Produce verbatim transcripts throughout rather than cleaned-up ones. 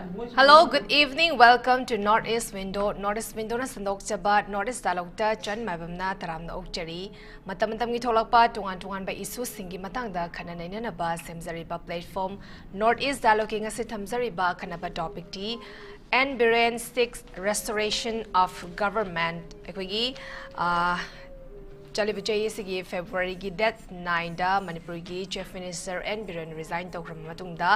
Hello, good evening. Welcome to North East Window. North East Window ꯅ ꯁꯟꯗꯣꯛꯆꯕ North East Dialogue ꯇ ꯆꯟ ꯃꯥꯏꯕꯝꯅ ꯇꯔꯥꯝꯅ ꯑꯣꯛꯆꯔꯤ꯫ ꯃꯇꯝ ꯃꯇꯝꯒꯤ ꯊꯣꯛꯂꯛꯄ ꯇꯣꯉꯥꯟ ꯇꯣꯉꯥꯟꯕ issue ꯁꯤꯡꯒꯤ ꯃꯇꯥꯡꯗ ꯈꯟꯅ ꯅꯩꯅꯅꯕ ꯁꯦꯝꯖꯔꯤꯕ platform North East Dialogue ꯀꯤ ꯉꯁꯤ ꯊꯝꯖꯔꯤꯕ ꯑꯈꯟꯅꯕ topic T N Biren seeks restoration of government꯫ ꯑꯩꯈꯣꯏꯒꯤ, ꯑꯥ, ꯆꯠꯂꯤꯕ ꯆꯍꯤ ꯑꯁꯤꯒꯤ February ꯒꯤ date nine ꯗ ꯃꯅꯤꯄꯨꯔꯒꯤ Chief Minister N Biren resign ꯇꯧꯈ꯭ꯔꯕ ꯃꯇꯨꯡꯗ,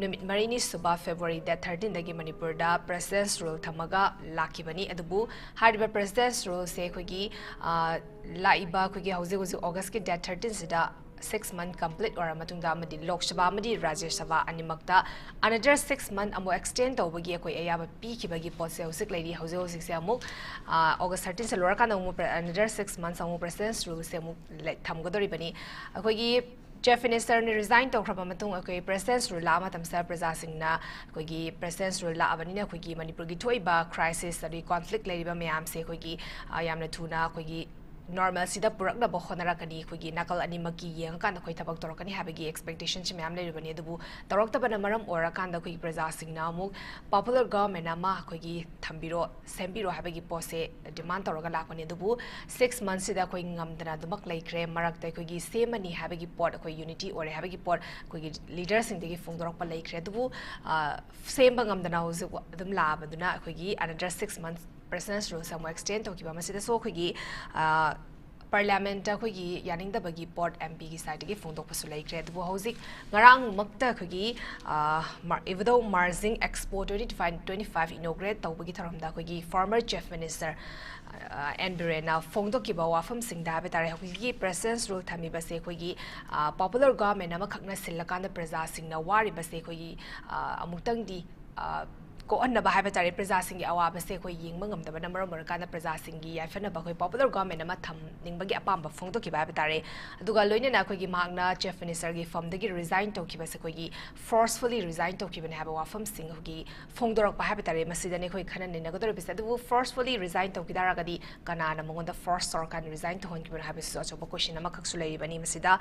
ꯅꯨꯃꯤꯠ ꯃꯔꯤꯅꯤ ꯁꯨꯕ February date thirteen ꯗꯒꯤ ꯃꯅꯤꯄꯨꯔꯗ President's Rule ꯊꯝꯃꯒ ꯂꯥꯛꯈꯤꯕꯅꯤ꯫ ꯑꯗꯨꯕꯨ ꯍꯥꯏꯔꯤꯕ President's Rule ꯁꯦ ꯑꯩꯈꯣꯏꯒꯤ, ꯑꯥ, ꯂꯥꯛꯏꯕ ꯑꯩꯈꯣꯏꯒꯤ ꯍꯧꯖꯤꯛ ꯍꯧꯖꯤꯛ August ꯀꯤ date thirteen ꯁꯤꯗ six month complete ꯑꯣꯏꯔ ꯃꯇꯨꯡꯗ ꯑꯃꯗꯤ Lok Sabha ꯑꯃꯗꯤ Rajya Sabha ꯑꯅꯤꯃꯛꯇ another six month ꯑꯃꯨꯛ extend ꯇꯧꯕꯒꯤ ꯑꯩꯈꯣꯏ ꯑꯌꯥꯕ ꯄꯤꯈꯤꯕꯒꯤ ꯄꯣꯠꯁꯦ ꯍꯧꯖꯤꯛ ꯂꯩꯔꯤ꯫ ꯍꯧꯖꯤꯛ ꯍꯧꯖꯤꯛꯁꯦ ꯑꯃꯨꯛ, ꯑꯥ, August thirteen ꯁꯦ ꯂꯣꯏꯔꯀꯥꯟꯗ ꯑꯃꯨꯛ pre-, another six months ꯑꯃꯨꯛ President's Rule ꯁꯦ ꯑꯃꯨꯛ ꯂꯩ-, ꯊꯝꯒꯗꯧꯔꯤꯕꯅꯤ꯫ ꯑꯩꯈꯣꯏꯒꯤ Chief Minister ꯅ resign ꯇꯧꯈ꯭ꯔꯕ ꯃꯇꯨꯡ ꯑꯩꯈꯣꯏ President's Rule ꯂꯥꯛꯄ ꯃꯇꯝꯁꯤꯗ ꯄ꯭ꯔꯖꯥꯁꯤꯡꯅ ꯑꯩꯈꯣꯏꯒꯤ President's Rule ꯂꯥꯛꯑꯕꯅꯤꯅ ꯑꯩꯈꯣꯏꯒꯤ ꯃꯅꯤꯄꯨꯔꯒꯤ ꯊꯣꯛꯏꯕ crisis ꯑꯗꯒꯤ conflict ꯂꯩꯔꯤꯕ ꯃꯌꯥꯝꯁꯦ ꯑꯩꯈꯣꯏꯒꯤ, ꯑ, ꯌꯥꯝꯅ ꯊꯨꯅ ꯑꯩꯈꯣꯏꯒꯤ normalcy ꯗ ꯄꯨꯔꯛꯅꯕ ꯍꯣꯠꯅꯔꯛꯀꯅꯤ꯫ ꯑꯩꯈꯣꯏꯒꯤ ꯅꯥꯀꯜ ꯑꯅꯤꯃꯛꯀꯤ ꯌꯦꯡꯉꯀꯥꯟꯗ ꯑꯩꯈꯣꯏ ꯊꯕꯛ ꯇꯧꯔꯛꯀꯅꯤ ꯍꯥꯏꯕꯒꯤ expectation ꯁꯤ ꯃꯌꯥꯝ ꯂꯩꯔꯤꯕꯅꯤ꯫ ꯑꯗꯨꯕꯨ ꯇꯧꯔꯛꯇꯕꯅ ꯃꯔꯝ ꯑꯣꯏꯔꯀꯥꯟꯗ ꯑꯩꯈꯣꯏꯒꯤ ꯄ꯭ꯔꯖꯥꯁꯤꯡꯅ ꯑꯃꯨꯛ popular government ꯑꯃ ꯑꯩꯈꯣꯏꯒꯤ ꯊꯝꯕꯤꯔꯣ, ꯁꯦꯝꯕꯤꯔꯣ ꯍꯥꯏꯕꯒꯤ ꯄꯣꯠꯁꯦ demand ꯇꯧꯔꯒ ꯂꯥꯛꯄꯅꯤ꯫ ꯑꯗꯨꯕꯨ six months ꯁꯤꯗ ꯑꯩꯈꯣꯏ ꯉꯝꯗꯅ ꯑꯗꯨꯃꯛ ꯂꯩꯈ꯭ꯔꯦ꯫ ꯃꯔꯛꯇ ꯑꯩꯈꯣꯏꯒꯤ ꯁꯦꯝꯃꯅꯤ ꯍꯥꯏꯕꯒꯤ ꯄꯣꯠ, ꯑꯩꯈꯣꯏ unity ꯑꯣꯏꯔꯦ ꯍꯥꯏꯕꯒꯤ ꯄꯣꯠ ꯑꯩꯈꯣꯏꯒꯤ leader ꯁꯤꯡꯗꯒꯤ ꯐꯣꯡꯗꯣꯔꯛꯄ ꯂꯩꯈ꯭ꯔꯦ꯫ ꯑꯗꯨꯕꯨ, ꯑ, ꯁꯦꯝꯕ ꯉꯝꯗꯅ ꯍꯧꯖꯤꯛ ꯑꯗꯨꯝ ꯂꯥꯛꯑꯕꯗꯨꯅ ꯑꯩꯈꯣꯏꯒꯤ another six months President's Rule ꯁꯦ ꯑꯃꯨꯛ extend ꯇꯧꯈꯤꯕ꯫ ꯃꯁꯤꯗꯁꯨ ꯑꯩꯈꯣꯏꯒꯤ, ꯑ, Parliament ꯇ ꯑꯩꯈꯣꯏꯒꯤ ꯌꯥꯅꯤꯡꯗꯕꯒꯤ ꯄꯣꯠ M P ꯒꯤ side ꯇꯒꯤ ꯐꯣꯡꯗꯣꯛꯄꯁꯨ ꯂꯩꯈ꯭ꯔꯦ꯫ ꯑꯗꯨꯕꯨ ꯍꯧꯖꯤꯛ ꯉꯔꯥꯡꯃꯛꯇ ꯑꯩꯈꯣꯏꯒꯤ, ꯑ, Mar-, Ivoodao Marjing Expo twenty twenty-five inaugurate ꯇꯧꯕꯒꯤ ꯊꯧꯔꯝꯗ ꯑꯩꯈꯣꯏꯒꯤ former Chief Minister, ꯑ, N Biren ꯅ ꯐꯣꯡꯗꯣꯛꯈꯤꯕ ꯋꯥꯐꯝꯁꯤꯡꯗ ꯍꯥꯏꯕ ꯇꯥꯔꯦ, ꯍꯧꯖꯤꯛꯀꯤ President's Rule ꯊꯝꯃꯤꯕꯁꯦ ꯑꯩꯈꯣꯏꯒꯤ, ꯑ, popular government ꯑꯃꯈꯛꯅ ꯁꯤꯜꯂꯀꯥꯟꯗ ꯄ꯭ꯔꯖꯥꯁꯤꯡꯅ ꯋꯥꯔꯤꯕꯁꯦ ꯑꯩꯈꯣꯏꯒꯤ, ꯑ, ꯑꯃꯨꯛꯇꯪꯗꯤ, ꯑ, ꯀꯣꯛꯍꯟꯅꯕ ꯍꯥꯏꯕ ꯇꯥꯔꯦ, ꯄ꯭ꯔꯖꯥꯁꯤꯡꯒꯤ ꯑꯋꯥꯕꯁꯦ ꯑꯩꯈꯣꯏ ꯌꯦꯡꯕ ꯉꯝꯗꯕꯅ ꯃꯔꯝ ꯑꯣꯏꯔꯀꯥꯟꯗ ꯄ꯭ꯔꯖꯥꯁꯤꯡꯒꯤ ꯌꯥꯏꯐꯅꯕ ꯑꯩꯈꯣꯏ popular government ꯑꯃ ꯊꯝꯅꯤꯡꯕꯒꯤ ꯑꯄꯥꯝꯕ ꯐꯣꯡꯗꯣꯛꯈꯤꯕ ꯍꯥꯏꯕ ꯇꯥꯔꯦ꯫ ꯑꯗꯨꯒ ꯂꯣꯏꯅꯅ ꯑꯩꯈꯣꯏꯒꯤ ꯃꯍꯥꯛꯅ Chief Ministerꯒꯤ firmꯗꯒꯤ resign ꯇꯧꯈꯤꯕꯁꯦ ꯑꯩꯈꯣꯏꯒꯤ forcefully resign ꯇꯧꯈꯤꯕꯅꯦ ꯍꯥꯏꯕ ꯋꯥꯐꯝꯁꯤꯡ ꯑꯩꯈꯣꯏꯒꯤ ꯐꯣꯡꯗꯣꯔꯛꯄ ꯍꯥꯏꯕ ꯇꯥꯔꯦ꯫ ꯃꯁꯤꯗꯅꯤ ꯑꯩꯈꯣꯏ ꯈꯟꯅ ꯅꯩꯅꯒꯗꯧꯔꯤꯕꯁꯦ꯫ ꯑꯗꯨꯕꯨ forcefully resign ꯇꯧꯈꯤ ꯇꯥꯔꯒꯗꯤ ꯀꯅꯥꯅ ꯃꯉꯣꯟꯗ force ꯇꯧꯔꯀꯥꯟꯗ resign ꯇꯧꯍꯟꯈꯤꯕꯅꯣ ꯍꯥꯏꯕꯁꯤꯁꯨ ꯑꯆꯧꯕ question ꯑꯃꯈꯛꯁꯨ ꯂꯩꯔꯤꯕꯅꯤ꯫ ꯃꯁꯤꯗ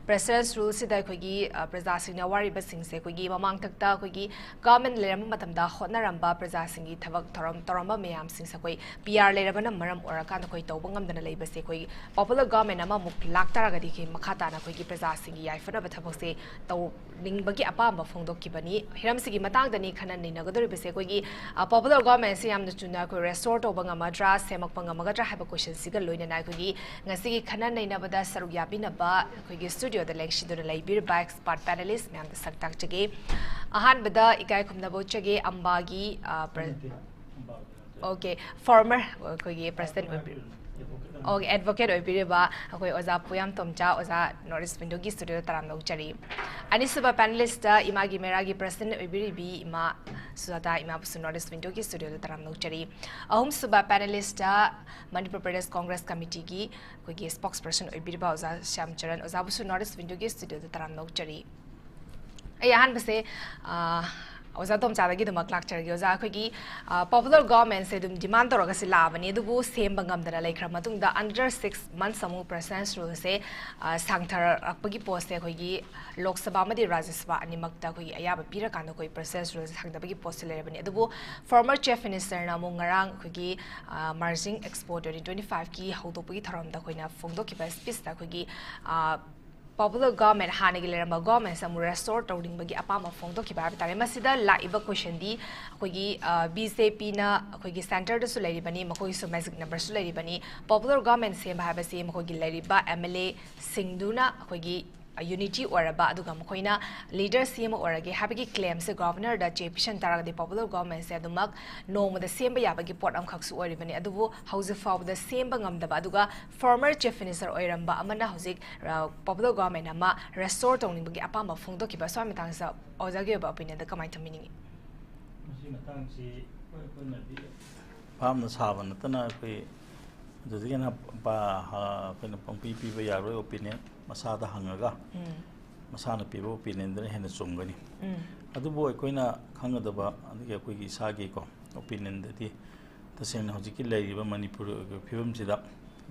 President's Ruleꯁꯤꯗ ꯑꯩꯈꯣꯏꯒꯤ, ꯑ, ꯄ꯭ꯔꯖꯥꯁꯤꯡꯅ ꯋꯥꯔꯤꯕꯁꯤꯡꯁꯦ ꯑꯩꯈꯣꯏꯒꯤ ꯃꯃꯥꯡꯊꯛꯇ ꯑꯩꯈꯣꯏꯒꯤ government ꯂꯩꯔꯝꯕ ꯃꯇꯝꯗ ꯍꯣꯠꯅꯔꯝꯕ ꯄ꯭ꯔꯖꯥꯁꯤꯡꯒꯤ ꯊꯕꯛ ꯊꯧꯔꯝ ꯇꯧꯔꯝꯕ ꯃꯌꯥꯝꯁꯤꯡꯁꯦ ꯑꯩꯈꯣꯏ PR ꯂꯩꯔꯕꯅ ꯃꯔꯝ ꯑꯣꯏꯔꯀꯥꯟꯗ ꯑꯩꯈꯣꯏ ꯇꯧꯕ ꯉꯝꯗꯅ ꯂꯩꯕꯁꯦ꯫ ꯑꯩꯈꯣꯏ popular government ꯑꯃꯃꯨꯛ ꯂꯥꯛꯇꯥꯔꯒꯗꯤ ꯑꯩꯈꯣꯏ ꯃꯈꯥ ꯇꯥꯅ ꯑꯩꯈꯣꯏꯒꯤ ꯄ꯭ꯔꯖꯥꯁꯤꯡꯒꯤ ꯌꯥꯏꯐꯅꯕ ꯊꯕꯛꯁꯦ ꯇꯧꯅꯤꯡꯕꯒꯤ ꯑꯄꯥꯝꯕ ꯐꯣꯡꯗꯣꯛꯈꯤꯕꯅꯤ꯫ ꯍꯤꯔꯝꯁꯤꯒꯤ ꯃꯇꯥꯡꯗꯅꯤ ꯈꯟꯅ ꯅꯩꯅꯒꯗꯧꯔꯤꯕꯁꯦ꯫ ꯑꯩꯈꯣꯏꯒꯤ, ꯑ, popular governmentꯁꯦ ꯌꯥꯝꯅ ꯊꯨꯅ ꯑꯩꯈꯣꯏ restore ꯇꯧꯕ ꯉꯝꯃꯗ꯭ꯔꯥ, ꯁꯦꯝꯃꯛꯄ ꯉꯝꯃꯒꯗ꯭ꯔꯥ ꯍꯥꯏꯕ questionꯁꯤꯒ ꯂꯣꯏꯅꯅ ꯑꯩꯈꯣꯏꯒꯤ ꯉꯁꯤꯒꯤ ꯈꯟꯅ ꯅꯩꯅꯕꯗ ꯁꯔꯨꯛ ꯌꯥꯕꯤꯅꯕ ꯑꯩꯈꯣꯏꯒꯤ studioꯗ ꯂꯦꯡꯁꯤꯟꯗꯨꯅ ꯂꯩꯕꯤꯔꯤꯕ expert panelist ꯃꯌꯥꯝꯗ ꯁꯛ ꯇꯥꯛꯆꯒꯦ꯫ ꯑꯍꯥꯟꯕꯗ ꯏꯀꯥꯏ ꯈꯨꯝꯅꯕ ꯎꯠꯆꯒꯦ ꯑꯝꯕꯥꯒꯤ, ꯑ, pre-, okay, former ꯑꯩꯈꯣꯏꯒꯤ president ꯑꯣꯏꯕꯤ-, okay, advocate ꯑꯣꯏꯕꯤꯔꯤꯕ ꯑꯩꯈꯣꯏ ꯑꯣꯖꯥ ꯄꯨꯌꯥꯝ ꯇꯣꯝꯆꯥ, ꯑꯣꯖꯥ North East Windowꯒꯤ studioꯗ ꯇꯔꯥꯝꯅ ꯑꯣꯛꯆꯔꯤ꯫ ꯑꯅꯤꯁꯨꯕ panelistꯇ ꯏꯃꯥꯒꯤ ꯃꯦꯔꯥꯒꯤ president ꯑꯣꯏꯕꯤꯔꯤꯕꯤ ꯏꯃꯥ ꯁꯨꯖꯥꯇꯥ ꯏꯃꯥꯕꯨꯁꯨ North East Windowꯒꯤ studioꯗ ꯇꯔꯥꯝꯅ ꯑꯣꯛꯆꯔꯤ꯫ ꯑꯍꯨꯝꯁꯨꯕ panelistꯇ ꯃꯅꯤꯄꯨꯔ ꯄ꯭ꯔꯗꯦꯁ Congress Committeeꯒꯤ ꯑꯩꯈꯣꯏꯒꯤ spokesperson ꯑꯣꯏꯕꯤꯔꯤꯕ ꯑꯣꯖꯥ ꯁ꯭ꯌꯥꯝ ꯆꯔꯟ, ꯑꯣꯖꯥꯕꯨꯁꯨ North East Windowꯒꯤ studioꯗ ꯇꯔꯥꯝꯅ ꯑꯣꯛꯆꯔꯤ꯫ ꯑꯩ ꯑꯍꯥꯟꯕꯁꯦ, ꯑ, ꯑꯣꯖꯥ ꯇꯣꯝꯆꯥꯗꯒꯤ ꯑꯗꯨꯃꯛ ꯂꯥꯛꯆꯔꯒꯦ꯫ ꯑꯣꯖꯥ, ꯑꯩꯈꯣꯏꯒꯤ, ꯑ, popular governmentꯁꯦ ꯑꯗꯨꯝ demand ꯇꯧꯔꯒꯁꯤ ꯂꯥꯛꯑꯕꯅꯤ, ꯑꯗꯨꯕꯨ ꯁꯦꯝꯕ ꯉꯝꯗꯅ ꯂꯩꯈ꯭ꯔ ꯃꯇꯨꯡꯗ under six months ꯑꯃꯨꯛ President's Ruleꯁꯦ, ꯑ, ꯁꯥꯡꯊꯔꯛꯄꯒꯤ ꯄꯣꯠꯁꯦ ꯑꯩꯈꯣꯏꯒꯤ ꯂꯣꯛ ꯁꯚꯥ ꯑꯃꯗꯤ ꯔꯥꯖ꯭ꯌ ꯁꯚꯥ ꯑꯅꯤꯃꯛꯇ ꯑꯩꯈꯣꯏꯒꯤ ꯑꯌꯥꯕ ꯄꯤꯔꯀꯥꯟꯗ ꯑꯩꯈꯣꯏ President's Ruleꯁꯦ ꯁꯥꯡꯊꯕꯒꯤ ꯄꯣꯠꯁꯦ ꯂꯩꯔꯕꯅꯤ꯫ ꯑꯗꯨꯕꯨ former Chief Ministerꯅ ꯑꯃꯨꯛ ꯉꯔꯥꯡ ꯑꯩꯈꯣꯏꯒꯤ, ꯑ, Merging Expo twenty twenty-fiveꯀꯤ ꯍꯧꯗꯣꯛꯄꯒꯤ ꯊꯧꯔꯝꯗ ꯑꯩꯈꯣꯏꯅ ꯐꯣꯡꯗꯣꯛꯈꯤꯕ speechꯇ ꯑꯩꯈꯣꯏꯒꯤ, ꯑ, popular government, ꯍꯥꯟꯅꯒꯤ ꯂꯩꯔꯝꯕ governmentꯁꯦ ꯑꯃꯨꯛ restore ꯇꯧꯅꯤꯡꯕꯒꯤ ꯑꯄꯥꯝꯕ ꯐꯣꯡꯗꯣꯛꯈꯤꯕ ꯍꯥꯏꯕ ꯇꯥꯔꯦ꯫ ꯃꯁꯤꯗ ꯂꯥꯛꯏꯕ questionꯗꯤ ꯑꯩꯈꯣꯏꯒꯤ, ꯑ, BJPꯅ ꯑꯩꯈꯣꯏꯒꯤ centreꯗꯁꯨ ꯂꯩꯔꯤꯕꯅꯤ, ꯃꯈꯣꯏꯒꯤꯁꯨ magic numberꯁꯨ ꯂꯩꯔꯤꯕꯅꯤ꯫ Popular government ꯁꯦꯝꯕ ꯍꯥꯏꯕꯁꯤ ꯃꯈꯣꯏꯒꯤ ꯂꯩꯔꯤꯕ MLAꯁꯤꯡꯗꯨꯅ ꯑꯩꯈꯣꯏꯒꯤ, ꯑ, unity ꯑꯣꯏꯔꯕ, ꯑꯗꯨꯒ ꯃꯈꯣꯏꯅ leader ꯁꯤ ꯑꯃ ꯑꯣꯏꯔꯒꯦ ꯍꯥꯏꯕꯒꯤ claimꯁꯦ governorꯗ ꯆꯦ ꯄꯤꯁꯟ ꯇꯥꯔꯒꯗꯤ popular governmentꯁꯦ ꯑꯗꯨꯃꯛ ꯅꯣꯡꯃꯗ ꯁꯦꯝꯕ ꯌꯥꯕꯒꯤ ꯄꯣꯠ ꯑꯃꯈꯛꯁꯨ ꯑꯣꯏꯔꯤꯕꯅꯤ꯫ ꯑꯗꯨꯕꯨ ꯍꯧꯖꯤꯛ ꯐꯥꯎꯕꯗ ꯁꯦꯝꯕ ꯉꯝꯗꯕ, ꯑꯗꯨꯒ former Chief Minister ꯑꯣꯏꯔꯝꯕ ꯑꯃꯅ ꯍꯧꯖꯤꯛ, ꯑ, popular government ꯑꯃ restore ꯇꯧꯅꯤꯡꯕꯒꯤ ꯑꯄꯥꯝꯕ ꯐꯣꯡꯗꯣꯛꯈꯤꯕ, ꯁ꯭ꯋꯥꯏ ꯃꯇꯥꯡꯁꯤꯗ ꯑꯣꯖꯥꯒꯤ ꯑꯣꯏꯕ opinionꯗ ꯀꯃꯥꯏꯅ ꯊꯝꯕꯤꯅꯤꯡꯉꯤ? ꯃꯁꯤ ꯃꯇꯥꯡꯁꯤ ꯑꯩꯈꯣꯏ ꯑꯩꯈꯣꯏꯅꯗꯤ ꯐꯥꯝꯅ ꯁꯥꯕ ꯅꯠꯇꯅ ꯑꯩꯈꯣꯏ ꯑꯗꯨꯗꯒꯤ ꯍꯦꯟꯅ ꯄ-, ꯑꯩꯈꯣꯏꯅ ꯄꯪꯄꯤ ꯄꯤꯕ ꯌꯥꯔꯣꯏ꯫ ꯑꯣꯄꯤꯅꯤꯌꯟ ꯃꯁꯥꯗ ꯍꯪꯉꯒ ꯎꯝ꯫ ꯃꯁꯥꯅ ꯄꯤꯕ ꯑꯣꯄꯤꯅꯤꯌꯟꯗꯨꯅ ꯍꯦꯟꯅ ꯆꯨꯝꯒꯅꯤ꯫ ꯎꯝ꯫ ꯑꯗꯨꯕꯨ ꯑꯩꯈꯣꯏꯅ ꯈꯪꯒꯗꯕ, ꯑꯗꯒꯤ ꯑꯩꯈꯣꯏꯒꯤ ꯏꯁꯥꯒꯤꯀꯣ ꯑꯣꯄꯤꯅꯤꯌꯟꯗꯗꯤ ꯇꯁꯦꯡꯅ ꯍꯧꯖꯤꯛꯀꯤ ꯂꯩꯔꯤꯕ ꯃꯅꯤꯄꯨꯔꯒꯤ ꯑꯣꯏꯕ ꯐꯤꯕꯝꯁꯤꯗ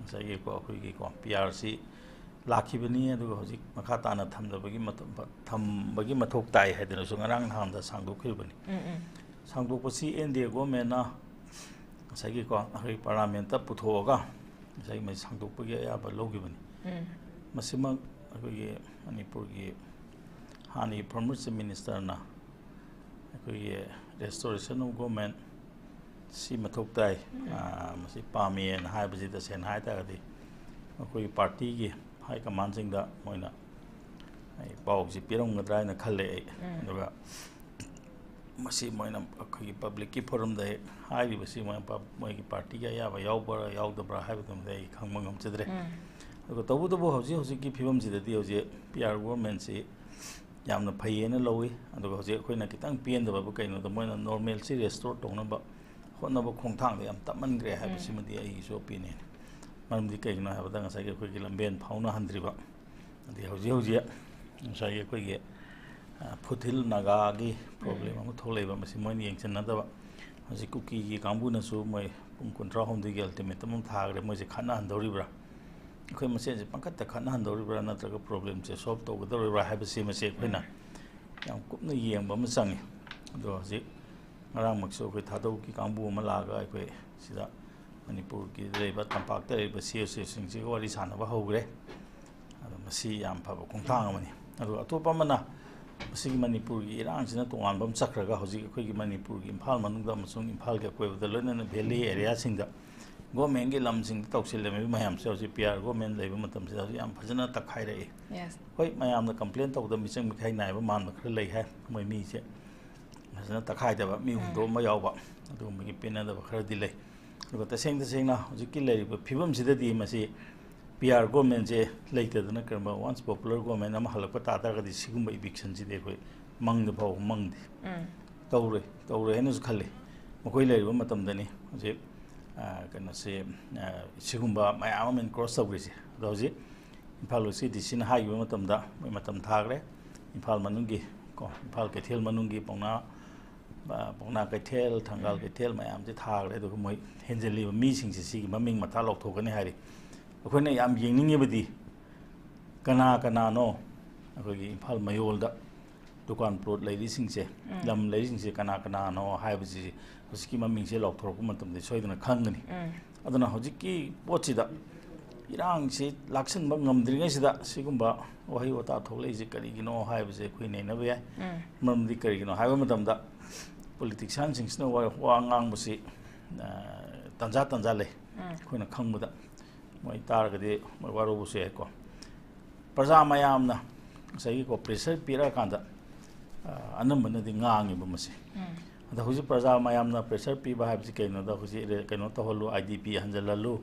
ꯉꯁꯥꯏꯒꯤꯀꯣ ꯑꯩꯈꯣꯏꯒꯤꯀꯣ ꯄꯤ ꯑꯥꯔ ꯁꯤ ꯂꯥꯛꯈꯤꯕꯅꯤ, ꯑꯗꯨꯒ ꯍꯧꯖꯤꯛ ꯃꯈꯥ ꯇꯥꯅ ꯊꯝꯗꯕꯒꯤ ꯃꯇꯝ-, ꯊꯝꯕꯒꯤ ꯃꯊꯧ ꯇꯥꯏ ꯍꯥꯏꯗꯅꯁꯨ ꯉꯔꯥꯡ ꯅꯍꯥꯟꯗ ꯁꯥꯡꯗꯣꯛꯈꯤꯕꯅꯤ꯫ ꯎꯝ, ꯎꯝ꯫ ꯁꯥꯡꯗꯣꯛꯄꯁꯤ ꯑꯦꯟ ꯗꯤ ꯑꯦ ꯒꯣꯔꯃꯦꯟꯅ ꯉꯁꯥꯏꯒꯤꯀꯣ ꯑꯩꯈꯣꯏ ꯄꯥꯔꯂꯥꯃꯦꯟꯇ ꯄꯨꯊꯣꯛꯑꯒ ꯉꯁꯥꯏꯒꯤ ꯃꯁꯤ ꯁꯥꯡꯗꯣꯛꯄꯒꯤ ꯑꯌꯥꯕ ꯂꯧꯈꯤꯕꯅꯤ꯫ ꯎꯝ꯫ ꯃꯁꯤꯃꯛ ꯑꯩꯈꯣꯏꯒꯤ ꯃꯅꯤꯄꯨꯔꯒꯤ ꯍꯥꯟꯅꯒꯤ ꯐꯣꯔꯃꯔ ꯆꯤꯐ ꯃꯤꯅꯤꯁꯇꯔꯅ ꯑꯩꯈꯣꯏꯒꯤ restoration of government ꯁꯤ ꯃꯊꯧ ꯇꯥꯏ, ꯎꯝ꯫ ꯑꯥ, ꯃꯁꯤ ꯄꯥꯝꯃꯤꯑꯅ ꯍꯥꯏꯕꯁꯤ ꯇꯁꯦꯡꯅ ꯍꯥꯏ ꯇꯥꯔꯒꯗꯤ ꯑꯩꯈꯣꯏꯒꯤ ꯄꯥꯔꯇꯤꯒꯤ ꯍꯥꯏ ꯀꯃꯥꯟꯁꯤꯡꯗ ꯃꯣꯏꯅ ꯑꯩ ꯄꯥꯎꯁꯤ ꯄꯤꯔꯝꯒꯗ꯭ꯔꯥ ꯍꯥꯏꯅ ꯈꯜꯂꯦ ꯑꯩ꯫ ꯎꯝ꯫ ꯑꯗꯨꯒ ꯃꯁꯤ ꯃꯣꯏꯅ ꯑꯩꯈꯣꯏꯒꯤ ꯄꯕ꯭ꯂꯤꯛꯀꯤ ꯐꯣꯔꯝꯗ ꯍꯦꯛ ꯍꯥꯏꯔꯤꯕꯁꯤ ꯃꯣꯏ ꯄ-, ꯃꯣꯏꯒꯤ ꯄꯥꯔꯇꯤꯒꯤ ꯑꯌꯥꯕ ꯌꯥꯎꯕ꯭ꯔꯥ ꯌꯥꯎꯗꯕ꯭ꯔꯥ ꯍꯥꯏꯕꯗꯨꯃꯗꯤ ꯑꯩ ꯈꯪꯕ ꯉꯝꯖꯗ꯭ꯔꯦ꯫ ꯎꯝ꯫ ꯑꯗꯨꯒ ꯇꯧꯕꯇꯕꯨ ꯍꯧꯖꯤꯛ ꯍꯧꯖꯤꯛꯀꯤ ꯐꯤꯕꯝꯁꯤꯗꯗꯤ ꯍꯧꯖꯤꯛ ꯄꯤ ꯑꯥꯔ ꯒꯣꯔꯃꯦꯟꯁꯤ ꯌꯥꯝꯅ ꯐꯩꯌꯦꯅ ꯂꯧꯏ꯫ ꯑꯗꯨꯒ ꯍꯧꯖꯤꯛ ꯑꯩꯈꯣꯏꯅ ꯈꯤꯇꯪ ꯄꯦꯟꯗꯕ ꯀꯩꯅꯣꯗ ꯃꯣꯏꯅ normalcy restore ꯇꯧꯅꯕ ꯍꯣꯠꯅꯕ ꯈꯣꯡꯊꯥꯡꯗ ꯌꯥꯝ ꯇꯞꯃꯟꯈ꯭ꯔꯦ ꯍꯥꯏꯕꯁꯤꯃꯗꯤ ꯎꯝ꯫ ꯑꯩꯒꯤꯁꯨ opinion꯫ ꯃꯔꯝꯗꯤ ꯀꯩꯒꯤꯅꯣ ꯍꯥꯏꯕꯗ ꯉꯁꯥꯏꯒꯤ ꯑꯩꯈꯣꯏꯒꯤ ꯂꯝꯕꯦꯟ ꯐꯥꯎꯅꯍꯟꯗ꯭ꯔꯤꯕ, ꯑꯗꯩ ꯍꯧꯖꯤꯛ ꯍꯧꯖꯤꯛ ꯉꯁꯥꯏꯒꯤ ꯑꯩꯈꯣꯏꯒꯤ, ꯑ, ꯐꯨꯠꯍꯤꯜ ꯅꯥꯒꯥꯒꯤ problem ꯎꯝ꯫ ꯑꯃ ꯊꯣꯛꯂꯛꯏꯕ, ꯃꯁꯤ ꯃꯣꯏꯅ ꯌꯦꯡꯁꯤꯟꯅꯗꯕ꯫ ꯍꯧꯖꯤꯛ ꯀꯨꯀꯤꯒꯤ ꯀꯥꯡꯕꯨꯅꯁꯨ ꯃꯣꯏ ꯄꯨꯡ ꯀꯨꯟꯊ꯭ꯔꯥꯍꯨꯝꯗꯣꯏꯒꯤ ultimatum ꯑꯃ ꯊꯥꯈ꯭ꯔꯦ꯫ ꯃꯣꯏꯁꯦ ꯈꯠꯅꯍꯟꯗꯧꯔꯤꯕ꯭ꯔꯥ? ꯑꯩꯈꯣꯏ ꯃꯁꯦꯟꯁꯦ ꯄꯪꯈꯠꯇ ꯈꯠꯅꯍꯟꯗꯧꯔꯤꯕ꯭ꯔꯥ, ꯅꯠꯇ꯭ꯔꯒ problemꯁꯦ solve ꯇꯧꯒꯗꯧꯔꯤꯕ꯭ꯔꯥ ꯍꯥꯏꯕꯁꯤꯃꯁꯦ ꯑꯩꯈꯣꯏꯅ ꯎꯝ꯫ ꯌꯥꯝ ꯀꯨꯞꯅ ꯌꯦꯡꯕ ꯑꯃ ꯆꯪꯉꯤ꯫ ꯑꯗꯣ ꯍꯧꯖꯤꯛ ꯉꯔꯥꯡꯃꯛꯁꯨ ꯑꯩꯈꯣꯏ ꯊꯥꯗꯧꯒꯤ ꯀꯥꯡꯕꯨ ꯑꯃ ꯂꯥꯛꯑꯒ ꯑꯩꯈꯣꯏ ꯁꯤꯗ ꯃꯅꯤꯄꯨꯔꯒꯤ ꯂꯩꯔꯤꯕ, ꯇꯝꯄꯥꯛꯇ ꯂꯩꯔꯤꯕ C S F ꯁꯤꯡꯁꯤꯒ ꯋꯥꯔꯤ ꯁꯥꯟꯅꯕ ꯍꯧꯈ꯭ꯔꯦ꯫ ꯑꯗꯣ ꯃꯁꯤ ꯌꯥꯝ ꯐꯕ ꯈꯣꯡꯊꯥꯡ ꯑꯃꯅꯤ꯫ ꯑꯗꯨꯒ ꯑꯇꯣꯞꯄ ꯑꯃꯅ, ꯃꯁꯤꯒꯤ ꯃꯅꯤꯄꯨꯔꯒꯤ ꯏꯔꯥꯡꯁꯤꯅ ꯇꯣꯉꯥꯟꯕ ꯑꯃ ꯆꯠꯈ꯭ꯔꯒ, ꯍꯧꯖꯤꯛ ꯑꯩꯈꯣꯏꯒꯤ ꯃꯅꯤꯄꯨꯔꯒꯤ ꯏꯝꯐꯥꯜ ꯃꯅꯨꯡꯗ ꯑꯃꯁꯨꯡ ꯏꯝꯐꯥꯜꯒꯤ ꯑꯀꯣꯏꯕꯗ, ꯂꯣꯏꯅꯅ valley areaꯁꯤꯡꯗ governmentꯀꯤ ꯂꯝꯁꯤꯡꯗ ꯇꯧꯁꯤꯜꯂꯝꯃꯤꯕ ꯃꯌꯥꯝꯁꯦ ꯍꯧꯖꯤꯛ P R government ꯂꯩꯕ ꯃꯇꯝꯁꯤꯗ ꯍꯧꯖꯤꯛ ꯌꯥꯝ ꯐꯖꯅ ꯇꯛꯈꯥꯏꯔꯛꯏ꯫ Yes꯫ ꯍꯣꯏ, ꯃꯌꯥꯝꯅ complain ꯇꯧꯕꯗ ꯃꯤꯆꯪ ꯃꯤꯈꯥꯏ ꯅꯥꯏꯕ ꯃꯥꯟꯕ ꯈꯔ ꯂꯩ ꯍꯥꯏ, ꯃꯣꯏ ꯃꯤꯁꯦ ꯐꯖꯅ ꯇꯛꯈꯥꯏꯗꯕ, ꯃꯤ ꯎꯝ꯫ ꯍꯨꯟꯗꯣꯛꯑꯝꯕ ꯌꯥꯎꯕ, ꯑꯗꯨꯒꯨꯝꯕꯒꯤ ꯄꯦꯟꯅꯗꯕ ꯈꯔꯗꯤ ꯂꯩ꯫ ꯑꯗꯨꯒ ꯇꯁꯦꯡ ꯇꯁꯦꯡꯅ ꯍꯧꯖꯤꯛꯀꯤ ꯂꯩꯔꯤꯕ ꯐꯤꯕꯝꯁꯤꯗꯗꯤ ꯃꯁꯤ P R governmentꯁꯦ ꯂꯩꯇꯗꯅ ꯀꯔꯤꯒꯨꯝꯕ once popular government ꯑꯃ ꯍꯜꯂꯛꯄ ꯇꯥ ꯇꯥꯔꯒꯗꯤ ꯁꯤꯒꯨꯝꯕ evictionꯁꯤꯗꯤ ꯑꯩꯈꯣꯏ ꯃꯪꯗ ꯐꯥꯎꯕ ꯃꯪꯗꯦ꯫ ꯎꯝ꯫ ꯇꯧꯔꯣꯏ, ꯇꯧꯔꯣꯏ ꯍꯥꯏꯅꯁꯨ ꯈꯜꯂꯤ꯫ ꯃꯈꯣꯏ ꯂꯩꯔꯤꯕ ꯃꯇꯝꯗꯅꯤ ꯍꯧꯖꯤꯛ, ꯑ, ꯀꯩꯅꯣꯁꯦ, ꯑ, ꯁꯤꯒꯨꯝꯕ ꯃꯌꯥꯝ ꯑꯃ ꯑꯦꯟꯀ꯭ꯔꯣꯁ ꯇꯧꯈ꯭ꯔꯤꯁꯦ꯫ ꯑꯗꯣ ꯍꯧꯖꯤꯛ ꯏꯝꯐꯥꯜ ꯋꯦꯁꯀꯤ ꯗꯤ ꯁꯤꯅ ꯍꯥꯏꯈꯤꯕ ꯃꯇꯝꯗ ꯃꯣꯏ ꯃꯇꯝ ꯊꯥꯈ꯭ꯔꯦ꯫ ꯏꯝꯐꯥꯜ ꯃꯅꯨꯡꯒꯤ ꯀꯣ, ꯏꯝꯐꯥꯜ ꯀꯩꯊꯦꯜ ꯃꯅꯨꯡꯒꯤ ꯄꯥꯎꯅꯥ, ꯑ, ꯄꯥꯎꯅꯥ ꯀꯩꯊꯦꯜ, ꯊꯪꯒꯥꯜ ꯎꯝ꯫ ꯀꯩꯊꯦꯜ ꯃꯌꯥꯝꯁꯦ ꯊꯥꯈ꯭ꯔꯦ꯫ ꯑꯗꯨꯒ ꯃꯣꯏ ꯍꯦꯟꯖꯜꯂꯤꯕ ꯃꯤꯁꯤꯡꯁꯦ ꯁꯤꯒꯤ ꯃꯃꯤꯡ ꯃꯊꯥ ꯂꯥꯎꯊꯣꯛꯀꯅꯤ ꯍꯥꯏꯔꯤ꯫ ꯑꯩꯈꯣꯏꯅ ꯌꯥꯝ ꯌꯦꯡꯅꯤꯡꯉꯤꯕꯗꯤ ꯀꯅꯥ ꯀꯅꯥꯅꯣ ꯑꯩꯈꯣꯏꯒꯤ ꯏꯝꯐꯥꯜ ꯃꯌꯣꯜꯗ ꯗꯨꯀꯥꯟ ꯄ꯭ꯂꯣꯠ ꯂꯩꯔꯤꯁꯤꯡꯁꯦ, ꯎꯝ꯫ ꯂꯝ ꯂꯩꯔꯤꯁꯤꯡꯁꯦ ꯀꯅꯥ ꯀꯅꯥꯅꯣ ꯍꯥꯏꯕꯁꯤ ꯍꯧꯖꯤꯛꯀꯤ ꯃꯃꯤꯡꯁꯦ ꯂꯥꯎꯊꯣꯔꯛꯄ ꯃꯇꯝꯗ ꯁꯣꯏꯗꯅ ꯈꯪꯒꯅꯤ꯫ ꯎꯝ꯫ ꯑꯗꯨꯅ ꯍꯧꯖꯤꯛꯀꯤ ꯄꯣꯠꯁꯤꯗ ꯏꯔꯥꯡꯁꯤ ꯂꯥꯛꯁꯤꯟꯕ ꯉꯝꯗ꯭ꯔꯤꯉꯩꯁꯤꯗ ꯁꯤꯒꯨꯝꯕ ꯋꯥꯍꯩ ꯋꯥꯇꯥ ꯊꯣꯛꯂꯛꯏꯁꯦ ꯀꯔꯤꯒꯤꯅꯣ ꯍꯥꯏꯕꯁꯦ ꯑꯩꯈꯣꯏ ꯅꯩꯅꯕ ꯌꯥꯏ꯫ ꯎꯝ꯫ ꯃꯔꯝꯗꯤ ꯀꯔꯤꯒꯤꯅꯣ ꯍꯥꯏꯕ ꯃꯇꯝꯗ ꯄꯣꯂꯤꯇꯤꯛꯁꯤꯌꯥꯟꯁꯤꯡꯁꯤꯅ ꯋꯥ, ꯋꯥ ꯉꯥꯡꯕꯁꯤ, ꯑ, ꯇꯟꯖꯥ ꯇꯟꯖꯥ ꯂꯩ꯫ ꯎꯝ꯫ ꯑꯩꯈꯣꯏꯅ ꯈꯪꯕꯗ ꯃꯣꯏ ꯇꯥꯔꯒꯗꯤ ꯃꯣꯏ ꯋꯥꯔꯧꯕꯁꯨ ꯌꯥꯏꯀꯣ꯫ ꯄ꯭ꯔꯖꯥ ꯃꯌꯥꯝꯅ ꯉꯁꯥꯏꯒꯤꯀꯣ ꯄ꯭ꯔꯦꯁꯔ ꯄꯤꯔꯛꯑꯀꯥꯟꯗ, ꯑ, ꯑꯅꯝꯕꯅꯗꯤ ꯉꯥꯡꯉꯦꯕ ꯃꯁꯤ꯫ ꯎꯝ꯫ ꯑꯗ ꯍꯧꯖꯤꯛ ꯄ꯭ꯔꯖꯥ ꯃꯌꯥꯝꯅ ꯄ꯭ꯔꯦꯁꯔ ꯄꯤꯕ ꯍꯥꯏꯕꯁꯤ ꯀꯩꯅꯣꯗ ꯍꯧꯖꯤꯛ ꯔꯦ-, ꯀꯩꯅꯣ ꯇꯧꯍꯜꯂꯨ, ꯑꯥꯏ ꯗꯤ ꯄꯤ ꯍꯟꯖꯜꯍꯜꯂꯨ,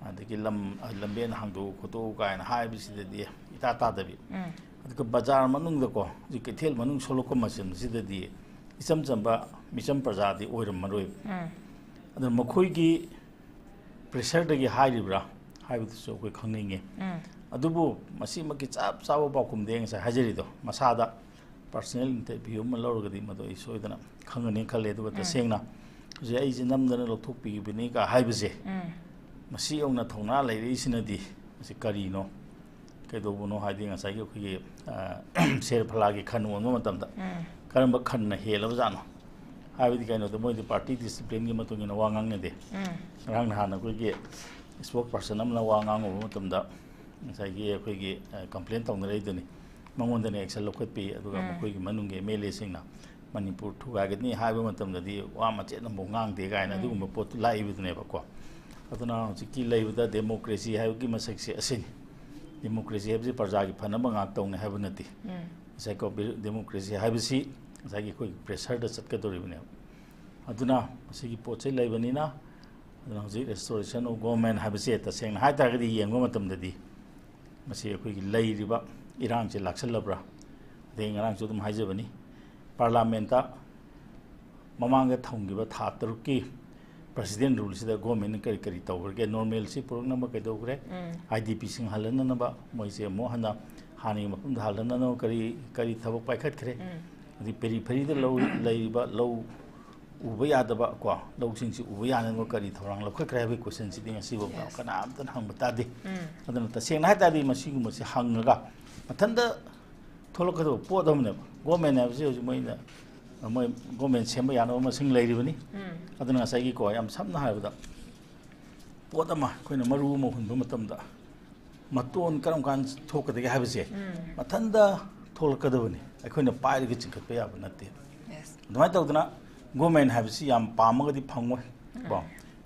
ꯑꯗꯒꯤ ꯂꯝ, ꯂꯝꯕꯦꯟ ꯍꯥꯡꯗꯣꯛꯎ ꯈꯣꯠꯇꯣꯛꯎ ꯀꯥꯏꯅ ꯍꯥꯏꯕꯁꯤꯗꯗꯤ ꯏꯇꯥ ꯇꯥꯗꯕꯤ꯫ ꯎꯝ꯫ ꯑꯗꯨꯒ ꯕꯖꯥꯔ ꯃꯅꯨꯡꯗꯀꯣ ꯍꯧꯖꯤꯛ ꯀꯩꯊꯦꯜ ꯃꯅꯨꯡ ꯁꯣꯛꯂꯛꯄ ꯃꯇꯝꯁꯤꯗꯗꯤ ꯏꯆꯝ ꯆꯝꯕ ꯃꯤꯆꯝ ꯄ꯭ꯔꯖꯥꯗꯤ ꯑꯣꯏꯔꯝꯃꯔꯣꯏꯕ꯫ ꯎꯝ꯫ ꯑꯗꯨꯅ ꯃꯈꯣꯏꯒꯤ ꯄ꯭ꯔꯦꯁꯔꯗꯒꯤ ꯍꯥꯏꯔꯤꯕ꯭ꯔꯥ ꯍꯥꯏꯕꯗꯨꯁꯨ ꯑꯩꯈꯣꯏ ꯈꯪꯅꯤꯡꯉꯤ꯫ ꯎꯝ꯫ ꯑꯗꯨꯕꯨ ꯃꯁꯤꯃꯛꯀꯤ ꯆꯞ ꯆꯥꯕ ꯄꯥꯎꯈꯨꯝꯗꯤ ꯑꯩ ꯉꯁꯥꯏ ꯍꯥꯏꯖꯔꯤꯗꯣ, ꯃꯁꯥꯗ ꯄꯥꯔꯁꯣꯅꯦꯜ ꯏꯟꯇꯔꯚ꯭ꯌꯨ ꯑꯃ ꯂꯧꯔꯒꯗꯤ ꯃꯗꯨ ꯑꯩ ꯁꯣꯏꯗꯅ ꯈꯪꯒꯅꯤ ꯈꯜꯂꯦ꯫ ꯑꯗꯨꯒ ꯎꯝ꯫ ꯇꯁꯦꯡꯅ ꯍꯧꯖꯤꯛ ꯑꯩꯁꯦ ꯅꯝꯗꯅ ꯂꯧꯊꯣꯛꯄꯤꯈꯤꯕꯅꯤꯒ ꯍꯥꯏꯕꯁꯦ, ꯎꯝ꯫ ꯃꯁꯤ ꯌꯧꯅ ꯊꯧꯅꯥ ꯂꯩꯔꯛꯏꯁꯤꯅꯗꯤ ꯃꯁꯤ ꯀꯔꯤꯅꯣ? ꯀꯩꯗꯧꯕꯅꯣ ꯍꯥꯏꯗꯤ ꯉꯁꯥꯏꯒꯤ ꯑꯩꯈꯣꯏꯒꯤ, ꯑ, ꯁꯦꯔ ꯐꯂꯥꯒꯤ ꯈꯟ ꯑꯣꯟꯕ ꯃꯇꯝꯗ ꯎꯝ꯫ ꯀꯔꯝꯕ ꯈꯟꯅ ꯍꯦꯜꯂꯕꯖꯥꯠꯅꯣ? ꯍꯥꯏꯕꯗꯤ ꯀꯩꯅꯣꯗ ꯃꯣꯏꯗꯤ ꯄꯥꯔꯇꯤ ꯗꯤꯁꯤꯄ꯭ꯂꯤꯟꯒꯤ ꯃꯇꯨꯡ ꯏꯟꯅ ꯋꯥ ꯉꯥꯡꯅꯗꯦ꯫ ꯎꯝ꯫ ꯉꯔꯥꯡ ꯅꯍꯥꯟ ꯑꯩꯈꯣꯏꯒꯤ ꯏꯁꯄꯣꯛ ꯄꯥꯔꯁꯟ ꯑꯃꯅ ꯋꯥ ꯉꯥꯡꯉꯨꯕ ꯃꯇꯝꯗ ꯉꯁꯥꯏꯒꯤ ꯑꯩꯈꯣꯏꯒꯤ, ꯑ, ꯀꯝꯄ꯭ꯂꯦꯟ ꯇꯧꯅꯔꯛꯏꯗꯨꯅꯤ꯫ ꯃꯉꯣꯟꯗꯅ ꯑꯦꯛꯁꯟ ꯂꯧꯈꯠꯄꯤ, ꯑꯗꯨꯒ ꯎꯝ꯫ ꯃꯈꯣꯏꯒꯤ ꯃꯅꯨꯡꯒꯤ ꯑꯦꯝ ꯑꯦꯜ ꯑꯦꯁꯤꯡꯅ ꯃꯅꯤꯄꯨꯔ ꯊꯨꯒꯥꯏꯒꯅꯤ ꯍꯥꯏꯕ ꯃꯇꯝꯗꯗꯤ ꯋꯥ ꯃꯆꯦꯠ ꯑꯃꯐꯥꯎ ꯉꯥꯡꯗꯦ ꯀꯥꯏꯅ ꯎꯝ꯫ ꯑꯗꯨꯒꯨꯝꯕ ꯄꯣꯠꯇꯨ ꯂꯥꯛꯏꯕꯗꯨꯅꯦꯕꯀꯣ꯫ ꯑꯗꯨꯅ ꯍꯧꯖꯤꯛꯀꯤ ꯂꯩꯕꯗ ꯗꯦꯃꯣꯀ꯭ꯔꯦꯁꯤ ꯍꯥꯏꯕꯒꯤ ꯃꯁꯛꯁꯦ ꯑꯁꯤꯅꯤ꯫ ꯗꯦꯃꯣꯀ꯭ꯔꯦꯁꯤ ꯍꯥꯏꯕꯁꯤ ꯄ꯭ꯔꯖꯥꯒꯤ ꯐꯅꯕ ꯉꯥꯛꯇꯧꯅꯤ ꯍꯥꯏꯕ ꯅꯠꯇꯦ꯫ ꯎꯝ꯫ ꯉꯁꯥꯏ ꯀꯣ-, ꯗꯦꯃꯣꯀ꯭ꯔꯦꯁꯤ ꯍꯥꯏꯕꯁꯤ ꯉꯁꯥꯏꯒꯤ ꯑꯩꯈꯣꯏꯒꯤ ꯄ꯭ꯔꯦꯁꯔꯗ ꯆꯠꯀꯗꯧꯔꯤꯕꯅꯦꯕ꯫ ꯑꯗꯨꯅ ꯃꯁꯤꯒꯤ ꯄꯣꯠꯁꯤ ꯂꯩꯕꯅꯤꯅ, ꯑꯗꯨꯅ ꯍꯧꯖꯤꯛ restoration of government ꯍꯥꯏꯕꯁꯦ ꯇꯁꯦꯡꯅ ꯍꯥꯏ ꯇꯥꯔꯒꯗꯤ ꯌꯦꯡꯕ ꯃꯇꯝꯗꯗꯤ ꯃꯁꯤ ꯑꯩꯈꯣꯏꯒꯤ ꯂꯩꯔꯤꯕ ꯏꯔꯥꯡꯁꯦ ꯂꯥꯛꯁꯜꯂꯕ꯭ꯔꯥ? ꯑꯗꯩ ꯉꯔꯥꯡꯁꯨ ꯑꯗꯨꯝ ꯍꯥꯏꯖꯕꯅꯤ, ꯄꯥꯔꯂꯥꯃꯦꯟꯠꯇ ꯃꯃꯥꯡꯗ ꯊꯝꯈꯤꯕ ꯊꯥ ꯇꯔꯨꯛꯀꯤ ꯄ꯭ꯔꯦꯁꯤꯗꯦꯟ ꯔꯨꯜꯁꯤꯗ ꯒꯣꯔꯃꯦꯟꯅ ꯀꯔꯤ ꯀꯔꯤ ꯇꯧꯈ꯭ꯔꯒꯦ? ꯅꯣꯔꯃꯦꯜꯁꯤ ꯄꯨꯔꯛꯅꯕ ꯀꯩꯗꯧꯈ꯭ꯔꯦ? ꯎꯝ꯫ ꯑꯥꯏ ꯗꯤ ꯄꯤꯁꯤꯡ ꯍꯜꯍꯟꯅꯅꯕ ꯃꯣꯏꯁꯦ ꯑꯃꯨꯛ ꯍꯟꯅ ꯍꯥꯟꯅꯒꯤ ꯃꯐꯝꯗ ꯍꯜꯍꯟꯅꯅꯕ ꯀꯔꯤ ꯀꯔꯤ ꯊꯕꯛ ꯄꯥꯏꯈꯠꯈ꯭ꯔꯦ? ꯎꯝ꯫ ꯑꯗꯩ ꯄꯦꯔꯤꯐꯦꯔꯤꯗ ꯂꯧ ꯂꯩꯔꯤꯕ ꯂꯧ ꯎꯕ ꯌꯥꯗꯕ ꯀꯣ, ꯂꯧꯁꯤꯡꯁꯤ ꯎꯕ ꯌꯥꯅꯅꯕ ꯀꯔꯤ ꯊꯧꯔꯥꯡ ꯂꯧꯈꯠꯈ꯭ꯔꯦ ꯍꯥꯏꯕꯒꯤ ꯀꯣꯏꯁꯟꯁꯤꯗꯤ ꯉꯁꯤꯐꯥꯎꯗ Yes. ꯀꯅꯥꯝꯇꯅ ꯍꯪꯕ ꯇꯥꯗꯦ꯫ ꯎꯝ꯫ ꯑꯗꯨꯅ ꯇꯁꯦꯡꯅ ꯍꯥꯏ ꯇꯥꯔꯗꯤ ꯃꯁꯤꯒꯨꯝꯕꯁꯤ ꯍꯪꯉꯒ ꯃꯊꯟꯇ ꯊꯣꯛꯂꯛꯀꯗꯕ ꯄꯣꯠ ꯑꯃꯅꯦꯕ꯫ ꯒꯣꯔꯃꯦꯟ ꯍꯥꯏꯕꯁꯤ ꯍꯧꯖꯤꯛ ꯃꯣꯏꯅ ꯃꯣꯏ ꯒꯣꯔꯃꯦꯟ ꯁꯦꯝꯕ ꯌꯥꯅꯕ ꯃꯁꯤꯡ ꯂꯩꯔꯤꯕꯅꯤ꯫ ꯎꯝ꯫ ꯑꯗꯨꯅ ꯉꯁꯥꯏꯒꯤꯀꯣ, ꯌꯥꯝ ꯁꯝꯅ ꯍꯥꯏꯔꯕꯗ ꯄꯣꯠ ꯑꯃ ꯑꯩꯈꯣꯏꯅ ꯃꯔꯨ ꯑꯃ ꯍꯨꯟꯕ ꯃꯇꯝꯗ ꯃꯇꯣꯟ ꯀꯔꯝ ꯀꯥꯟꯗ ꯊꯣꯛꯀꯗꯒꯦ ꯍꯥꯏꯕꯁꯦ ꯎꯝ꯫ ꯃꯊꯟꯇ ꯊꯣꯛꯂꯛꯀꯗꯕꯅꯤ, ꯑꯩꯈꯣꯏꯅ ꯄꯥꯏꯔꯒ ꯆꯤꯡꯈꯠꯄ ꯌꯥꯕ ꯅꯠꯇꯦ꯫ Yes. ꯑꯗꯨꯃꯥꯏꯅ ꯇꯧꯗꯅ ꯒꯣꯔꯃꯦꯟ ꯍꯥꯏꯕꯁꯤ ꯌꯥꯝ ꯄꯥꯝꯃꯒꯗꯤ ꯐꯪꯉꯣꯏ ꯀꯣ,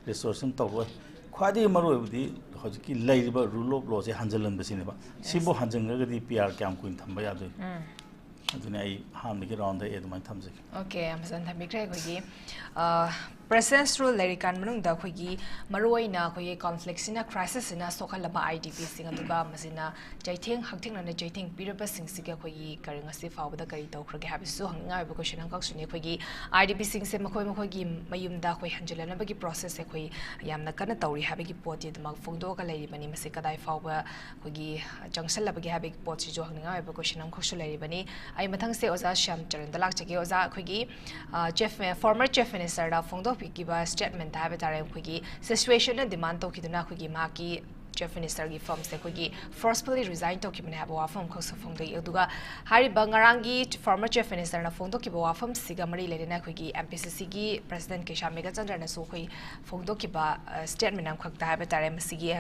ꯔꯤꯁꯣꯔꯁꯟ ꯇꯧꯔꯣꯏ꯫ ꯈ꯭ꯋꯥꯏꯗꯒꯤ ꯃꯔꯨꯑꯣꯏꯕꯗꯤ ꯍꯧꯖꯤꯛꯀꯤ ꯂꯩꯔꯤꯕ ꯔꯨꯜ ꯑꯣꯐ ꯂꯣꯁꯦ ꯍꯟꯖꯤꯜꯍꯟꯕꯁꯤꯅꯦꯕ꯫ ꯁꯤꯕꯨ ꯍꯟꯖꯤꯟꯈ꯭ꯔꯒꯗꯤ ꯄꯤ ꯑꯥꯔ ꯀꯌꯥꯝ ꯀꯨꯏꯅ ꯊꯝꯕ ꯌꯥꯗꯣꯏꯅꯣ? ꯎꯝ꯫ ꯑꯗꯨꯅ ꯑꯩ ꯑꯍꯥꯟꯕꯒꯤ ꯔꯥꯎꯟꯗ ꯑꯩ ꯑꯗꯨꯃꯥꯏꯅ ꯊꯝꯖꯒꯦ꯫ ꯑꯣꯀꯦ, ꯌꯥꯝ ꯐꯖꯅ ꯊꯝꯕꯤꯈ꯭ꯔꯦ꯫ ꯑꯩꯈꯣꯏꯒꯤ ꯄ꯭ꯔꯦꯁꯤꯗꯦꯟꯁ ꯔꯨꯜ ꯂꯩꯔꯤꯀꯥꯟ ꯃꯅꯨꯡꯗ ꯑꯩꯈꯣꯏꯒꯤ ꯃꯔꯨꯑꯣꯏꯅ ꯑꯩꯈꯣꯏꯒꯤ ꯀꯣꯟꯐ꯭ꯂꯤꯛꯁꯤꯅ, ꯀ꯭ꯔꯥꯏꯁꯤꯁꯁꯤꯅ ꯁꯣꯛꯍꯜꯂꯕ ꯑꯥꯏ ꯗꯤ ꯄꯤꯁꯤꯡ, ꯑꯗꯨꯒ ꯃꯁꯤꯅ ꯆꯩꯊꯦꯡ, ꯍꯛꯊꯦꯡꯅꯅ ꯆꯩꯊꯦꯡ ꯄꯤꯔꯕꯁꯤꯡꯁꯤꯒꯤ ꯑꯩꯈꯣꯏꯒꯤ ꯀꯔꯤ, ꯉꯁꯤ ꯐꯥꯎꯕꯗ ꯀꯔꯤ ꯇꯧꯈ꯭ꯔꯒꯦ ꯍꯥꯏꯕꯁꯤꯁꯨ ꯍꯪꯅꯤꯡꯉꯥꯏ ꯑꯣꯏꯕ ꯀꯣꯏꯁꯟ ꯑꯃꯈꯛꯁꯨꯅꯤ꯫ ꯑꯩꯈꯣꯏꯒꯤ ꯑꯥꯏ ꯗꯤ ꯄꯤꯁꯤꯡꯁꯦ ꯃꯈꯣꯏ ꯃꯈꯣꯏꯒꯤ ꯃꯌꯨꯝꯗ ꯑꯩꯈꯣꯏ ꯍꯟꯖꯤꯜꯂꯅꯕꯒꯤ ꯄ꯭ꯔꯣꯁꯦꯁꯁꯦ ꯑꯩꯈꯣꯏ ꯌꯥꯝꯅ ꯀꯟꯅ ꯇꯧꯔꯤ ꯍꯥꯏꯕꯒꯤ ꯄꯣꯠꯇꯤ ꯑꯗꯨꯃꯛ ꯐꯣꯡꯗꯣꯛꯑꯒ ꯂꯩꯔꯤꯕꯅꯤ꯫ ꯃꯁꯤ ꯀꯗꯥꯏ ꯐꯥꯎꯕ ꯑꯩꯈꯣꯏꯒꯤ ꯆꯪꯁꯜꯂꯕꯒꯦ ꯍꯥꯏꯕꯒꯤ ꯄꯣꯠꯁꯤꯁꯨ ꯍꯪꯅꯤꯡꯉꯥꯏ ꯑꯣꯏꯕ ꯀꯣꯏꯁꯟ ꯑꯃꯈꯛꯁꯨ ꯂꯩꯔꯤꯕꯅꯤ꯫ ꯑꯩ ꯃꯊꯪꯁꯦ ꯑꯣꯖꯥ ꯁ꯭ꯌꯥꯝ ꯆꯔꯟꯗ ꯂꯥꯛꯆꯒꯦ꯫ ꯑꯣꯖꯥ, ꯑꯩꯈꯣꯏꯒꯤ, ꯑ, ꯆꯤꯐ, ꯐꯣꯔꯃꯔ ꯆꯤꯐ ꯃꯤꯅꯤꯁꯇꯔꯗ ꯐꯣꯡꯗꯣꯛꯄꯤꯈꯤꯕ ꯁ꯭ꯇꯦꯠꯃꯦꯟꯠ ꯍꯥꯏꯕ ꯇꯥꯔꯦ, ꯑꯩꯈꯣꯏꯒꯤ ꯁꯤꯆꯨꯋꯦꯁꯟꯅ ꯗꯤꯃꯥꯟ ꯇꯧꯈꯤꯗꯨꯅ ꯑꯩꯈꯣꯏꯒꯤ ꯃꯍꯥꯛꯀꯤ ꯆꯤꯐ ꯃꯤꯅꯤꯁꯇꯔꯒꯤ ꯐꯝꯁꯦ ꯑꯩꯈꯣꯏꯒꯤ ꯐꯣꯔꯁꯐꯨꯜꯂꯤ ꯔꯤꯖꯥꯏꯟ ꯇꯧꯈꯤꯕꯅꯦ ꯍꯥꯏꯕ ꯋꯥꯐꯝ ꯑꯃꯈꯛꯁꯨ ꯐꯣꯡꯗꯣꯛꯏ꯫ ꯑꯗꯨꯒ ꯍꯥꯏꯔꯤꯕ ꯉꯔꯥꯡꯒꯤ ꯐꯣꯔꯃꯔ ꯆꯤꯐ ꯃꯤꯅꯤꯁꯇꯔꯅ ꯐꯣꯡꯗꯣꯛꯈꯤꯕ ꯋꯥꯐꯝꯁꯤꯒ ꯃꯔꯤ ꯂꯩꯅꯅ ꯑꯩꯈꯣꯏꯒꯤ ꯑꯦꯝ ꯄꯤ ꯁꯤ ꯁꯤꯒꯤ ꯄ꯭ꯔꯦꯁꯤꯗꯦꯟꯠ ꯀꯦꯁꯥ ꯃꯦꯘꯆꯟꯗ꯭ꯔꯅꯁꯨ ꯑꯩꯈꯣꯏ ꯐꯣꯡꯗꯣꯛꯈꯤꯕ, ꯑ, ꯁ꯭ꯇꯦꯠꯃꯦꯟꯠ ꯑꯃꯈꯛꯇ ꯍꯥꯏꯕ ꯇꯥꯔꯦ, ꯃꯁꯤꯒꯤ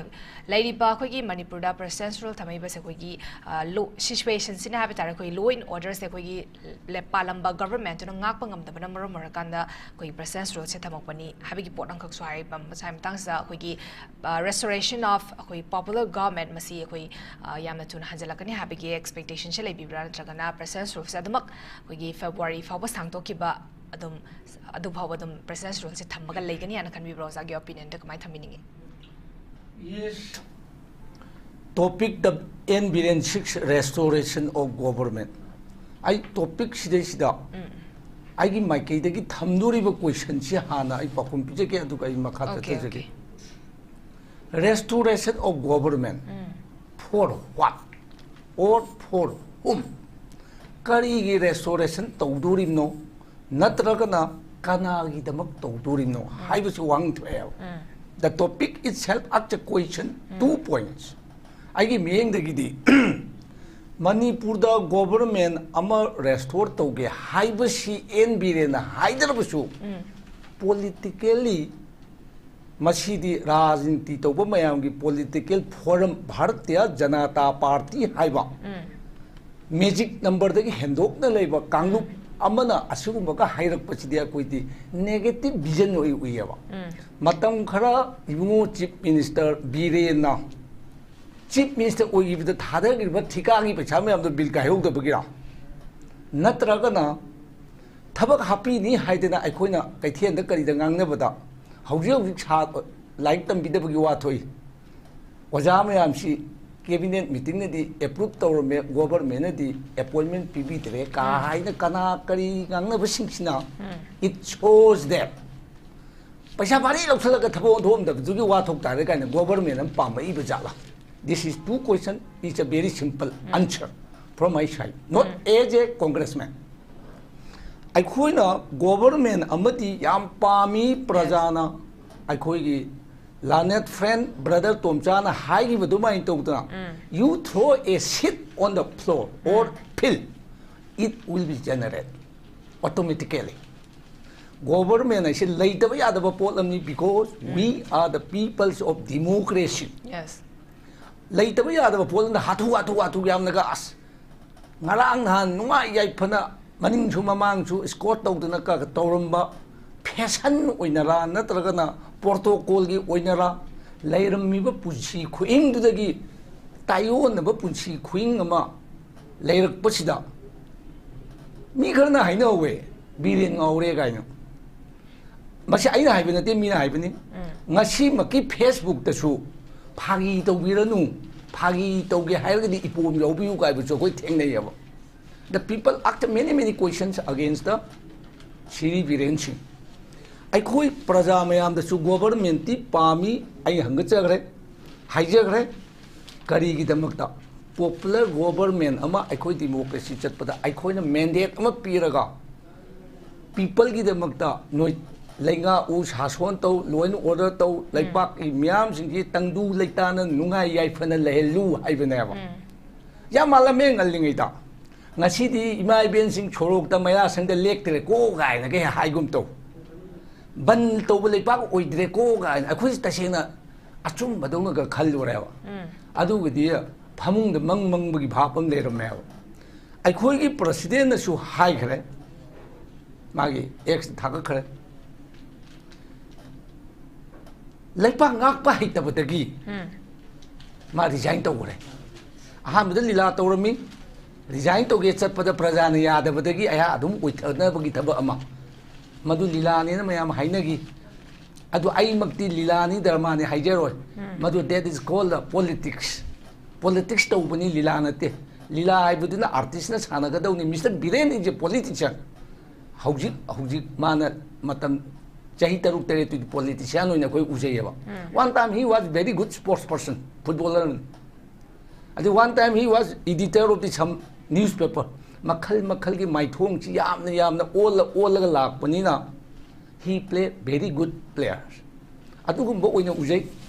ꯂꯩꯔꯤꯕ ꯑꯩꯈꯣꯏꯒꯤ ꯃꯅꯤꯄꯨꯔꯗ ꯄ꯭ꯔꯦꯁꯤꯗꯦꯟꯁ ꯔꯨꯜ ꯊꯝꯃꯛꯏꯕꯁꯦ ꯑꯩꯈꯣꯏꯒꯤ, ꯑ, ꯂꯣ-, ꯁꯤꯆꯨꯋꯦꯁꯟꯁꯤꯅ ꯍꯥꯏꯕ ꯇꯥꯔꯦ, ꯑꯩꯈꯣꯏ ꯂꯣ ꯑꯦꯟ ꯑꯣꯔꯗꯔꯁꯦ ꯑꯩꯈꯣꯏꯒꯤ ꯂꯦꯞ ꯄꯥꯜꯂꯝꯕ ꯒꯚꯔꯟꯃꯦꯟꯠꯇꯨꯅ ꯉꯥꯛꯄ ꯉꯝꯗꯕꯅ ꯃꯔꯝ ꯑꯣꯏꯔꯀꯥꯟꯗ ꯑꯩꯈꯣꯏꯒꯤ ꯄ꯭ꯔꯦꯁꯤꯗꯦꯟꯁ ꯔꯨꯜꯁꯦ ꯊꯝꯃꯛꯄꯅꯤ ꯍꯥꯏꯕꯒꯤ ꯄꯣꯠ ꯑꯃꯈꯛꯁꯨ ꯍꯥꯏꯔꯤꯕ꯫ ꯃꯁꯥꯏ ꯃꯇꯥꯡꯁꯤꯗ ꯑꯩꯈꯣꯏꯒꯤ, ꯑ, restoration of ꯑꯩꯈꯣꯏ popular government ꯃꯁꯤ ꯑꯩꯈꯣꯏ, ꯑ, ꯌꯥꯝꯅ ꯊꯨꯅ ꯍꯟꯖꯤꯜꯂꯛꯀꯅꯤ ꯍꯥꯏꯕꯒꯤ ꯑꯦꯛꯁꯄꯦꯛꯇꯦꯁꯟꯁꯦ ꯂꯩꯕꯤꯕ꯭ꯔꯥ, ꯅꯠꯇ꯭ꯔꯒꯅ ꯄ꯭ꯔꯦꯁꯤꯗꯦꯟꯁ ꯔꯨꯜꯁꯦ ꯑꯗꯨꯃꯛ ꯑꯩꯈꯣꯏꯒꯤ ꯐꯦꯕ꯭ꯔꯨꯋꯥꯔꯤ ꯐꯥꯎꯕ ꯁꯥꯡꯗꯣꯛꯈꯤꯕ ꯑꯗꯨꯝ, ꯑꯗꯨ ꯐꯥꯎꯕ ꯑꯗꯨꯝ ꯄ꯭ꯔꯦꯁꯤꯗꯦꯟꯁ ꯔꯨꯜꯁꯦ ꯊꯝꯃꯒ ꯂꯩꯒꯅꯤ ꯍꯥꯏꯅ ꯈꯟꯕꯤꯕ꯭ꯔꯣ? ꯑꯣꯖꯥꯒꯤ ꯑꯣꯄꯤꯅꯤꯌꯟꯗ ꯀꯃꯥꯏꯅ ꯊꯝꯕꯤꯅꯤꯡꯉꯤ? Yes. Topic the N Biren six, restoration of government. ꯑꯩ ꯇꯣꯄꯤꯛ ꯁꯤꯗꯩꯁꯤꯗ ꯎꯝ꯫ ꯑꯩꯒꯤ ꯃꯥꯏꯀꯩꯗꯒꯤ ꯊꯝꯗꯣꯔꯤꯕ ꯀꯣꯏꯁꯟꯁꯤ ꯍꯥꯟꯅ ꯑꯩ ꯄꯥꯎꯈꯨꯝ ꯄꯤꯖꯒꯦ, ꯑꯗꯨꯒ ꯑꯩ ꯃꯈꯥ Okay, ꯆꯠꯊꯖꯒꯦ꯫ okay. Restoration of government for what? Or for whom? ꯀꯔꯤꯒꯤ restoration ꯇꯧꯗꯣꯔꯤꯕꯅꯣ, ꯅꯠꯇ꯭ꯔꯒꯅ ꯀꯅꯥꯒꯤꯗꯃꯛ ꯇꯧꯗꯣꯔꯤꯕꯅꯣ ꯍꯥꯏꯕꯁꯤ ꯋꯥꯍꯪ ꯊꯣꯛꯑꯦꯕ꯫ The topic itself asks a question, two points. ꯑꯩꯒꯤ ꯃꯤꯠꯌꯦꯡꯗꯒꯤꯗꯤ ꯃꯅꯤꯄꯨꯔꯗ government ꯑꯃ restore ꯇꯧꯒꯦ ꯍꯥꯏꯕꯁꯤ ꯑꯦꯟ ꯕꯤꯔꯦꯟꯅ ꯍꯥꯏꯗ꯭ꯔꯕꯁꯨ, politically ꯃꯁꯤꯗꯤ ꯔꯥꯖꯅꯤꯇꯤ ꯇꯧꯕ ꯃꯌꯥꯝꯒꯤ political forum, Bharatiya Janata party ꯍꯥꯏꯕ magic numberꯗꯒꯤ ꯍꯦꯟꯗꯣꯛꯅ ꯂꯩꯕ ꯀꯥꯡꯂꯨꯞ ꯑꯃꯅ ꯑꯁꯤꯒꯨꯝꯕꯒ ꯍꯥꯏꯔꯛꯄꯁꯤꯗꯤ ꯑꯩꯈꯣꯏꯗꯤ negative vision ꯑꯣꯏ ꯎꯏꯌꯦꯕ꯫ ꯃꯇꯝ ꯈꯔ ꯏꯕꯨꯡꯉꯣ chief minister ꯕꯤꯔꯦꯟꯅ chief minister ꯑꯣꯏꯈꯤꯕꯗ ꯊꯥꯗꯈ꯭ꯔꯤꯕ ꯊꯤꯀꯥꯒꯤ ꯄꯩꯁꯥ ꯃꯌꯥꯝꯗꯣ ꯕꯤꯜ ꯀꯥꯏꯍꯧꯗꯕꯒꯤꯔꯥ? ꯅꯠꯇ꯭ꯔꯒꯅ ꯊꯕꯛ ꯍꯥꯞꯄꯤꯅꯤ ꯍꯥꯏꯗꯅ ꯑꯩꯈꯣꯏꯅ ꯀꯩꯊꯦꯜꯗ ꯀꯔꯤꯗ ꯉꯥꯡꯅꯕꯗ ꯍꯧꯖꯤꯛ ꯍꯧꯖꯤꯛ ꯁꯥ-, ꯂꯥꯏꯔꯤꯛ ꯇꯝꯕꯤꯗꯕꯒꯤ ꯋꯥ ꯊꯣꯛꯏ꯫ ꯑꯣꯖꯥ ꯃꯌꯥꯝꯁꯤ cabinet meetingꯅꯗꯤ approve ꯇꯧꯔꯝꯃꯦ, governmentꯅꯗꯤ appointment ꯄꯤꯕꯤꯗ꯭ꯔꯦ ꯀꯥ ꯍꯥꯏꯅ ꯀꯅꯥ ꯀꯔꯤ ꯉꯥꯡꯅꯕꯁꯤꯡꯁꯤꯅ, it shows that ꯄꯩꯁꯥ ꯚꯥꯔꯤ ꯂꯧꯁꯤꯜꯂꯒ ꯊꯕꯛ ꯑꯣꯟꯊꯣꯛꯑꯝꯗꯕꯗꯨꯒꯤ ꯋꯥ ꯊꯣꯛ ꯇꯥꯔꯦ ꯀꯥꯏꯅ government ꯑꯃ ꯄꯥꯝꯃꯛꯏꯕ ꯖꯥꯠꯂꯥ? This is two question, it's a very simple answer from my side, not as a congressman. ꯑꯩꯈꯣꯏꯅ government ꯑꯃꯗꯤ ꯌꯥꯝ ꯄꯥꯝꯃꯤ, ꯄ꯭ꯔꯖꯥꯅ ꯑꯩꯈꯣꯏꯒꯤ learned friend brother ꯇꯣꯝꯆꯥꯅ ꯍꯥꯏꯈꯤꯕ ꯑꯗꯨꯃꯥꯏꯅ ꯇꯧꯗꯅ, you throw a seed on the floor or field, it will be generate automatically. Government ꯍꯥꯏꯁꯦ ꯂꯩꯇꯕ ꯌꯥꯗꯕ ꯄꯣꯠ ꯑꯃꯅꯤ, because we are the peoples of democracy. Yes. ꯂꯩꯇꯕ ꯌꯥꯗꯕ ꯄꯣꯠ ꯑꯃꯗ ꯍꯥꯊꯨ ꯍꯥꯊꯨ ꯍꯥꯊꯨ ꯌꯥꯝꯅꯒ, ꯑꯁ, ꯉꯔꯥꯡ ꯅꯍꯥꯟ ꯅꯨꯡꯉꯥꯏ ꯌꯥꯏꯐꯅ ꯃꯅꯤꯡꯁꯨ ꯃꯃꯥꯡꯁꯨ escort ꯇꯧꯗꯅ ꯀ-, ꯇꯧꯔꯝꯕ fashion ꯑꯣꯏꯅꯔꯥ, ꯅꯠꯇ꯭ꯔꯒꯅ protocolꯒꯤ ꯑꯣꯏꯅꯔꯥ, ꯂꯩꯔꯝꯃꯤꯕ ꯄꯨꯟꯁꯤ ꯈꯨꯍꯤꯡꯗꯨꯗꯒꯤ ꯇꯥꯏꯑꯣꯟꯅꯕ ꯄꯨꯟꯁꯤ ꯈꯨꯍꯤꯡ ꯑꯃ ꯂꯩꯔꯛꯄꯁꯤꯗ ꯃꯤ ꯈꯔꯅ ꯍꯥꯏꯅꯍꯧꯋꯦ, "ꯕꯤꯔꯦꯟ ꯉꯥꯎꯔꯦ" ꯀꯥꯏꯅ꯫ ꯃꯁꯤ ꯑꯩꯅ ꯍꯥꯏꯕ ꯅꯠꯇꯦ, ꯃꯤꯅ ꯍꯥꯏꯕꯅꯤ꯫ ꯉꯁꯤꯃꯛꯀꯤ Facebookꯇꯁꯨ "ꯐꯥꯒꯤ ꯇꯧꯕꯤꯔꯅꯨ, ꯐꯥꯒꯤ ꯇꯧꯒꯦ ꯍꯥꯏꯔꯒꯗꯤ ꯏꯄꯣꯝ ꯌꯥꯎꯕꯤꯌꯨ" ꯀꯥꯏꯕꯁꯨ ꯑꯩꯈꯣꯏ ꯊꯦꯡꯅꯩꯌꯦꯕ꯫ The people ask many, many questions against the ꯁꯤꯔꯤ ꯕꯤꯔꯦꯟ ꯁꯤꯡ, ꯑꯩꯈꯣꯏ ꯄ꯭ꯔꯖꯥ ꯃꯌꯥꯝꯗꯁꯨ ꯒꯣꯕꯔꯃꯦꯟꯠꯇꯤ ꯄꯥꯝꯃꯤ꯫ ꯑꯩ ꯍꯪꯒꯠꯆꯈ꯭ꯔꯦ, ꯍꯥꯏꯖꯈ꯭ꯔꯦ꯫ ꯀꯔꯤꯒꯤꯗꯃꯛꯇ? ꯄꯣꯄꯨꯂꯔ ꯒꯣꯕꯔꯃꯦꯟꯠ ꯑꯃ, ꯑꯩꯈꯣꯏ ꯗꯤꯃꯣꯀ꯭ꯔꯦꯁꯤ ꯆꯠꯄꯗ ꯑꯩꯈꯣꯏꯅ ꯃꯦꯟꯗꯦꯠ ꯑꯃ ꯄꯤꯔꯒ, ꯄꯤꯄꯜꯒꯤꯗꯃꯛꯇ ꯅꯣꯏ ꯂꯩꯉꯥꯛꯎ, ꯁꯥꯁꯣꯟ ꯇꯧ, ꯂꯣ ꯑꯦꯟ ꯑꯣꯔꯗꯔ ꯇꯧ, ꯂꯩꯄꯥꯛꯀꯤ ꯃꯤꯌꯥꯝꯁꯤꯡꯁꯤ ꯇꯪꯗꯨ ꯂꯩꯇꯥꯅ ꯅꯨꯡꯉꯥꯏ ꯌꯥꯏꯐꯅ ꯂꯩꯍꯜꯂꯨ ꯍꯥꯏꯕꯅꯦꯕ꯫ ꯌꯥꯝ ꯃꯥꯜꯂꯝꯃꯦ ꯉꯜꯂꯤꯉꯩꯗ꯫ ꯉꯁꯤꯗꯤ ꯏꯃꯥ ꯏꯕꯦꯟꯁꯤꯡ ꯁꯣꯔꯣꯛꯇ ꯃꯌꯥꯁꯪꯗ ꯂꯦꯛꯇ꯭ꯔꯦꯀꯣ ꯀꯥꯏꯅꯒ ꯍꯥꯏꯒꯨꯝ ꯇꯧ꯫ ꯕꯟ ꯇꯧꯕ ꯂꯩꯄꯥꯛ ꯑꯣꯏꯗ꯭ꯔꯦꯀꯣ ꯀꯥꯏꯅ ꯑꯩꯈꯣꯏꯁꯤ ꯇꯁꯦꯡꯅ ꯑꯆꯨꯝꯕꯗꯧꯅꯒ ꯈꯜꯂꯨꯔꯦꯕ꯫ ꯑꯗꯨꯒꯗꯤ ꯐꯃꯨꯡꯗ ꯃꯪ ꯃꯪꯕꯒꯤ ꯚꯥꯞ ꯑꯃ ꯂꯩꯔꯝꯃꯦꯕ꯫ ꯑꯩꯈꯣꯏꯒꯤ ꯄ꯭ꯔꯁꯤꯗꯦꯟꯅꯁꯨ ꯍꯥꯏꯈ꯭ꯔꯦ, ꯃꯥꯒꯤ ꯑꯦꯛꯁꯇ ꯊꯥꯒꯠꯈ꯭ꯔꯦ, ꯂꯩꯄꯥꯛ ꯉꯥꯛꯄ ꯍꯩꯇꯕꯗꯒꯤ ꯃꯥ ꯔꯤꯖꯥꯏꯟ ꯇꯧꯈ꯭ꯔꯦ꯫ ꯑꯍꯥꯟꯕꯗ ꯂꯤꯂꯥ ꯇꯧꯔꯝꯃꯤ, ꯔꯤꯖꯥꯏꯟ ꯇꯧꯒꯦ ꯆꯠꯄꯗ ꯄ꯭ꯔꯖꯥꯅ ꯌꯥꯗꯕꯗꯒꯤ ꯑꯩꯍꯥꯛ ꯑꯗꯨꯝ ꯑꯣꯏꯊꯅꯕꯒꯤ ꯊꯕꯛ ꯑꯃ, ꯃꯗꯨ ꯂꯤꯂꯥꯅꯦꯅ ꯃꯌꯥꯝ ꯍꯥꯏꯅꯈꯤ꯫ ꯑꯗꯨ ꯑꯩꯃꯛꯇꯤ ꯂꯤꯂꯥꯅꯤ ꯗ꯭ꯔꯃꯥꯅꯤ ꯍꯥꯏꯖꯔꯣꯏ, ꯃꯗꯨ that is called politics꯫ Politics ꯇꯧꯕꯅꯤ, ꯂꯤꯂꯥ ꯅꯠꯇꯦ꯫ ꯂꯤꯂꯥ ꯍꯥꯏꯕꯗꯨꯅ ꯑꯥꯔꯇꯤꯁꯅ ꯁꯥꯟꯅꯒꯗꯧꯅꯤ꯫ Mister Biren is a politician꯫ ꯍꯧꯖꯤꯛ ꯍꯧꯖꯤꯛ ꯃꯥꯅ ꯃꯇꯝ ꯆꯍꯤ ꯇꯔꯨꯛ ꯇꯔꯦꯠꯇꯨꯗꯤ ꯄꯣꯂꯤꯇꯤꯁꯤꯌꯥꯟ ꯑꯣꯏꯅ ꯑꯩꯈꯣꯏ ꯎꯖꯩꯌꯦꯕ꯫ One time he was very good sports person, footballer꯫ ꯑꯗꯨ one time he was editor of the some newspaper꯫ ꯃꯈꯜ ꯃꯈꯜꯒꯤ ꯃꯥꯏꯊꯣꯡꯁꯤ ꯌꯥꯝꯅ ꯌꯥꯝꯅ ꯑꯣꯜꯂ ꯑꯣꯜꯂꯒ ꯂꯥꯛꯄꯅꯤꯅ, he play very good players꯫ ꯑꯗꯨꯒꯨꯝꯕ ꯑꯣꯏꯅ ꯎꯖꯩ꯫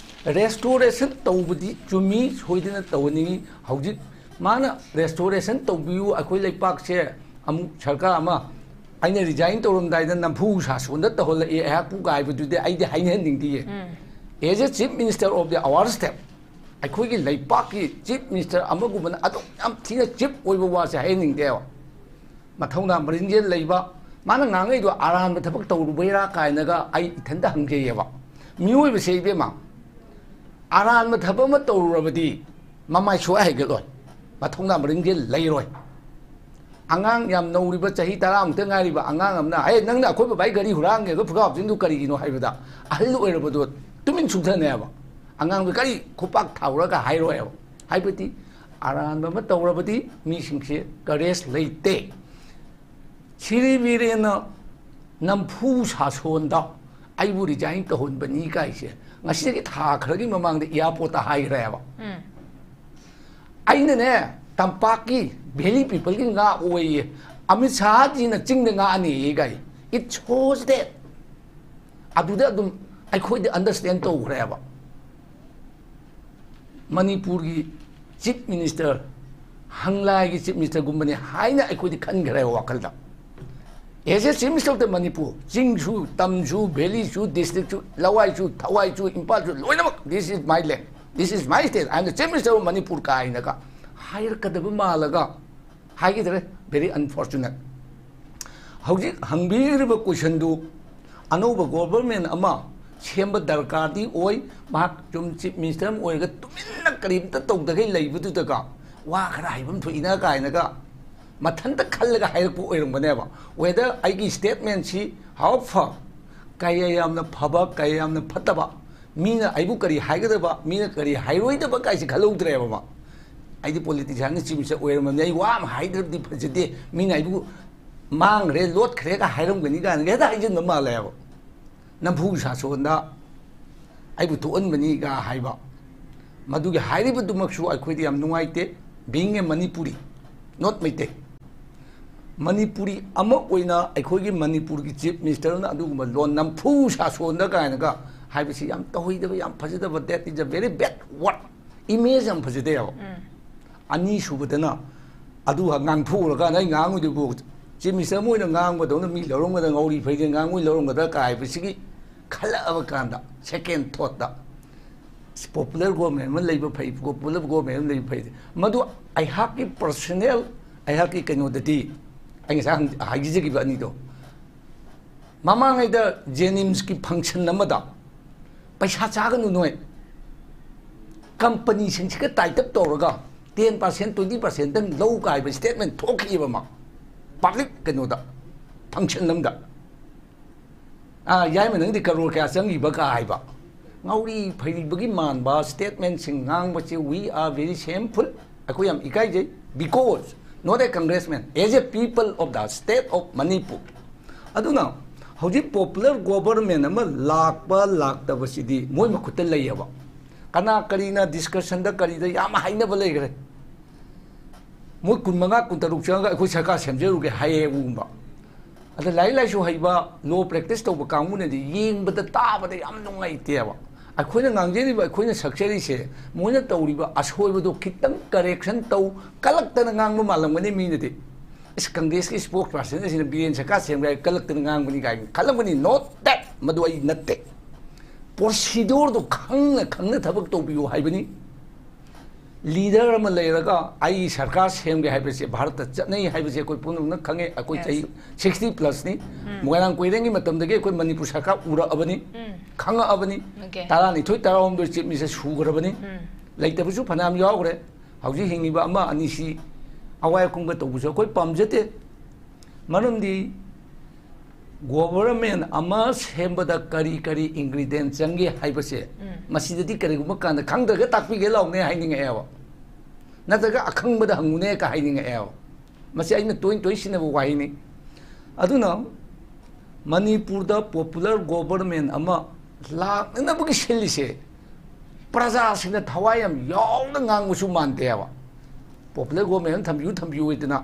ꯔꯦꯁꯇꯣꯔꯦꯁꯟ ꯇꯧꯕꯗꯤ ꯆꯨꯝꯃꯤ, ꯁꯣꯏꯗꯅ ꯇꯧꯍꯟꯅꯤꯡꯉꯤ꯫ ꯍꯧꯖꯤꯛ ꯃꯥꯅ ꯔꯦꯁꯇꯣꯔꯦꯁꯟ ꯇꯧꯕꯤꯌꯨ, ꯑꯩꯈꯣꯏ ꯂꯩꯄꯥꯛꯁꯦ ꯑꯃꯨꯛ ꯁꯔꯀꯥꯔ ꯑꯃ, ꯑꯩꯅ ꯔꯤꯖꯥꯏꯟ ꯇꯧꯔꯝꯗꯥꯏꯗ ꯅꯝꯐꯨ ꯁꯥꯁꯣꯟꯗ ꯇꯧꯍꯜꯂꯛꯏ ꯑꯩꯍꯥꯛꯄꯨ ꯀꯥꯏꯕꯗꯨꯗꯤ ꯑꯩꯗꯤ ꯍꯥꯏꯅꯍꯟꯅꯤꯡꯗꯤꯌꯦ꯫ As a chief minister of the our state, ꯑꯩꯈꯣꯏꯒꯤ ꯂꯩꯄꯥꯛꯀꯤ ꯆꯤꯐ ꯃꯤꯅꯤꯁꯇꯔ ꯑꯃꯒꯨꯝꯕꯅ ꯑꯗꯨꯛ ꯌꯥꯝ ꯊꯤꯅ ꯆꯤꯞ ꯑꯣꯏꯕ ꯋꯥꯁꯦ ꯍꯥꯏꯍꯟꯅꯤꯡꯗꯦꯕ꯫ ꯃꯊꯧꯅꯥ ꯃꯔꯤꯟꯖꯦꯜ ꯂꯩꯕ, ꯃꯥꯅ ꯉꯥꯡꯉꯛꯏꯗꯣ ꯑꯔꯥꯟꯕ ꯊꯕꯛ ꯇꯧꯔꯨꯕꯩꯔꯥ ꯀꯥꯏꯅꯒ ꯑꯩ ꯏꯊꯟꯇ ꯍꯪꯖꯩꯌꯦꯕ꯫ ꯃꯤꯑꯣꯏꯕꯁꯦ ꯏꯕꯦꯝꯃ, ꯑꯔꯥꯟꯕ ꯊꯕꯛ ꯑꯃ ꯇꯧꯔꯨꯔꯕꯗꯤ ꯃꯃꯥꯏ ꯁꯨꯛꯍꯥꯏ ꯍꯥꯏꯒꯠꯂꯣꯏ, ꯃꯊꯧꯅꯥ ꯃꯔꯤꯟꯖꯦꯜ ꯂꯩꯔꯣꯏ꯫ ꯑꯉꯥꯡ ꯌꯥꯝ ꯅꯧꯔꯤꯕ, ꯆꯍꯤ ꯇꯔꯥꯃꯨꯛꯇ ꯉꯥꯏꯔꯤꯕ ꯑꯉꯥꯡ ꯑꯃꯅ, "ꯑꯦ, ꯅꯪꯅ ꯑꯩꯈꯣꯏ ꯕꯕꯥꯒꯤ ꯒꯥꯔꯤ ꯍꯨꯔꯥꯟꯒꯦꯒ ꯐꯨꯒꯥ ꯐꯨꯖꯤꯟꯗꯨ ꯀꯔꯤꯒꯤꯅꯣ?" ꯍꯥꯏꯕꯗ, ꯑꯍꯜ ꯑꯣꯏꯔꯕꯗꯣ ꯇꯨꯃꯤꯟ ꯁꯨꯡꯊꯅꯦꯕ꯫ ꯑꯉꯥꯡꯗꯨ ꯀꯔꯤ ꯈꯨꯄꯥꯛ ꯊꯥꯎꯔꯒ ꯍꯥꯏꯔꯣꯏꯕ꯫ ꯍꯥꯏꯕꯗꯤ ꯑꯔꯥꯟꯕ ꯑꯃ ꯇꯧꯔꯕꯗꯤ ꯃꯤꯁꯤꯡꯁꯦ ꯀꯔꯦꯖ ꯂꯩꯇꯦ꯫ ꯁꯤꯔꯤ ꯕꯤꯔꯦꯟꯅ ꯅꯝꯐꯨ ꯁꯥꯁꯣꯟꯗ ꯑꯩꯕꯨ ꯔꯤꯖꯥꯏꯟ ꯇꯧꯍꯟꯕꯅꯤ ꯀꯥꯏꯁꯦ ꯉꯁꯤꯗꯒꯤ ꯊꯥ ꯈꯔꯒꯤ ꯃꯃꯥꯡꯗ ꯏꯌꯥꯔꯄꯣꯔꯠꯇ ꯍꯥꯏꯈ꯭ꯔꯦꯕ꯫ ꯑꯩꯅꯅꯦ, ꯇꯝꯄꯥꯛꯀꯤ ꯚꯦꯂꯤ ꯄꯤꯄꯜꯒꯤ ꯉꯥ ꯑꯣꯏꯌꯦ, ꯑꯃꯤꯠ ꯁꯥꯍꯖꯤꯅ ꯆꯤꯡꯗ ꯉꯥꯛꯑꯅꯤꯌꯦ ꯀꯥꯏ꯫ It shows that ꯑꯗꯨꯗ ꯑꯗꯨꯝ ꯑꯩꯈꯣꯏꯗꯤ ꯑꯟꯗꯔꯁꯇꯦꯟ ꯇꯧꯈ꯭ꯔꯦꯕ꯫ ꯃꯅꯤꯄꯨꯔꯒꯤ ꯆꯤꯐ ꯃꯤꯅꯤꯁꯇꯔ, ꯍꯪꯂꯥꯏꯒꯤ ꯆꯤꯐ ꯃꯤꯅꯤꯁꯇꯔꯒꯨꯝꯕꯅꯤ ꯍꯥꯏꯅ ꯑꯩꯈꯣꯏꯗꯤ ꯈꯟꯈ꯭ꯔꯦꯕ ꯋꯥꯈꯜꯗ꯫ As a Chief Minister of the Manipur, ꯆꯤꯡꯁꯨ, ꯇꯝꯁꯨ, ꯚꯦꯂꯤꯁꯨ, ꯗꯤꯁꯇ꯭ꯔꯤꯛꯁꯨ, ꯂꯋꯥꯏꯁꯨ, ꯊꯋꯥꯏꯁꯨ, ꯏꯝꯐꯥꯜꯁꯨ, ꯂꯣꯏꯅꯃꯛ, "This is my land, this is my state, I am the Chief Minister of Manipur" ꯀꯥꯏꯅꯒ ꯍꯥꯏꯔꯛꯀꯗꯕ ꯃꯥꯜꯂꯒ ꯍꯥꯏꯈꯤꯗ꯭ꯔꯦ꯫ Very unfortunate꯫ ꯍꯧꯖꯤꯛ ꯍꯪꯕꯤꯔꯤꯕ ꯀꯣꯏꯁꯟꯗꯨ ꯑꯅꯧꯕ ꯒꯣꯚꯔꯃꯦꯟ ꯑꯃ ꯁꯦꯝꯕ ꯗꯔꯀꯥꯔꯗꯤ ꯑꯣꯏ꯫ ꯃꯍꯥꯛ ꯆꯨꯝ ꯆꯤꯐ ꯃꯤꯅꯤꯁꯇꯔ ꯑꯃ ꯑꯣꯏꯔꯒ ꯇꯨꯃꯤꯟꯅ ꯀꯔꯤꯝꯇ ꯇꯧꯗꯈꯩ ꯂꯩꯕꯗꯨꯗꯒ ꯋꯥ ꯈꯔ ꯍꯥꯏꯐꯝ ꯊꯣꯛꯏꯅ ꯀꯥꯏꯅꯒ ꯃꯊꯟꯇ ꯈꯜꯂꯒ ꯍꯥꯏꯔꯛꯄ ꯑꯣꯏꯔꯝꯒꯅꯦꯕ꯫ Whether ꯑꯩꯒꯤ ꯁ꯭ꯇꯦꯠꯃꯦꯟꯁꯤ how far, ꯀꯌꯥ ꯌꯥꯝꯅ ꯐꯕ, ꯀꯌꯥ ꯌꯥꯝꯅ ꯐꯠꯇꯕ, ꯃꯤꯅ ꯑꯩꯕꯨ ꯀꯔꯤ ꯍꯥꯏꯒꯗꯕ, ꯃꯤꯅ ꯀꯔꯤ ꯍꯥꯏꯔꯣꯏꯗꯕ ꯀꯥꯏꯁꯤ ꯈꯜꯍꯧꯗ꯭ꯔꯦꯕ ꯃꯥ꯫ ꯑꯩꯗꯤ ꯄꯣꯂꯤꯇꯤꯁꯤꯌꯥꯟꯒꯤ ꯆꯤꯐ ꯃꯤꯅꯤꯁꯇꯔ ꯑꯣꯏꯔꯝꯃꯕꯅꯤ, ꯑꯩ ꯋꯥ ꯑꯃ ꯍꯥꯏꯗ꯭ꯔꯕꯗꯤ ꯐꯖꯗꯦ, ꯃꯤꯅ ꯑꯩꯕꯨ ꯃꯥꯡꯈ꯭ꯔꯦ, ꯂꯣꯠꯈ꯭ꯔꯦꯒ ꯍꯥꯏꯔꯝꯒꯅꯤ ꯀꯥꯏꯅꯒ ꯍꯦꯛꯇ ꯍꯥꯏꯖꯤꯟꯕ ꯃꯥꯜꯂꯦꯕ꯫ ꯅꯝꯐꯨ ꯁꯥꯁꯣꯟꯗ ꯑꯩꯕꯨ ꯊꯣꯛꯍꯟꯕꯅꯤꯒ ꯍꯥꯏꯕ, ꯃꯗꯨꯒꯤ ꯍꯥꯏꯔꯤꯕꯗꯨꯃꯛꯁꯨ ꯑꯩꯈꯣꯏꯗ ꯌꯥꯝ ꯅꯨꯡꯉꯥꯏꯇꯦ꯫ Being a Manipuri, not Meitei, Manipuri ꯑꯃ ꯑꯣꯏꯅ ꯑꯩꯈꯣꯏꯒꯤ ꯃꯅꯤꯄꯨꯔꯒꯤ ꯆꯤꯐ ꯃꯤꯅꯤꯁꯇꯔꯅ ꯑꯗꯨꯒꯨꯝꯕ ꯂꯣꯟ ꯅꯝꯐꯨ ꯁꯥꯁꯣꯟꯗ ꯀꯥꯏꯅꯒ ꯍꯥꯏꯕꯁꯤ ꯌꯥꯝ ꯇꯧꯍꯩꯗꯕ, ꯌꯥꯝ ꯐꯖꯗꯕ, that is a very bad word, image ꯌꯥꯝ ꯐꯖꯗꯦꯕ꯫ ꯑꯅꯤꯁꯨꯕꯗꯅ ꯑꯗꯨ ꯉꯥꯡꯊꯣꯛꯎꯔꯀꯥꯟꯗ ꯑꯩ ꯉꯥꯡꯉꯨꯗꯨꯕꯨ ꯆꯤꯐ ꯃꯤꯅꯤꯁꯇꯔ ꯑꯃ ꯑꯣꯏꯅ ꯉꯥꯡꯕꯗꯧꯅ ꯃꯤ ꯂꯧꯔꯝꯒꯗ꯭ꯔꯥ, ꯉꯧꯔꯤ ꯐꯩꯗꯤ ꯉꯥꯡꯉꯨꯏ ꯂꯧꯔꯝꯒꯗ꯭ꯔꯥ ꯀꯥꯏꯕꯁꯤꯒꯤ ꯈꯜꯂꯛꯑꯕ ꯀꯥꯟꯗ, ꯁꯦꯀꯦꯟ ꯊꯣꯠꯇ, ꯄꯣꯄꯨꯂꯔ ꯒꯣꯔꯃꯦꯟ ꯑꯃ ꯂꯩꯕ ꯐꯩ, ꯄꯣꯄꯨꯂꯔ ꯒꯣꯔꯃꯦꯟ ꯑꯃ ꯂꯩꯕ ꯐꯩ꯫ ꯃꯗꯨ ꯑꯩꯍꯥꯛꯀꯤ ꯄꯔꯁꯣꯅꯦꯜ, ꯑꯩꯍꯥꯛꯀꯤ ꯀꯩꯅꯣꯗꯗꯤ, ꯑꯩ ꯉꯁꯥꯏ ꯍꯪ-, ꯍꯥꯏꯖꯈꯤꯕ ꯑꯅꯤꯗꯣ, ꯃꯃꯥꯡꯉꯩꯗ ꯖꯦꯅꯤꯝꯁꯀꯤ ꯐꯪꯁꯟ ꯑꯃꯗ ꯄꯩꯁꯥ ꯆꯥꯒꯅꯨ ꯅꯣꯏ, ꯀꯝꯄꯅꯤꯁꯤꯡꯁꯤꯒ ꯇꯥꯏꯠ ꯑꯞ ꯇꯧꯔꯒ ten percent, twenty percent ꯇꯪ ꯂꯧ ꯀꯥꯏꯕ ꯁ꯭ꯇꯦꯠꯃꯦꯟ ꯊꯣꯛꯈꯤꯑꯕ ꯃꯥ, ꯄꯕ꯭ꯂꯤꯛ ꯀꯩꯅꯣꯗ, ꯐꯪꯁꯟ ꯑꯃꯗ꯫ ꯑꯥ, ꯌꯥꯏꯃ, ꯅꯪꯗꯤ ꯀꯔꯣꯔ ꯀꯌꯥ ꯆꯪꯈꯤꯕ ꯀꯥ ꯍꯥꯏꯕ꯫ ꯉꯥꯎꯔꯤ ꯐꯩꯔꯤꯕꯒꯤ ꯃꯥꯟꯕ ꯁ꯭ꯇꯦꯠꯃꯦꯟꯁꯤꯡ ꯉꯥꯡꯕꯁꯤ, we are very shameful꯫ ꯑꯩꯈꯣꯏ ꯌꯥꯝ ꯏꯀꯥꯏꯖꯩ, because not a congressman, as a people of the state of Manipur꯫ ꯑꯗꯨꯅ ꯍꯧꯖꯤꯛ ꯄꯣꯄꯨꯂꯔ ꯒꯣꯕꯔꯃꯦꯟ ꯑꯃ ꯂꯥꯛꯄ ꯂꯥꯛꯇꯕꯁꯤꯗꯤ ꯃꯣꯏ ꯃꯈꯨꯠꯇ ꯂꯩꯌꯦꯕ꯫ ꯀꯅꯥ ꯀꯔꯤꯅ ꯗꯤꯁꯀꯁꯟꯗ ꯀꯔꯤꯗ ꯌꯥꯝ ꯍꯥꯏꯅꯕ ꯂꯩꯈ꯭ꯔꯦ꯫ ꯃꯣꯏ ꯀꯨꯟꯃꯉꯥ ꯀꯨꯟꯇꯔꯨꯛ ꯆꯪꯉꯒ ꯑꯩꯈꯣꯏ ꯁꯔꯀꯥꯔ ꯁꯦꯝꯖꯔꯨꯒꯦ ꯍꯥꯏꯌꯦꯕꯒꯨꯝꯕ꯫ ꯑꯗ ꯂꯥꯏꯔꯤꯛ ꯂꯥꯏꯁꯨ ꯍꯩꯕ, ꯂꯣ ꯄ꯭ꯔꯦꯛꯇꯤꯁ ꯇꯧꯕ ꯀꯥꯡꯕꯨꯅꯗꯤ ꯌꯦꯡꯕꯗ, ꯇꯥꯕꯗ ꯌꯥꯝ ꯅꯨꯡꯉꯥꯏꯇꯦꯕ꯫ ꯑꯩꯈꯣꯏꯅ ꯉꯥꯡꯖꯔꯤꯕ, ꯑꯩꯈꯣꯏꯅ ꯁꯛꯆꯔꯤꯁꯦ, ꯃꯣꯏꯅ ꯇꯧꯔꯤꯕ ꯑꯁꯣꯏꯕꯗꯣ ꯈꯤꯇꯪ ꯀꯔꯦꯛꯁꯟ ꯇꯧ, ꯀꯜꯂꯛꯇꯅ ꯉꯥꯡꯕ ꯃꯥꯜꯂꯝꯒꯅꯤ ꯃꯤꯅꯗꯤ꯫ "ꯑꯁ, ꯀꯪꯒ꯭ꯔꯦꯁꯀꯤ ꯁ꯭ꯄꯣꯛꯁ ꯄꯥꯔꯁꯟ ꯑꯁꯤꯅ ꯕꯤꯔꯦꯟ ꯁꯔꯀꯥꯔ ꯁꯦꯝꯒꯦ ꯍꯥꯏ ꯀꯜꯂꯛꯇꯅ ꯉꯥꯡꯕꯅꯤ" ꯀꯥꯏꯅ ꯈꯜꯂꯝꯒꯅꯤ꯫ Not that, ꯃꯗꯨ ꯑꯩ ꯅꯠꯇꯦ꯫ ꯄ꯭ꯔꯣꯁꯤꯗꯣꯔꯗꯣ ꯈꯪꯅ ꯈꯪꯅ ꯊꯕꯛ ꯇꯧꯕꯤꯌꯨ ꯍꯥꯏꯕꯅꯤ꯫ ꯂꯤꯗꯔ ꯑꯃ ꯂꯩꯔꯒ ꯑꯩ ꯁꯔꯀꯥꯔ ꯁꯦꯝꯒꯦ ꯍꯥꯏꯕꯁꯦ ꯚꯥꯔꯠꯇ ꯆꯠꯅꯩ ꯍꯥꯏꯕꯁꯦ ꯑꯩꯈꯣꯏ ꯄꯨꯝꯅꯃꯛꯅ ꯈꯪꯉꯦ꯫ ꯑꯩꯈꯣꯏ Yes. ꯆꯍꯤ sixty plus ꯅꯤ꯫ ꯎꯝ꯫ ꯃꯣꯏꯔꯥꯡ ꯀꯣꯏꯔꯦꯡꯒꯤ ꯃꯇꯝꯗꯒꯤ ꯑꯩꯈꯣꯏ ꯃꯅꯤꯄꯨꯔ ꯁꯔꯀꯥꯔ ꯎꯔꯛꯑꯕꯅꯤ, ꯎꯝ꯫ ꯈꯪꯉꯛꯑꯕꯅꯤ꯫ Okay. ꯇꯔꯥꯅꯤꯊꯣꯏ, ꯇꯔꯥꯍꯨꯝꯗꯣꯏ ꯆꯤꯞ ꯃꯤꯅꯤꯁꯇꯔ ꯁꯨꯈ꯭ꯔꯕꯅꯤ꯫ ꯎꯝ꯫ ꯂꯩꯇꯕꯁꯨ ꯐꯅꯌꯥꯝ ꯌꯥꯎꯈ꯭ꯔꯦ꯫ ꯍꯧꯖꯤꯛ ꯍꯤꯡꯉꯤꯕ ꯑꯃ ꯑꯅꯤꯁꯤ ꯑꯋꯥꯏ ꯑꯈꯨꯝꯒ ꯇꯧꯕꯁꯨ ꯑꯩꯈꯣꯏ ꯄꯥꯝꯖꯗꯦ꯫ ꯃꯔꯝꯗꯤ ꯒꯣꯕꯔꯃꯦꯟ ꯑꯃ ꯁꯦꯝꯕꯗ ꯀꯔꯤ ꯀꯔꯤ ꯏꯟꯒ꯭ꯔꯤꯗꯤꯌꯦꯟ ꯆꯪꯒꯦ ꯍꯥꯏꯕꯁꯦ, ꯎꯝ꯫ ꯃꯁꯤꯗꯗꯤ ꯀꯔꯤꯒꯨꯝꯕ ꯀꯥꯟꯗ ꯈꯪꯗ꯭ꯔꯒ ꯇꯥꯛꯄꯤꯒꯦ ꯂꯥꯎꯅꯦ ꯍꯥꯏꯅꯤꯡꯉꯛꯑꯦꯕ, ꯅꯠꯇ꯭ꯔꯒ ꯑꯈꯪꯕꯗ ꯍꯪꯉꯨꯅꯦ ꯀ ꯍꯥꯏꯅꯤꯡꯉꯛꯑꯦꯕ꯫ ꯃꯁꯤ ꯑꯩꯅ ꯇꯣꯏ ꯇꯣꯏ ꯁꯤꯖꯤꯟꯅꯕ ꯋꯥꯍꯩꯅꯤ꯫ ꯑꯗꯨꯅ ꯃꯅꯤꯄꯨꯔꯗ ꯄꯣꯄꯨꯂꯔ ꯒꯣꯕꯔꯃꯦꯟ ꯑꯃ ꯂꯥꯛꯅꯅꯕꯒꯤ ꯁꯤꯜꯂꯤꯁꯦ ꯄ꯭ꯔꯖꯥꯁꯤꯡꯅ ꯊꯋꯥꯏ ꯌꯥꯝ ꯌꯥꯎꯅ ꯉꯥꯡꯕꯁꯨ ꯃꯥꯟꯗꯦꯕ꯫ ꯄꯣꯄꯨꯂꯔ ꯒꯣꯕꯔꯃꯦꯟ ꯑꯃ ꯊꯝꯕꯤꯌꯨ, ꯊꯝꯕꯤꯌꯨ ꯍꯥꯏꯗꯅ,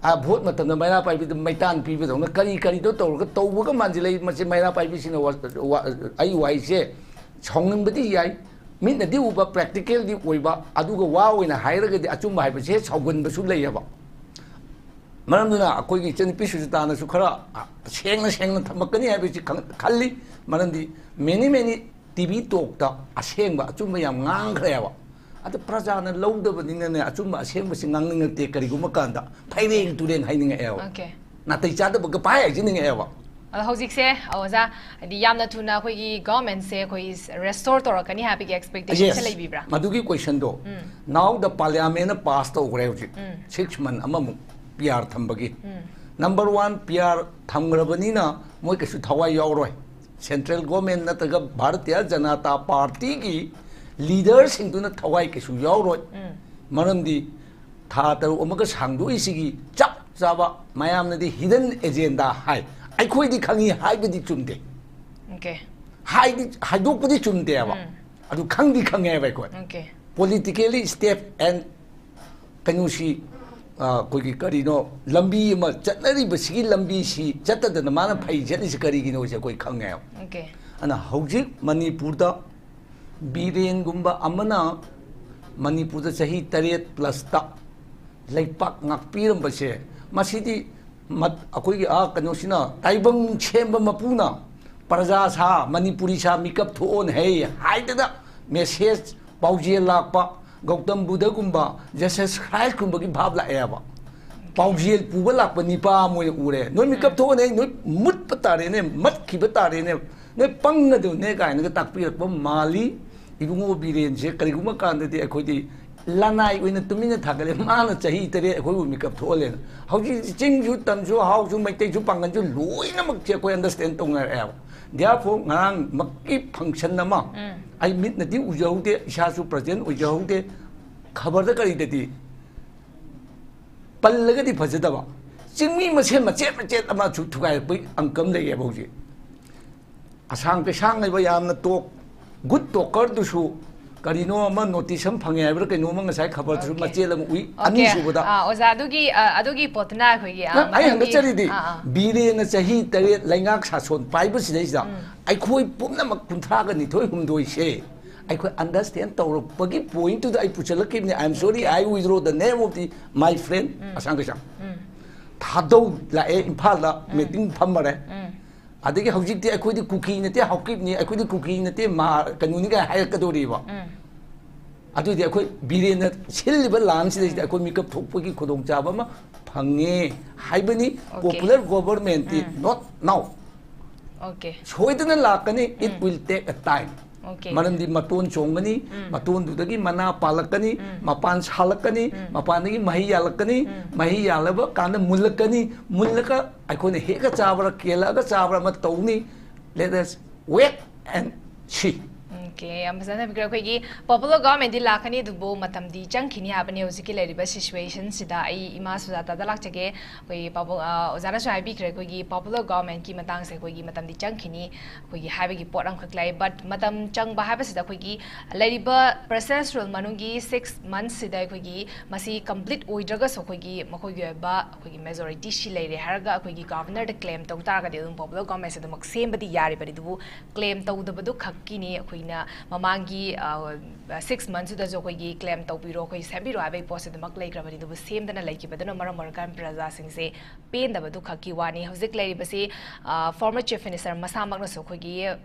ꯑꯥ, ꯚꯣꯠ ꯃꯇꯝꯗ ꯃꯩꯔꯥ ꯄꯥꯏꯕꯤꯗ ꯃꯩꯇꯥꯟ ꯄꯤꯕꯗꯧꯅ ꯀꯔꯤ ꯀꯔꯤꯗꯣ ꯇꯧꯔꯒ ꯇꯧꯕꯒ ꯃꯥꯟꯁꯤꯜꯂꯛꯏ꯫ ꯃꯁꯤ ꯃꯩꯔꯥ ꯄꯥꯏꯕꯤꯁꯤꯡꯅ ꯋꯥ-, ꯋꯥ-, ꯑꯩ ꯋꯥꯍꯩꯁꯦ ꯁꯥꯎꯅꯤꯡꯕꯗꯤ ꯌꯥꯏ, ꯃꯤꯠꯅꯗꯤ ꯎꯕ, ꯄ꯭ꯔꯦꯛꯇꯤꯀꯦꯜꯗꯤ ꯑꯣꯏꯕ, ꯑꯗꯨꯒ ꯋꯥ ꯑꯣꯏꯅ ꯍꯥꯏꯔꯒꯗꯤ ꯑꯆꯨꯝꯕ ꯍꯥꯏꯕꯁꯦ ꯁꯥꯎꯒꯟꯕꯁꯨ ꯂꯩꯌꯦꯕ꯫ ꯃꯔꯝꯗꯨꯅ ꯑꯩꯈꯣꯏꯒꯤ ꯏꯆꯟꯅꯨꯄꯤ ꯁꯨꯖꯤꯇꯥꯅꯁꯨ ꯈꯔ ꯁꯦꯡꯅ ꯁꯦꯡꯅ ꯊꯝꯃꯛꯀꯅꯤ ꯍꯥꯏꯕꯁꯤ ꯈꯪ-, ꯈꯜꯂꯤ꯫ ꯃꯔꯝꯗꯤ many many T V talkꯇ ꯑꯁꯦꯡꯕ ꯑꯆꯨꯝꯕ ꯌꯥꯝ ꯉꯥꯡꯈ꯭ꯔꯦꯕ꯫ ꯑꯗ ꯄ꯭ꯔꯖꯥꯅ ꯂꯧꯗꯕꯅꯤꯅꯅꯦ, ꯑꯆꯨꯝꯕ ꯑꯁꯦꯡꯕꯁꯤ ꯉꯥꯡꯅꯤꯡꯉꯛꯇꯦ꯫ ꯀꯔꯤꯒꯨꯝꯕ ꯀꯥꯟꯗ ꯐꯩꯔꯦꯡ ꯇꯨꯔꯦꯡ ꯍꯥꯏꯅꯤꯡꯉꯛꯑꯦꯕ꯫ Okay. ꯅꯥꯇꯩ ꯆꯥꯗꯕꯒ ꯄꯥꯏ ꯍꯥꯏꯖꯅꯤꯡꯉꯛꯑꯦꯕ꯫ ꯑꯗꯣ ꯍꯧꯖꯤꯛꯁꯦ, ꯑꯣꯖꯥ, ꯍꯥꯏꯗꯤ ꯌꯥꯝꯅ ꯊꯨꯅ ꯑꯩꯈꯣꯏꯒꯤ ꯒꯣꯚꯔꯟꯃꯦꯟꯁꯦ ꯑꯩꯈꯣꯏ ꯔꯦꯁꯇꯣꯔ ꯇꯧꯔꯛꯀꯅꯤ ꯍꯥꯏꯕꯒꯤ ꯑꯦꯛꯁꯄꯦꯛꯇꯦꯁꯟꯁꯦ Yes. ꯂꯩꯕꯤꯕ꯭ꯔꯥ? ꯃꯗꯨꯒꯤ ꯀꯣꯏꯁꯟꯗꯣ ꯎꯝ꯫ Now the parliamentꯅ ꯄꯥꯁ ꯇꯧꯈ꯭ꯔꯦ ꯍꯧꯖꯤꯛ꯫ ꯎꯝ꯫ Six month ꯑꯃꯃꯨꯛ P R ꯊꯝꯕꯒꯤ꯫ ꯎꯝ꯫ Number one, P R ꯊꯝꯈ꯭ꯔꯕꯅꯤꯅ ꯃꯣꯏ ꯀꯩꯁꯨ ꯊꯋꯥꯏ ꯌꯥꯎꯔꯣꯏ꯫ ꯁꯦꯟꯇ꯭ꯔꯦꯜ ꯒꯣꯚꯔꯟꯃꯦꯟ ꯅꯠꯇ꯭ꯔꯒ ꯚꯥꯔꯇꯤꯌ ꯖꯅꯇꯥ ꯄꯥꯔꯇꯤꯒꯤ ꯂꯤꯗꯔꯁꯤꯡꯗꯨꯅ ꯊꯋꯥꯏ ꯀꯩꯁꯨ ꯌꯥꯎꯔꯣꯏ꯫ ꯎꯝ꯫ ꯃꯔꯝꯗꯤ ꯊꯥ ꯇꯔꯨꯛ ꯑꯃꯒ ꯁꯥꯡꯗꯣꯛꯏꯁꯤꯒꯤ ꯆꯞ ꯆꯥꯕ ꯃꯌꯥꯝꯅꯗꯤ hidden agenda ꯍꯥꯏ꯫ ꯑꯩꯈꯣꯏꯗꯤ ꯈꯪꯉꯤ ꯍꯥꯏꯕꯗꯤ ꯆꯨꯝꯗꯦ꯫ Okay. ꯍꯥꯏꯗꯤ ꯍꯥꯏꯗꯣꯛꯄꯗꯤ ꯆꯨꯝꯗꯦꯕ꯫ ꯑꯗꯨ ꯈꯪꯗꯤ ꯈꯪꯉꯦꯕ ꯑꯩꯈꯣꯏ꯫ Okay. Politically step and ꯀꯩꯅꯣꯁꯤ, ꯑ, ꯑꯩꯈꯣꯏꯒꯤ ꯀꯔꯤꯅꯣ, ꯂꯝꯕꯤ ꯑꯃ ꯆꯠꯅꯔꯤꯕꯁꯤꯒꯤ ꯂꯝꯕꯤꯁꯤ ꯆꯠꯇꯗꯅ ꯃꯥꯅ ꯐꯩ ꯆꯠꯂꯤꯁꯤ ꯀꯔꯤꯒꯤꯅꯣꯁꯦ ꯑꯩꯈꯣꯏ ꯈꯪꯉꯦꯕ꯫ Okay. ꯑꯗꯨꯅ ꯍꯧꯖꯤꯛ ꯃꯅꯤꯄꯨꯔꯗ ꯕꯤꯔꯦꯟꯒꯨꯝꯕ ꯑꯃꯅ ꯃꯅꯤꯄꯨꯔꯗ ꯆꯍꯤ ꯇꯔꯦꯠ ꯄ꯭ꯂꯁꯇ ꯂꯩꯄꯥꯛ ꯉꯥꯛꯄꯤꯔꯝꯕꯁꯦ, ꯃꯁꯤꯗꯤ ꯃꯠ-, ꯑꯩꯈꯣꯏꯒꯤ, ꯑꯥ, ꯀꯩꯅꯣꯁꯤꯅ, ꯇꯥꯏꯕꯪ ꯁꯦꯝꯕ ꯃꯄꯨꯅ ꯄ꯭ꯔꯖꯥ ꯁꯥ, ꯃꯅꯤꯄꯨꯔꯤ ꯁꯥ, ꯃꯤꯀꯞ ꯊꯣꯛꯑꯣꯅ ꯍꯩ ꯍꯥꯏꯗꯅ message, ꯄꯥꯎꯖꯦꯜ ꯂꯥꯛꯄ, ꯒꯧꯇꯝ ꯕꯨꯙꯒꯨꯝꯕ, Jesus Christꯀꯨꯝꯕꯒꯤ ꯚꯥꯞ ꯂꯥꯛꯑꯦꯕ꯫ ꯄꯥꯎꯖꯦꯜ ꯄꯨꯕ ꯂꯥꯛꯄ ꯅꯤꯄꯥ ꯑꯃ ꯑꯣꯏꯅ ꯎꯔꯦ꯫ "ꯅꯣꯏ ꯃꯤꯀꯞ ꯊꯣꯛꯑꯣꯅꯦ, ꯅꯣꯏ ꯃꯨꯠꯄ ꯇꯥꯔꯦꯅꯦ, ꯃꯠꯈꯤꯕ ꯇꯥꯔꯦꯅꯦ, ꯅꯣꯏ ꯄꯪꯒꯗꯧꯅꯦ" ꯀꯥꯏꯅꯒ ꯇꯥꯛꯄꯤꯔꯛꯄ ꯃꯥꯜꯂꯤ꯫ ꯏꯕꯨꯡꯉꯣ ꯕꯤꯔꯦꯟꯁꯦ ꯀꯔꯤꯒꯨꯝꯕ ꯀꯥꯟꯗꯗꯤ ꯑꯩꯈꯣꯏꯗꯤ ꯂꯅꯥꯏ ꯑꯣꯏꯅ ꯇꯨꯃꯤꯟꯅ ꯊꯥꯒꯠꯂꯦ, ꯃꯥꯅ ꯆꯍꯤ ꯇꯔꯦꯠ ꯑꯩꯈꯣꯏꯕꯨ ꯃꯤꯀꯞ ꯊꯣꯛꯍꯜꯂꯦꯅ꯫ ꯍꯧꯖꯤꯛ ꯆꯤꯡꯁꯨ, ꯇꯝꯁꯨ, ꯍꯥꯎꯁꯨ, ꯃꯩꯇꯩꯁꯨ, ꯄꯥꯡꯒꯜꯁꯨ ꯂꯣꯏꯅꯃꯛꯁꯦ ꯑꯩꯈꯣꯏ understand ꯇꯧꯅꯔꯛꯑꯦꯕ꯫ Therefore, ꯉꯔꯥꯡꯃꯛꯀꯤ function ꯑꯃ ꯑꯩ ꯃꯤꯠꯅꯗꯤ ꯎꯖꯍꯧꯗꯦ, ꯏꯁꯥꯁꯨ present ꯑꯣꯏꯖꯍꯧꯗꯦ, ꯈꯕꯔꯗ ꯀꯔꯤꯗꯗꯤ ꯄꯜꯂꯒꯗꯤ ꯐꯖꯗꯕ, ꯆꯤꯡꯃꯤ ꯃꯁꯦꯟ ꯃꯆꯦꯠ ꯃꯆꯦꯠ ꯑꯃꯁꯨ ꯊꯨꯒꯥꯏꯔꯛꯄꯒꯤ ꯑꯪꯀꯝ ꯂꯩꯌꯦꯕ ꯍꯧꯖꯤꯛ꯫ ꯑꯁꯥꯡ ꯀꯩꯁꯥꯡ ꯂꯩꯕ ꯌꯥꯝꯅ talk, good talkerꯗꯨꯁꯨ ꯀꯔꯤꯅꯣ ꯑꯃ notice ꯑꯃ ꯐꯪꯉꯦ ꯍꯥꯏꯕ꯭ꯔꯥ ꯀꯩꯅꯣꯝꯃ ꯉꯁꯥꯏ ꯈꯕꯔꯗꯁꯨ Okay. ꯃꯆꯦꯠ ꯑꯃ ꯎꯏ꯫ Okay. ꯑꯅꯤꯁꯨꯕꯗ ꯑ, ꯑꯣꯖꯥ, ꯑꯗꯨꯒꯤ, ꯑ, ꯑꯗꯨꯒꯤ ꯄꯣꯠꯇꯨꯅ ꯑꯩꯈꯣꯏꯒꯤ, ꯑ, ꯅꯪ ꯑꯩ ꯃꯔꯝꯗꯤ- ꯍꯪꯒꯠꯆꯔꯤꯗꯤ ꯑꯥ, ꯑꯥ. ꯕꯤꯔꯦꯟꯅ ꯆꯍꯤ ꯇꯔꯦꯠ ꯂꯩꯉꯥꯛ ꯁꯥꯁꯣꯟ ꯄꯥꯏꯕꯁꯤꯗꯩꯁꯤꯗ ꯑꯩꯈꯣꯏ ꯄꯨꯝꯅꯃꯛ ꯀꯨꯟꯊ꯭ꯔꯥꯒ ꯅꯤꯊꯣꯏ ꯍꯨꯝꯗꯣꯏꯁꯦ ꯑꯩꯈꯣꯏ understand ꯇꯧꯔꯛꯄꯒꯤ pointꯇꯨꯗ ꯑꯩ ꯄꯨꯁꯜꯂꯛꯈꯤꯕꯅꯤ꯫ I am sorry, I withdraw the name of the, my friend ꯑꯁꯥꯡ ꯀꯩꯁꯥꯡ꯫ ꯊꯥꯗꯧ ꯂꯥꯛꯑꯦ ꯏꯝꯐꯥꯜꯗ meeting ꯐꯝꯃꯔꯦ꯫ ꯑꯗꯒꯤ ꯍꯧꯖꯤꯛꯇꯤ ꯑꯩꯈꯣꯏꯗꯤ ꯀꯨꯀꯤ ꯅꯠꯇꯦ, ꯍꯥꯎꯀꯤꯞꯅꯤ, ꯑꯩꯈꯣꯏꯗꯤ ꯀꯨꯀꯤ ꯅꯠꯇꯦ, ꯃꯥ-, ꯀꯩꯅꯣꯅꯤ ꯀꯥꯏ ꯍꯥꯏꯔꯛꯀꯗꯧꯔꯤꯕ꯫ ꯑꯗꯨꯗꯤ ꯑꯩꯈꯣꯏ ꯕꯤꯔꯦꯟꯅ ꯁꯤꯜꯂꯤꯕ ꯂꯥꯟꯁꯤꯗꯩꯁꯤꯗ ꯑꯩꯈꯣꯏ ꯃꯤꯀꯞ ꯊꯣꯛꯄꯒꯤ ꯈꯨꯗꯣꯡꯆꯥꯕ ꯑꯃ ꯐꯪꯉꯦ ꯍꯥꯏꯕꯅꯤ꯫ Okay. Popular governmentꯇꯤ not now꯫ Okay. ꯁꯣꯏꯗꯅ ꯂꯥꯛꯀꯅꯤ, it will take a time꯫ Okay. ꯃꯔꯝꯗꯤ ꯃꯇꯣꯟ ꯆꯣꯡꯒꯅꯤ, ꯃꯇꯣꯟꯗꯨꯗꯒꯤ ꯃꯅꯥ ꯄꯥꯜꯂꯛꯀꯅꯤ, ꯃꯄꯥꯟ ꯁꯥꯠꯂꯛꯀꯅꯤ, ꯃꯄꯥꯟꯗꯒꯤ ꯃꯍꯩ ꯌꯥꯜꯂꯛꯀꯅꯤ, ꯃꯍꯩ ꯌꯥꯜꯂꯕ ꯀꯥꯟꯗ ꯃꯨꯜꯂꯛꯀꯅꯤ, ꯃꯨꯜꯂꯒ ꯑꯩꯈꯣꯏꯅ ꯍꯦꯛꯑ ꯆꯥꯕ꯭ꯔꯥ, ꯀꯦꯜꯂꯛꯑꯒ ꯆꯥꯕ꯭ꯔꯥ ꯑꯃ ꯇꯧꯅꯤ꯫ Let us wait and see꯫ Okay, ꯌꯥꯝ ꯐꯖꯅ ꯊꯝꯕꯤꯈ꯭ꯔꯦ꯫ ꯑꯩꯈꯣꯏꯒꯤ popular government ꯗꯤ ꯂꯥꯛꯀꯅꯤ, ꯑꯗꯨꯕꯨ ꯃꯇꯝꯗꯤ ꯆꯪꯈꯤꯅꯤ ꯍꯥꯏꯕꯅꯤ꯫ ꯍꯧꯖꯤꯛꯀꯤ ꯂꯩꯔꯤꯕ situation ꯁꯤꯗ ꯑꯩ ꯏꯃꯥ ꯁꯨꯖꯥꯇꯥꯗ ꯂꯥꯛꯆꯒꯦ꯫ ꯑꯩꯈꯣꯏꯒꯤ ꯄꯥꯕꯨꯡ, ꯑ, ꯑꯣꯖꯥꯅꯁꯨ ꯍꯥꯏꯕꯤꯈ꯭ꯔꯦ, ꯑꯩꯈꯣꯏꯒꯤ popular government ꯀꯤ ꯃꯇꯥꯡꯁꯦ ꯑꯩꯈꯣꯏꯒꯤ ꯃꯇꯝꯗꯤ ꯆꯪꯈꯤꯅꯤ, ꯑꯩꯈꯣꯏꯒꯤ ꯍꯥꯏꯕꯒꯤ ꯄꯣꯠ ꯑꯃꯈꯛ ꯂꯩ꯫ But ꯃꯇꯝ ꯆꯪꯕ ꯍꯥꯏꯕꯁꯤꯗ ꯑꯩꯈꯣꯏꯒꯤ ꯂꯩꯔꯤꯕ president's rule ꯃꯅꯨꯡꯒꯤ six months ꯁꯤꯗ ꯑꯩꯈꯣꯏꯒꯤ ꯃꯁꯤ complete ꯑꯣꯏꯗ꯭ꯔꯒꯁꯨ ꯑꯩꯈꯣꯏꯒꯤ ꯃꯈꯣꯏꯒꯤ ꯑꯣꯏꯕ ꯑꯩꯈꯣꯏꯒꯤ majority ꯁꯤ ꯂꯩꯔꯦ ꯍꯥꯏꯔꯒ ꯑꯩꯈꯣꯏꯒꯤ governor ꯗ claim ꯇꯧ ꯇꯥꯔꯒꯗꯤ ꯑꯗꯨꯝ popular government ꯁꯦ ꯑꯗꯨꯃꯛ ꯁꯦꯝꯕꯗꯤ ꯌꯥꯔꯤꯕꯅꯤ꯫ ꯑꯗꯨꯕꯨ claim ꯇꯧꯗꯕꯗꯨ ꯈꯛꯀꯤꯅꯤ ꯑꯩꯈꯣꯏꯅ ꯃꯃꯥꯡꯒꯤ, ꯑ, six months ꯁꯤꯗꯁꯨ ꯑꯩꯈꯣꯏꯒꯤ claim ꯇꯧꯕꯤꯔꯣ, ꯑꯩꯈꯣꯏ ꯁꯦꯝꯕꯤꯔꯣ ꯍꯥꯏꯕꯒꯤ ꯄꯣꯠꯁꯦ ꯑꯗꯨꯃꯛ ꯂꯩꯈ꯭ꯔꯕꯅꯤ꯫ ꯑꯗꯨꯕꯨ ꯁꯦꯝꯗꯅ ꯂꯩꯈꯤꯕꯗꯨꯅ ꯃꯔꯝ ꯑꯣꯏꯔꯀꯥꯟꯗ ꯄ꯭ꯔꯖꯥꯁꯤꯡꯁꯦ ꯄꯦꯟꯗꯕꯗꯨ ꯈꯛꯀꯤ ꯋꯥꯅꯤ꯫ ꯍꯧꯖꯤꯛ ꯂꯩꯔꯤꯕꯁꯤ, ꯑ, former chief minister ꯃꯁꯥꯃꯛꯅꯁꯨ ꯑꯩꯈꯣꯏꯒꯤ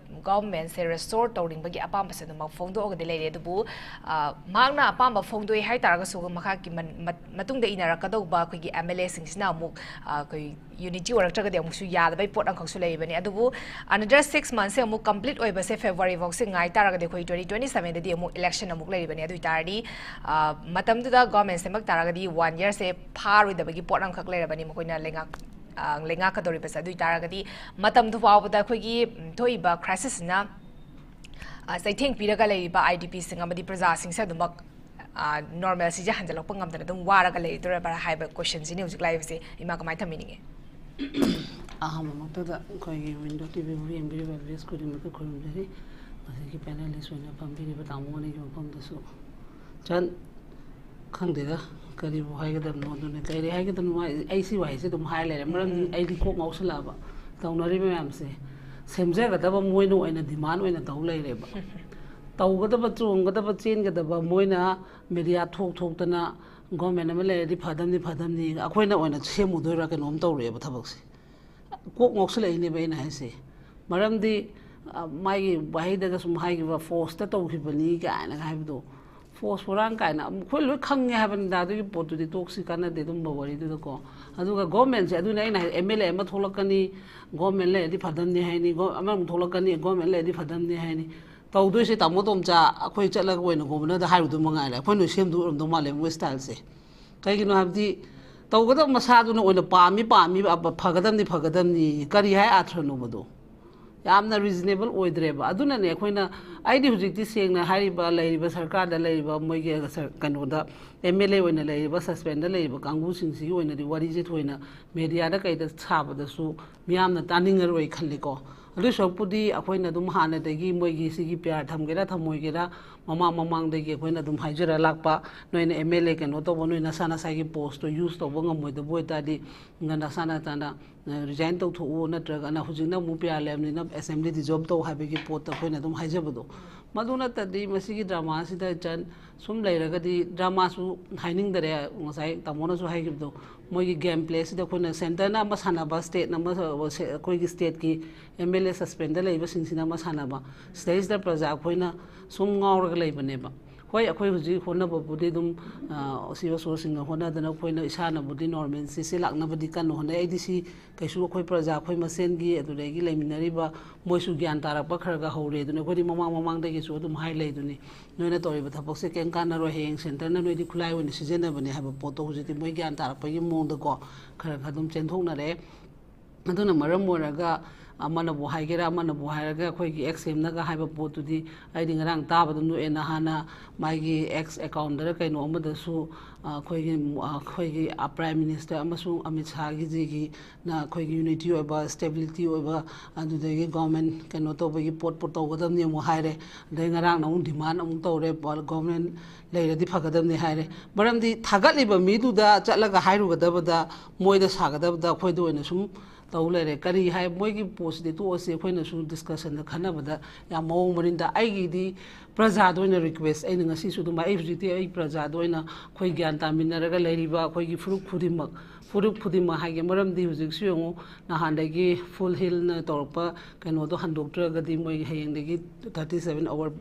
government ꯁꯦ restore ꯇꯧꯅꯤꯡꯕꯒꯤ ꯑꯄꯥꯝꯕꯁꯦ ꯑꯗꯨꯃꯛ ꯐꯣꯡꯗꯣꯛꯑꯒꯗꯤ ꯂꯩꯔꯦ꯫ ꯑꯗꯨꯕꯨ, ꯑ, ꯃꯍꯥꯛꯅ ꯑꯄꯥꯝꯕ ꯐꯣꯡꯗꯣꯛꯏ ꯍꯥꯏ ꯇꯥꯔꯒꯁꯨ ꯃꯈꯥꯒꯤ ꯃꯟ-, ꯃꯠ-, ꯃꯇꯨꯡꯗ ꯏꯅꯔꯛꯀꯗꯧꯕ ꯑꯩꯈꯣꯏꯒꯤ MLA ꯁꯤꯡꯁꯤꯅ ꯑꯃꯨꯛ, ꯑ, ꯑꯩꯈꯣꯏ unity ꯑꯣꯏꯔꯛꯇ꯭ꯔꯒꯗꯤ ꯑꯃꯨꯛꯁꯨ ꯌꯥꯗꯕꯩ ꯄꯣꯠ ꯑꯃꯈꯛꯁꯨ ꯂꯩꯔꯤꯕꯅꯤ꯫ ꯑꯗꯨꯕꯨ another six months ꯁꯦ ꯑꯃꯨꯛ complete ꯑꯣꯏꯕꯁꯦ February ꯐꯥꯎꯁꯦ ꯉꯥꯏ ꯇꯥꯔꯒꯗꯤ ꯑꯩꯈꯣꯏ twenty twenty seven ꯗꯗꯤ ꯑꯃꯨꯛ election ꯑꯃꯨꯛ ꯂꯩꯔꯤꯕꯅꯤ꯫ ꯑꯗꯨ ꯑꯣꯏ ꯇꯥꯔꯗꯤ, ꯑ, ꯃꯇꯝꯗꯨꯗ government ꯁꯦꯝꯃꯛ ꯇꯥꯔꯒꯗꯤ one year ꯁꯦ ꯐꯥꯔꯣꯏꯗꯕꯒꯤ ꯄꯣꯠ ꯑꯃꯈꯛ ꯂꯩꯔꯕꯅꯤ ꯃꯈꯣꯏꯅ ꯂꯩꯉꯥꯛ-, ꯑ, ꯂꯩꯉꯥꯛꯀꯗꯧꯔꯤꯕꯁꯦ꯫ ꯑꯗꯨ ꯑꯣꯏ ꯇꯥꯔꯒꯗꯤ ꯃꯇꯝꯗꯨ ꯐꯥꯎꯕꯗ ꯑꯩꯈꯣꯏꯒꯤ, ꯎꯝ, ꯊꯣꯛꯏꯕ crisis ꯁꯤꯅ, ꯑ, ꯆꯩꯊꯦꯡ ꯄꯤꯔꯒ ꯂꯩꯔꯤꯕ IDP ꯁꯤꯡ ꯑꯃꯗꯤ ꯄ꯭ꯔꯖꯥꯁꯤꯡꯁꯦ ꯑꯗꯨꯃꯛ, ꯑ, normalcy ꯁꯦ ꯍꯟꯖꯤꯜꯂꯛꯄ ꯉꯝꯗꯅ ꯑꯗꯨꯝ ꯋꯥꯔꯒ ꯂꯩꯗꯣꯔꯕ꯭ꯔꯥ ꯍꯥꯏꯕ question ꯁꯤꯅꯤ ꯍꯧꯖꯤꯛ ꯂꯥꯛꯏꯕꯁꯦ꯫ ꯏꯃꯥ, ꯀꯃꯥꯏꯅ ꯊꯝꯕꯤꯅꯤꯡꯉꯤ? ꯑꯍꯥꯟꯕꯃꯛꯇꯗ ꯑꯩꯈꯣꯏꯒꯤ Window TV ꯕꯨ ꯌꯦꯡꯕꯤꯔꯤꯕ viewers ꯈꯨꯗꯤꯡꯃꯛꯇ ꯈꯨꯔꯨꯝꯖꯔꯤ꯫ ꯃꯁꯤꯒꯤ panelist ꯑꯣꯏꯅ ꯐꯝꯕꯤꯔꯤꯕ ꯇꯥꯃꯣ ꯑꯅꯤꯒꯤ ꯃꯐꯝꯗꯁꯨ ꯆꯟ-, ꯈꯪꯗꯦꯗ, ꯀꯔꯤꯕꯨ ꯍꯥꯏꯒꯗꯕꯅꯣ, ꯑꯗꯨꯅꯤ ꯀꯔꯤ ꯍꯥꯏꯒꯗꯕꯅꯣ, ꯑꯩ, ꯑꯩ ꯁꯤ ꯋꯥꯍꯩꯁꯦ ꯑꯗꯨꯝ ꯍꯥꯏ ꯂꯩꯔꯦ, ꯃꯔꯝꯗꯤ ꯎꯝ꯫ ꯑꯩꯗꯤ ꯀꯣꯛ ꯉꯥꯎꯁꯜꯂꯛꯑꯕ꯫ ꯇꯧꯅꯔꯤꯕ ꯃꯌꯥꯝꯁꯦ ꯁꯦꯝꯖꯒꯗꯕ ꯃꯣꯏꯅ ꯑꯣꯏꯅ demand ꯑꯣꯏꯅ ꯇꯧ ꯂꯩꯔꯦꯕ꯫ ꯇꯧꯒꯗꯕ, ꯆꯣꯡꯒꯗꯕ, ꯆꯦꯟꯒꯗꯕ ꯃꯣꯏꯅ media ꯊꯣꯛ ꯊꯣꯛꯇꯅ government ꯑꯃ ꯂꯩꯔꯗꯤ ꯐꯗꯝꯅꯤ, ꯐꯗꯝꯅꯤ, ꯑꯩꯈꯣꯏꯅ ꯑꯣꯏꯅ ꯁꯦꯝꯃꯨꯗꯣꯏꯔꯥ ꯀꯩꯅꯣꯝ ꯇꯧꯔꯛꯑꯦꯕ ꯊꯕꯛꯁꯦ꯫ ꯀꯣꯛ ꯉꯥꯎꯁꯜꯂꯛꯏꯅꯦꯕ ꯑꯩꯅ ꯍꯥꯏꯁꯦ꯫ ꯃꯔꯝꯗꯤ, ꯑ, ꯃꯥꯒꯤ ꯋꯥꯍꯩꯗꯒ ꯁꯨꯝ ꯍꯥꯏꯈꯤꯕ, force ꯇ ꯇꯧꯈꯤꯕꯅꯤ ꯀꯥꯏꯅꯒ ꯍꯥꯏꯕꯗꯣ, force ꯍꯨꯔꯥꯟ ꯀꯥꯏꯅ, ꯑꯩꯈꯣꯏ ꯂꯣꯏ ꯈꯪꯉꯦ ꯍꯥꯏꯕꯅꯤꯗ꯫ ꯑꯗꯨꯒꯤ ꯄꯣꯠꯇꯨꯗꯤ ꯇꯣꯛꯁꯤ, ꯀꯥꯟꯅꯗꯦ ꯑꯗꯨꯝꯕ ꯋꯥꯔꯤꯗꯨꯗꯀꯣ꯫ ꯑꯗꯨꯒ government ꯁꯦ, ꯑꯗꯨꯅ ꯑꯩꯅ ꯍꯥꯏ, MLA ꯑꯃ ꯊꯣꯛꯂꯛꯀꯅꯤ, government ꯂꯩꯔꯗꯤ ꯐꯗꯝꯅꯤ ꯍꯥꯏꯅꯤ, go-, ꯑꯃꯃꯨꯛ ꯊꯣꯛꯂꯛꯀꯅꯤ, government ꯂꯩꯔꯗꯤ ꯐꯗꯝꯅꯤ ꯍꯥꯏꯅꯤ꯫ ꯇꯧꯗꯣꯏꯁꯦ ꯇꯥꯃꯣ ꯇꯣꯝꯆꯥ, ꯑꯩꯈꯣꯏ ꯆꯠꯂꯒ ꯑꯣꯏꯅ governor ꯗ ꯍꯥꯏꯔꯨꯗꯧ ꯃꯉꯥꯏꯔꯦ꯫ ꯑꯩꯈꯣꯏ ꯂꯣꯏ ꯁꯦꯝꯗꯣꯏ ꯑꯣꯏꯔꯝꯗꯧ ꯃꯥꯜꯂꯦ ꯃꯣꯏ style ꯁꯦ꯫ ꯀꯩꯒꯤꯅꯣ ꯍꯥꯏꯕꯗꯤ, ꯇꯧꯒꯗꯕ ꯃꯁꯥꯗꯨꯅ ꯑꯣꯏꯅ ꯄꯥꯝꯃꯤ, ꯄꯥꯝꯃꯤ, ꯑ, ꯐꯒꯗꯕꯅꯤ, ꯐꯒꯗꯕꯅꯤ, ꯀꯔꯤ ꯍꯥꯏ ꯑꯥꯊ꯭ꯔꯅꯣꯕꯗꯣ? ꯌꯥꯝꯅ ꯔꯤꯖꯅꯦꯕꯜ ꯑꯣꯏꯗ꯭ꯔꯦꯕ꯫ ꯑꯗꯨꯅꯅꯦ ꯑꯩꯈꯣꯏꯅ, ꯑꯩꯗꯤ ꯍꯧꯖꯤꯛꯇꯤ ꯁꯦꯡꯅ ꯍꯥꯏꯔꯤꯕ, ꯂꯩꯔꯤꯕ ꯁꯔꯀꯥꯔꯗ ꯂꯩꯔꯤꯕ ꯃꯣꯏꯒꯤ ꯁꯔ-, ꯀꯩꯅꯣꯗ, ꯑꯦꯝ ꯑꯦꯜ ꯑꯦ ꯑꯣꯏꯅ ꯂꯩꯔꯤꯕ, ꯁꯁꯄꯦꯟꯗ ꯂꯩꯔꯤꯕ ꯀꯥꯡꯕꯨꯁꯤꯡꯁꯤꯒꯤ ꯑꯣꯏꯅꯗꯤ ꯋꯥꯔꯤꯁꯦ ꯊꯣꯏꯅ ꯃꯦꯗꯤꯌꯥꯗ ꯀꯩꯗ ꯁꯥꯕꯗꯁꯨ ꯃꯤꯌꯥꯝꯅ ꯇꯥꯅꯤꯡꯉꯔꯣꯏ ꯈꯜꯂꯤꯀꯣ꯫ ꯑꯗꯨ ꯁꯔꯨꯛꯄꯨꯗꯤ ꯑꯩꯈꯣꯏꯅ ꯑꯗꯨꯝ ꯍꯥꯟꯅꯗꯒꯤ ꯃꯣꯏꯒꯤ ꯁꯤꯒꯤ ꯄꯤ ꯑꯥꯔ ꯊꯝꯒꯦꯔꯥ ꯊꯝꯃꯣꯏꯒꯦꯔꯥ, ꯃꯃꯥꯡ ꯃꯃꯥꯡꯗꯒꯤ ꯑꯩꯈꯣꯏꯅ ꯑꯗꯨꯝ ꯍꯥꯏꯖꯔ ꯂꯥꯛꯄ, ꯅꯣꯏꯅ ꯑꯦꯝ ꯑꯦꯜ ꯑꯦ ꯀꯩꯅꯣ ꯇꯧꯕ, ꯅꯣꯏ ꯅꯁꯥ ꯅꯁꯥꯒꯤ ꯄꯣꯁꯇꯣ ꯌꯨꯁ ꯇꯧꯕ ꯉꯝꯃꯣꯏꯗꯕ ꯑꯣꯏꯇꯥꯔꯗꯤ, ꯅꯁꯥ ꯅꯁꯥꯅ ꯔꯤꯖꯥꯏꯟ ꯇꯧꯊꯣꯛꯎ, ꯅꯠꯇ꯭ꯔꯒꯅ ꯍꯧꯖꯤꯛꯅ ꯑꯃꯨꯛ ꯄꯤ ꯑꯥꯔ ꯂꯩꯔꯕꯅꯤꯅ ꯑꯦꯁꯦꯝꯕ꯭ꯂꯤ ꯗꯤꯖꯣꯜꯕ ꯇꯧ ꯍꯥꯏꯕꯒꯤ ꯄꯣꯠꯇ ꯑꯩꯈꯣꯏꯅ ꯑꯗꯨꯝ ꯍꯥꯏꯖꯕꯗꯣ꯫ ꯃꯗꯨ ꯅꯠꯇꯗꯤ ꯃꯁꯤꯒꯤ ꯗ꯭ꯔꯃꯥꯁꯤꯗ ꯏꯆꯟ ꯁꯨꯝ ꯂꯩꯔꯒꯗꯤ, ꯗ꯭ꯔꯃꯥꯁꯨ ꯍꯥꯏꯅꯤꯡꯗꯔꯦ, ꯉꯁꯥꯏ ꯇꯥꯃꯣꯅꯁꯨ ꯍꯥꯏꯈꯤꯕꯗꯣ, ꯃꯣꯏꯒꯤ ꯒꯦꯝ ꯄ꯭ꯂꯦꯁꯤꯗ ꯑꯩꯈꯣꯏꯅ ꯁꯦꯟꯇꯔꯅ ꯑꯃ ꯁꯥꯟꯅꯕ, ꯁ꯭ꯇꯦꯠꯅ ꯑꯃ, ꯑꯩꯈꯣꯏꯒꯤ ꯁ꯭ꯇꯦꯠꯀꯤ ꯑꯦꯝ ꯑꯦꯜ ꯑꯦ ꯁꯁꯄꯦꯟꯗ ꯂꯩꯕꯁꯤꯡꯁꯤꯅ ꯑꯃ ꯁꯥꯟꯅꯕ, ꯁꯤꯗꯩꯁꯤꯗ ꯄ꯭ꯔꯖꯥ ꯑꯩꯈꯣꯏꯅ ꯁꯨꯝ ꯉꯥꯎꯔꯒ ꯂꯩꯕꯅꯦꯕ꯫ ꯍꯣꯏ, ꯑꯩꯈꯣꯏ ꯍꯧꯖꯤꯛ ꯍꯣꯠꯅꯕꯕꯨꯗꯤ ꯑꯗꯨꯝ, ꯑ, ꯁꯤ ꯑꯣ ꯁꯣꯁꯤꯡꯅ ꯍꯣꯠꯅꯗꯅ ꯑꯩꯈꯣꯏꯅ ꯏꯁꯥꯅꯕꯨꯗꯤ ꯅꯣꯔꯃꯦꯜꯁꯤ ꯁꯤ ꯂꯥꯛꯅꯕꯗꯤ ꯀꯟꯅ ꯍꯣꯠꯅꯩ꯫ ꯑꯩꯗꯤ ꯁꯤ ꯀꯩꯁꯨ ꯑꯩꯈꯣꯏ ꯄ꯭ꯔꯖꯥ ꯑꯩꯈꯣꯏ ꯃꯁꯦꯟꯒꯤ, ꯑꯗꯨꯗꯒꯤ ꯂꯩꯃꯤꯟꯅꯔꯤꯕ ꯃꯣꯏꯁꯨ ꯒ꯭ꯌꯥꯟ ꯇꯥꯔꯛꯄ ꯈꯔ ꯈꯔ ꯍꯧꯔꯦ ꯑꯗꯨꯅ, ꯑꯩꯈꯣꯏꯗꯤ ꯃꯃꯥꯡ ꯃꯃꯥꯡꯗꯒꯤꯁꯨ ꯑꯗꯨꯝ ꯍꯥꯏ ꯂꯩꯗꯨꯅꯤ, ꯅꯣꯏꯅ ꯇꯧꯔꯤꯕ ꯊꯕꯛꯁꯦ ꯀꯩꯝ ꯀꯥꯟꯅꯔꯣꯏ, ꯍꯌꯦꯡ ꯁꯦꯟꯇꯔꯅ ꯅꯣꯏꯗꯤ ꯈꯨꯠꯂꯥꯏ ꯑꯣꯏꯅ ꯁꯤꯖꯤꯟꯅꯕꯅꯦ ꯍꯥꯏꯕ ꯄꯣꯠꯇꯣ ꯍꯧꯖꯤꯛꯇꯤ ꯃꯣꯏ ꯒ꯭ꯌꯥꯟ ꯇꯥꯔꯛꯄꯒꯤ ꯃꯑꯣꯡꯗꯀꯣ ꯈꯔ ꯈꯔ ꯑꯗꯨꯝ ꯆꯦꯟꯊꯣꯛꯅꯔꯦ꯫ ꯑꯗꯨꯅ ꯃꯔꯝ ꯑꯣꯏꯔꯒ ꯑꯃꯅꯕꯨ ꯍꯥꯏꯒꯦꯔꯥ, ꯑꯃꯅꯕꯨ ꯍꯥꯏꯔꯒ, ꯑꯩꯈꯣꯏꯒꯤ ꯑꯦꯛꯁ ꯑꯦꯝꯅꯒ ꯍꯥꯏꯕ ꯄꯣꯠꯇꯨꯗꯤ ꯑꯩꯗꯤ ꯉꯔꯥꯡ ꯇꯥꯕꯗ ꯅꯣꯛꯑꯦ꯫ ꯅꯍꯥꯟꯅ ꯃꯥꯒꯤ ꯑꯦꯛꯁ ꯑꯦꯀꯥꯎꯟꯗꯔ ꯀꯩꯅꯣ ꯑꯃꯗꯁꯨ, ꯑ, ꯑꯩꯈꯣꯏꯒꯤ, ꯑ, ꯑꯩꯈꯣꯏꯒꯤ ꯄ꯭ꯔꯥꯏꯝ ꯃꯤꯅꯤꯁꯇꯔ ꯑꯃꯁꯨꯡ ꯑꯃꯤꯠ ꯁꯥꯍꯒꯤꯁꯤꯒꯤ ꯅ ꯑꯩꯈꯣꯏꯒꯤ ꯌꯨꯅꯤꯇꯤ ꯑꯣꯏꯕ, ꯁ꯭ꯇꯦꯕꯤꯂꯤꯇꯤ ꯑꯣꯏꯕ, ꯑꯗꯨꯗꯒꯤ ꯒꯣꯔꯃꯦꯟ ꯀꯩꯅꯣ ꯇꯧꯕꯒꯤ ꯄꯣꯠ, ꯄꯣꯠ ꯇꯧꯒꯗꯕꯅꯤ ꯑꯃꯨꯛ ꯍꯥꯏꯔꯦ꯫ ꯑꯗꯩ ꯉꯔꯥꯡꯅ ꯑꯃꯨꯛ ꯗꯤꯃꯥꯟ ꯑꯃꯨꯛ ꯇꯧꯔꯦ, ꯒꯣꯔꯃꯦꯟ ꯂꯩꯔꯗꯤ ꯐꯒꯗꯕꯅꯤ ꯍꯥꯏꯔꯦ꯫ ꯃꯔꯝꯗꯤ ꯊꯥꯒꯠꯂꯤꯕ ꯃꯤꯗꯨꯗ ꯆꯠꯂꯒ ꯍꯥꯏꯔꯨꯒꯗꯕꯗ, ꯃꯣꯏꯗ ꯁꯥꯒꯗꯕꯗ ꯑꯩꯈꯣꯏꯗ ꯑꯣꯏꯅ ꯁꯨꯝ ꯇꯧ ꯂꯩꯔꯦ꯫ ꯀꯔꯤ ꯍꯥꯏ, ꯃꯣꯏꯒꯤ ꯄꯣꯠꯁꯤꯗꯤ ꯇꯣꯛꯑꯁꯤ, ꯑꯩꯈꯣꯏꯅꯁꯨ ꯗꯤꯁꯀꯁꯟꯗ ꯈꯟꯅꯕꯗ ꯌꯥꯝ ꯃꯑꯣꯡ ꯃꯔꯤꯟꯗ꯫ ꯑꯩꯒꯤꯗꯤ ꯄ꯭ꯔꯖꯥꯗ ꯑꯣꯏꯅ ꯔꯤꯀ꯭ꯋꯦꯁ, ꯑꯩꯅ ꯉꯁꯤꯁꯨ ꯑꯗꯨꯝ, ꯑꯩ ꯍꯧꯖꯤꯛꯇꯤ ꯑꯩ ꯄ꯭ꯔꯖꯥꯗ ꯑꯣꯏꯅ ꯑꯩꯈꯣꯏ ꯒ꯭ꯌꯥꯟ ꯇꯥꯃꯤꯟꯅꯔꯒ ꯂꯩꯔꯤꯕ ꯑꯩꯈꯣꯏꯒꯤ ꯐꯨꯔꯨꯞ ꯈꯨꯗꯤꯡꯃꯛ, ꯐꯨꯔꯨꯞ ꯈꯨꯗꯤꯡꯃꯛ ꯍꯥꯏꯒꯦ, ꯃꯔꯝꯗꯤ ꯍꯧꯖꯤꯛꯁꯨ ꯌꯦꯡꯉꯨ, ꯅꯍꯥꯟꯗꯒꯤ ꯐꯨꯜ ꯍꯤꯜꯅ ꯇꯧꯔꯛꯄ ꯀꯩꯅꯣꯗꯣ ꯍꯟꯗꯣꯛꯇ꯭ꯔꯒꯗꯤ ꯃꯣꯏ ꯍꯌꯦꯡꯗꯒꯤ ꯊꯥꯔꯇꯤ ꯁꯚꯦꯟ ꯑꯋꯥꯔ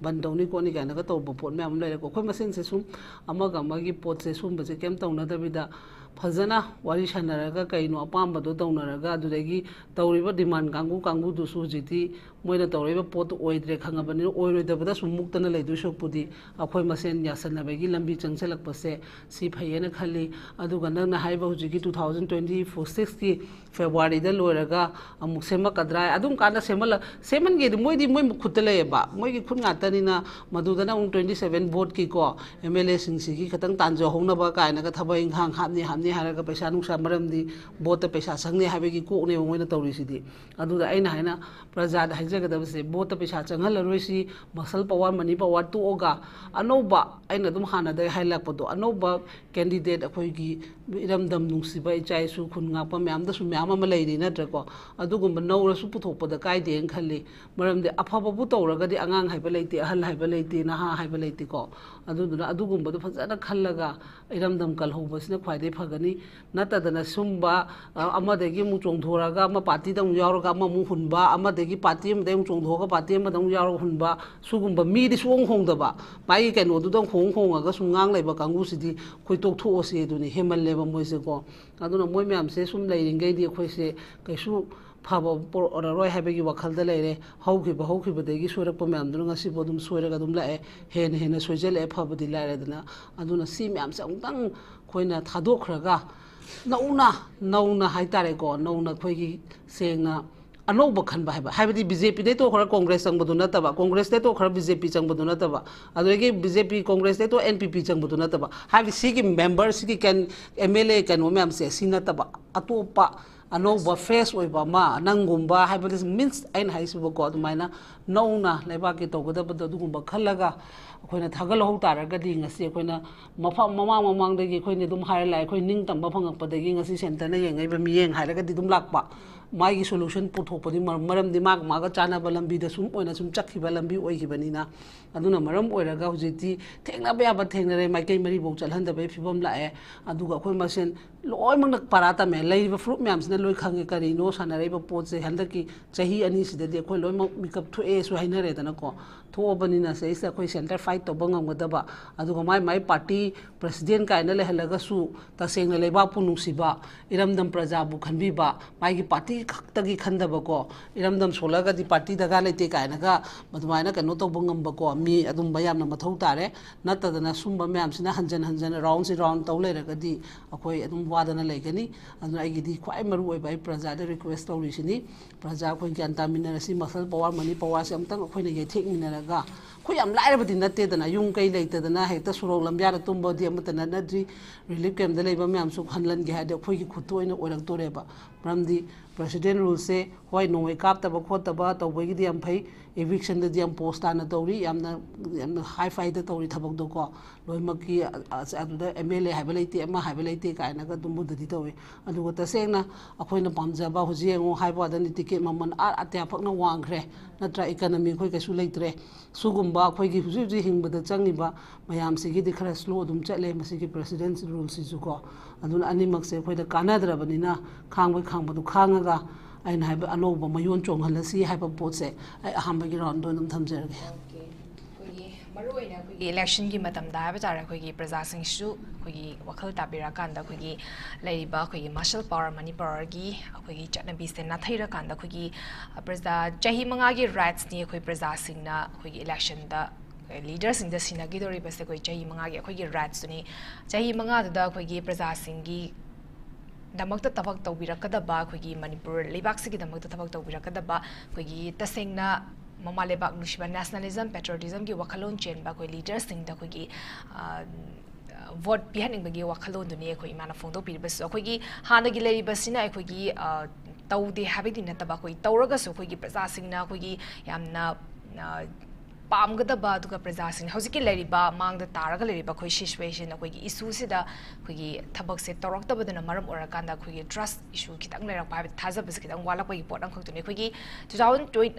ꯕꯟ ꯇꯧꯅꯤ ꯈꯣꯠꯅꯤ ꯀꯥꯏꯅꯒ ꯇꯧꯕ ꯄꯣꯠ ꯃꯌꯥꯝ ꯑꯃ ꯂꯩꯔꯦꯀꯣ꯫ ꯑꯩꯈꯣꯏ ꯃꯁꯦꯟꯁꯦ ꯁꯨꯝ ꯑꯃꯒ ꯑꯃꯒꯤ ꯄꯣꯠꯁꯦ ꯁꯨꯝꯕꯁꯦ ꯀꯩꯝ ꯇꯧꯅꯗꯕꯤꯗ ꯐꯖꯅ ꯋꯥꯔꯤ ꯁꯥꯟꯅꯔꯒ ꯀꯩꯅꯣ ꯑꯄꯥꯝꯕꯗꯣ ꯇꯧꯅꯔꯒ, ꯑꯗꯨꯗꯒꯤ ꯇꯧꯔꯤꯕ demand ꯀꯥꯡꯕꯨ ꯀꯥꯡꯕꯨꯗꯨꯁꯨ ꯍꯧꯖꯤꯛꯇꯤ ꯃꯣꯏꯅ ꯇꯧꯔꯛꯏꯕ ꯄꯣꯠꯇꯨ ꯑꯣꯏꯗ꯭ꯔꯦ ꯈꯪꯉꯕꯅꯤꯅ, ꯑꯣꯏꯔꯣꯏꯗꯕꯗ ꯁꯨꯝ ꯃꯨꯛꯇꯅ ꯂꯩꯗꯣꯏ ꯁꯔꯨꯛꯄꯨꯗꯤ ꯑꯩꯈꯣꯏ ꯃꯁꯦꯟ ꯌꯥꯁꯟꯅꯕꯒꯤ ꯂꯝꯕꯤ ꯆꯪꯁꯤꯜꯂꯛꯄꯁꯦ ꯁꯤ ꯐꯩꯌꯦꯅ ꯈꯜꯂꯤ꯫ ꯑꯗꯨꯒ ꯅꯪꯅ ꯍꯥꯏꯕ ꯍꯧꯖꯤꯛꯀꯤ two thousand twenty sixꯀꯤ Februaryꯗ ꯂꯣꯏꯔꯒ ꯑꯃꯨꯛ ꯁꯦꯝꯃꯛꯀꯗ꯭ꯔꯥ? ꯑꯗꯨꯝ ꯀꯥꯟꯗ ꯁꯦꯝꯍꯜꯂ-, ꯁꯦꯝꯍꯟꯒꯦꯗꯤ ꯃꯣꯏꯗꯤ ꯃꯣꯏ ꯈꯨꯠꯇ ꯂꯩꯌꯦꯕ, ꯃꯣꯏꯒꯤ ꯈꯨꯠ ꯉꯥꯛꯇꯅꯤꯅ꯫ ꯃꯗꯨꯗꯅ ꯑꯃꯨꯛ twenty seven voteꯀꯤꯀꯣ, MLAꯁꯤꯡꯁꯤꯒꯤ ꯈꯤꯇꯪ ꯇꯥꯟꯖꯍꯧꯅꯕ ꯀꯥꯏꯅꯒ ꯊꯕꯛ ꯏꯪꯈꯥꯡ ꯍꯥꯞꯅꯤ ꯍꯥꯞꯅꯤ ꯍꯥꯏꯔꯒ ꯄꯩꯁꯥ ꯅꯨꯡꯁꯥ, ꯃꯔꯝꯗꯤ voteꯇ ꯄꯩꯁꯥ ꯆꯪꯅꯤ ꯍꯥꯏꯕꯒꯤ ꯀꯣꯛꯅꯦꯕ ꯃꯣꯏꯅ ꯇꯧꯔꯤꯁꯤꯗꯤ꯫ ꯑꯗꯨꯗ ꯑꯩꯅ ꯍꯥꯏꯅ ꯄ꯭ꯔꯖꯥꯗ ꯍꯥꯏꯖꯒꯗꯕꯁꯦ, voteꯇ ꯄꯩꯁꯥ ꯆꯪꯍꯜꯂꯔꯣꯏꯁꯤ, muscle power, money power ꯇꯣꯛꯑꯒ ꯑꯅꯧꯕ, ꯑꯩꯅ ꯑꯗꯨꯝ ꯍꯥꯟꯅꯗꯒꯤ ꯍꯥꯏꯂꯛꯄꯗꯣ, ꯑꯅꯧꯕ candidate, ꯑꯩꯈꯣꯏꯒꯤ ꯏꯔꯝꯗꯝ ꯅꯨꯡꯁꯤꯕ ꯏꯆꯥ ꯏꯁꯨ ꯈꯨꯟ ꯉꯥꯛꯄ ꯃꯌꯥꯝꯗꯁꯨ ꯃꯌꯥꯝ ꯑꯃ ꯂꯩꯔꯤ ꯅꯠꯇ꯭ꯔꯀꯣ? ꯑꯗꯨꯒꯨꯝꯕ ꯅꯧꯔꯁꯨ ꯄꯨꯊꯣꯛꯄꯗ ꯀꯥꯏꯗꯦꯅ ꯈꯜꯂꯤ꯫ ꯃꯔꯝꯗꯤ ꯑꯐꯕꯕꯨ ꯇꯧꯔꯒꯗꯤ ꯑꯉꯥꯡ ꯍꯥꯏꯕ ꯂꯩꯇꯦ, ꯑꯍꯜ ꯍꯥꯏꯕ ꯂꯩꯇꯦ, ꯅꯍꯥ ꯍꯥꯏꯕ ꯂꯩꯇꯦꯀꯣ꯫ ꯑꯗꯨꯗꯨꯅ ꯑꯗꯨꯒꯨꯝꯕꯗꯣ ꯐꯖꯅ ꯈꯜꯂꯒ ꯏꯔꯝꯗꯝ ꯀꯜꯍꯧꯕꯁꯤꯅ ꯈ꯭ꯋꯥꯏꯗꯒꯤ ꯐꯒꯅꯤ꯫ ꯅꯠꯇꯗꯅ ꯁꯨꯝꯕ, ꯑ, ꯑꯃꯗꯒꯤ ꯑꯃꯨꯛ ꯆꯣꯡꯊꯣꯔꯛꯑꯒ ꯑꯃ partyꯗ ꯑꯃꯨꯛ ꯌꯥꯎꯔꯒ ꯑꯃꯃꯨꯛ ꯍꯨꯟꯕ, ꯑꯃꯗꯒꯤ party ꯑꯃꯗꯒꯤ ꯑꯃꯨꯛ ꯆꯣꯡꯊꯣꯛꯑꯒ party ꯑꯃꯗ ꯑꯃꯨꯛ ꯌꯥꯎꯔꯒ ꯍꯨꯟꯕ, ꯁꯤꯒꯨꯝꯕ ꯃꯤꯗꯤ ꯁꯨꯡꯍꯣꯡ ꯍꯣꯡꯗꯕ, ꯃꯥꯒꯤ ꯀꯩꯅꯣꯗꯨꯗ ꯍꯣꯡ ꯍꯣꯡꯉꯒ ꯁꯨꯝ ꯉꯥꯡ ꯂꯩꯕ ꯀꯥꯡꯕꯨꯁꯤꯗꯤ ꯑꯩꯈꯣꯏ ꯇꯣꯛꯊꯣꯛꯑꯁꯤ ꯑꯗꯨꯅꯤ, ꯍꯦꯟꯃꯜꯂꯦꯕ ꯃꯣꯏꯁꯦꯀꯣ꯫ ꯑꯗꯨꯅ ꯃꯣꯏ ꯃꯌꯥꯝꯁꯦ ꯁꯨꯝ ꯂꯩꯔꯤꯉꯩꯗꯤ ꯑꯩꯈꯣꯏꯁꯦ ꯀꯩꯁꯨ ꯐꯕ ꯄꯣꯔꯛꯑꯔꯣꯏ ꯍꯥꯏꯕꯒꯤ ꯋꯥꯈꯜꯗ ꯂꯩꯔꯦ꯫ ꯍꯧꯈꯤꯕ ꯍꯧꯈꯤꯕꯗꯒꯤ ꯁꯣꯏꯔꯛꯄ ꯃꯌꯥꯝꯗꯨꯅ ꯉꯁꯤꯐꯥꯎ ꯑꯗꯨꯝ ꯁꯣꯏꯔꯒ ꯑꯗꯨꯝ ꯂꯥꯛꯑꯦ꯫ ꯍꯦꯟꯅ ꯍꯦꯟꯅ ꯁꯣꯏꯖꯜꯂꯛꯑꯦ, ꯐꯕꯗꯤ ꯂꯥꯏꯔꯗꯅ꯫ ꯑꯗꯨꯅ ꯁꯤ ꯃꯌꯥꯝꯁꯦ ꯑꯃꯨꯛꯇꯪ ꯑꯩꯈꯣꯏꯅ ꯊꯥꯗꯣꯛꯈ꯭ꯔꯒ ꯅꯧꯅ, ꯅꯧꯅ ꯍꯥꯏꯇꯥꯔꯦꯀꯣ, ꯅꯧꯅ ꯑꯩꯈꯣꯏꯒꯤ ꯁꯦꯡꯅ ꯑꯅꯧꯕ ꯈꯟꯕ ꯍꯥꯏꯕ, ꯍꯥꯏꯕꯗꯤ BJPꯗꯩ ꯇꯣꯛꯈ꯭ꯔ Congress ꯆꯪꯕꯗꯨ ꯅꯠꯇꯕ, Congressꯇꯩ ꯇꯣꯛꯈ꯭ꯔ BJP ꯆꯪꯕꯗꯨ ꯅꯠꯇꯕ, ꯑꯗꯨꯗꯒꯤ BJP Congressꯇꯩ ꯇꯣꯛ NPP ꯆꯪꯕꯗꯨ ꯅꯠꯇꯕ, ꯍꯥꯏꯕꯗꯤ ꯁꯤꯒꯤ member, ꯁꯤꯒꯤ ꯀꯦꯟ-, MLA ꯀꯩꯅꯣ ꯃꯌꯥꯝꯁꯦ ꯁꯤ ꯅꯠꯇꯕ, ꯑꯇꯣꯞꯄ ꯑꯅꯧꯕ fresh ꯑꯣꯏꯕ ꯑꯃ, ꯅꯪꯒꯨꯝꯕ ꯍꯥꯏꯕꯗꯤ means ꯑꯩꯅ ꯍꯥꯏꯁꯤꯕꯀꯣ, ꯑꯗꯨꯃꯥꯏꯅ ꯅꯧꯅ ꯂꯩꯕꯥꯛꯀꯤ ꯇꯧꯒꯗꯕꯗꯣ ꯑꯗꯨꯒꯨꯝꯕ ꯈꯜꯂꯒ ꯑꯩꯈꯣꯏꯅ ꯊꯥꯒꯠꯍꯧ ꯇꯥꯔꯒꯗꯤ ꯉꯁꯤ ꯑꯩꯈꯣꯏꯅ ꯃꯐꯝ ꯃꯃꯥꯡ ꯃꯃꯥꯡꯗꯒꯤ ꯑꯩꯈꯣꯏꯅ ꯑꯗꯨꯝ ꯍꯥꯏꯔ ꯂꯥꯛꯑꯦ, ꯑꯩꯈꯣꯏ ꯅꯤꯡꯇꯝꯕ ꯐꯪꯉꯛꯄꯗꯒꯤ ꯉꯁꯤ centreꯅ ꯌꯦꯡꯉꯛꯏꯕ ꯃꯤꯠꯌꯦꯡ ꯍꯥꯏꯔꯒꯗꯤ ꯑꯗꯨꯝ ꯂꯥꯛꯄ꯫ ꯃꯥꯒꯤ solution ꯄꯨꯊꯣꯛꯄꯗꯤ ꯃꯔꯝ, ꯃꯔꯝꯗꯤ ꯃꯥꯒ ꯃꯥꯒ ꯆꯥꯟꯅꯕ ꯂꯝꯕꯤꯗ ꯁꯨꯝ ꯑꯣꯏꯅ ꯁꯨꯝ ꯆꯠꯈꯤꯕ ꯂꯝꯕꯤ ꯑꯣꯏꯈꯤꯕꯅꯤꯅ꯫ ꯑꯗꯨꯅ ꯃꯔꯝ ꯑꯣꯏꯔꯒ ꯍꯧꯖꯤꯛꯇꯤ ꯊꯦꯡꯅꯕ ꯌꯥꯕ ꯊꯦꯡꯅꯔꯦ, ꯃꯥꯏꯀꯩ ꯃꯔꯤꯐꯧ ꯆꯠꯍꯟꯗꯕꯒꯤ ꯐꯤꯕꯝ ꯂꯥꯛꯑꯦ꯫ ꯑꯗꯨꯒ ꯑꯩꯈꯣꯏ ꯃꯁꯦꯟ ꯂꯣꯏꯅꯃꯛꯅ ꯄꯥꯔꯥ ꯇꯝꯃꯦ꯫ ꯂꯩꯔꯤꯕ ꯐꯨꯔꯨꯞ ꯃꯌꯥꯝꯁꯤꯅ ꯂꯣꯏ ꯈꯪꯉꯦ ꯀꯔꯤꯅꯣ ꯁꯥꯟꯅꯔꯛꯏꯕ ꯄꯣꯠꯁꯦ꯫ ꯍꯟꯗꯛꯀꯤ ꯆꯍꯤ ꯑꯅꯤꯁꯤꯗꯗꯤ ꯑꯩꯈꯣꯏ ꯂꯣꯏꯅꯃꯛ ꯃꯤꯀꯞ ꯊꯣꯛꯑꯦꯁꯨ ꯍꯥꯏꯅꯔꯦꯗꯅꯀꯣ꯫ ꯊꯣꯛꯑꯕꯅꯤꯅ ꯁꯤꯗꯩꯁꯤꯗ ꯑꯩꯈꯣꯏ centre fight ꯇꯧꯕ ꯉꯝꯒꯗꯕ, ꯑꯗꯨꯒ ꯃꯥꯏ ꯃꯥꯏ party president ꯀꯥꯏꯅ ꯂꯩꯍꯜꯂꯒꯁꯨ ꯇꯁꯦꯡꯅ ꯂꯩꯕꯥꯛꯄꯨ ꯅꯨꯡꯁꯤꯕ, ꯏꯔꯝꯗꯝ ꯄ꯭ꯔꯖꯥꯕꯨ ꯈꯟꯕꯤꯕ, ꯃꯥꯒꯤ party ꯈꯛꯇꯒꯤ ꯈꯟꯗꯕꯀꯣ, ꯏꯔꯝꯗꯝ ꯁꯣꯜꯂꯒꯗꯤ party ꯗꯔꯀꯥꯔ ꯂꯩꯇꯦ ꯀꯥꯏꯅꯒ ꯑꯗꯨꯃꯥꯏꯅ ꯀꯩꯅꯣ ꯇꯧꯕ ꯉꯝꯕꯀꯣ, ꯃꯤ ꯑꯗꯨꯝꯕ ꯌꯥꯝꯅ ꯃꯊꯧ ꯇꯥꯔꯦ꯫ ꯅꯠꯇꯗꯅ ꯁꯨꯝꯕ ꯃꯌꯥꯝꯁꯤꯅ ꯍꯟꯖꯟ ꯍꯟꯖꯟ, round ꯁꯤ round ꯇꯧ ꯂꯩꯔꯒꯗꯤ ꯑꯩꯈꯣꯏ ꯑꯗꯨꯝ ꯋꯥꯗꯅ ꯂꯩꯒꯅꯤ꯫ ꯑꯗꯨꯅ ꯑꯩꯒꯤꯗꯤ ꯈ꯭ꯋꯥꯏ ꯃꯔꯨ ꯑꯣꯏꯕ ꯑꯩ ꯄ꯭ꯔꯖꯥꯗ request ꯇꯧꯔꯤꯁꯤꯅꯤ, ꯄ꯭ꯔꯖꯥ ꯑꯩꯈꯣꯏ ꯒ꯭ꯌꯥꯟ ꯇꯥꯃꯤꯟꯅꯔꯁꯤ, muscle power, money power ꯁꯦ ꯑꯃꯨꯛꯇꯪ ꯑꯩꯈꯣꯏꯅ ꯌꯩꯊꯦꯛꯃꯤꯟꯅꯔꯒ, ꯑꯩꯈꯣꯏ ꯌꯥꯝ ꯂꯥꯏꯔꯕꯗꯤ ꯅꯠꯇꯦꯗꯅ, ꯌꯨꯝ ꯀꯩ ꯂꯩꯇꯗꯅ ꯍꯦꯛꯇ ꯁꯣꯔꯣꯛ ꯂꯝꯕꯤꯌꯥꯗ ꯇꯨꯝꯕꯗꯤ ꯑꯃꯠꯇ ꯅꯠꯅꯗ꯭ꯔꯤ꯫ Relief camp ꯗ ꯂꯩꯕ ꯃꯌꯥꯝꯁꯨ ꯍꯟꯍꯟꯒꯦ ꯍꯥꯏꯔꯗꯤ ꯑꯩꯈꯣꯏꯒꯤ ꯈꯨꯠꯇ ꯑꯣꯏꯅ ꯑꯣꯏꯔꯛꯇꯣꯔꯦꯕ꯫ ꯃꯔꯝꯗꯤ president rule ꯁꯦ, ꯍꯣꯏ, ꯅꯣꯡꯃꯩ ꯀꯥꯞꯇꯕ ꯈꯣꯠꯇꯕ ꯇꯧꯕꯒꯤꯗꯤ ꯌꯥꯝ ꯐꯩ, eviction ꯗꯗꯤ ꯌꯥꯝ posh ꯇꯥꯅ ꯇꯧꯔꯤ, ꯌꯥꯝꯅ, ꯌꯥꯝꯅ high ꯐꯥꯏꯗ ꯇꯧꯔꯤ ꯊꯕꯛꯇꯣꯀꯣ꯫ ꯂꯣꯏꯅꯃꯛꯀꯤ, ꯑ, ꯑ, ꯑꯗꯨꯗ M L A ꯍꯥꯏꯕ ꯂꯩꯇꯦ, ꯑꯃ ꯍꯥꯏꯕ ꯂꯩꯇꯦ ꯀꯥꯏꯅꯒ ꯑꯗꯨꯝꯕꯗꯗꯤ ꯇꯧꯋꯤ꯫ ꯑꯗꯨꯒ ꯇꯁꯦꯡꯅ ꯑꯩꯈꯣꯏꯅ ꯄꯥꯝꯖꯕ, ꯍꯧꯖꯤꯛ ꯌꯦꯡꯉꯨ ꯍꯥꯏꯕ ꯋꯥꯗꯅꯤ, ticket ꯃꯃꯜ ꯑꯥ ꯑꯇꯤꯌꯥ ꯐꯛꯅ ꯋꯥꯡꯈ꯭ꯔꯦ, ꯅꯠꯇ꯭ꯔꯥ? Economy ꯑꯩꯈꯣꯏ ꯀꯩꯁꯨ ꯂꯩꯇ꯭ꯔꯦ꯫ ꯁꯤꯒꯨꯝꯕ ꯑꯩꯈꯣꯏꯒꯤ ꯍꯧꯖꯤꯛ ꯍꯧꯖꯤꯛ ꯍꯤꯡꯕꯗ ꯆꯪꯉꯤꯕ ꯃꯌꯥꯝꯁꯤꯒꯤꯗꯤ ꯈꯔ slow ꯑꯗꯨꯝ ꯆꯠꯂꯦ ꯃꯁꯤꯒꯤ president rule ꯁꯤꯁꯨꯀꯣ꯫ ꯑꯗꯨꯅ ꯑꯅꯤꯃꯛꯁꯦ ꯑꯩꯈꯣꯏꯗ ꯀꯥꯟꯅꯗ꯭ꯔꯕꯅꯤꯅ ꯈꯥꯡꯕꯒꯤ ꯈꯥꯡꯕꯗꯨ ꯈꯥꯡꯉꯒ ꯑꯩꯅ ꯍꯥꯏꯕ ꯑꯅꯧꯕ ꯃꯌꯣꯟ ꯆꯣꯡꯍꯜꯂꯁꯤ ꯍꯥꯏꯕ ꯄꯣꯠꯁꯦ ꯑꯩ ꯑꯍꯥꯟꯕꯒꯤ round ꯗ ꯑꯗꯨꯝ ꯊꯝꯖꯔꯒꯦ꯫ ꯑꯩꯈꯣꯏꯒꯤ ꯃꯔꯨꯑꯣꯏꯅ ꯑꯩꯈꯣꯏꯒꯤ election ꯒꯤ ꯃꯇꯝꯗ ꯍꯥꯏꯕ ꯇꯥꯔꯦ, ꯑꯩꯈꯣꯏꯒꯤ ꯄ꯭ꯔꯖꯥꯁꯤꯡꯁꯤꯁꯨ ꯑꯩꯈꯣꯏꯒꯤ ꯋꯥꯈꯜ ꯇꯥꯕꯤꯔꯛꯑꯀꯥꯟꯗ ꯑꯩꯈꯣꯏꯒꯤ ꯂꯩꯔꯤꯕ ꯑꯩꯈꯣꯏꯒꯤ muscle power, money power ꯒꯤ ꯑꯩꯈꯣꯏꯒꯤ ꯆꯠꯅꯕꯤꯁꯦ ꯅꯥꯊꯩꯔꯀꯥꯟꯗ ꯑꯩꯈꯣꯏꯒꯤ, ꯑ, ꯄ꯭ꯔꯖꯥ ꯆꯍꯤ ꯃꯉꯥꯒꯤ rights ꯅꯤ ꯑꯩꯈꯣꯏ ꯄ꯭ꯔꯖꯥꯁꯤꯡꯅ ꯑꯩꯈꯣꯏꯒꯤ election ꯗ leader ꯁꯤꯡꯗ ꯁꯤꯟꯅꯈꯤꯗꯧꯔꯤꯕꯁꯦ ꯑꯩꯈꯣꯏ ꯆꯍꯤ ꯃꯉꯥꯒꯤ ꯑꯩꯈꯣꯏꯒꯤ rights ꯇꯨꯅꯤ꯫ ꯆꯍꯤ ꯃꯉꯥꯗꯨꯗ ꯑꯩꯈꯣꯏꯒꯤ ꯄ꯭ꯔꯖꯥꯁꯤꯡꯒꯤ ꯗꯃꯛꯇ ꯊꯕꯛ ꯇꯧꯕꯤꯔꯛꯀꯗꯕ, ꯑꯩꯈꯣꯏꯒꯤ ꯃꯅꯤꯄꯨꯔ ꯂꯩꯕꯥꯛꯁꯤꯒꯤꯗꯃꯛꯇ ꯊꯕꯛ ꯇꯧꯕꯤꯔꯛꯀꯗꯕ, ꯑꯩꯈꯣꯏꯒꯤ ꯇꯁꯦꯡꯅ ꯃꯃꯥ ꯂꯩꯕꯥꯛ ꯅꯨꯡꯁꯤꯕ, nationalism, patriotism ꯒꯤ ꯋꯥꯈꯜꯂꯣꯟ ꯆꯦꯟꯕ ꯑꯩꯈꯣꯏ leader ꯁꯤꯡꯗ ꯑꯩꯈꯣꯏꯒꯤ, ꯑ, vote ꯄꯤꯍꯟꯅꯤꯡꯕꯒꯤ ꯋꯥꯈꯜꯂꯣꯟꯗꯨꯅꯤ ꯑꯩꯈꯣꯏ ꯏꯃꯥꯅ ꯐꯣꯡꯗꯣꯛꯄꯤꯔꯤꯕꯁꯨ꯫ ꯑꯩꯈꯣꯏꯒꯤ ꯍꯥꯟꯅꯒꯤ ꯂꯩꯔꯤꯕꯁꯤꯅ ꯑꯩꯈꯣꯏꯒꯤ, ꯑ, ꯇꯧꯗꯦ ꯍꯥꯏꯕꯗꯤ ꯅꯠꯇꯕ, ꯑꯩꯈꯣꯏ ꯇꯧꯔꯒꯁꯨ ꯑꯩꯈꯣꯏꯒꯤ ꯄ꯭ꯔꯖꯥꯁꯤꯡꯅ ꯑꯩꯈꯣꯏꯒꯤ ꯌꯥꯝꯅ, ꯑ, ꯄꯥꯝꯒꯗꯕ, ꯑꯗꯨꯒ ꯄ꯭ꯔꯖꯥꯁꯤꯡ ꯍꯧꯖꯤꯛꯀꯤ ꯂꯩꯔꯤꯕ, ꯃꯥꯡꯗ ꯇꯥꯔꯒ ꯂꯩꯔꯤꯕ ꯑꯩꯈꯣꯏ situation, ꯑꯩꯈꯣꯏꯒꯤ ꯏꯁꯨꯁꯤꯗ ꯑꯩꯈꯣꯏꯒꯤ ꯊꯕꯛꯁꯦ ꯇꯧꯔꯛꯇꯕꯗꯨꯅ ꯃꯔꯝ ꯑꯣꯏꯔꯀꯥꯟꯗ ꯑꯩꯈꯣꯏꯒꯤ ꯇ꯭ꯔꯁ ꯏꯁꯨ ꯈꯤꯇꯪ ꯂꯩꯔꯛꯄ ꯍꯥꯏꯕ, ꯊꯥꯖꯕꯁꯦ ꯈꯤꯇꯪ ꯋꯥꯠꯂꯛꯄꯒꯤ ꯄꯣꯠ ꯑꯃꯈꯛꯇꯨꯅꯤ꯫ ꯑꯩꯈꯣꯏꯒꯤ ꯇꯨ ꯊꯥꯎꯖꯟ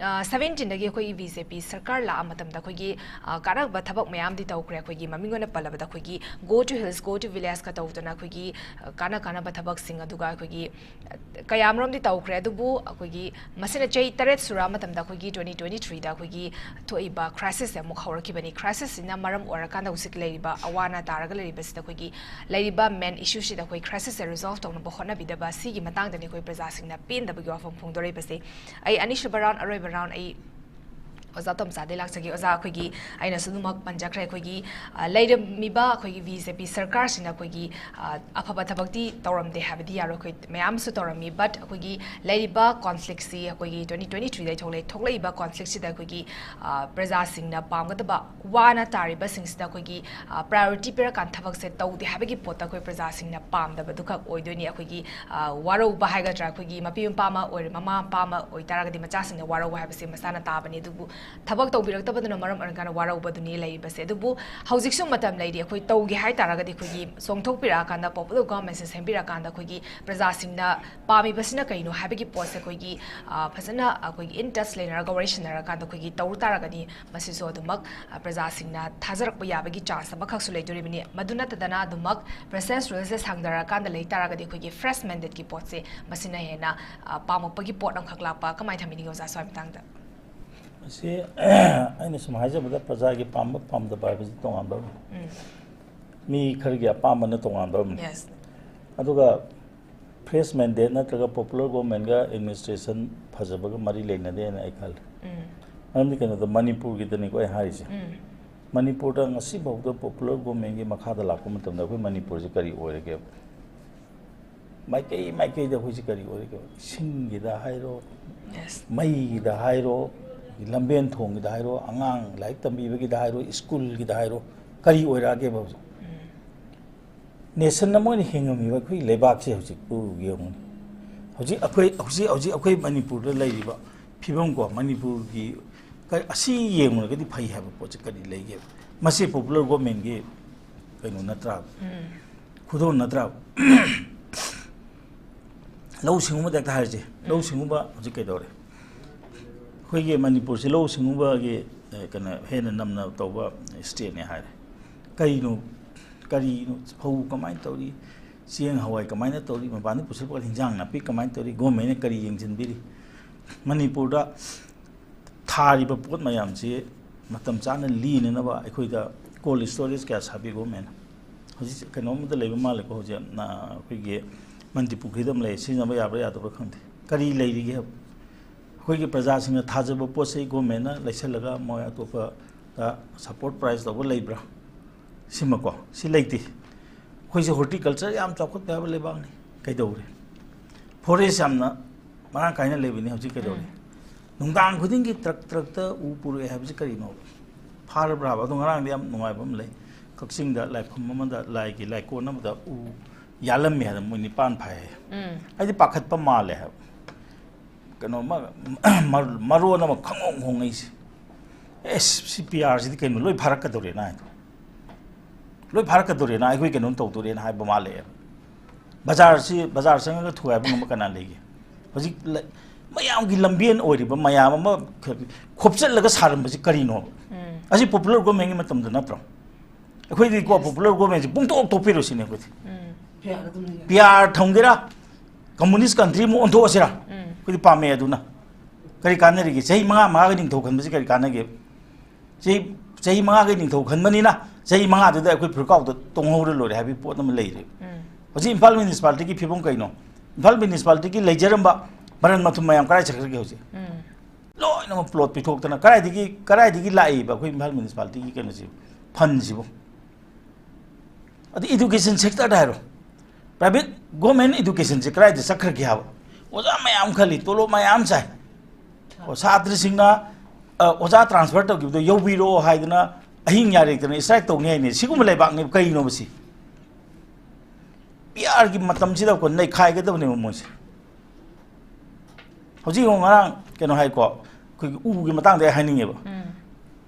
ꯁꯕꯦꯟꯇꯤꯟꯗꯒꯤ ꯑꯩꯈꯣꯏꯒꯤ ꯕꯤ ꯖꯦ ꯄꯤ ꯁꯔꯀꯥꯔ ꯂꯥꯛꯑ ꯃꯇꯝꯗ ꯑꯩꯈꯣꯏꯒꯤ, ꯑ, ꯀꯥꯟꯅꯕ ꯊꯕꯛ ꯃꯌꯥꯝꯗꯤ ꯇꯧꯈ꯭ꯔꯦ꯫ ꯑꯩꯈꯣꯏꯒꯤ ꯃꯃꯤꯡ ꯑꯣꯏꯅ ꯄꯜꯂꯕꯗ ꯑꯩꯈꯣꯏꯒꯤ Go to Hills, Go to Village ꯀ ꯇꯧꯗꯅ ꯑꯩꯈꯣꯏꯒꯤ, ꯑ, ꯀꯥꯟꯅ ꯀꯥꯟꯅꯕ ꯊꯕꯛꯁꯤꯡ, ꯑꯗꯨꯒ ꯑꯩꯈꯣꯏꯒꯤ, ꯑ, ꯀꯌꯥꯃꯔꯣꯝꯗꯤ ꯇꯧꯈ꯭ꯔꯦ꯫ ꯑꯗꯨꯕꯨ ꯑꯩꯈꯣꯏꯒꯤ ꯃꯁꯤꯅ ꯆꯍꯤ ꯇꯔꯦꯠ ꯁꯨꯔꯛꯑ ꯃꯇꯝꯗ ꯑꯩꯈꯣꯏꯒꯤ twenty twenty-threeꯗ ꯑꯩꯈꯣꯏꯒꯤ ꯊꯣꯛꯏꯕ crisis ꯁꯦ ꯑꯃꯨꯛ ꯍꯧꯔꯛꯈꯤꯕꯅꯤ꯫ Crisis ꯁꯤꯅ ꯃꯔꯝ ꯑꯣꯏꯔꯀꯥꯟꯗ ꯍꯧꯖꯤꯛ ꯂꯩꯔꯤꯕ ꯑꯋꯥ ꯑꯅꯥ ꯇꯥꯔꯒ ꯂꯩꯔꯤꯕꯁꯤꯗ ꯑꯩꯈꯣꯏꯒꯤ ꯂꯩꯔꯤꯕ main issue ꯁꯤꯗ ꯑꯩꯈꯣꯏ crisis ꯁꯦ resolve ꯇꯧꯅꯕ ꯍꯣꯠꯅꯕꯤꯗꯕ, ꯁꯤꯒꯤ ꯃꯇꯥꯡꯗꯅꯤ ꯑꯩꯈꯣꯏ ꯄ꯭ꯔꯖꯥꯁꯤꯡꯅ ꯄꯦꯟꯗꯕꯒꯤ ꯋꯥꯐꯝ ꯐꯣꯡꯗꯣꯔꯛꯏꯕꯁꯦ꯫ ꯑꯩ ꯑꯅꯤꯁꯨꯕ round, ꯑꯔꯣꯏꯕ round, ꯑꯩ ꯑꯣꯖꯥ ꯇꯣꯝꯆꯥꯗꯩ ꯂꯥꯛꯆꯒꯦ꯫ ꯑꯣꯖꯥ, ꯑꯩꯈꯣꯏꯒꯤ, ꯑꯩꯅꯁꯨ ꯑꯗꯨꯃꯛ ꯄꯟꯖꯈ꯭ꯔꯦ, ꯑꯩꯈꯣꯏꯒꯤ, ꯑ, ꯂꯩꯔꯝꯃꯤꯕ ꯑꯩꯈꯣꯏꯒꯤ ꯕꯤ ꯖꯦ ꯄꯤ ꯁꯔꯀꯥꯔꯁꯤꯅ ꯑꯩꯈꯣꯏꯒꯤ, ꯑ, ꯑꯐꯕ ꯊꯕꯛꯇꯤ ꯇꯧꯔꯝꯗꯦ ꯍꯥꯏꯕꯗꯤ ꯌꯥꯔꯣꯏ, ꯑꯩꯈꯣꯏ ꯃꯌꯥꯝꯁꯨ ꯇꯧꯔꯝꯃꯤ꯫ But ꯑꯩꯈꯣꯏꯒꯤ ꯂꯩꯔꯤꯕ conflict ꯁꯤ ꯑꯩꯈꯣꯏꯒꯤ twenty twenty-threeꯗ ꯊꯣꯛꯂꯛꯏ-, ꯊꯣꯛꯂꯛꯏꯕ conflict ꯁꯤꯗ ꯑꯩꯈꯣꯏꯒꯤ, ꯑ, ꯄ꯭ꯔꯖꯥꯁꯤꯡꯅ ꯄꯥꯝꯒꯗꯕ, ꯋꯥꯅ ꯇꯥꯔꯤꯕꯁꯤꯡꯁꯤꯗ ꯑꯩꯈꯣꯏꯒꯤ, ꯑ, priority ꯄꯤꯔꯀꯥꯟꯗ ꯊꯕꯛꯁꯦ ꯇꯧꯗꯦ ꯍꯥꯏꯕꯒꯤ ꯄꯣꯠꯇ ꯑꯩꯈꯣꯏ ꯄ꯭ꯔꯖꯥꯁꯤꯡꯅ ꯄꯥꯝꯗꯕꯗꯨꯈꯛ ꯑꯣꯏꯗꯣꯏꯅꯤ꯫ ꯑꯩꯈꯣꯏꯒꯤ, ꯑ, ꯋꯥꯔꯧꯕ ꯍꯥꯏꯒꯗ꯭ꯔꯥ, ꯑꯩꯈꯣꯏꯒꯤ ꯃꯄꯤ ꯃꯄꯥ ꯑꯃ ꯑꯣꯏꯔꯦ, ꯃꯃꯥ ꯃꯄꯥ ꯑꯃ ꯑꯣꯏꯇꯥꯔꯒꯗꯤ ꯃꯆꯥꯁꯤꯡꯅ ꯋꯥꯔꯧꯕ ꯍꯥꯏꯕꯁꯦ ꯃꯁꯥꯅ ꯇꯥꯕꯅꯤ꯫ ꯑꯗꯨꯕꯨ ꯊꯕꯛ ꯇꯧꯕꯤꯔꯛꯇꯕꯗꯨꯅ ꯃꯔꯝ ꯑꯣꯏꯔꯀꯥꯟꯗ ꯋꯥꯔꯧꯕꯗꯨꯅꯤ ꯂꯩꯔꯤꯕꯁꯦ꯫ ꯑꯗꯨꯕꯨ ꯍꯧꯖꯤꯛꯁꯨ ꯃꯇꯝ ꯂꯩꯔꯤ꯫ ꯑꯩꯈꯣꯏ ꯇꯧꯒꯦ ꯍꯥꯏ ꯇꯥꯔꯒꯗꯤ ꯑꯩꯈꯣꯏꯒꯤ ꯆꯣꯡꯊꯣꯛꯄꯤꯔꯛꯑꯀꯥꯟꯗ, popular government ꯁꯦ ꯁꯦꯝꯕꯤꯔꯀꯥꯟꯗ ꯑꯩꯈꯣꯏꯒꯤ ꯄ꯭ꯔꯖꯥꯁꯤꯡꯅ ꯄꯥꯝꯃꯤꯕꯁꯤꯅ ꯀꯩꯅꯣ ꯍꯥꯏꯕꯒꯤ ꯄꯣꯠꯁꯦ ꯑꯩꯈꯣꯏꯒꯤ, ꯑ, ꯐꯖꯅ ꯑꯩꯈꯣꯏꯒꯤ in touch ꯂꯩꯅꯔꯒ, ꯋꯥꯔꯤ ꯁꯥꯟꯅꯔꯀꯥꯟꯗ ꯑꯩꯈꯣꯏꯒꯤ ꯇꯧ ꯇꯥꯔꯒꯗꯤ ꯃꯁꯤꯁꯨ ꯑꯗꯨꯃꯛ, ꯑ, ꯄ꯭ꯔꯖꯥꯁꯤꯡꯅ ꯊꯥꯖꯔꯛꯄ ꯌꯥꯕꯒꯤ chance ꯑꯃꯈꯛꯁꯨ ꯂꯩꯗꯣꯔꯤꯕꯅꯤ꯫ ꯃꯗꯨ ꯅꯠꯇꯗꯅ ꯑꯗꯨꯃꯛ president's rule ꯁꯦ ꯁꯥꯡꯊꯔꯀꯥꯟꯗ ꯂꯩ ꯇꯥꯔꯒꯗꯤ ꯑꯩꯈꯣꯏꯒꯤ fresh mandate ꯀꯤ ꯄꯣꯠꯁꯦ ꯃꯁꯤꯅ ꯍꯦꯟꯅ, ꯑ, ꯄꯥꯝꯃꯛꯄꯒꯤ ꯄꯣꯠ ꯑꯃꯈꯛ ꯂꯥꯛꯄ꯫ ꯀꯃꯥꯏꯅ ꯊꯝꯕꯤꯅꯤꯡꯉꯤ ꯑꯣꯖꯥ ꯁ꯭ꯋꯥꯏ ꯃꯇꯥꯡꯗ? ꯃꯁꯤ ꯑꯩꯅ ꯁꯨꯝ ꯍꯥꯏꯖꯕꯗ ꯄ꯭ꯔꯖꯥꯒꯤ ꯄꯥꯝꯕ ꯄꯥꯝꯗꯕ ꯍꯥꯏꯕꯁꯤ ꯇꯣꯉꯥꯟꯕ ꯑꯃꯅꯤ꯫ ꯃꯤ ꯈꯔꯒꯤ ꯑꯄꯥꯝꯕꯅ ꯇꯣꯉꯥꯟꯕ ꯑꯃꯅꯤ꯫ Yes. ꯑꯗꯨꯒ fresh mandate ꯅꯠꯇ꯭ꯔꯒ popular government ꯒ administration ꯐꯖꯕꯒ ꯃꯔꯤ ꯂꯩꯅꯗꯦꯅ ꯑꯩ ꯈꯜꯂꯤ꯫ ꯃꯔꯝꯗꯤ ꯀꯩꯅꯣꯗ, ꯃꯅꯤꯄꯨꯔꯒꯤꯗꯅꯤꯀꯣ ꯑꯩ ꯍꯥꯏꯔꯤꯁꯦ꯫ ꯃꯅꯤꯄꯨꯔꯗ ꯉꯁꯤꯐꯥꯎꯗ popular government ꯀꯤ ꯃꯈꯥꯗ ꯂꯥꯛꯄ ꯃꯇꯝꯗ ꯑꯩꯈꯣꯏ ꯃꯅꯤꯄꯨꯔꯁꯦ ꯀꯔꯤ ꯑꯣꯏꯔꯒꯦꯕ? ꯃꯥꯏꯀꯩ ꯃꯥꯏꯀꯩꯗ ꯑꯩꯈꯣꯏꯁꯦ ꯀꯔꯤ ꯑꯣꯏꯔꯒꯦꯕ? ꯏꯁꯤꯡꯒꯤꯗ ꯍꯥꯏꯔꯣ, Yes. ꯃꯩꯒꯤꯗ ꯍꯥꯏꯔꯣ, ꯂꯝꯕꯦꯟ ꯊꯣꯡꯒꯤꯗ ꯍꯥꯏꯔꯣ, ꯑꯉꯥꯡ ꯂꯥꯏꯔꯤꯛ ꯇꯝꯕꯤꯕꯒꯤꯗ ꯍꯥꯏꯔꯣ, ꯁ꯭ꯀꯨꯜꯒꯤꯗ ꯍꯥꯏꯔꯣ, ꯀꯔꯤ ꯑꯣꯏꯔꯛꯑꯒꯦꯕ ꯍꯧꯖꯤꯛ? Nation ꯑꯃ ꯑꯣꯏꯅ ꯍꯤꯡꯉꯝꯃꯤꯕ ꯑꯩꯈꯣꯏ ꯂꯩꯕꯥꯛꯁꯦ ꯍꯧꯖꯤꯛ ꯌꯦꯡꯉꯨꯅꯦ꯫ ꯍꯧꯖꯤꯛ ꯑꯩꯈꯣꯏ, ꯍꯧꯖꯤꯛ, ꯍꯧꯖꯤꯛ ꯑꯩꯈꯣꯏ ꯃꯅꯤꯄꯨꯔꯗ ꯂꯩꯔꯤꯕ ꯐꯤꯕꯝꯀꯣ, ꯃꯅꯤꯄꯨꯔꯒꯤ ꯀ-, ꯑꯁꯤ ꯌꯦꯡꯉꯨꯔꯒꯗꯤ ꯐꯩ ꯍꯥꯏꯕ ꯄꯣꯠꯁꯦ ꯀꯔꯤ ꯂꯩꯒꯦ? ꯃꯁꯤ popular governmentꯀꯤ ꯀꯩꯅꯣ ꯅꯠꯇ꯭ꯔꯥ? ꯈꯨꯗꯣꯜ ꯅꯠꯇ꯭ꯔꯥ? ꯂꯧꯎ ꯁꯤꯡꯎꯕꯗ ꯍꯦꯛꯇ ꯍꯥꯏꯔꯁꯦ꯫ ꯂꯧꯎ ꯁꯤꯡꯎꯕ ꯍꯧꯖꯤꯛ ꯀꯩꯗꯧꯔꯦ? ꯑꯩꯈꯣꯏꯒꯤ ꯃꯅꯤꯄꯨꯔꯁꯤ ꯂꯧꯎ ꯁꯤꯡꯎꯕꯒꯤ, ꯑꯦ, ꯀꯩꯅꯣ, ꯍꯦꯟꯅ ꯅꯝꯅ ꯇꯧꯕ stateꯅꯦ ꯍꯥꯏꯔꯦ꯫ ꯀꯔꯤꯅꯣ, ꯀꯔꯤꯅꯣ? ꯐꯧ ꯀꯃꯥꯏꯅ ꯇꯧꯔꯤ? ꯆꯦꯡ ꯍꯋꯥꯏ ꯀꯃꯥꯏꯅ ꯇꯧꯔꯤ? ꯃꯄꯥꯟꯗ ꯄꯨꯁꯤꯜꯂꯛꯄ ꯍꯤꯟꯖꯥꯡ ꯅꯥꯄꯤ ꯀꯃꯥꯏꯅ ꯇꯧꯔꯤ? Governmentꯅ ꯀꯔꯤ ꯌꯦꯡꯁꯤꯟꯕꯤꯔꯤ? ꯃꯅꯤꯄꯨꯔꯗ ꯊꯥꯔꯤꯕ ꯄꯣꯠ ꯃꯌꯥꯝꯁꯤ ꯃꯇꯝ ꯆꯥꯅ ꯂꯤꯅꯅꯕ ꯑꯩꯈꯣꯏꯗ cold storage ꯀꯌꯥ ꯁꯥꯕꯤ governmentꯅ? ꯍꯧꯖꯤꯛ ꯀꯩꯅꯣꯝꯗ ꯂꯩꯕ ꯃꯥꯜꯂꯦꯀꯣ, ꯍꯧꯖꯤꯛ, ꯑ, ꯑꯩꯈꯣꯏꯒꯤ ꯃꯟꯇ꯭ꯔꯤ ꯄꯨꯈ꯭ꯔꯤꯗ ꯑꯃ ꯂꯩ, ꯁꯤꯖꯤꯟꯅꯕ ꯌꯥꯕ꯭ꯔꯥ ꯌꯥꯗꯕ꯭ꯔꯥ ꯈꯪꯗꯦ꯫ ꯀꯔꯤ ꯂꯩꯔꯤꯒꯦ ꯍꯥꯏꯕ? ꯑꯩꯈꯣꯏꯒꯤ ꯄ꯭ꯔꯖꯥꯁꯤꯡꯅ ꯊꯥꯖꯕ ꯄꯣꯠ ꯆꯩ governmentꯅ ꯂꯩꯁꯜꯂꯒ ꯃꯣꯏ ꯑꯇꯣꯞꯄꯗ support price ꯇꯧꯕ ꯂꯩꯕ꯭ꯔꯥ? ꯁꯤꯃꯀꯣ, ꯁꯤ ꯂꯩꯇꯦ꯫ ꯑꯩꯈꯣꯏꯁꯦ horticulture ꯌꯥꯝ ꯆꯥꯎꯈꯠꯄ ꯌꯥꯕ ꯂꯩꯕꯥꯛꯅꯤ꯫ ꯀꯩꯗꯧꯔꯦ? Forest ꯌꯥꯝꯅ ꯃꯔꯥꯡ ꯀꯥꯏꯅ ꯂꯩꯕꯅꯤ꯫ ꯍꯧꯖꯤꯛ ꯀꯩꯗꯧꯔꯦ? ꯎꯝ꯫ ꯅꯨꯡꯗꯥꯡ ꯈꯨꯗꯤꯡꯒꯤ ꯇ꯭ꯔꯛ ꯇ꯭ꯔꯛꯇ ꯎ ꯄꯨꯔꯛꯑꯦ ꯍꯥꯏꯕꯁꯤ ꯀꯔꯤꯅꯣ? ꯐꯥꯔꯕ꯭ꯔꯥꯕ? ꯑꯗꯣ ꯉꯔꯥꯡꯗꯤ ꯌꯥꯝ ꯅꯨꯡꯉꯥꯏꯕ ꯑꯃ ꯂꯩ꯫ ꯀꯛꯆꯤꯡꯗ ꯂꯥꯏꯐꯝ ꯑꯃꯗ, ꯂꯥꯏꯒꯤ ꯂꯥꯏꯀꯣꯟ ꯑꯃꯗ ꯎ ꯌꯥꯜꯂꯝꯃꯦ ꯍꯥꯏꯗꯅ ꯃꯣꯏ ꯅꯤꯄꯥꯟ ꯐꯥꯏ ꯍꯥꯏ꯫ ꯎꯝ꯫ ꯑꯩꯗꯤ ꯄꯥꯈꯠꯄ ꯃꯥꯜꯂꯦ ꯍꯥꯏꯕ꯫ ꯀꯩꯅꯣ ꯑꯃ, ꯃꯔ-, ꯃꯔꯣꯟ ꯑꯃ ꯈꯪꯍꯣꯡ ꯍꯣꯡꯉꯛꯏꯁꯦ꯫ ꯑꯦꯁ, ꯁꯤ ꯄꯤ ꯑꯥꯔꯁꯤꯗꯤ ꯀꯩꯅꯣ, ꯂꯣꯏ ꯐꯥꯔꯛꯀꯗꯧꯔꯦꯅ ꯍꯥꯏꯗꯣ꯫ ꯂꯣꯏ ꯐꯥꯔꯛꯀꯗꯧꯔꯦꯅ, ꯑꯩꯈꯣꯏ ꯀꯩꯅꯣꯝ ꯇꯧꯗꯣꯔꯦꯅ ꯍꯥꯏꯕ ꯃꯥꯜꯂꯛꯑꯦꯕ꯫ ꯕꯖꯥꯔꯁꯤ, ꯕꯖꯥꯔ ꯆꯪꯉꯒ ꯊꯨꯒꯥꯏꯕ ꯉꯝꯕ ꯀꯅꯥ ꯂꯩꯒꯦ? ꯍꯧꯖꯤꯛ ꯂ-, ꯃꯌꯥꯝꯒꯤ ꯂꯝꯕꯦꯟ ꯑꯣꯏꯔꯤꯕ ꯃꯌꯥꯝ ꯑꯃ ꯈ-, ꯈꯣꯞꯆꯠꯂꯒ ꯁꯥꯔꯝꯕꯁꯤ ꯀꯔꯤꯅꯣꯕ? ꯎꯝ꯫ ꯑꯁꯤ popular governmentꯀꯤ ꯃꯇꯝꯗ ꯅꯠꯇ꯭ꯔꯣ? ꯑꯩꯈꯣꯏꯗꯤꯀꯣ, popular governmentꯁꯤ ꯄꯨꯡꯇꯣꯛ ꯇꯣꯛꯄꯤꯔꯣ ꯁꯤꯅꯦ ꯑꯩꯈꯣꯏꯗꯤ꯫ ꯎꯝ꯫ ꯄꯤ ꯑꯥꯔ ꯊꯝꯒꯦꯔꯥ, communist country ꯑꯃ ꯑꯣꯟꯊꯣꯛꯑꯁꯤꯔꯥ? ꯎꯝ꯫ ꯑꯩꯈꯣꯏꯗꯤ ꯄꯥꯝꯃꯦ ꯑꯗꯨꯅ꯫ ꯀꯔꯤ ꯀꯥꯟꯅꯔꯤꯒꯦ? ꯆꯍꯤ ꯃꯉꯥ, ꯃꯉꯥꯒꯤ ꯅꯤꯡꯊꯧ ꯈꯟꯕꯁꯤ ꯀꯔꯤ ꯀꯥꯟꯅꯒꯦ? ꯆꯍꯤ, ꯆꯍꯤ ꯃꯉꯥꯒꯤ ꯅꯤꯡꯊꯧ ꯈꯟꯕꯅꯤꯅ, ꯆꯍꯤ ꯃꯉꯥꯗꯨꯗ ꯑꯩꯈꯣꯏ ꯐꯨꯔꯨꯀꯥꯎꯗ ꯇꯣꯡꯍꯧꯔ ꯂꯣꯏꯔꯦ ꯍꯥꯏꯕꯒꯤ ꯄꯣꯠ ꯑꯃ ꯂꯩꯔꯦ꯫ ꯎꯝ꯫ ꯍꯧꯖꯤꯛ ꯏꯝꯐꯥꯜ municipalityꯒꯤ ꯐꯤꯕꯝ ꯀꯩꯅꯣ? ꯏꯝꯐꯥꯜ municipalityꯒꯤ ꯂꯩꯖꯔꯝꯕ ꯃꯔꯟ ꯃꯊꯨꯝ ꯃꯌꯥꯝ ꯀꯗꯥꯏ ꯆꯠꯈ꯭ꯔꯒꯦ ꯍꯧꯖꯤꯛ? ꯎꯝ꯫ ꯂꯣꯏꯅꯃꯛ plot ꯄꯤꯊꯣꯛꯇꯅ ꯀꯗꯥꯏꯗꯒꯤ, ꯀꯗꯥꯏꯗꯒꯤ ꯂꯥꯛꯏꯕ ꯑꯩꯈꯣꯏ ꯏꯝꯐꯥꯜ municipalityꯒꯤ ꯀꯩꯅꯣꯁꯤ, fundꯁꯤꯕꯨ? ꯑꯗꯩ education sectorꯗ ꯍꯥꯏꯔꯣ, private, government educationꯁꯦ ꯀꯗꯥꯏꯗ ꯆꯠꯈ꯭ꯔꯒꯦ ꯍꯥꯏꯕ? ꯑꯣꯖꯥ ꯃꯌꯥꯝ ꯈꯜꯂꯤ, ꯇꯣꯂꯣꯞ ꯃꯌꯥꯝ ꯆꯥꯏ꯫ ꯑꯣ, ꯁꯥꯇ꯭ꯔꯁꯤꯡꯅ, ꯑ, ꯑꯣꯖꯥ transfer ꯇꯧꯈꯤꯕꯗꯣ ꯌꯧꯕꯤꯔꯣ ꯍꯥꯏꯗꯅ ꯑꯍꯤꯡ ꯌꯥꯔꯦꯛꯇꯅ strike ꯇꯧꯅꯤ ꯍꯥꯏꯅꯤ꯫ ꯁꯤꯒꯨꯝꯕ ꯂꯩꯕꯥꯛꯅꯦꯕ ꯀꯩꯅꯣꯕ ꯁꯤ? ꯄꯤ ꯑꯥꯔꯒꯤ ꯃꯇꯝꯁꯤꯗꯀꯣ ꯅꯩꯈꯥꯏꯒꯗꯕꯅꯦꯕ ꯃꯣꯏꯁꯦ꯫ ꯍꯧꯖꯤꯛ ꯌꯦꯡꯉꯣ, ꯉꯔꯥꯡ ꯀꯩꯅꯣ ꯍꯥꯏꯀꯣ, ꯑꯩꯈꯣꯏꯒꯤ ꯎꯒꯤ ꯃꯇꯥꯡꯗ ꯑꯩ ꯍꯥꯏꯅꯤꯡꯉꯦꯕ꯫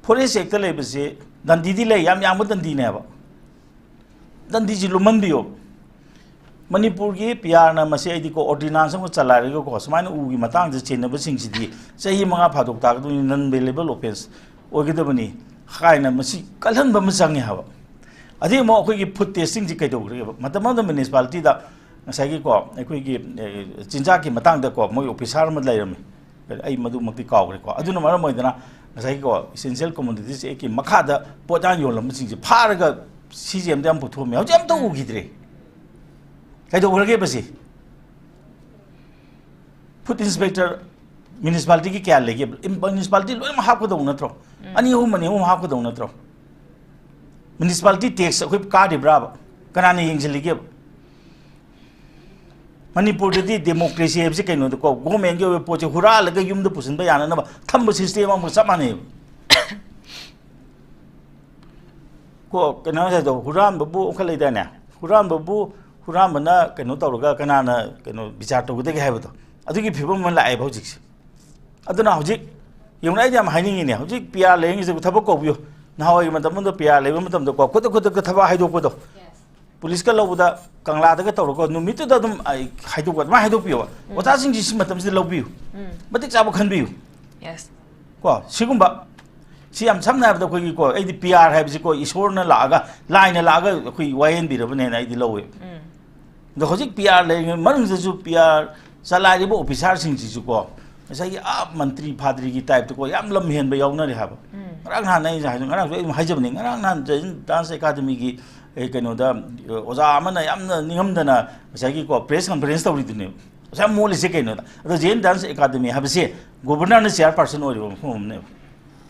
ꯐꯣꯔꯦꯁ ꯑꯦꯛꯇ ꯂꯩꯕꯁꯤ ꯗꯟꯗꯤꯗꯤ ꯂꯩ, ꯌꯥꯝ ꯌꯥꯝꯕ ꯗꯟꯗꯤꯅꯦꯕ꯫ ꯗꯟꯗꯤꯁꯤ ꯂꯨꯝꯍꯟꯕꯤꯌꯣ꯫ ꯃꯅꯤꯄꯨꯔꯒꯤ ꯄꯤ ꯑꯥꯔꯅ ꯃꯁꯤ ꯑꯩꯗꯤ ꯀꯣ ꯑꯣꯔꯗꯤꯅꯥꯟꯁ ꯑꯃ ꯆꯂꯥꯏꯔꯒꯀꯣ ꯁꯨꯃꯥꯏꯅ ꯎꯒꯤ ꯃꯇꯥꯡꯗ ꯆꯦꯟꯅꯕꯁꯤꯡꯁꯤꯗꯤ ꯆꯍꯤ ꯃꯉꯥ ꯐꯥꯗꯣꯛ ꯇꯥꯒꯗꯣꯏꯅꯤ, ꯅꯟ ꯕꯦꯂꯦꯕꯜ ꯑꯣꯐꯦꯟꯁ ꯑꯣꯏꯒꯗꯕꯅꯤ ꯍꯥꯏꯅ ꯃꯁꯤ ꯀꯜꯍꯟꯕ ꯑꯃ ꯆꯪꯉꯦ ꯍꯥꯏꯕ꯫ ꯑꯗꯩ ꯑꯃꯨꯛ ꯑꯩꯈꯣꯏꯒꯤ ꯐꯨꯗ ꯇꯦꯁꯇꯤꯡꯁꯤ ꯀꯩꯗꯧꯈ꯭ꯔꯦꯕ? ꯃꯇꯝ ꯑꯃꯗ ꯃ꯭ꯌꯨꯅꯤꯁꯤꯄꯥꯂꯤꯇꯤꯗ ꯉꯁꯥꯏꯒꯤꯀꯣ ꯑꯩꯈꯣꯏꯒꯤ, ꯑꯦ, ꯆꯤꯟꯖꯥꯛꯀꯤ ꯃꯇꯥꯡꯗꯀꯣ ꯃꯣꯏ ꯑꯣꯐꯤꯁꯥꯔ ꯑꯃ ꯂꯩꯔꯝꯃꯤ꯫ ꯑꯩ ꯃꯗꯨꯃꯛꯇꯤ ꯀꯥꯎꯈ꯭ꯔꯦꯀꯣ꯫ ꯑꯗꯨꯅ ꯃꯔꯝ ꯑꯣꯏꯗꯅ ꯉꯁꯥꯏꯒꯤꯀꯣ Essential Commodities Actꯀꯤ ꯃꯈꯥꯗ ꯄꯣꯠ ꯌꯥꯝ ꯌꯣꯜꯂꯝꯕꯁꯤꯡꯁꯦ ꯐꯥꯔꯒ ꯁꯤꯖꯦꯝꯗ ꯌꯥꯝ ꯄꯨꯊꯣꯛꯑꯝꯃꯦ꯫ ꯍꯧꯖꯤꯛ ꯑꯝꯇ ꯎꯈꯤꯗ꯭ꯔꯦ꯫ ꯀꯩꯗꯧꯈ꯭ꯔꯒꯦꯕ ꯁꯤ? ꯐꯨꯗ ꯏꯟꯁꯄꯦꯛꯇꯔ ꯃ꯭ꯌꯨꯅꯤꯁꯤꯄꯥꯂꯤꯇꯤꯒꯤ ꯀꯌꯥ ꯂꯩꯒꯦ? ꯏꯝ-, ꯃ꯭ꯌꯨꯅꯤꯁꯤꯄꯥꯂꯤꯇꯤ ꯂꯣꯏꯅꯃꯛ ꯍꯥꯞꯀꯗꯧ ꯅꯠꯇ꯭ꯔꯣ? ꯑꯅꯤ ꯑꯍꯨꯝ, ꯑꯅꯤ ꯑꯍꯨꯝ ꯍꯥꯞꯀꯗꯧ ꯅꯠꯇ꯭ꯔꯣ? ꯃ꯭ꯌꯨꯅꯤꯁꯤꯄꯥꯂꯤꯇꯤ ꯇꯦꯛꯁ ꯑꯩꯈꯣꯏ ꯀꯥꯔꯤꯕ꯭ꯔꯥꯕ? ꯀꯅꯥꯅ ꯌꯦꯡꯁꯤꯜꯂꯤꯒꯦꯕ? ꯃꯅꯤꯄꯨꯔꯗꯗꯤ ꯗꯦꯃꯣꯀ꯭ꯔꯦꯁꯤ ꯍꯥꯏꯕꯁꯤ ꯀꯩꯅꯣꯗꯀꯣ, ꯒꯣꯔꯃꯦꯟꯒꯤ ꯑꯣꯏꯕ ꯄꯣꯠꯁꯦ ꯍꯨꯔꯥꯜꯂꯒ ꯌꯨꯝꯗ ꯄꯨꯁꯤꯟꯕ ꯌꯥꯅꯅꯕ ꯊꯝꯕ ꯁꯤꯁꯇꯦꯝ ꯑꯃꯒ ꯆꯞ ꯃꯥꯟꯅꯩꯕ꯫ ꯀꯣ, ꯀꯩꯅꯣ ꯍꯥꯏꯗꯣ, ꯍꯨꯔꯥꯟꯕꯕꯨ ꯑꯃꯈꯛ ꯂꯩꯗꯥꯏꯅꯦ? ꯍꯨꯔꯥꯟꯕꯕꯨ, ꯍꯨꯔꯥꯟꯕꯅ ꯀꯩꯅꯣ ꯇꯧꯔꯒ ꯀꯅꯥꯅ ꯀꯩꯅꯣ ꯕꯤꯆꯥꯔ ꯇꯧꯒꯗꯒꯦ ꯍꯥꯏꯕꯗꯣ, ꯑꯗꯨꯒꯤ ꯐꯤꯕꯝ ꯑꯃ ꯂꯥꯛꯑꯦꯕ ꯍꯧꯖꯤꯛꯁꯦ꯫ ꯑꯗꯨꯅ ꯍꯧꯖꯤꯛ ꯌꯦꯡꯉꯨꯅꯦ, ꯑꯩꯗꯤ ꯌꯥꯝ ꯍꯥꯏꯅꯤꯡꯉꯤꯅꯦ, ꯍꯧꯖꯤꯛ ꯄꯤ ꯑꯥꯔ ꯂꯩꯔꯤꯉꯩꯁꯤꯗ ꯊꯕꯛ ꯀꯧꯕꯤꯌꯨ꯫ ꯅꯍꯥꯟꯋꯥꯏꯒꯤ ꯃꯇꯝꯗ ꯄꯤ ꯑꯥꯔ ꯂꯩꯕ ꯃꯇꯝꯗꯀꯣ, ꯈꯨꯗꯛ ꯈꯨꯗꯛꯇ ꯊꯕꯛ ꯍꯥꯏꯗꯣꯛꯄꯗꯣ, ꯄꯨꯂꯤꯁꯀ ꯂꯧꯕꯗ ꯀꯪꯂꯥꯗꯒ ꯇꯧꯔꯒ ꯅꯨꯃꯤꯠꯇꯨꯗ ꯑꯗꯨꯝ, ꯑꯩ, ꯍꯥꯏꯗꯣꯛꯄ, ꯑꯗꯨꯃꯥꯏꯅ ꯍꯥꯏꯗꯣꯛꯄꯤꯌꯣꯕ꯫ ꯑꯣꯖꯥꯁꯤꯡꯁꯤ ꯁꯤ ꯃꯇꯝꯁꯤꯗ ꯂꯧꯕꯤꯌꯨ, ꯃꯇꯤꯛ ꯆꯥꯕ ꯈꯟꯕꯤꯌꯨ꯫ ꯌꯦꯁ꯫ ꯀꯣ, ꯁꯤꯒꯨꯝꯕ, ꯁꯤ ꯌꯥꯝ ꯁꯝꯅ ꯍꯥꯏꯔꯕꯗ ꯑꯩꯈꯣꯏꯒꯤꯀꯣ, ꯑꯩꯗꯤ ꯄꯤ ꯑꯥꯔ ꯍꯥꯏꯕꯁꯤꯀꯣ, ꯏꯁꯣꯔꯅ ꯂꯥꯛꯑꯒ, ꯂꯥꯏꯅ ꯂꯥꯛꯑꯒ ꯑꯩꯈꯣꯏ ꯋꯥꯌꯦꯟꯕꯤꯔꯕꯅꯦꯅ ꯑꯩꯗꯤ ꯂꯧꯋꯦ꯫ ꯑꯗꯣ ꯍꯧꯖꯤꯛ ꯄꯤ ꯑꯥꯔ ꯂꯩꯔꯤꯉꯩ ꯃꯅꯨꯡꯁꯤꯗꯁꯨ ꯄꯤ ꯑꯥꯔ ꯆꯂꯥꯏꯔꯤꯕ ꯑꯣꯐꯤꯁꯥꯔꯁꯤꯡꯁꯤꯁꯨꯀꯣ, ꯉꯁꯥꯏꯒꯤ ꯑꯥ ꯃꯟꯇ꯭ꯔꯤ ꯐꯥꯗ꯭ꯔꯤꯒꯤ ꯇꯥꯏꯞꯇꯀꯣ, ꯌꯥꯝ ꯂꯝ ꯍꯦꯟꯕ ꯌꯥꯎꯅꯔꯤ ꯍꯥꯏꯕ꯫ ꯉꯔꯥꯡ ꯅꯍꯥꯟ ꯑꯩꯅ ꯍꯥꯏꯗꯣ, ꯉꯔꯥꯡꯁꯨ ꯑꯩ ꯑꯗꯨꯝ ꯍꯥꯏꯖꯕꯅꯤ, ꯉꯔꯥꯡ ꯅꯍꯥꯟ ꯖꯩꯟ ꯗꯥꯟꯁ ꯑꯦꯀꯥꯗꯃꯤꯒꯤ, ꯑꯦ, ꯀꯩꯅꯣꯗ, ꯑꯣꯖꯥ ꯑꯃꯅ ꯌꯥꯝꯅ ꯅꯤꯡꯉꯝꯗꯅ ꯉꯁꯥꯏꯒꯤꯀꯣ ꯄ꯭ꯔꯦꯁ ꯀꯟꯐꯔꯦꯟꯁ ꯇꯧꯔꯤꯗꯨꯅꯦꯕ꯫ ꯉꯁꯥꯏ ꯌꯥꯝ ꯃꯣꯜꯂꯤꯁꯦ ꯀꯩꯅꯣꯗ, ꯑꯗꯣ ꯖꯩꯟ ꯗꯥꯟꯁ ꯑꯦꯀꯥꯗꯃꯤ ꯍꯥꯏꯕꯁꯦ ꯒꯣꯕꯔꯅꯔꯅ ꯆꯤꯌꯥꯔ ꯄꯥꯔꯁꯟ ꯑꯣꯏꯔꯤꯕ ꯃꯐꯝ ꯑꯃꯅꯦꯕ꯫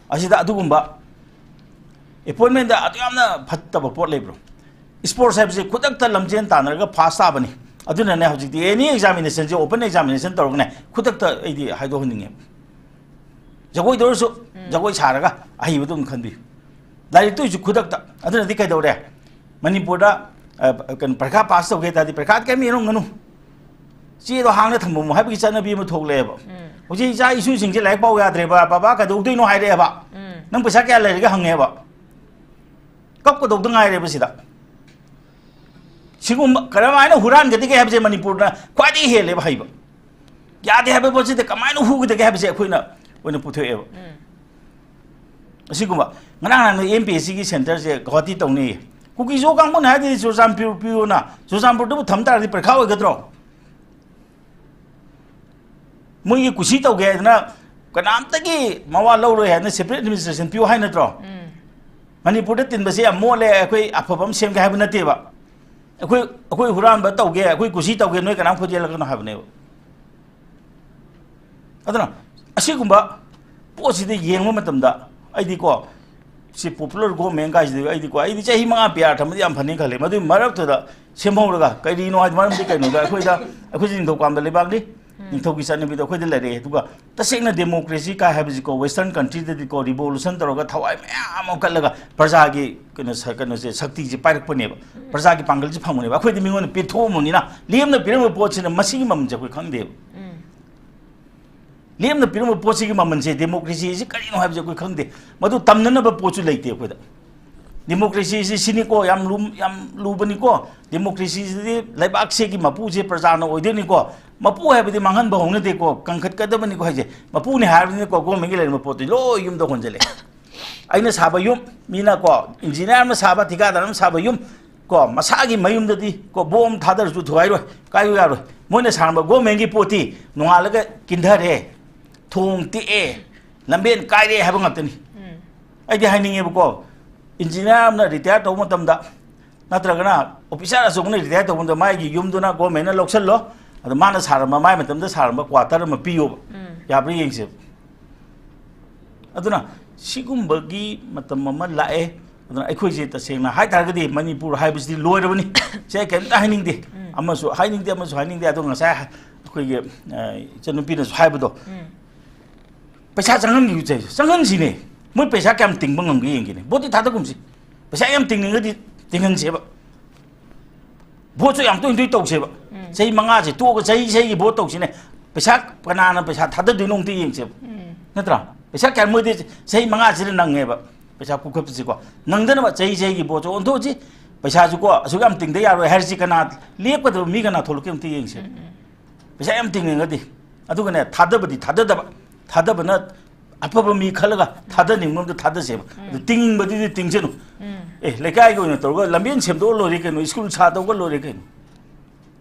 ꯑꯁꯤꯗ ꯑꯗꯨꯒꯨꯝꯕ ꯑꯦꯄꯣꯏꯟꯃꯦꯟꯗ ꯑꯗꯨ ꯌꯥꯝꯅ ꯐꯠꯇꯕ ꯄꯣꯠ ꯂꯩꯕ꯭ꯔꯣ? ꯏꯁꯄꯣꯔꯠꯁ ꯍꯥꯏꯕꯁꯤ ꯈꯨꯗꯛꯇ ꯂꯝꯖꯦꯟ ꯇꯥꯟꯅꯔꯒ ꯐꯥꯁ ꯇꯥꯕꯅꯤ꯫ ꯑꯗꯨꯅꯅꯦ ꯍꯧꯖꯤꯛꯇꯤ ꯑꯦꯅꯤ ꯑꯦꯛꯖꯥꯃꯤꯅꯦꯁꯟꯁꯦ, ꯑꯣꯄꯟ ꯑꯦꯛꯖꯥꯃꯤꯅꯦꯁꯟ ꯇꯧꯔꯒꯅꯦ, ꯈꯨꯗꯛꯇ ꯑꯩꯗꯤ ꯍꯥꯏꯗꯣꯛꯍꯟꯅꯤꯡꯉꯦ꯫ ꯖꯒꯣꯏꯗ ꯑꯣꯏꯔꯁꯨ, ꯖꯒꯣꯏ ꯁꯥꯔꯒ ꯑꯍꯩꯕꯗꯣ ꯑꯗꯨꯝ ꯈꯟꯕꯤꯌꯨ꯫ ꯂꯥꯏꯔꯤꯛꯇ ꯑꯣꯏꯔꯁꯨ ꯈꯨꯗꯛꯇ꯫ ꯑꯗꯨꯅꯗꯤ ꯀꯩꯗꯧꯔꯦ? ꯃꯅꯤꯄꯨꯔꯗ, ꯑ, ꯀꯩꯅꯣ, ꯄꯔꯤꯈꯥ ꯄꯥꯁ ꯇꯧꯒꯦ ꯍꯥꯏ ꯇꯥꯔꯗꯤ ꯄꯔꯤꯈꯥꯗ ꯀꯔꯤꯝ ꯌꯦꯡꯉꯝꯒꯅꯨ꯫ ꯆꯦꯗꯣ ꯍꯥꯡꯅ ꯊꯝꯃꯝꯃꯣ ꯍꯥꯏꯕꯒꯤ ꯆꯠꯅꯕꯤ ꯑꯃ ꯊꯣꯛꯂꯛꯑꯦꯕ꯫ ꯎꯝ꯫ ꯍꯧꯖꯤꯛ ꯏꯆꯥ ꯏꯁꯨꯁꯤꯡꯁꯦ ꯂꯥꯏꯔꯤꯛ ꯄꯥꯎ ꯌꯥꯗ꯭ꯔꯦꯕ, "ꯕꯕꯥ ꯀꯩꯗꯧꯗꯣꯏꯅꯣ?" ꯍꯥꯏꯔꯛꯑꯦꯕ꯫ ꯎꯝ꯫ "ꯅꯪ ꯄꯩꯁꯥ ꯀꯌꯥ ꯂꯩꯔꯒꯦ?" ꯍꯪꯉꯦꯕ꯫ ꯀꯞꯀꯗꯧꯗ ꯉꯥꯏꯔꯦꯕ ꯁꯤꯗ꯫ ꯁꯤꯒꯨꯝꯕ ꯀꯔꯝꯍꯥꯏꯅ ꯍꯨꯔꯥꯟꯒꯗꯒꯦ ꯍꯥꯏꯕꯁꯦ ꯃꯅꯤꯄꯨꯔꯅ ꯈ꯭ꯋꯥꯏꯗꯒꯤ ꯍꯦꯜꯂꯦꯕ ꯍꯩꯕ꯫ ꯌꯥꯗꯦ ꯍꯥꯏꯕ ꯄꯣꯠꯁꯤꯗ ꯀꯃꯥꯏꯅ ꯍꯨꯒꯗꯒꯦ ꯍꯥꯏꯕꯁꯦ ꯑꯩꯈꯣꯏꯅ ꯑꯣꯏꯅ ꯄꯨꯊꯣꯛꯑꯦꯕ꯫ ꯎꯝ꯫ ꯑꯁꯤꯒꯨꯝꯕ ꯉꯔꯥꯡ ꯅꯍꯥꯟ ꯑꯦꯝ ꯄꯤ ꯑꯦꯁ ꯁꯤꯒꯤ ꯁꯦꯟꯇꯔꯁꯦ ꯒꯧꯍꯥꯇꯤ ꯇꯧꯅꯤ꯫ ꯀꯨꯀꯤ ꯖꯣ ꯀꯥꯡꯕꯨꯅ ꯍꯥꯏꯗꯤ ꯆꯨꯔꯆꯥꯟꯄꯨꯔ ꯄꯤꯌꯨꯅ, ꯆꯨꯔꯆꯥꯟꯄꯨꯔꯗꯨꯕꯨ ꯊꯝ ꯇꯥꯔꯗꯤ ꯄꯔꯤꯈꯥ ꯑꯣꯏꯒꯗ꯭ꯔꯣ? ꯃꯣꯏꯒꯤ ꯀꯨꯁꯤ ꯇꯧꯒꯦ ꯍꯥꯏꯗꯅ ꯀꯅꯥꯝꯇꯒꯤ ꯃꯋꯥ ꯂꯧꯔꯣꯏ ꯍꯥꯏꯗꯅ separate administration ꯄꯤꯌꯨ ꯍꯥꯏ ꯅꯠꯇ꯭ꯔꯣ? ꯎꯝ꯫ ꯃꯅꯤꯄꯨꯔꯗ ꯇꯤꯟꯕꯁꯦ ꯌꯥꯝ ꯃꯣꯠꯂꯦ, ꯑꯩꯈꯣꯏ ꯑꯐꯕ ꯑꯃ ꯁꯦꯝꯒꯦ ꯍꯥꯏꯕ ꯅꯠꯇꯦꯕ꯫ ꯑꯩꯈꯣꯏ, ꯑꯩꯈꯣꯏ ꯍꯨꯔꯥꯟꯕ ꯇꯧꯒꯦ, ꯑꯩꯈꯣꯏ ꯀꯨꯁꯤ ꯇꯧꯒꯦ, ꯅꯣꯏ ꯀꯅꯥꯝ ꯈꯨꯠ ꯌꯦꯠꯂꯛꯀꯅꯣ ꯍꯥꯏꯕꯅꯦꯕ꯫ ꯑꯗꯨꯅ ꯑꯁꯤꯒꯨꯝꯕ ꯄꯣꯠꯁꯤꯗ ꯌꯦꯡꯕ ꯃꯇꯝꯗ ꯑꯩꯗꯤꯀꯣ, ꯁꯤ popular government ꯀꯥꯏꯁꯤꯗꯤ ꯑꯩꯗꯤꯀꯣ, ꯑꯩꯗꯤ ꯆꯍꯤ ꯃꯉꯥ ꯄꯤ ꯑꯥꯔ ꯊꯝꯕꯗꯤ ꯌꯥꯝ ꯐꯅꯤ ꯈꯜꯂꯦ꯫ ꯃꯗꯨꯒꯤ ꯃꯔꯛꯇꯨꯗ ꯁꯦꯝꯍꯧꯔꯒ ꯀꯔꯤꯅꯣ ꯍꯥꯏꯗꯤ, ꯃꯔꯝꯗꯤ ꯀꯩꯅꯣꯗ ꯑꯩꯈꯣꯏꯗ, ꯑꯩꯈꯣꯏꯁꯦ ꯅꯤꯡꯊꯧ ꯄꯥꯟꯕ ꯂꯩꯕꯥꯛꯅꯤ, ꯎꯝ꯫ ꯅꯤꯡꯊꯧꯒꯤ ꯆꯠꯅꯕꯤꯗꯣ ꯑꯩꯈꯣꯏꯗ ꯂꯩꯔꯛꯑꯦ꯫ ꯑꯗꯨꯒ ꯇꯁꯦꯡꯅ democracy ꯀꯥꯏ ꯍꯥꯏꯕꯁꯤꯀꯣ, western countryꯗꯗꯤꯀꯣ, revolution ꯇꯧꯔꯒ ꯊꯋꯥꯏ ꯃꯌꯥꯝ ꯑꯃ ꯀꯠꯂꯒ ꯄ꯭ꯔꯖꯥꯒꯤ ꯀꯩꯅꯣ ꯁ-, ꯀꯩꯅꯣꯁꯦ, ꯁꯛꯇꯤꯁꯦ ꯄꯥꯏꯔꯛꯄꯅꯦꯕ, ꯎꯝ꯫ ꯄ꯭ꯔꯖꯥꯒꯤ ꯄꯥꯡꯒꯜꯁꯦ ꯐꯪꯕꯅꯦꯕ꯫ ꯑꯩꯈꯣꯏꯗꯤ ꯃꯤꯉꯣꯟꯗ ꯄꯤꯊꯣꯛꯑꯝꯕꯅꯤꯅ, ꯂꯦꯝꯅ ꯄꯤꯔꯝꯕ ꯄꯣꯠꯁꯤꯅ ꯃꯁꯤꯒꯤ ꯃꯃꯜꯁꯦ ꯑꯩꯈꯣꯏ ꯈꯪꯗꯦꯕ꯫ ꯎꯝ꯫ ꯂꯦꯝꯅ ꯄꯤꯔꯝꯕ ꯄꯣꯠꯁꯤꯒꯤ ꯃꯃꯜꯁꯦ, democracy ꯁꯤ ꯀꯔꯤꯅꯣ ꯍꯥꯏꯕꯁꯦ ꯑꯩꯈꯣꯏ ꯈꯪꯗꯦ꯫ ꯃꯗꯨ ꯇꯝꯅꯅꯕ ꯄꯣꯠꯁꯨ ꯂꯩꯇꯦ ꯑꯩꯈꯣꯏꯗ꯫ Democracy ꯁꯤ ꯁꯤꯅꯤꯀꯣ, ꯌꯥꯝ ꯂꯨꯝ-, ꯌꯥꯝ ꯂꯨꯕꯅꯤꯀꯣ꯫ Democracy ꯁꯤꯗꯤ ꯂꯩꯕꯥꯛꯁꯤꯒꯤ ꯃꯄꯨꯁꯦ ꯄ꯭ꯔꯖꯥꯅ ꯑꯣꯏꯗꯣꯏꯅꯤꯀꯣ꯫ ꯃꯄꯨ ꯍꯥꯏꯕꯗꯤ ꯃꯥꯡꯍꯟꯕ ꯍꯧꯅꯗꯦꯀꯣ, ꯀꯟꯈꯠꯀꯗꯕꯅꯤꯀꯣ ꯍꯥꯏꯁꯦ꯫ ꯃꯄꯨꯅꯦ ꯍꯥꯏꯔꯕꯅꯤꯅꯀꯣ, government ꯀꯤ ꯂꯩꯔꯝꯕ ꯄꯣꯠꯇꯤ ꯂꯣꯏ ꯌꯨꯝꯗ ꯍꯣꯟꯖꯜꯂꯦ꯫ ꯑꯩꯅ ꯁꯥꯕ ꯌꯨꯝ, ꯃꯤꯅꯀꯣ, engineer ꯑꯃ ꯁꯥꯕ, ꯊꯤꯀꯥꯗꯥꯔ ꯑꯃ ꯁꯥꯕ ꯌꯨꯝ, ꯀꯣ, ꯃꯁꯥꯒꯤ ꯃꯌꯨꯝꯗꯗꯤ ꯀꯣ, bomb ꯊꯥꯗꯔꯁꯨ ꯊꯨꯒꯥꯏꯔꯣꯏ, ꯀꯥꯏꯌꯨ ꯌꯥꯔꯣꯏ꯫ ꯃꯣꯏꯅ ꯁꯥꯔꯝꯕ government ꯀꯤ ꯄꯣꯠꯇꯤ ꯅꯣꯡꯉꯥꯜꯂꯒ ꯀꯤꯟꯊꯔꯦ, ꯊꯣꯡ ꯇꯦꯛꯑꯦ, ꯂꯝꯕꯦꯟ ꯀꯥꯏꯔꯦ ꯍꯥꯏꯕ ꯉꯥꯛꯇꯅꯤ꯫ ꯎꯝ꯫ ꯑꯩꯗꯤ ꯍꯥꯏꯅꯤꯡꯉꯦꯕꯀꯣ, engineer ꯑꯃꯅ retire ꯇꯧꯕ ꯃꯇꯝꯗ, ꯅꯠꯇ꯭ꯔꯒꯅ officer ꯑꯆꯧꯕꯅ retire ꯇꯧꯕ ꯃꯇꯝꯗ, ꯃꯥꯒꯤ ꯌꯨꯝꯗꯨꯅ government ꯅ ꯂꯧꯁꯜꯂꯣ, ꯑꯗꯣ ꯃꯥꯅ ꯁꯥꯔꯝꯕ, ꯃꯥꯏ ꯃꯇꯝꯗ ꯁꯥꯔꯝꯕ quarter ꯑꯃ ꯄꯤꯌꯣꯕ꯫ ꯎꯝ꯫ ꯌꯥꯕ꯭ꯔꯥ ꯌꯦꯡꯁꯦꯕ꯫ ꯑꯗꯨꯅ ꯁꯤꯒꯨꯝꯕꯒꯤ ꯃꯇꯝ ꯑꯃ ꯂꯥꯛꯑꯦ꯫ ꯑꯗꯨꯅ ꯑꯩꯈꯣꯏꯁꯦ ꯇꯁꯦꯡꯅ ꯍꯥꯏ ꯇꯥꯔꯒꯗꯤ ꯃꯅꯤꯄꯨꯔ ꯍꯥꯏꯕꯁꯤꯗꯤ ꯂꯣꯏꯔꯕꯅꯤ꯫ ꯁꯤ ꯑꯩ ꯀꯔꯤꯝꯇ ꯍꯥꯏꯅꯤꯡꯗꯦ꯫ ꯎꯝ꯫ ꯑꯃꯁꯨ ꯍꯥꯏꯅꯤꯡꯗꯦ, ꯑꯃꯁꯨ ꯍꯥꯏꯅꯤꯡꯗꯦ꯫ ꯑꯗꯣ ꯉꯁꯥꯏ ꯑꯩꯈꯣꯏꯒꯤ, ꯑ, ꯏꯆꯟꯅꯨꯄꯤꯅꯁꯨ ꯍꯥꯏꯕꯗꯣ, ꯎꯝ꯫ ꯄꯩꯁꯥ ꯆꯪꯍꯟꯈꯤꯕꯁꯦ, ꯆꯪꯍꯟꯁꯤꯅꯦ꯫ ꯃꯣꯏ ꯄꯩꯁꯥ ꯀꯌꯥꯝ ꯇꯤꯡꯕ ꯉꯝꯒꯦ ꯌꯦꯡꯒꯦꯅꯦ꯫ ꯚꯣꯠꯇꯤ ꯊꯥꯗꯒꯨꯝꯁꯤ꯫ ꯄꯩꯁꯥ ꯌꯥꯝ ꯇꯤꯡꯅꯤꯡꯉꯗꯤ ꯇꯤꯡꯍꯟꯁꯦꯕ꯫ ꯚꯣꯠꯁꯨ ꯌꯥꯝ ꯇꯣꯏ ꯇꯣꯏ ꯇꯧꯁꯦꯕ꯫ ꯆꯍꯤ ꯃꯉꯥꯁꯦ ꯇꯣꯛꯑꯒ ꯆꯍꯤ ꯆꯍꯤꯒꯤ ꯚꯣꯠ ꯇꯧꯁꯤꯅꯦ꯫ ꯄꯩꯁꯥ ꯀꯅꯥꯅ ꯄꯩꯁꯥ ꯊꯥꯗꯗꯣꯏꯅꯣ ꯑꯝꯇ ꯌꯦꯡꯁꯦꯕ꯫ ꯅꯠꯇ꯭ꯔꯥ? ꯄꯩꯁꯥ ꯀꯌꯥ ꯃꯣꯏꯗꯤ ꯆꯍꯤ ꯃꯉꯥꯁꯤꯗ ꯅꯪꯉꯦꯕ ꯄꯩꯁꯥ ꯄꯨꯈꯠꯄꯁꯤꯀꯣ꯫ ꯅꯪꯗꯅꯕ ꯆꯍꯤ ꯆꯍꯤꯒꯤ ꯚꯣꯠꯁꯨ ꯑꯣꯟꯊꯣꯛꯑꯁꯤ꯫ ꯄꯩꯁꯥꯁꯨꯀꯣ ꯑꯁꯨꯛ ꯌꯥꯝ ꯇꯤꯡꯗ ꯌꯥꯔꯣꯏ ꯍꯥꯏꯔꯤꯁꯤ ꯀꯅꯥ ꯂꯦꯞꯀꯗꯕ ꯃꯤ ꯀꯅꯥ ꯊꯣꯛꯂꯛꯀꯦ ꯑꯝꯇ ꯌꯦꯡꯁꯦꯕ꯫ ꯄꯩꯁꯥ ꯌꯥꯝ ꯇꯤꯡꯉꯒꯗꯤ꯫ ꯑꯗꯨꯒꯅꯦ ꯊꯥꯗꯕꯗꯤ ꯊꯥꯗꯗꯕ꯫ ꯊꯥꯗꯕꯅ ꯑꯐꯕ ꯃꯤ ꯈꯜꯂꯒ ꯊꯥꯗꯅꯤꯡꯕ ꯑꯝꯇ ꯊꯥꯗꯁꯦꯕ꯫ ꯑꯗꯨ ꯇꯤꯡꯅꯤꯡꯕꯗꯨꯗꯤ ꯇꯤꯡꯁꯅꯨ꯫ ꯑꯦ, ꯂꯩꯀꯥꯏꯒꯤ ꯑꯣꯏꯅ ꯇꯧꯔꯒ ꯂꯝꯕꯦꯟ ꯁꯦꯝꯗꯣꯛꯑ ꯂꯣꯏꯔꯦ ꯀꯩꯅꯣ, ꯁ꯭ꯀꯨꯜ ꯁꯥꯗꯧꯒ ꯂꯣꯏꯔꯦ ꯀꯩꯅꯣ꯫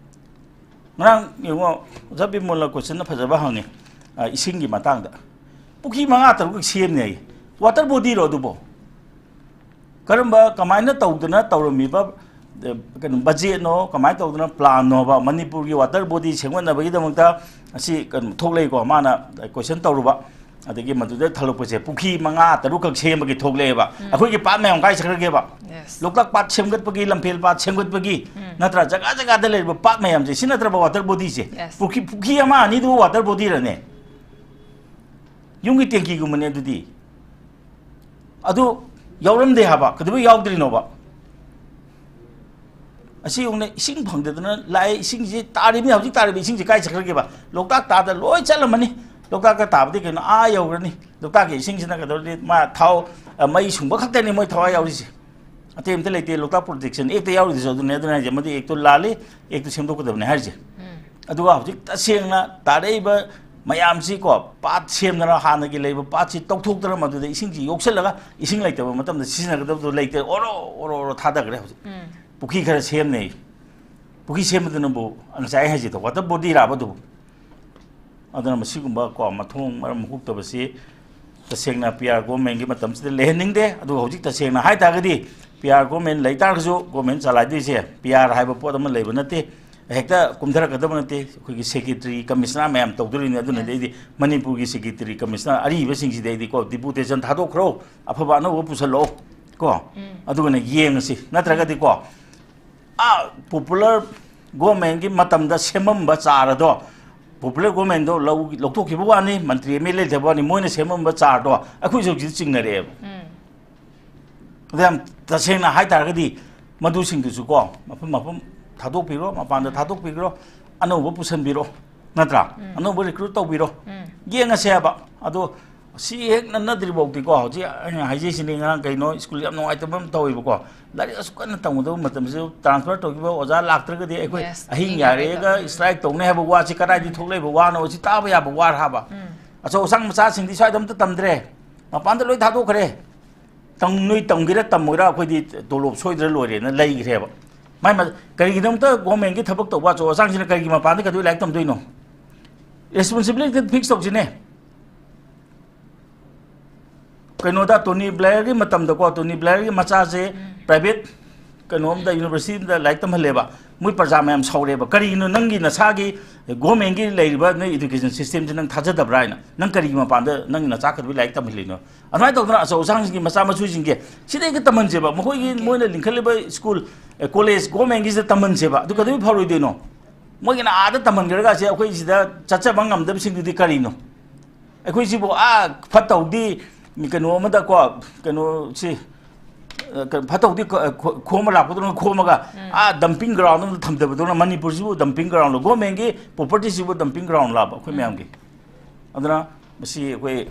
ꯉꯔꯥꯡ ꯌꯦꯡꯉꯣ, ꯑꯣꯖꯥ ꯕꯤꯃꯣꯜꯅ question ꯐꯖꯕ ꯍꯪꯉꯦ, ꯑ, ꯏꯁꯤꯡꯒꯤ ꯃꯇꯥꯡꯗ꯫ ꯄꯨꯈ꯭ꯔꯤ ꯃꯉꯥ ꯇꯔꯨꯛ ꯁꯦꯝꯅꯦ ꯍꯥꯏꯌꯦ꯫ Water body ꯔꯣ ꯑꯗꯨꯕꯣ? ꯀꯔꯝꯕ, ꯀꯃꯥꯏꯅ ꯇꯧꯗꯅ ꯇꯧꯔꯝꯃꯤꯕ, ꯑ, ꯀꯩꯅꯣ, budget ꯅꯣ, ꯀꯃꯥꯏꯅ ꯇꯧꯗꯅ plan ꯅꯣꯕ? ꯃꯅꯤꯄꯨꯔꯒꯤ water body ꯁꯦꯝꯒꯠꯅꯕꯒꯤꯗꯃꯛꯇ ꯑꯁꯤ ꯀꯩꯅꯣ ꯊꯣꯛꯂꯛꯏꯀꯣ, ꯃꯥꯅ question ꯇꯧꯔꯨꯕ꯫ ꯑꯗꯒꯤ ꯃꯗꯨꯗ ꯊꯣꯛꯂꯛꯄꯁꯦ ꯄꯨꯈ꯭ꯔꯤ ꯃꯉꯥ ꯇꯔꯨꯛꯈꯛ ꯁꯦꯝꯕꯒꯤ ꯊꯣꯛꯂꯛꯑꯦꯕ꯫ ꯑꯩꯈꯣꯏꯒꯤ ꯄꯥꯠ ꯃꯌꯥꯝ ꯀꯥꯏ ꯆꯠꯈ꯭ꯔꯒꯦꯕ? ꯂꯣꯛꯇꯥꯛ ꯄꯥꯠ ꯁꯦꯝꯒꯠꯄꯒꯤ, ꯂꯝꯐꯦꯜ ꯄꯥꯠ ꯁꯦꯝꯒꯠꯄꯒꯤ, ꯅꯠꯇ꯭ꯔꯥ? ꯖꯒꯥ ꯖꯒꯥꯗ ꯂꯩꯔꯤꯕ ꯄꯥꯠ ꯃꯌꯥꯝꯁꯦ, ꯁꯤ ꯅꯠꯇ꯭ꯔꯕ water body ꯁꯦ? Yes. ꯄꯨꯈ꯭ꯔꯤ, ꯄꯨꯈ꯭ꯔꯤ ꯑꯃ ꯑꯅꯤꯗꯨꯕꯨ water body ꯔꯅꯦ? ꯌꯨꯝꯒꯤ ꯇꯦꯡꯀꯤꯒꯨꯝꯕꯅꯦ ꯑꯗꯨꯗꯤ꯫ ꯑꯗꯨ ꯌꯥꯎꯔꯝꯗꯦ ꯍꯥꯏꯕ꯫ ꯀꯩꯗꯧꯕꯩ ꯌꯥꯎꯗ꯭ꯔꯤꯅꯣꯕ? ꯑꯁꯤ ꯌꯦꯡꯉꯨꯅꯦ, ꯏꯁꯤꯡ ꯐꯪꯗꯗꯅ ꯂꯥꯛꯑꯦ, ꯏꯁꯤꯡꯁꯤ ꯇꯥꯔꯤꯕꯅꯤ, ꯍꯧꯖꯤꯛ ꯇꯥꯔꯤꯕ ꯏꯁꯤꯡꯁꯤ ꯀꯥꯏ ꯆꯠꯈ꯭ꯔꯒꯦꯕ? ꯂꯣꯛꯇꯥꯛ ꯇꯥꯗ ꯂꯣꯏ ꯆꯠꯂꯝꯃꯅꯤ꯫ ꯂꯣꯛꯇꯥꯛꯇ ꯇꯥꯕꯗꯤ ꯀꯩꯅꯣ, ꯑꯥ ꯌꯧꯈ꯭ꯔꯅꯤ꯫ ꯂꯣꯛꯇꯥꯛꯀꯤ ꯏꯁꯤꯡꯁꯤꯅ ꯀꯩꯗꯧꯔꯅꯤ? ꯃꯥ ꯊꯥꯎ, ꯑ, ꯃꯩ ꯁꯨꯡꯕ ꯈꯛꯇꯅꯤ ꯃꯣꯏ ꯊꯋꯥꯏ ꯌꯥꯎꯔꯤꯁꯦ꯫ ꯑꯇꯩ ꯑꯝꯇ ꯂꯩꯇꯦ꯫ ꯂꯣꯛꯇꯥꯛ Protection Act ꯇ ꯌꯥꯎꯔꯤꯗꯨꯁꯨ ꯑꯗꯨꯅꯦ꯫ ꯑꯗꯨꯅ ꯍꯥꯏꯁꯦ, ꯃꯗꯨ act ꯇꯣ ꯂꯥꯜꯂꯤ, act ꯇꯣ ꯁꯦꯝꯗꯣꯛꯀꯗꯕꯅꯤ ꯍꯥꯏꯔꯤꯁꯦ꯫ ꯑꯗꯨꯒ ꯍꯧꯖꯤꯛ ꯇꯁꯦꯡꯅ ꯇꯥꯔꯛꯏꯕ ꯃꯌꯥꯝꯁꯤꯀꯣ, ꯄꯥꯠ ꯁꯦꯝꯗꯅ ꯍꯥꯟꯅꯒꯤ ꯂꯩꯕ ꯄꯥꯠꯁꯤ ꯇꯧꯊꯣꯛꯇꯅ ꯃꯗꯨꯗ ꯏꯁꯤꯡꯁꯤ ꯌꯣꯛꯁꯜꯂꯒ ꯏꯁꯤꯡ ꯂꯩꯇꯕ ꯃꯇꯝꯗ ꯁꯤꯖꯤꯟꯅꯒꯗꯕꯗꯣ ꯂꯩꯇꯦ, ꯑꯣꯔꯣ, ꯑꯣꯔꯣ, ꯑꯣꯔꯣ ꯊꯥꯗꯈ꯭ꯔꯦ ꯍꯧꯖꯤꯛ꯫ ꯄꯨꯈ꯭ꯔꯤ ꯈꯔ ꯁꯦꯝꯅꯩ꯫ ꯄꯨꯈ꯭ꯔꯤ ꯁꯦꯝꯕꯗꯨꯅꯕꯨ ꯉꯁꯥꯏ ꯍꯥꯏꯁꯤꯗꯣ water body ꯔꯥꯕ ꯑꯗꯨꯕꯨ? ꯑꯗꯨꯅ ꯃꯁꯤꯒꯨꯝꯕ ꯀꯣ ꯃꯊꯣꯡ ꯃꯔꯝ ꯍꯨꯛꯇꯕꯁꯤ ꯇꯁꯦꯡꯅ P R government ꯀꯤ ꯃꯇꯝꯁꯤꯗ ꯂꯩꯍꯟꯅꯤꯡꯗꯦ꯫ ꯑꯗꯨꯒ ꯍꯧꯖꯤꯛ ꯇꯁꯦꯡꯅ ꯍꯥꯏ ꯇꯥꯔꯒꯗꯤ P R government ꯂꯩ ꯇꯥꯔꯒꯁꯨ government ꯆꯂꯥꯏꯗꯣꯏꯁꯦ P R ꯍꯥꯏꯕ ꯄꯣꯠ ꯑꯃ ꯂꯩꯕ ꯅꯠꯇꯦ꯫ ꯍꯦꯛꯇ ꯀꯨꯝꯊꯔꯛꯀꯗꯕ ꯅꯠꯇꯦ꯫ ꯑꯩꯈꯣꯏꯒꯤ secretary, commissioner ꯃꯌꯥꯝ ꯇꯧꯗꯣꯔꯤꯅꯤ꯫ ꯑꯗꯨꯅꯗꯤ ꯑꯩꯗꯤ ꯃꯅꯤꯄꯨꯔꯒꯤ secretary, commissioner ꯑꯔꯤꯕꯁꯤꯡꯁꯤꯗꯤ ꯑꯩꯗꯤ ꯀꯣ deputation ꯊꯥꯗꯣꯛꯈ꯭ꯔꯣ, ꯑꯐꯕ ꯑꯅꯧꯕ ꯄꯨꯁꯜꯂꯛꯑꯣ ꯀꯣ꯫ ꯑꯗꯨꯒꯅ ꯌꯦꯡꯉꯁꯤ꯫ ꯅꯠꯇ꯭ꯔꯒꯗꯤ ꯀꯣ, ꯑꯥ, popular government ꯀꯤ ꯃꯇꯝꯗ ꯁꯦꯝꯃꯝꯕ ꯆꯥꯔ ꯑꯗꯣ, popular government ꯗꯣ ꯂꯧ-, ꯂꯧꯊꯣꯛꯈꯤꯕ ꯋꯥꯅꯤ, ꯃꯟꯇ꯭ꯔꯤ M L A ꯂꯩꯊꯕ ꯋꯥꯅꯤ, ꯃꯣꯏꯅ ꯁꯦꯝꯃꯝꯕ ꯆꯥꯔ ꯗꯣ ꯑꯩꯈꯣꯏꯁꯨ ꯍꯧꯖꯤꯛ ꯆꯤꯡꯅꯔꯛꯑꯦꯕ꯫ ꯑꯗ ꯌꯥꯝ ꯇꯁꯦꯡꯅ ꯍꯥꯏ ꯇꯥꯔꯒꯗꯤ ꯃꯗꯨꯁꯤꯡꯗꯨꯁꯨ ꯀꯣ, ꯃꯐꯝ ꯃꯐꯝ ꯊꯥꯗꯣꯛꯄꯤꯔꯣ, ꯃꯄꯥꯟꯗ ꯊꯥꯗꯣꯛꯄꯤꯈ꯭ꯔꯣ, ꯑꯅꯧꯕ ꯄꯨꯁꯟꯕꯤꯔꯣ, ꯅꯠꯇ꯭ꯔꯥ? ꯎꯝ꯫ ꯑꯅꯧꯕ recruit ꯇꯧꯕꯤꯔꯣ꯫ ꯎꯝ꯫ ꯌꯦꯡꯉꯁꯦ ꯍꯥꯏꯕ꯫ ꯑꯗꯣ ꯁꯤ ꯍꯦꯛ ꯅꯠꯅꯗ꯭ꯔꯤ ꯐꯥꯎꯗꯤꯀꯣ, ꯍꯧꯖꯤꯛ ꯑꯩꯅ ꯍꯥꯏꯖꯩꯁꯤꯅꯤ, ꯉꯔꯥꯡ ꯀꯩꯅꯣ ꯁ꯭ꯀꯨꯜ ꯌꯥꯝ ꯅꯨꯡꯉꯥꯏꯇꯕ ꯑꯃ ꯇꯧꯋꯦꯕꯀꯣ, ꯂꯥꯏꯔꯤꯛ ꯑꯁꯨꯛ ꯀꯟꯅ ꯇꯝꯒꯗꯕ ꯃꯇꯝꯁꯤꯗ transfer ꯇꯧꯈꯤꯕ ꯑꯣꯖꯥ ꯂꯥꯛꯇ꯭ꯔꯒꯗꯤ ꯑꯩꯈꯣꯏ Yes, ꯑꯍꯤꯡ ꯑꯍꯤꯡ ꯌꯥꯔꯦꯒ ꯌꯥꯔꯦꯒ꯫ Strike ꯇꯧꯅꯤ ꯍꯥꯏꯕ ꯋꯥꯁꯤ ꯀꯗꯥꯏꯗꯒꯤ ꯊꯣꯛꯂꯛꯏꯕ ꯋꯥꯅꯣ? ꯁꯤ ꯇꯥꯕ ꯌꯥꯕ ꯋꯥꯔ ꯍꯥꯕ? ꯎꯝ꯫ ꯑꯆꯧ ꯑꯁꯥꯡ ꯃꯆꯥꯁꯤꯡꯗꯤ ꯁ꯭ꯋꯥꯏꯗ ꯑꯝꯇ ꯇꯝꯗ꯭ꯔꯦ, ꯃꯄꯥꯟꯗ ꯂꯣꯏ ꯊꯥꯗꯣꯛꯈ꯭ꯔꯦ꯫ ꯇꯝ-, ꯅꯣꯏ ꯇꯝꯒꯦꯔꯥ ꯇꯝꯃꯣꯏꯔꯥ, ꯑꯩꯈꯣꯏꯗꯤ ꯇꯣꯂꯣꯞ ꯁꯣꯏꯗ꯭ꯔ ꯂꯣꯏꯔꯦꯅ ꯂꯩꯈ꯭ꯔꯦꯕ꯫ ꯃꯥꯏ ꯃ-, ꯀꯔꯤꯒꯤꯗꯃꯛꯇ government ꯀꯤ ꯊꯕꯛ ꯇꯧꯕ ꯑꯆꯧ ꯑꯁꯥꯡꯁꯤꯅ ꯀꯔꯤꯒꯤ ꯃꯄꯥꯟꯗ ꯀꯩꯗꯧꯕꯩ ꯂꯥꯏꯔꯤꯛ ꯇꯝꯗꯣꯏꯅꯣ? Responsibility fix ꯇꯧꯁꯤꯅꯦ꯫ ꯀꯩꯅꯣꯗ, ꯇꯣꯅꯤ ꯕ꯭ꯂꯦꯌꯔꯒꯤ ꯃꯇꯝꯗꯀꯣ, ꯇꯣꯅꯤ ꯕ꯭ꯂꯦꯌꯔꯒꯤ ꯃꯆꯥꯁꯦ ꯎꯝ꯫ Private ꯀꯩꯅꯣ ꯑꯝꯗ, university ꯑꯝꯗ ꯂꯥꯏꯔꯤꯛ ꯇꯝꯍꯜꯂꯦꯕ꯫ ꯃꯣꯏ ꯄ꯭ꯔꯖꯥ ꯃꯌꯥꯝ ꯁꯥꯎꯔꯦꯕ, "ꯀꯔꯤꯒꯤꯅꯣ ꯅꯪꯒꯤ ꯅꯁꯥꯒꯤ government ꯀꯤ ꯂꯩꯔꯤꯕ ꯅꯣꯏ education system ꯁꯦ ꯅꯪ ꯊꯥꯖꯗꯕ꯭ꯔꯥ?" ꯍꯥꯏꯅ꯫ "ꯅꯪ ꯀꯔꯤꯒꯤ ꯃꯄꯥꯟꯗ ꯅꯪꯒꯤ ꯅꯆꯥ ꯀꯩꯗꯧꯕꯩ ꯂꯥꯏꯔꯤꯛ ꯇꯝꯍꯜꯂꯤꯅꯣ?" ꯑꯗꯨꯃꯥꯏꯅ ꯇꯧꯗꯅ ꯑꯆꯧ ꯑꯁꯥꯡꯁꯤꯡꯒꯤ ꯃꯆꯥ ꯃꯁꯨꯁꯤꯡꯒꯤ ꯁꯤꯗꯩꯗ ꯇꯝꯍꯟꯁꯦꯕ, ꯃꯈꯣꯏꯒꯤ Okay꯫ ꯃꯣꯏꯅ ꯂꯤꯡꯈꯠꯂꯤꯕ ꯁ꯭ꯀꯨꯜ, ꯑꯦ, ꯀꯣꯂꯦꯖ government ꯒꯤꯁꯤꯗ ꯇꯝꯍꯟꯁꯦꯕ꯫ ꯑꯗꯨ ꯀꯩꯗꯧꯕꯩ ꯐꯔꯣꯏꯗꯣꯏꯅꯣ? ꯃꯣꯏꯒꯤꯅ ꯑꯥꯗ ꯇꯝꯍꯟꯈ꯭ꯔꯒ ꯁꯤ ꯑꯩꯈꯣꯏ ꯁꯤꯗ ꯆꯠꯆꯕ ꯉꯝꯗꯕꯁꯤꯡꯗꯨꯗꯤ ꯀꯔꯤꯅꯣ? ꯑꯩꯈꯣꯏꯁꯤꯕꯨ, ꯑꯥ, ꯐꯠꯇ ꯍꯥꯎꯗꯤ ꯀꯩꯅꯣ ꯑꯃꯗꯀꯣ, ꯀꯩꯅꯣ ꯁꯤ, ꯑ, ꯀꯩꯅꯣ, ꯐꯠꯇ ꯍꯥꯎꯗꯤ ꯈꯣ-, ꯈꯣ-, ꯈꯣꯝꯕ ꯂꯥꯛꯄꯗꯧꯅ ꯈꯣꯝꯃꯒ, ꯎꯝ꯫ ꯑꯥ, dumping ground ꯑꯃꯗ ꯊꯝꯗꯕꯗꯧꯅ, ꯃꯅꯤꯄꯨꯔꯁꯤꯕꯨ dumping ground ꯂꯣ? Government ꯀꯤ property ꯁꯤꯕꯨ dumping ground ꯂꯥꯕ ꯑꯩꯈꯣꯏ ꯎꯝ꯫ ꯃꯌꯥꯝꯒꯤ? ꯑꯗꯨꯅ ꯃꯁꯤ ꯑꯩꯈꯣꯏ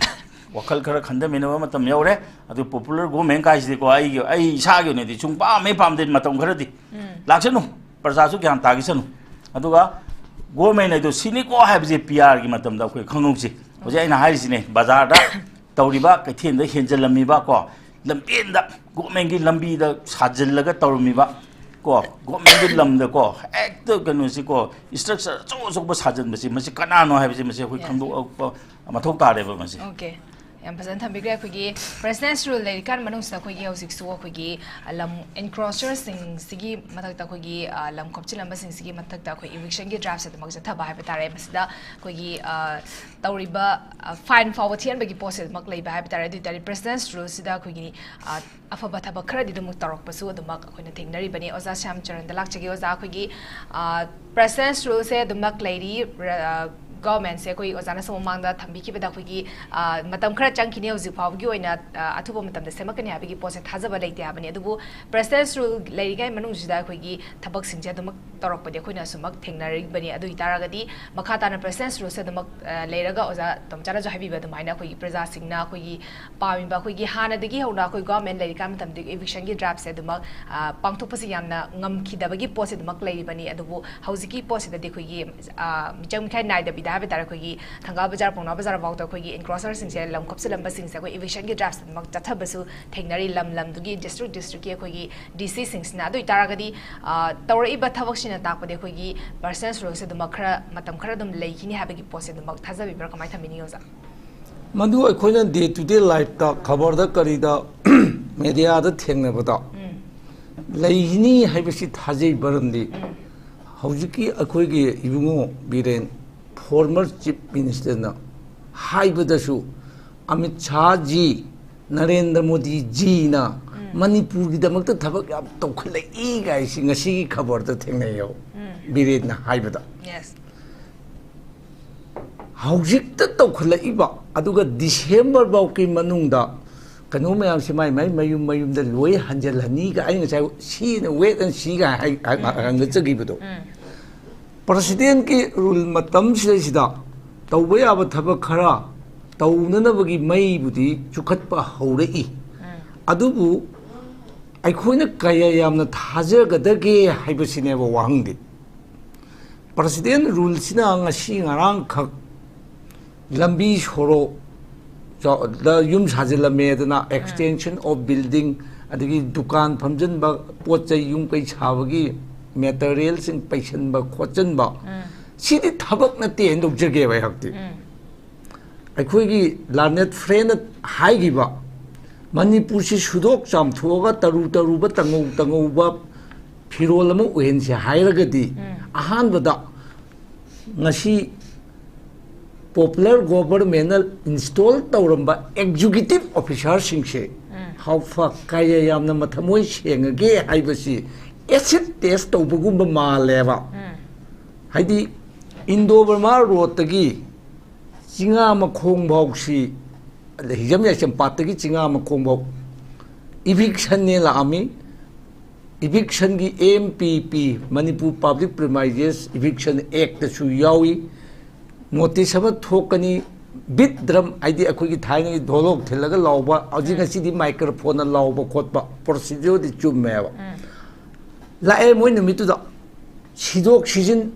ꯋꯥꯈꯜ ꯈꯔ ꯈꯟꯊꯃꯤꯟꯅꯕ ꯃꯇꯝ ꯌꯧꯔꯦ꯫ ꯑꯗꯨ popular government ꯀꯥꯏꯁꯤꯗꯤꯀꯣ, ꯑꯩꯒꯤ, ꯑꯩ ꯏꯁꯥꯒꯤ ꯑꯣꯏꯅꯗꯤ ꯁꯨꯡ ꯄꯥꯝ ꯍꯦꯛ ꯄꯥꯝꯗꯦ꯫ ꯃꯇꯝ ꯈꯔꯗꯤ ꯎꯝ꯫ ꯂꯥꯛꯁꯅꯨ, ꯄ꯭ꯔꯖꯥꯁꯨ ꯒ꯭ꯌꯥꯟ ꯇꯥꯈꯤꯁꯅꯨ꯫ ꯑꯗꯨꯒ government ꯑꯗꯨ ꯁꯤꯅꯤꯀꯣ ꯍꯥꯏꯕꯁꯦ P R ꯒꯤ ꯃꯇꯝꯗ ꯑꯩꯈꯣꯏ ꯈꯪꯍꯧꯁꯤ꯫ ꯍꯧꯖꯤꯛ ꯑꯩꯅ ꯍꯥꯏꯔꯤꯁꯤꯅꯦ, ꯕꯖꯥꯔꯗ ꯇꯧꯔꯤꯕ ꯀꯩꯊꯦꯜꯗ ꯍꯦꯟꯖꯜꯂꯝꯃꯤꯕ ꯀꯣ, ꯂꯝꯕꯦꯟꯗ government ꯀꯤ ꯂꯝꯕꯤꯗ ꯁꯥꯖꯤꯜꯂꯒ ꯇꯧꯔꯝꯃꯤꯕ ꯀꯣ, government ꯀꯤ ꯂꯝꯗ ꯀꯣ, ꯍꯦꯛꯇ ꯀꯩꯅꯣꯁꯤ ꯀꯣ, structure ꯑꯆꯧ ꯑꯆꯧꯕ ꯁꯥꯖꯤꯟꯕꯁꯤ, ꯃꯁꯤ ꯀꯅꯥꯅꯣ ꯍꯥꯏꯕꯁꯤ, ꯃꯁꯤ ꯑꯩꯈꯣꯏ Yes꯫ ꯈꯪꯗꯣꯛꯄ ꯃꯊꯧ ꯇꯥꯔꯦꯕ ꯃꯁꯤ꯫ Okay꯫ ꯌꯥꯝ ꯐꯖꯅ ꯊꯝꯕꯤꯈ꯭ꯔꯦ꯫ ꯑꯩꯈꯣꯏꯒꯤ President's Rule ꯂꯩꯔꯤꯀꯥꯟ ꯃꯅꯨꯡꯁꯤꯗ ꯑꯩꯈꯣꯏꯒꯤ ꯍꯧꯖꯤꯛꯁꯨ ꯑꯩꯈꯣꯏꯒꯤ, ꯑ, ꯂꯝ encroacher ꯁꯤꯡꯁꯤꯒꯤ ꯃꯊꯛꯇ ꯑꯩꯈꯣꯏꯒꯤ, ꯑ, ꯂꯝ ꯈꯣꯞꯆꯤꯜꯂꯝꯕꯁꯤꯡꯁꯤꯒꯤ ꯃꯊꯛꯇ ꯑꯩꯈꯣꯏ eviction ꯒꯤ draft ꯁꯦ ꯑꯗꯨꯃꯛ ꯆꯠꯊꯕ ꯍꯥꯏꯕ ꯇꯥꯔꯦ꯫ ꯃꯁꯤꯗ ꯑꯩꯈꯣꯏꯒꯤ, ꯑ, ꯇꯧꯔꯤꯕ, ꯑ, fine ꯐꯥꯎꯕ ꯊꯤꯍꯟꯕꯒꯤ ꯄꯣꯠꯁꯦ ꯑꯗꯨꯃꯛ ꯂꯩꯕ ꯍꯥꯏꯕ ꯇꯥꯔꯦ꯫ ꯑꯗꯨ ꯑꯣꯏ ꯇꯥꯔꯗꯤ President's Rule ꯁꯤꯗ ꯑꯩꯈꯣꯏꯒꯤ, ꯑ, ꯑꯐꯕ ꯊꯕꯛ ꯈꯔꯗꯤ ꯑꯗꯨꯃꯛ ꯇꯧꯔꯛꯄꯁꯨ ꯑꯗꯨꯃꯛ ꯑꯩꯈꯣꯏꯅ ꯊꯦꯡꯅꯔꯤꯕꯅꯤ꯫ ꯑꯣꯖꯥ ꯁ꯭ꯌꯥꯝ ꯆꯔꯟꯗ ꯂꯥꯛꯆꯒꯦ꯫ ꯑꯣꯖꯥ, ꯑꯩꯈꯣꯏꯒꯤ, ꯑ, President's Rule ꯁꯦ ꯑꯗꯨꯃꯛ ꯂꯩꯔꯤ, ꯔ-, ꯑ, ꯒꯣꯚꯔꯟꯃꯦꯟꯠꯁꯦ ꯑꯩꯈꯣꯏ ꯑꯣꯖꯥꯅꯁꯨ ꯃꯃꯥꯡꯗ ꯊꯝꯕꯤꯈꯤꯕꯗ ꯑꯩꯈꯣꯏꯒꯤ, ꯑ, ꯃꯇꯝ ꯈꯔ ꯆꯪꯈꯤꯅꯤ, ꯍꯧꯖꯤꯛ ꯐꯥꯎꯕꯒꯤ ꯑꯣꯏꯅ, ꯑ, ꯑꯊꯨꯕ ꯃꯇꯝꯗ ꯁꯦꯝꯃꯛꯀꯅꯤ ꯍꯥꯏꯕꯒꯤ ꯄꯣꯠꯁꯦ ꯊꯥꯖꯕ ꯂꯩꯇꯦ ꯍꯥꯏꯕꯅꯤ꯫ ꯑꯗꯨꯕꯨ ꯄ꯭ꯔꯦꯁꯤꯗꯦꯟꯠꯁ ꯔꯨꯜ ꯂꯩꯔꯤꯉꯩ ꯃꯅꯨꯡꯁꯤꯗ ꯑꯩꯈꯣꯏꯒꯤ ꯊꯕꯛꯁꯤꯡꯁꯦ ꯑꯗꯨꯃꯛ ꯇꯧꯔꯛꯄꯗꯤ ꯑꯩꯈꯣꯏꯅ ꯑꯁꯨꯃꯛ ꯊꯦꯡꯅꯔꯤꯕꯅꯤ꯫ ꯑꯗꯨ ꯑꯣꯏꯇꯥꯔꯒꯗꯤ ꯃꯈꯥ ꯇꯥꯅ ꯄ꯭ꯔꯦꯁꯤꯗꯦꯟꯠꯁ ꯔꯨꯜꯁꯦ ꯑꯗꯨꯃꯛ, ꯑ, ꯂꯩꯔꯒ ꯑꯣꯖꯥ ꯇꯣꯝꯆꯥꯅꯁꯨ ꯍꯥꯏꯕꯤꯕ ꯑꯗꯨꯃꯥꯏꯅ ꯑꯩꯈꯣꯏꯒꯤ ꯄ꯭ꯔꯖꯥꯁꯤꯡꯅ, ꯑꯩꯈꯣꯏꯒꯤ ꯄꯥꯝꯃꯤꯕ, ꯑꯩꯈꯣꯏꯒꯤ ꯍꯥꯟꯅꯗꯒꯤ ꯍꯧꯅ ꯑꯩꯈꯣꯏ ꯒꯣꯚꯔꯟꯃꯦꯟꯠ ꯂꯩꯔꯤꯀꯥꯟ ꯃꯇꯝꯗꯒꯤ ꯏꯚꯤꯛꯁꯟꯒꯤ ꯗ꯭ꯔꯥꯐꯁꯦ ꯑꯗꯨꯃꯛ, ꯑ, ꯄꯥꯡꯊꯣꯛꯄꯁꯤ ꯌꯥꯝꯅ ꯉꯝꯈꯤꯗꯕꯒꯤ ꯄꯣꯠꯁꯦ ꯑꯗꯨꯃꯛ ꯂꯩꯔꯤꯕꯅꯤ꯫ ꯑꯗꯨꯕꯨ ꯍꯧꯖꯤꯛꯀꯤ ꯄꯣꯠꯁꯤꯗꯗꯤ ꯑꯩꯈꯣꯏꯒꯤ, ꯑ, ꯃꯤꯆꯪ ꯃꯤꯈꯥꯏ ꯅꯥꯏꯗꯕꯤꯗ ꯍꯥꯏꯕ ꯇꯥꯔꯦ, ꯑꯩꯈꯣꯏꯒꯤ ꯊꯪꯒꯥꯜ ꯕꯖꯥꯔ, ꯄꯥꯎꯅꯥ ꯕꯖꯥꯔ ꯐꯥꯎꯗ ꯑꯩꯈꯣꯏꯒꯤ ꯏꯟꯀ꯭ꯔꯣꯆꯔꯁꯤꯡꯁꯦ, ꯂꯝ ꯈꯣꯞꯆꯤꯜꯂꯝꯕꯁꯤꯡꯁꯦ ꯑꯩꯈꯣꯏ ꯏꯚꯤꯛꯁꯟꯒꯤ ꯗ꯭ꯔꯥꯐꯁꯦ ꯑꯗꯨꯃꯛ ꯆꯠꯊꯕꯁꯨ ꯊꯦꯡꯅꯔꯤ, ꯂꯝ ꯂꯝꯗꯨꯒꯤ, ꯗꯤꯁꯇ꯭ꯔꯤꯛ ꯗꯤꯁꯇ꯭ꯔꯤꯛꯀꯤ ꯑꯩꯈꯣꯏꯒꯤ ꯗꯤ ꯁꯤꯁꯤꯡꯁꯤꯅ꯫ ꯑꯗꯨ ꯑꯣꯏꯇꯥꯔꯒꯗꯤ, ꯑ, ꯇꯧꯔꯛꯏꯕ ꯊꯕꯛꯁꯤꯅ ꯇꯥꯛꯄꯗꯤ ꯑꯩꯈꯣꯏꯒꯤ ꯄ꯭ꯔꯦꯁꯤꯗꯦꯟꯠꯁ ꯔꯨꯜꯁꯦ ꯑꯗꯨꯃꯛ ꯈꯔ, ꯃꯇꯝ ꯈꯔ ꯑꯗꯨꯝ ꯂꯩꯈꯤꯅꯤ ꯍꯥꯏꯕꯒꯤ ꯄꯣꯠꯁꯦ ꯑꯗꯨꯃꯛ ꯊꯥꯖꯕꯤꯕ꯭ꯔꯥ? ꯀꯃꯥꯏꯅ ꯊꯝꯕꯤꯅꯤꯡꯉꯤ ꯑꯣꯖꯥ? ꯃꯗꯨ ꯑꯩꯈꯣꯏꯅ ꯗꯦ ꯇꯨ ꯗꯦ ꯂꯥꯏꯐꯇ ꯈꯕꯔꯗ ꯀꯔꯤꯗ ꯃꯦꯗꯤꯌꯥꯗ ꯊꯦꯡꯅꯕꯗ ꯂꯩꯒꯅꯤ ꯍꯥꯏꯕꯁꯤ ꯊꯥꯖꯩ꯫ ꯃꯔꯝꯗꯤ ꯍꯧꯖꯤꯛꯀꯤ ꯑꯩꯈꯣꯏꯒꯤ ꯏꯕꯨꯡꯉꯣ ꯕꯤꯔꯦꯟ, ꯐꯣꯔꯃꯔ ꯆꯤꯐ ꯃꯤꯅꯤꯁꯇꯔꯅ ꯍꯥꯏꯕꯗꯁꯨ ꯑꯃꯤꯠ ꯁꯥꯍꯖꯤ, ꯅꯔꯦꯟꯗ꯭ꯔ ꯃꯣꯗꯤꯖꯤꯅ ꯃꯅꯤꯄꯨꯔꯒꯤꯗꯃꯛꯇ ꯊꯕꯛ ꯌꯥꯝ ꯇꯧꯈꯠꯂꯛꯏ ꯀꯥꯏꯁꯤ ꯉꯁꯤꯒꯤ ꯈꯕꯔꯗ ꯊꯦꯡꯅꯩꯌꯦꯕ꯫ ꯕꯤꯔꯦꯟꯅ ꯍꯥꯏꯕꯗ ꯌꯦꯁ꯫ ꯍꯧꯖꯤꯛꯇ ꯇꯧꯈꯠꯂꯛꯏꯕ, ꯑꯗꯨꯒ ꯗꯤꯁꯦꯝꯕꯔ ꯐꯥꯎꯒꯤ ꯃꯅꯨꯡꯗ ꯀꯩꯅꯣ ꯃꯌꯥꯝꯁꯦ ꯃꯥꯏ ꯃꯥꯏ ꯃꯌꯨꯝ ꯃꯌꯨꯝꯗ ꯂꯣꯏ ꯍꯟꯖꯤꯜꯍꯟꯅꯤꯒ, ꯑꯩ ꯉꯁꯥꯏ ꯁꯤꯅ ꯋꯦꯠ ꯑꯦꯟ ꯁꯤꯒ ꯍꯥꯏ-, ꯍꯥꯏ-, ꯍꯪꯒꯠꯆꯈꯤꯕꯗꯣ꯫ ꯄ꯭ꯔꯁꯤꯗꯦꯟꯠꯀꯤ ꯔꯨꯜ ꯃꯇꯝꯁꯤꯗꯩꯁꯤꯗ ꯇꯧꯕ ꯌꯥꯕ ꯊꯕꯛ ꯈꯔ ꯇꯧꯅꯅꯕꯒꯤ ꯃꯩꯕꯨꯗꯤ ꯆꯨꯈꯠꯄ ꯍꯧꯔꯛꯏ꯫ ꯑꯗꯨꯕꯨ ꯑꯩꯈꯣꯏꯅ ꯀꯌꯥ ꯌꯥꯝꯅ ꯊꯥꯖꯒꯗꯒꯦ ꯍꯥꯏꯕꯁꯤꯅꯦꯕ ꯋꯥꯍꯪꯗꯤ꯫ ꯄ꯭ꯔꯁꯤꯗꯦꯟꯠ ꯔꯨꯜꯁꯤꯅ ꯉꯁꯤ ꯉꯔꯥꯡꯈꯛ ꯂꯝꯕꯤ ꯁꯣꯔꯣꯛ ꯆꯥꯎ-, ꯗ ꯌꯨꯝ ꯁꯥꯖꯤꯜꯂꯝꯃꯦꯗꯅ, extension of building, ꯑꯗꯒꯤ ꯗꯨꯀꯥꯟ ꯐꯝꯖꯤꯟꯕ, ꯄꯣꯠ ꯆꯩ ꯌꯨꯝ ꯀꯩ ꯁꯥꯕꯒꯤ ꯃꯦꯇꯔꯤꯌꯦꯜꯁꯤꯡ ꯄꯩꯁꯤꯟꯕ ꯈꯣꯠꯆꯤꯟꯕ, ꯁꯤꯗꯤ ꯊꯕꯛ ꯅꯠꯇꯦ ꯍꯥꯏꯅ ꯂꯧꯖꯒꯦꯕ ꯑꯩꯍꯥꯛꯇꯤ꯫ ꯑꯩꯈꯣꯏꯒꯤ ꯂꯥꯔꯅꯦꯠ ꯐ꯭ꯔꯦꯟꯅ ꯍꯥꯏꯈꯤꯕ, ꯃꯅꯤꯄꯨꯔꯁꯤ ꯁꯨꯗꯣꯛ ꯆꯥꯝꯊꯣꯛꯑꯒ ꯇꯔꯨ ꯇꯔꯨꯕ, ꯇꯉꯧ ꯇꯉꯧꯕ ꯐꯤꯔꯣꯜ ꯑꯃ ꯑꯣꯏꯍꯟꯁꯦ ꯍꯥꯏꯔꯒꯗꯤ, ꯑꯍꯥꯟꯕꯗ ꯉꯁꯤ ꯄꯣꯄꯨꯂꯔ ꯒꯣꯚꯔꯟꯃꯦꯟꯠꯅ ꯏꯟꯁꯇꯣꯜ ꯇꯧꯔꯝꯕ ꯑꯦꯛꯖꯤꯀ꯭ꯌꯨꯇꯤꯚ ꯑꯣꯐꯤꯁꯥꯔꯁꯤꯡꯁꯦ ꯍꯥꯎꯐ ꯀꯌꯥ ꯌꯥꯝꯅ ꯃꯊꯃꯣꯏ ꯁꯦꯡꯉꯒꯦ ꯍꯥꯏꯕꯁꯤ ꯑꯦꯁꯤꯗ ꯇꯦꯁ ꯇꯧꯕꯒꯨꯝꯕ ꯃꯥꯜꯂꯦꯕ꯫ ꯍꯥꯏꯗꯤ, ꯏꯟꯗꯣ ꯕꯔꯃꯥ ꯔꯣꯗꯇꯒꯤ ꯆꯤꯉꯥ ꯃꯈꯣꯡ ꯐꯥꯎꯁꯤ, ꯍꯤꯖꯝ ꯌꯥꯏꯁꯝ ꯄꯥꯠꯇꯒꯤ ꯆꯤꯉꯥ ꯃꯈꯣꯡ ꯐꯥꯎ ꯏꯚꯤꯛꯁꯟꯅꯦ ꯂꯥꯛꯑꯝꯃꯤ꯫ ꯏꯚꯤꯛꯁꯟꯒꯤ ꯑꯦꯝ ꯄꯤ ꯄꯤ, ꯃꯅꯤꯄꯨꯔ ꯄꯕ꯭ꯂꯤꯛ ꯄ꯭ꯔꯤꯃꯥꯏꯖꯦꯁ ꯏꯚꯤꯛꯁꯟ ꯑꯦꯛꯇꯁꯨ ꯌꯥꯎꯏ꯫ ꯅꯣꯇꯤꯁ ꯑꯃ ꯊꯣꯛꯀꯅꯤ꯫ ꯕꯤꯠ ꯗ꯭ꯔꯝ, ꯍꯥꯏꯗꯤ ꯑꯩꯈꯣꯏꯒꯤ ꯊꯥꯏꯅꯒꯤ ꯙꯣꯂꯣꯛ ꯊꯤꯜꯂꯒ ꯂꯥꯎꯕ, ꯍꯧꯖꯤꯛ ꯎꯝ꯫ ꯉꯁꯤꯗꯤ ꯃꯥꯏꯀ꯭ꯔꯣꯐꯣꯟꯅ ꯂꯥꯎꯕ ꯈꯣꯠꯄ ꯄ꯭ꯔꯣꯁꯤꯗ꯭ꯌꯨꯔꯗꯤ ꯆꯨꯝꯃꯦꯕ꯫ ꯎꯝ꯫ ꯂꯥꯛꯑꯦ ꯃꯣꯏ ꯅꯨꯃꯤꯠꯇꯨꯗ꯫ ꯁꯤꯗꯣꯛ ꯁꯤꯖꯤꯟ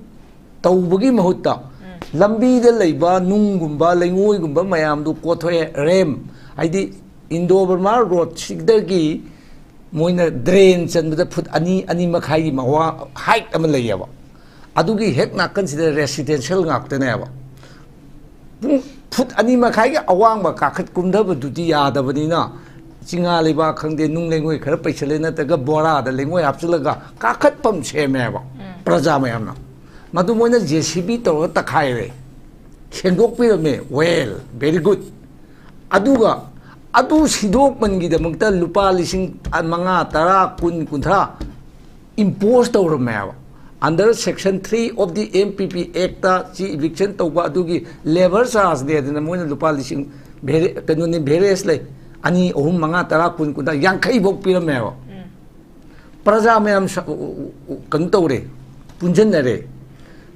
ꯇꯧꯕꯒꯤ ꯃꯍꯨꯠꯇ ꯎꯝ꯫ ꯂꯝꯕꯤꯗ ꯂꯩꯕ ꯅꯨꯡꯒꯨꯝꯕ ꯂꯩꯉꯣꯏꯒꯨꯝꯕ ꯃꯌꯥꯝꯗꯨ ꯀꯣꯊꯣꯛꯑꯦ꯫ ꯔꯦꯝ, ꯍꯥꯏꯗꯤ ꯏꯟꯗꯣ ꯕꯔꯃꯥ ꯔꯣꯗꯁꯤꯗꯒꯤ ꯃꯣꯏꯅ ꯗ꯭ꯔꯦꯟ ꯆꯟꯕꯗ ꯐꯨꯠ ꯑꯅꯤ, ꯑꯅꯤ ꯃꯈꯥꯏꯒꯤ ꯃꯋꯥ ꯍꯥꯏꯠ ꯑꯃ ꯂꯩꯌꯦꯕ꯫ ꯑꯗꯨꯒꯤ ꯍꯦꯛ ꯅꯥꯀꯟꯁꯤꯗ ꯔꯦꯁꯤꯗꯦꯟꯁꯤꯌꯦꯜ ꯉꯥꯛꯇꯅꯦꯕ꯫ ꯄꯨꯡ ꯐꯨꯠ ꯑꯅꯤ ꯃꯈꯥꯏꯒꯤ ꯑꯋꯥꯡꯕ ꯀꯥꯈꯠ ꯀꯨꯝꯊꯕꯗꯨꯗꯤ ꯌꯥꯗꯕꯅꯤꯅ, ꯆꯤꯡꯉꯥ ꯂꯩꯕꯥꯛ ꯈꯪꯗꯦ, ꯅꯨꯡ ꯂꯩꯉꯣꯏ ꯈꯔ ꯄꯩꯁꯜꯂꯦ, ꯅꯠꯇ꯭ꯔꯒ ꯕꯣꯔꯥꯗ ꯂꯩꯉꯣꯏ ꯍꯥꯞꯆꯤꯜꯂꯒ ꯀꯥꯈꯠꯐꯝ ꯁꯦꯝꯃꯦꯕ ꯎꯝ꯫ ꯄ꯭ꯔꯖꯥ ꯃꯌꯥꯝꯅ꯫ ꯃꯗꯨ ꯃꯣꯏꯅ ꯖꯦ ꯁꯤ ꯕꯤ ꯇꯧꯔꯒ ꯇꯛꯈꯥꯏꯔꯦ, ꯁꯦꯡꯗꯣꯛꯄꯤꯔꯝꯃꯦ꯫ Well, very good꯫ ꯑꯗꯨꯒ ꯑꯗꯨ ꯁꯤꯗꯣꯛꯃꯟꯒꯤꯗꯃꯛꯇ ꯂꯨꯄꯥ ꯂꯤꯁꯤꯡ ꯃꯉꯥ, ꯇꯔꯥ, ꯀꯨꯟ, ꯀꯨꯟꯊ꯭ꯔꯥ ꯏꯝꯄꯣꯁ ꯇꯧꯔꯝꯃꯦꯕ꯫ Under section three of the M P P Act ꯁꯤ ꯏꯚꯤꯛꯁꯟ ꯇꯧꯕ ꯑꯗꯨꯒꯤ ꯂꯦꯕꯔ ꯆꯥꯔꯖꯅꯦꯗꯅ ꯃꯣꯏꯅ ꯂꯨꯄꯥ ꯂꯤꯁꯤꯡ ꯚꯦꯔꯦ-, ꯀꯩꯅꯣꯅꯤ, ꯚꯦꯔꯦꯖ ꯂꯩ꯫ ꯑꯅꯤ, ꯑꯍꯨꯝ, ꯃꯉꯥ, ꯇꯔꯥ, ꯀꯨꯟ, ꯀꯨꯟꯊ꯭ꯔꯥ, ꯌꯥꯡꯈꯩ ꯐꯥꯎ ꯄꯤꯔꯝꯃꯦꯕ꯫ ꯎꯝ꯫ ꯄ꯭ꯔꯖꯥ ꯃꯌꯥꯝ ꯁ-, ꯎ-, ꯎ-, ꯎ-, ꯀꯩꯅꯣ ꯇꯧꯔꯦ, ꯄꯨꯟꯁꯤꯟꯅꯔꯦ꯫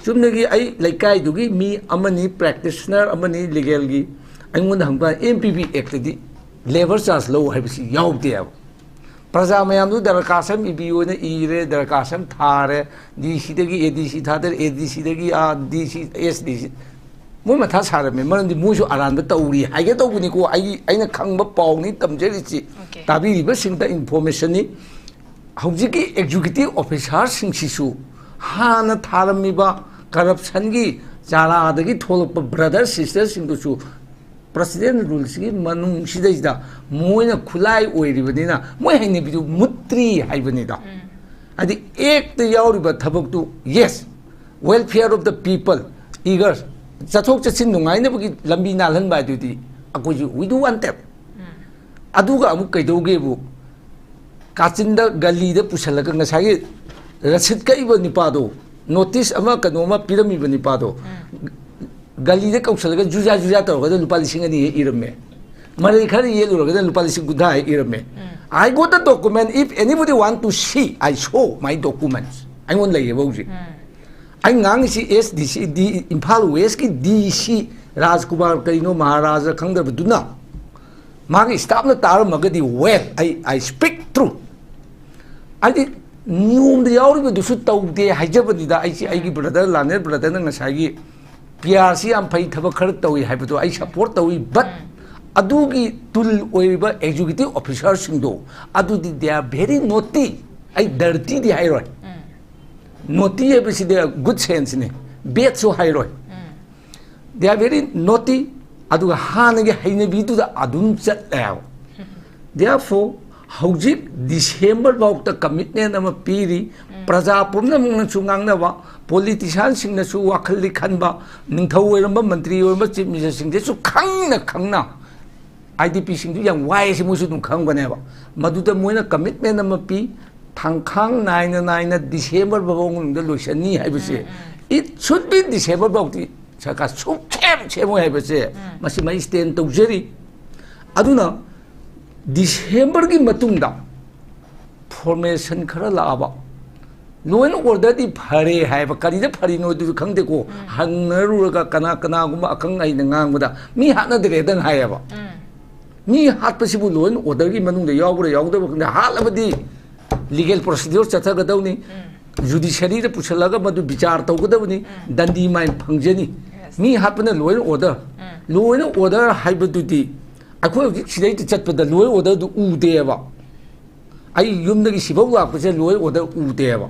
ꯆꯨꯝꯅꯒꯤ ꯑꯩ ꯂꯩꯀꯥꯏꯗꯨꯒꯤ ꯃꯤ ꯑꯃꯅꯤ, ꯄ꯭ꯔꯦꯛꯇꯤꯁꯅꯔ ꯑꯃꯅꯤ ꯂꯤꯒꯦꯜꯒꯤ, ꯑꯩꯉꯣꯟꯗ ꯍꯪꯕ, M P P Act ꯇꯗꯤ ꯂꯦꯕꯔ ꯆꯥꯔꯖ ꯂꯧ ꯍꯥꯏꯕꯁꯤ ꯌꯥꯎꯗꯦꯕ꯫ ꯄ꯭ꯔꯖꯥ ꯃꯌꯥꯝꯗꯨ ꯗꯔꯈꯥꯁ ꯑꯃ ꯏꯕꯤ ꯑꯣꯏꯅ ꯏꯔꯦ, ꯗꯔꯈꯥꯁ ꯑꯃ ꯊꯥꯔꯦ, ꯗꯤ ꯁꯤꯗꯒꯤ ꯑꯦ ꯗꯤ ꯁꯤ ꯊꯥꯗꯔꯦ, ꯑꯦ ꯗꯤ ꯁꯤꯗꯒꯤ ꯑꯥ ꯗꯤ ꯁꯤ, ꯑꯦꯁ ꯗꯤ ꯁꯤ꯫ ꯃꯣꯏ ꯃꯊꯥ ꯁꯥꯔꯝꯃꯦ, ꯃꯔꯝꯗꯤ ꯃꯣꯏꯁꯨ ꯑꯔꯥꯟꯕ ꯇꯧꯔꯤ ꯍꯥꯏꯒꯦ ꯇꯧꯕꯅꯤꯀꯣ꯫ ꯑꯩ, ꯑꯩꯅ ꯈꯪꯕ ꯄꯥꯎꯅꯤ ꯇꯝꯖꯔꯤꯁꯤ, ꯑꯣꯀꯦ꯫ ꯇꯥꯕꯤꯔꯤꯕꯁꯤꯡꯗ ꯏꯟꯐꯣꯔꯃꯦꯁꯟꯅꯤ꯫ ꯍꯧꯖꯤꯛꯀꯤ ꯑꯦꯛꯖꯤꯀ꯭ꯌꯨꯇꯤꯚ ꯑꯣꯐꯤꯁꯥꯔꯁꯤꯡꯁꯤꯁꯨ ꯍꯥꯟꯅ ꯊꯥꯔꯝꯃꯤꯕ ꯀꯔꯞꯁꯟꯒꯤ ꯆꯥꯔꯥꯗꯒꯤ ꯊꯣꯛꯂꯛꯄ ꯕ꯭ꯔꯗꯔ ꯁꯤꯁꯇꯔꯁꯤꯡꯗꯨꯁꯨ ꯄ꯭ꯔꯁꯤꯗꯦꯟ ꯔꯨꯜꯁꯤꯒꯤ ꯃꯅꯨꯡꯁꯤꯗꯩꯁꯤꯗ ꯃꯣꯏꯅ ꯈꯨꯠꯂꯥꯏ ꯑꯣꯏꯔꯤꯕꯅꯤꯅ ꯃꯣꯏ ꯍꯩꯅꯕꯤꯗꯨ ꯃꯨꯠꯇ꯭ꯔꯤ ꯍꯥꯏꯕꯅꯤꯗ꯫ ꯎꯝ꯫ ꯍꯥꯏꯗꯤ ꯑꯦꯛꯇ ꯌꯥꯎꯔꯤꯕ ꯊꯕꯛꯇꯨ, yes, welfare of the people, eager, ꯆꯠꯊꯣꯛ ꯆꯠꯁꯤꯟ ꯅꯨꯡꯉꯥꯏꯅꯕꯒꯤ ꯂꯝꯕꯤ ꯅꯥꯜꯍꯟꯕ ꯍꯥꯏꯗꯨꯗꯤ ꯑꯩꯈꯣꯏꯁꯨ we do wanted꯫ ꯎꯝ꯫ ꯑꯗꯨꯒ ꯑꯃꯨꯛ ꯀꯩꯗꯧꯒꯦꯕꯨ, ꯀꯥꯆꯤꯟꯗ ꯒꯂꯤꯗ ꯄꯨꯁꯜꯂꯒ ꯉꯁꯥꯏꯒꯤ ꯔꯁꯤꯠ ꯀꯛꯏꯕ ꯅꯨꯄꯥꯗꯣ, ꯅꯣꯇꯤꯁ ꯑꯃ, ꯀꯩꯅꯣ ꯑꯃ ꯄꯤꯔꯝꯃꯤꯕ ꯅꯤꯄꯥꯗꯣ, ꯒꯂꯤꯗ ꯀꯧꯁꯜꯂꯒ ꯖꯨꯖꯥ ꯖꯨꯖꯥ ꯇꯧꯔꯒꯗ ꯂꯨꯄꯥ ꯂꯤꯁꯤꯡ ꯑꯅꯤ ꯍꯦꯛ ꯏꯔꯝꯃꯦ꯫ ꯃꯔꯩ ꯈꯔ ꯌꯦꯠꯂꯨꯔꯒꯗ ꯂꯨꯄꯥ ꯂꯤꯁꯤꯡ ꯀꯨꯟꯊ꯭ꯔꯥ ꯍꯦꯛ ꯏꯔꯝꯃꯦ꯫ "I got the document. If anybody want to see, I show my documents." ꯑꯩꯉꯣꯟꯗ ꯂꯩꯌꯦꯕ ꯍꯧꯖꯤꯛ꯫ ꯑꯩ ꯉꯥꯡꯉꯤꯁꯤ ꯑꯦꯁ ꯗꯤ ꯁꯤ ꯗꯤ, ꯏꯝꯐꯥꯜ ꯋꯦꯁꯀꯤ ꯗꯤ ꯁꯤ ꯔꯥꯖꯀꯨꯃꯥꯔ ꯀꯔꯤꯅꯣ ꯃꯍꯥꯔꯥꯖ ꯈꯪꯗꯕꯗꯨꯅ ꯃꯥꯒꯤ ꯁ꯭ꯇꯥꯐꯅ ꯇꯥꯔꯝꯃꯒꯗꯤ, "Well, I, I speak true." ꯍꯥꯏꯗꯤ ꯅꯤꯌꯣꯝꯗ ꯌꯥꯎꯔꯤꯕꯗꯨꯁꯨ ꯇꯧꯗꯦ ꯍꯥꯏꯖꯕꯅꯤꯗ꯫ ꯑꯩꯁꯤ, ꯑꯩꯒꯤ ꯕ꯭ꯔꯗꯔ, ꯂꯥꯅꯦ ꯕ꯭ꯔꯗꯔꯅ ꯉꯁꯥꯏꯒꯤ ꯄꯤ ꯑꯥꯔ ꯁꯤ ꯌꯥꯝ ꯐꯩ, ꯊꯕꯛ ꯈꯔ ꯇꯧꯏ ꯍꯥꯏꯕꯗꯣ ꯑꯩ ꯁꯄꯣꯔꯠ ꯇꯧꯏ, ꯕꯠ ꯑꯗꯨꯒꯤ ꯇꯨꯜ ꯑꯣꯏꯔꯤꯕ ꯑꯦꯛꯖꯤꯀ꯭ꯌꯨꯇꯤꯚ ꯑꯣꯐꯤꯁꯥꯔꯁꯤꯡꯗꯣ ꯑꯗꯨꯗꯤ they are very naughty. ꯑꯩ ꯗꯔꯇꯤꯗꯤ ꯍꯥꯏꯔꯣꯏ, ꯅꯣꯇꯤ ꯍꯥꯏꯕꯁꯤꯗꯤ ꯒꯨꯗ ꯁꯦꯟꯁꯅꯤ, ꯕꯦꯗꯁꯨ ꯍꯥꯏꯔꯣꯏ꯫ They are very naughty. ꯑꯗꯨꯒ ꯍꯥꯟꯅꯒꯤ ꯍꯩꯅꯕꯤꯗꯨꯗ ꯑꯗꯨꯝ ꯆꯠꯂꯦꯕ꯫ Therefore, ꯍꯧꯖꯤꯛ ꯗꯤꯁꯦꯝꯕꯔ ꯐꯥꯎꯗ ꯀꯃꯤꯠꯃꯦꯟ ꯑꯃ ꯄꯤꯔꯤ꯫ ꯄ꯭ꯔꯖꯥ ꯄꯨꯝꯅꯃꯛꯅꯁꯨ ꯉꯥꯡꯅꯕ, ꯄꯣꯂꯤꯇꯤꯁꯤꯌꯥꯟꯁꯤꯡꯅꯁꯨ ꯋꯥꯈꯜꯗꯤ ꯈꯟꯕ, ꯅꯤꯡꯊꯧ ꯑꯣꯏꯔꯝꯕ, ꯃꯟꯇ꯭ꯔꯤ ꯑꯣꯏꯔꯝꯕ, ꯆꯤꯐ ꯃꯤꯅꯤꯁꯇꯔꯁꯤꯡꯗꯁꯨ ꯈꯪꯅ ꯈꯪꯅ, ꯑꯥꯏ ꯗꯤ ꯄꯤꯁꯤꯡꯗꯨ ꯌꯥꯝ ꯋꯥꯏ ꯍꯥꯏꯁꯦ ꯃꯣꯏꯁꯨ ꯑꯗꯨꯝ ꯈꯪꯕꯅꯦꯕ꯫ ꯃꯗꯨꯗ ꯃꯣꯏꯅ ꯀꯃꯤꯠꯃꯦꯟ ꯑꯃ ꯄꯤ, ꯊꯥꯡꯈꯥꯡ ꯅꯥꯏꯅ ꯅꯥꯏꯅ ꯗꯤꯁꯦꯝꯕꯔ ꯐꯥꯎꯕ ꯃꯅꯨꯡꯗ ꯂꯣꯏꯁꯟꯅꯤ ꯍꯥꯏꯕꯁꯦ꯫ It should be ꯗꯤꯁꯦꯝꯕꯔ ꯐꯥꯎꯗꯤ ꯁꯔꯀꯥꯔ ꯁꯨꯡꯁꯦꯝ ꯁꯦꯝꯃꯣꯏ ꯍꯥꯏꯕꯁꯦ ꯃꯁꯤꯃ ꯑꯩ ꯁ꯭ꯇꯦꯟ ꯇꯧꯖꯔꯤ꯫ ꯑꯗꯨꯅ ꯗꯤꯁꯦꯝꯕꯔꯒꯤ ꯃꯇꯨꯡꯗ ꯐꯣꯔꯃꯦꯁꯟ ꯈꯔ ꯂꯥꯛꯑꯕ, ꯂꯣ ꯑꯦꯟ ꯑꯣꯔꯗꯔꯗꯤ ꯐꯔꯦ ꯍꯥꯏꯕ, ꯀꯔꯤꯗ ꯐꯔꯤꯅꯣ ꯑꯗꯨꯁꯨ ꯈꯪꯗꯦꯀꯣ꯫ ꯍꯪꯅꯔꯨꯔꯒ ꯀꯅꯥ ꯀꯅꯥꯒꯨꯝꯕ ꯑꯈꯪ ꯑꯍꯩꯅ ꯉꯥꯡꯕꯗ ꯃꯤ ꯍꯥꯠꯅꯗ꯭ꯔꯦꯗꯪ ꯍꯥꯏꯌꯦꯕ꯫ ꯃꯤ ꯍꯥꯠꯄꯁꯤꯕꯨ ꯂꯣ ꯑꯦꯟ ꯑꯣꯔꯗꯔꯒꯤ ꯃꯅꯨꯡꯗ ꯌꯥꯎꯕ꯭ꯔꯥ ꯌꯥꯎꯗꯕ꯭ꯔꯥ ꯈꯪꯗꯦ, ꯍꯥꯠꯂꯕꯗꯤ ꯂꯤꯒꯦꯜ ꯄ꯭ꯔꯣꯁꯤꯗ꯭ꯌꯨꯔ ꯆꯠꯊꯒꯗꯧꯅꯤ, ꯖꯨꯗꯤꯁꯔꯤꯗ ꯄꯨꯁꯤꯜꯂꯒ ꯃꯗꯨ ꯕꯤꯆꯥꯔ ꯇꯧꯒꯗꯕꯅꯤ, ꯗꯟꯗꯤ ꯃꯥꯏꯟ ꯐꯪꯖꯅꯤ꯫ ꯃꯤ ꯍꯥꯠꯄꯅ law and order, law and order ꯍꯥꯏꯕꯗꯨꯗꯤ ꯑꯩꯈꯣꯏ ꯍꯧꯖꯤꯛ ꯁꯤꯗꯩꯗ ꯆꯠꯄꯗ ꯂꯣ ꯑꯦꯟ ꯑꯣꯔꯗꯔꯗꯨ ꯎꯗꯦꯕ꯫ ꯑꯩ ꯌꯨꯝꯗꯒꯤ ꯁꯤꯐꯧ ꯂꯥꯛꯄꯁꯦ ꯂꯣ ꯑꯦꯟ ꯑꯣꯔꯗꯔ ꯎꯗꯦꯕ꯫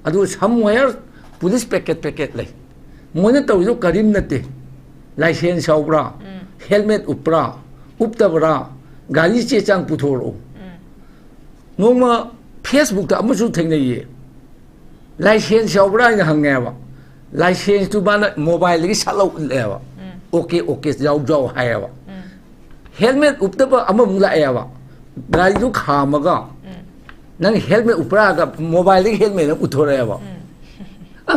ꯑꯗꯨꯒ ꯁꯝꯋꯦꯌꯔ ꯄꯨꯂꯤꯁ ꯄꯦꯀꯦꯠ ꯄꯦꯀꯦꯠ ꯂꯩ꯫ ꯃꯣꯏꯅ ꯇꯧꯔꯤꯗꯣ ꯀꯔꯤꯝ ꯅꯠꯇꯦ꯫ ꯂꯥꯏꯁꯦꯟꯁ ꯌꯥꯎꯕ꯭ꯔꯥ? ꯍꯦꯜꯃꯦꯠ ꯎꯞꯄ꯭ꯔꯥ? ꯎꯞꯇꯕ꯭ꯔꯥ? ꯒꯥꯔꯤ ꯆꯦ ꯆꯥꯡ ꯄꯨꯊꯣꯔꯛꯎ꯫ ꯅꯣꯡꯃ ꯐꯦꯁꯕꯨꯛꯇ ꯑꯃꯁꯨ ꯊꯦꯡꯅꯩꯌꯦ꯫ ꯂꯥꯏꯁꯦꯟꯁ ꯌꯥꯎꯕ꯭ꯔꯥ ꯍꯥꯏꯅ ꯍꯪꯉꯦꯕ꯫ ꯂꯥꯏꯁꯦꯟꯁꯇꯨ ꯃꯥꯅ ꯃꯣꯕꯥꯏꯜꯗꯒꯤ ꯁꯠ ꯂꯧ ꯎꯠꯂꯦꯕ꯫ ꯑꯣꯀꯦ, ꯑꯣꯀꯦ, ꯌꯥꯎ, ꯌꯥꯎ ꯍꯥꯏꯌꯦꯕ꯫ ꯍꯦꯜꯃꯦꯠ ꯎꯞꯇꯕ ꯑꯃꯃꯨꯛ ꯂꯥꯛꯑꯦꯕ꯫ ꯒꯥꯔꯤꯗꯨ ꯈꯥꯝꯃꯒ, "ꯅꯪ ꯍꯦꯜꯃꯦꯠ ꯎꯞꯄ꯭ꯔꯥꯒ?" ꯃꯣꯕꯥꯏꯜꯗꯒꯤ ꯍꯦꯜꯃꯦꯠ ꯑꯃ ꯎꯠꯊꯣꯔꯛꯑꯦꯕ꯫ ꯑ,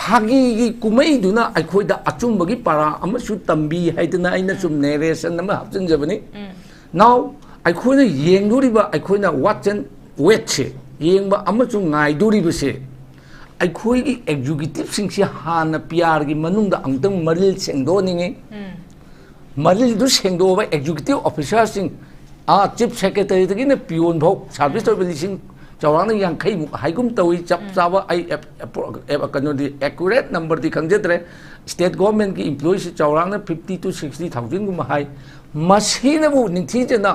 ꯐꯥꯒꯤꯒꯤ ꯀꯨꯝꯍꯩꯗꯨꯅ ꯑꯩꯈꯣꯏꯗ ꯑꯆꯨꯝꯕꯒꯤ ꯄꯔꯥ ꯑꯃꯁꯨ ꯇꯝꯕꯤ ꯍꯥꯏꯗꯅ ꯑꯩꯅ ꯁꯨꯝ ꯅꯦꯔꯦꯁꯟ ꯑꯃ ꯍꯥꯞꯆꯤꯟꯖꯕꯅꯤ꯫ ꯅꯥꯎ, ꯑꯩꯈꯣꯏꯅ ꯌꯦꯡꯗꯣꯔꯤꯕ, ꯑꯩꯈꯣꯏꯅ watch and waitꯁꯦ, ꯌꯦꯡꯕ ꯑꯃꯁꯨꯡ ꯉꯥꯏꯗꯣꯔꯤꯕꯁꯦ, ꯑꯩꯈꯣꯏꯒꯤ ꯑꯦꯛꯖꯤꯀ꯭ꯌꯨꯇꯤꯞꯁꯤꯡꯁꯦ ꯍꯥꯟꯅ ꯄꯤ ꯑꯥꯔꯒꯤ ꯃꯅꯨꯡꯗ ꯑꯃꯨꯛꯇꯪ ꯃꯔꯤꯜ ꯁꯦꯡꯗꯣꯛꯍꯟꯅꯤꯡꯉꯤ꯫ ꯃꯔꯤꯜꯗꯨ ꯁꯦꯡꯗꯣꯛꯑꯕ ꯑꯦꯛꯖꯤꯀ꯭ꯌꯨꯇꯤꯞ ꯑꯣꯐꯤꯁꯥꯔꯁꯤꯡ, ꯑꯥ, ꯆꯤꯐ ꯁꯦꯀ꯭ꯔꯦꯇꯔꯤꯗꯒꯤꯅ ꯄꯤꯌꯣꯟ ꯐꯥꯎ ꯁꯥꯔꯚꯤꯁ ꯇꯧꯔꯤꯕ ꯂꯤꯁꯤꯡ ꯆꯥꯎꯔꯥꯛꯅ ꯌꯥꯡꯈꯩꯃꯨꯛ ꯍꯥꯏꯒꯨꯝ ꯇꯧꯏ꯫ ꯆꯞ ꯆꯥꯕ ꯑꯩ ꯑꯦꯞ-, ꯑꯦꯞ-, ꯑꯦꯞ-, ꯀꯩꯅꯣꯗꯤ, ꯑꯦꯀꯨꯔꯦꯠ ꯅꯝꯕꯔꯗꯤ ꯈꯪꯖꯗ꯭ꯔꯦ꯫ ꯁ꯭ꯇꯦꯠ ꯒꯣꯔꯃꯦꯟꯒꯤ ꯏꯝꯄ꯭ꯂꯣꯌꯤꯁꯤ ꯆꯥꯎꯔꯥꯛꯅ fifty to sixty thousandꯒꯨꯝꯕ ꯍꯥꯏ꯫ ꯃꯁꯤꯅꯕꯨ ꯅꯤꯡꯊꯤꯖꯅ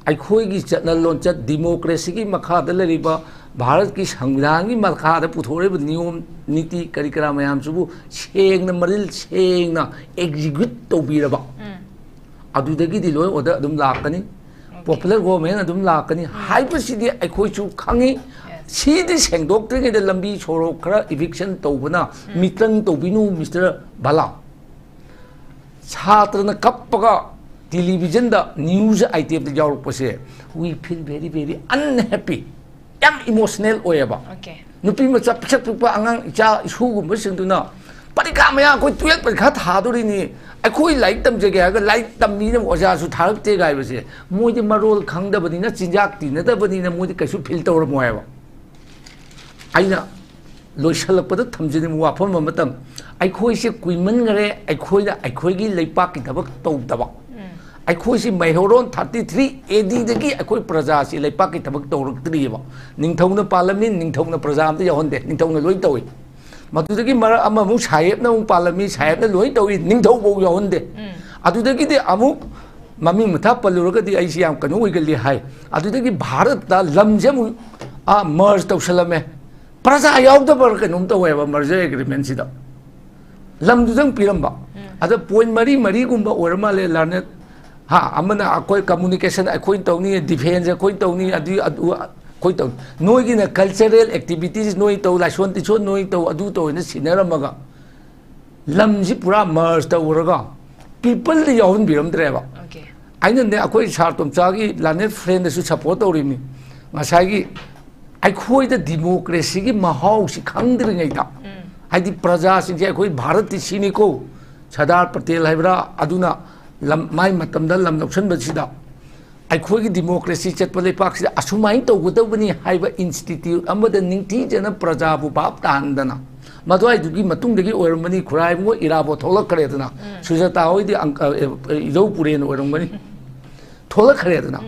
ꯑꯩꯈꯣꯏꯒꯤ ꯆꯠꯅ ꯂꯣꯟꯆꯠ, ꯗꯤꯃꯣꯀ꯭ꯔꯦꯁꯤꯒꯤ ꯃꯈꯥꯗ ꯂꯩꯔꯤꯕ, ꯚꯥꯔꯠꯀꯤ ꯁꯪꯕꯤꯙꯥꯟꯒꯤ ꯃꯈꯥꯗ ꯄꯨꯊꯣꯔꯛꯏꯕ ꯅꯤꯌꯣꯝ ꯅꯤꯇꯤ ꯀꯔꯤ ꯀꯔꯥ ꯃꯌꯥꯝꯁꯤꯕꯨ ꯁꯦꯡꯅ, ꯃꯔꯤꯜ ꯁꯦꯡꯅ ꯑꯦꯛꯖꯤꯀ꯭ꯌꯨꯠ ꯇꯧꯕꯤꯔꯕ, ꯑꯗꯨꯗꯒꯤꯗꯤ ꯂꯣꯏ ꯑꯣꯔꯗꯔ ꯑꯗꯨꯝ ꯂꯥꯛꯀꯅꯤ꯫ ꯄꯣꯄꯨꯂꯔ ꯒꯣꯚꯔꯟꯃꯦꯟ ꯑꯗꯨꯝ ꯂꯥꯛꯀꯅꯤ ꯍꯥꯏꯕꯁꯤꯗꯤ ꯑꯩꯈꯣꯏꯁꯨ ꯈꯪꯉꯤ꯫ ꯁꯤꯗꯤ ꯁꯦꯡꯗꯣꯛꯇ꯭ꯔꯤꯉꯩꯗ ꯂꯝꯕꯤ ꯁꯣꯔꯣꯛ ꯈꯔ ꯏꯚꯤꯛꯁꯟ ꯇꯧꯕꯅ ꯃꯤꯇ꯭ꯔꯪ ꯇꯧꯕꯤꯅꯨ, ꯃꯤꯁꯇꯔ ꯕꯂꯥ꯫ ꯁꯥꯇ꯭ꯔꯅ ꯀꯞꯄꯒ ꯇꯦꯂꯤꯚꯤꯖꯟꯗ news ꯑꯥꯏꯇꯦꯝꯗ ꯌꯥꯎꯔꯛꯄꯁꯦ, we feel very, very unhappy, ꯌꯥꯝ ꯏꯃꯣꯁꯅꯦꯜ ꯑꯣꯏꯌꯦꯕ꯫ Okay. ꯅꯨꯄꯤ ꯃꯆꯥ ꯄꯤꯁꯛ ꯄꯤꯛꯄ ꯑꯉꯥꯡ ꯏꯆꯥ ꯏꯁꯨꯒꯨꯝꯕꯁꯤꯡꯗꯨꯅ ꯄꯔꯤꯈꯥ ꯃꯌꯥ, ꯑꯩꯈꯣꯏ ꯇꯨꯌꯦꯜꯞ ꯄꯔꯤꯈꯥ ꯊꯥꯗꯣꯔꯤꯅꯤ, ꯑꯩꯈꯣꯏ ꯂꯥꯏꯔꯤꯛ ꯇꯝꯖꯒꯦ ꯍꯥꯏꯔꯒ ꯂꯥꯏꯔꯤꯛ ꯇꯝꯕꯤꯅꯕ ꯑꯣꯖꯥꯁꯨ ꯊꯥꯔꯛꯇꯦ ꯍꯥꯏꯕꯁꯦ, ꯃꯣꯏꯗꯤ ꯃꯔꯣꯜ ꯈꯪꯗꯕꯅꯤꯅ, ꯆꯤꯟꯖꯥꯛ ꯇꯤꯟꯅꯗꯕꯅꯤꯅ ꯃꯣꯏꯗꯤ ꯀꯩꯁꯨ ꯐꯤꯜ ꯇꯧꯔꯝꯃꯣꯏ ꯍꯥꯏꯕ꯫ ꯑꯩꯅ ꯂꯣꯏꯁꯤꯜꯂꯛꯄꯗ ꯊꯝꯖꯅꯤꯡꯕ ꯋꯥꯐꯝ ꯑꯃꯇꯪ, ꯑꯩꯈꯣꯏꯁꯦ ꯀꯨꯏꯃꯟꯈꯔꯦ ꯑꯩꯈꯣꯏꯅ ꯑꯩꯈꯣꯏꯒꯤ ꯂꯩꯄꯥꯛꯀꯤ ꯊꯕꯛ ꯇꯧꯗꯕ꯫ ꯑꯩꯈꯣꯏꯁꯤ ꯃꯩꯍꯧꯔꯣꯟ thirty three A Dꯗꯒꯤ ꯑꯩꯈꯣꯏ ꯄ꯭ꯔꯖꯥꯁꯤ ꯂꯩꯄꯥꯛꯀꯤ ꯊꯕꯛ ꯇꯧꯔꯛꯇ꯭ꯔꯤꯑꯕ꯫ ꯅꯤꯡꯊꯧꯅ ꯄꯥꯜꯂꯝꯃꯤ, ꯅꯤꯡꯊꯧꯅ ꯄ꯭ꯔꯖꯥ ꯑꯝꯇ ꯌꯥꯎꯍꯟꯗꯦ, ꯅꯤꯡꯊꯧꯅ ꯂꯣꯏ ꯇꯧꯏ꯫ ꯃꯗꯨꯗꯒꯤ ꯃꯔꯛ ꯑꯃꯃꯨꯛ ꯁꯥꯍꯦꯕꯅ ꯑꯃꯨꯛ ꯄꯥꯜꯂꯝꯃꯤ, ꯁꯥꯍꯦꯕꯅ ꯂꯣꯏ ꯇꯧꯏ, ꯅꯤꯡꯊꯧꯐꯧ ꯌꯥꯎꯍꯟꯗꯦ꯫ ꯑꯗꯨꯗꯒꯤꯗꯤ ꯑꯃꯨꯛ ꯃꯃꯤꯡ ꯃꯊꯥ ꯄꯜꯂꯨꯔꯒꯗꯤ ꯑꯩꯁꯤ ꯌꯥꯝ ꯀꯩꯅꯣ ꯑꯣꯏꯒꯜꯂꯤ ꯍꯥꯏ꯫ ꯑꯗꯨꯗꯒꯤ ꯚꯥꯔꯠꯇ ꯂꯝꯁꯦ ꯑꯃꯨꯛ, ꯑꯥ, ꯃꯔꯖ ꯇꯧꯁꯜꯂꯝꯃꯦ꯫ ꯄ꯭ꯔꯖꯥ ꯌꯥꯎꯗꯕ ꯀꯩꯅꯣꯝ ꯇꯧꯋꯦꯕ ꯃꯔꯖꯔ ꯑꯦꯒ꯭ꯔꯤꯃꯦꯟꯁꯤꯗ꯫ ꯂꯝꯗꯨꯗꯪ ꯄꯤꯔꯝꯕ꯫ ꯑꯗ ꯄꯣꯏꯟ ꯃꯔꯤ ꯃꯔꯤꯒꯨꯝꯕ ꯑꯣꯏꯔ ꯃꯥꯜꯂꯦ, ꯂꯥꯔꯅꯦꯠ꯫ ꯍꯥ, ꯑꯃꯅ ꯑꯩꯈꯣꯏ ꯀꯝꯃꯨꯅꯤꯀꯦꯁꯟ ꯑꯩꯈꯣꯏꯅ ꯇꯧꯅꯤ, ꯗꯤꯐꯦꯟꯁ ꯑꯩꯈꯣꯏꯅ ꯇꯧꯅꯤ, ꯑꯗꯨ, ꯑꯗꯨ ꯑꯩꯈꯣꯏ ꯇꯧꯅꯤ꯫ ꯅꯣꯏꯒꯤꯅ ꯀꯜꯆꯔꯦꯜ ꯑꯦꯛꯇꯤꯚꯤꯇꯤꯁ ꯅꯣꯏ ꯇꯧ, ꯂꯥꯏꯁꯣꯟ ꯇꯤꯁꯣꯟ ꯅꯣꯏ ꯇꯧ, ꯑꯗꯨ ꯇꯧ ꯍꯥꯏꯅ ꯁꯤꯟꯅꯔꯝꯃꯒ ꯂꯝꯁꯤ ꯄꯨꯔꯥ ꯃꯔꯖ ꯇꯧꯔꯒ ꯄꯤꯄꯜꯗ ꯌꯥꯎꯍꯟꯕꯤꯔꯝꯗ꯭ꯔꯦꯕ꯫ Okay. ꯑꯩꯅꯅꯦ, ꯑꯩꯈꯣꯏ ꯁꯥꯔ ꯇꯣꯝꯆꯥꯒꯤ ꯂꯥꯔꯅꯦꯠ ꯐ꯭ꯔꯦꯟꯗꯁꯨ ꯁꯞꯄꯣꯔꯠ ꯇꯧꯔꯤꯕꯅꯤ꯫ ꯉꯁꯥꯏꯒꯤ ꯑꯩꯈꯣꯏꯗ ꯗꯤꯃꯣꯀ꯭ꯔꯦꯁꯤꯒꯤ ꯃꯍꯥꯎꯁꯤ ꯈꯪꯗ꯭ꯔꯤꯉꯩꯗ, ꯍꯥꯏꯗꯤ ꯄ꯭ꯔꯖꯥꯁꯤꯡꯁꯦ ꯑꯩꯈꯣꯏ ꯚꯥꯔꯠꯇꯤ ꯁꯤꯅꯤꯀꯣ, ꯁꯔꯗꯥꯔ ꯄꯇꯦꯜ ꯍꯥꯏꯕ꯭ꯔꯥ, ꯑꯗꯨꯅ ꯂꯝ, ꯃꯥꯏ ꯃꯇꯝꯗ ꯂꯝ ꯂꯧꯁꯤꯟꯕꯁꯤꯗ ꯑꯩꯈꯣꯏꯒꯤ ꯗꯤꯃꯣꯀ꯭ꯔꯦꯁꯤ ꯆꯠꯄ ꯂꯩꯄꯥꯛꯁꯤꯗ ꯑꯁꯨꯃꯥꯏꯅ ꯇꯧꯒꯗꯕꯅꯤ ꯍꯥꯏꯕ ꯏꯟꯁꯇꯤꯇ꯭ꯌꯨꯠ ꯑꯃꯗ ꯅꯤꯡꯊꯤꯖꯅ ꯄ꯭ꯔꯖꯥꯕꯨ ꯚꯥꯞ ꯇꯥꯍꯟꯗꯅ, ꯃꯗꯨꯋꯥꯏꯗꯨꯒꯤ ꯃꯇꯨꯡꯗꯒꯤ ꯑꯣꯏꯔꯝꯕꯅꯤ ꯈꯨꯔꯥꯏꯕꯨꯡꯉꯣ ꯏꯔꯥꯕꯣꯠ ꯊꯣꯛꯂꯛꯈ꯭ꯔꯦꯗꯅ, ꯁꯨꯖꯥꯇꯥ ꯍꯣꯏꯗꯤ ꯑꯪ-, ꯑ, ꯑ, ꯏꯔꯧ ꯄꯨꯔꯦꯟ ꯑꯣꯏꯔꯝꯒꯅꯤ, ꯊꯣꯛꯂꯛꯈ꯭ꯔꯦꯗꯅ꯫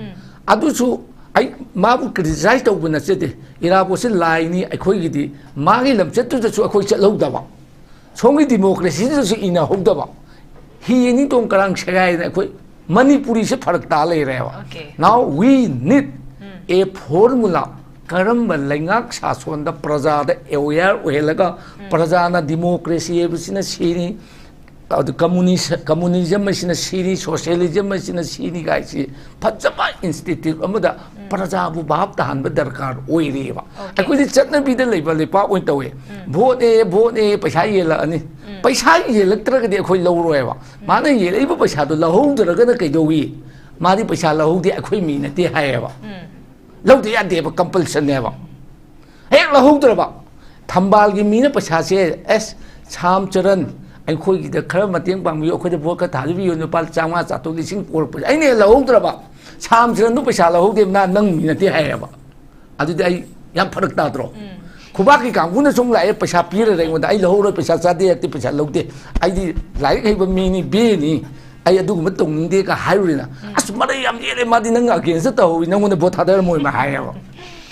ꯑꯗꯨꯁꯨ ꯑꯩ ꯃꯥꯕꯨ ꯀ꯭ꯔꯤꯇꯤꯁꯥꯏꯖ ꯇꯧꯕ ꯅꯠꯆꯗꯦ꯫ ꯏꯔꯥꯕꯣꯠꯁꯦ ꯂꯥꯏꯅꯤ ꯑꯩꯈꯣꯏꯒꯤꯗꯤ, ꯃꯥꯒꯤ ꯂꯝꯆꯠꯇꯨꯗꯁꯨ ꯑꯩꯈꯣꯏ ꯆꯠꯍꯧꯗꯕ, ꯁꯣꯝꯒꯤ ꯗꯤꯃꯣꯀ꯭ꯔꯦꯁꯤꯗꯁꯨ ꯏꯟꯅꯍꯧꯗꯕ, ꯍꯤ ꯑꯅꯤ ꯇꯣꯡ ꯀꯔꯥꯡ ꯁꯦꯒꯥꯏꯗꯅ ꯑꯩꯈꯣꯏ ꯃꯅꯤꯄꯨꯔꯤꯁꯦ ꯐꯔꯛ ꯇꯥ ꯂꯩꯔꯦꯕ꯫ Okay. Now we need a formula, ꯀꯔꯝꯕ ꯂꯩꯉꯥꯛ ꯁꯥꯁꯣꯟꯗ ꯄ꯭ꯔꯖꯥꯗ ꯑꯦꯋꯦꯌꯔ ꯑꯣꯏꯍꯜꯂꯒ ꯄ꯭ꯔꯖꯥꯅ ꯗꯤꯃꯣꯀ꯭ꯔꯦꯁꯤ ꯍꯥꯏꯕꯁꯤꯅ ꯁꯤꯅꯤ, ꯑꯗꯨ ꯀꯝꯃꯨꯅꯤꯁ-, ꯀꯝꯃꯨꯅꯤꯖꯝ ꯑꯁꯤꯅ ꯁꯤꯅꯤ, ꯁꯣꯁꯤꯌꯦꯂꯤꯖꯝ ꯑꯁꯤꯅ ꯁꯤꯅꯤ ꯀꯥꯏꯁꯤ ꯐꯖꯕ ꯏꯟꯁꯇꯤꯇ꯭ꯌꯨꯠ ꯑꯃꯗ ꯄ꯭ꯔꯖꯥꯕꯨ ꯚꯥꯞ ꯇꯥꯍꯟꯕ ꯗꯔꯀꯥꯔ ꯑꯣꯏꯔꯤꯑꯕ꯫ Okay. ꯑꯩꯈꯣꯏꯗꯤ ꯆꯠꯅꯕꯤꯗ ꯂꯩꯕ ꯂꯩꯄꯥꯛ ꯑꯣꯏꯅ ꯇꯧꯋꯦ꯫ ꯚꯣꯠꯅꯦ, ꯚꯣꯠꯅꯦ, ꯄꯩꯁꯥ ꯌꯦꯜꯂꯛꯑꯅꯤ꯫ ꯄꯩꯁꯥ ꯌꯦꯜꯂꯛꯇ꯭ꯔꯒꯗꯤ ꯑꯩꯈꯣꯏ ꯂꯧꯔꯣꯏꯕ꯫ ꯃꯥꯅ ꯌꯦꯜꯂꯛꯏꯕ ꯄꯩꯁꯥꯗꯣ ꯂꯧꯍꯧꯗ꯭ꯔꯒꯅ ꯀꯩꯗꯧꯏ? ꯃꯥꯗꯤ ꯄꯩꯁꯥ ꯂꯧꯍꯧꯗꯦ, ꯑꯩꯈꯣꯏ ꯃꯤ ꯅꯠꯇꯦ ꯍꯥꯏꯌꯦꯕ꯫ ꯂꯧꯗ ꯌꯥꯗꯦꯕ, ꯀꯝꯄꯜꯁꯟꯅꯦꯕ꯫ ꯍꯦꯛ ꯂꯧꯍꯧꯗ꯭ꯔꯕ, ꯊꯝꯕꯥꯜꯒꯤ ꯃꯤꯅ ꯄꯩꯁꯥꯁꯦ, "ꯑꯦꯁ, ꯁꯥꯝ ꯆꯔꯟ, ꯑꯩꯈꯣꯏꯒꯤꯗ ꯈꯔ ꯃꯇꯦꯡ ꯄꯥꯡꯕꯤꯌꯨ, ꯑꯩꯈꯣꯏꯗ ꯚꯣꯠ ꯈꯔ ꯊꯥꯗꯕꯤꯌꯨ, ꯂꯨꯄꯥ ꯆꯥꯝꯃꯉꯥ, ꯆꯥꯇ꯭ꯔꯨꯛ, ꯂꯤꯁꯤꯡ ꯄꯨꯔꯛꯄꯁꯦ ꯑꯩꯅ ꯍꯦꯛ ꯂꯧꯍꯧꯗ꯭ꯔꯕ, ꯁꯥꯝ ꯆꯔꯟꯗꯨ ꯄꯩꯁꯥ ꯂꯧꯍꯧꯗꯦ, ꯅ-, ꯅꯪ ꯃꯤ ꯅꯠꯇꯦ" ꯍꯥꯏꯌꯦꯕ꯫ ꯑꯗꯨꯗꯤ ꯑꯩ ꯌꯥꯝ ꯐꯔꯛ ꯇꯥꯗ꯭ꯔꯣ? ꯈꯨꯕꯥꯛꯀꯤ ꯀꯥꯡꯕꯨꯅ ꯁꯨꯝ ꯂꯥꯛꯑꯦ, ꯄꯩꯁꯥ ꯄꯤꯔꯔꯦ ꯑꯩꯉꯣꯟꯗ, "ꯑꯩ ꯂꯧꯍꯧꯔꯣꯏ, ꯄꯩꯁꯥ ꯆꯥꯗꯦ, ꯍꯦꯛꯇ ꯄꯩꯁꯥ ꯂꯧꯗꯦ, ꯑꯩꯗꯤ ꯂꯥꯏꯔꯤꯛ ꯍꯩꯕ ꯃꯤꯅꯤ, ꯕꯤ ꯑꯦꯅꯤ, ꯑꯩ ꯑꯗꯨꯒꯨꯝꯕ ꯇꯧꯅꯤꯡꯗꯦ" ꯀ ꯍꯥꯏꯔꯨꯔꯦꯅ꯫ "ꯑꯁ, ꯃꯔꯩ ꯌꯥꯝ ꯌꯦꯠꯂꯦ, ꯃꯥꯗꯤ ꯅꯪ ꯑꯒꯦꯟꯁꯇ ꯇꯧꯍꯧꯋꯤ, ꯅꯪꯉꯣꯟꯗ ꯚꯣꯠ ꯊꯥꯗꯔꯝꯃꯣꯏ" ꯃꯥ ꯍꯥꯏꯌꯦꯕ꯫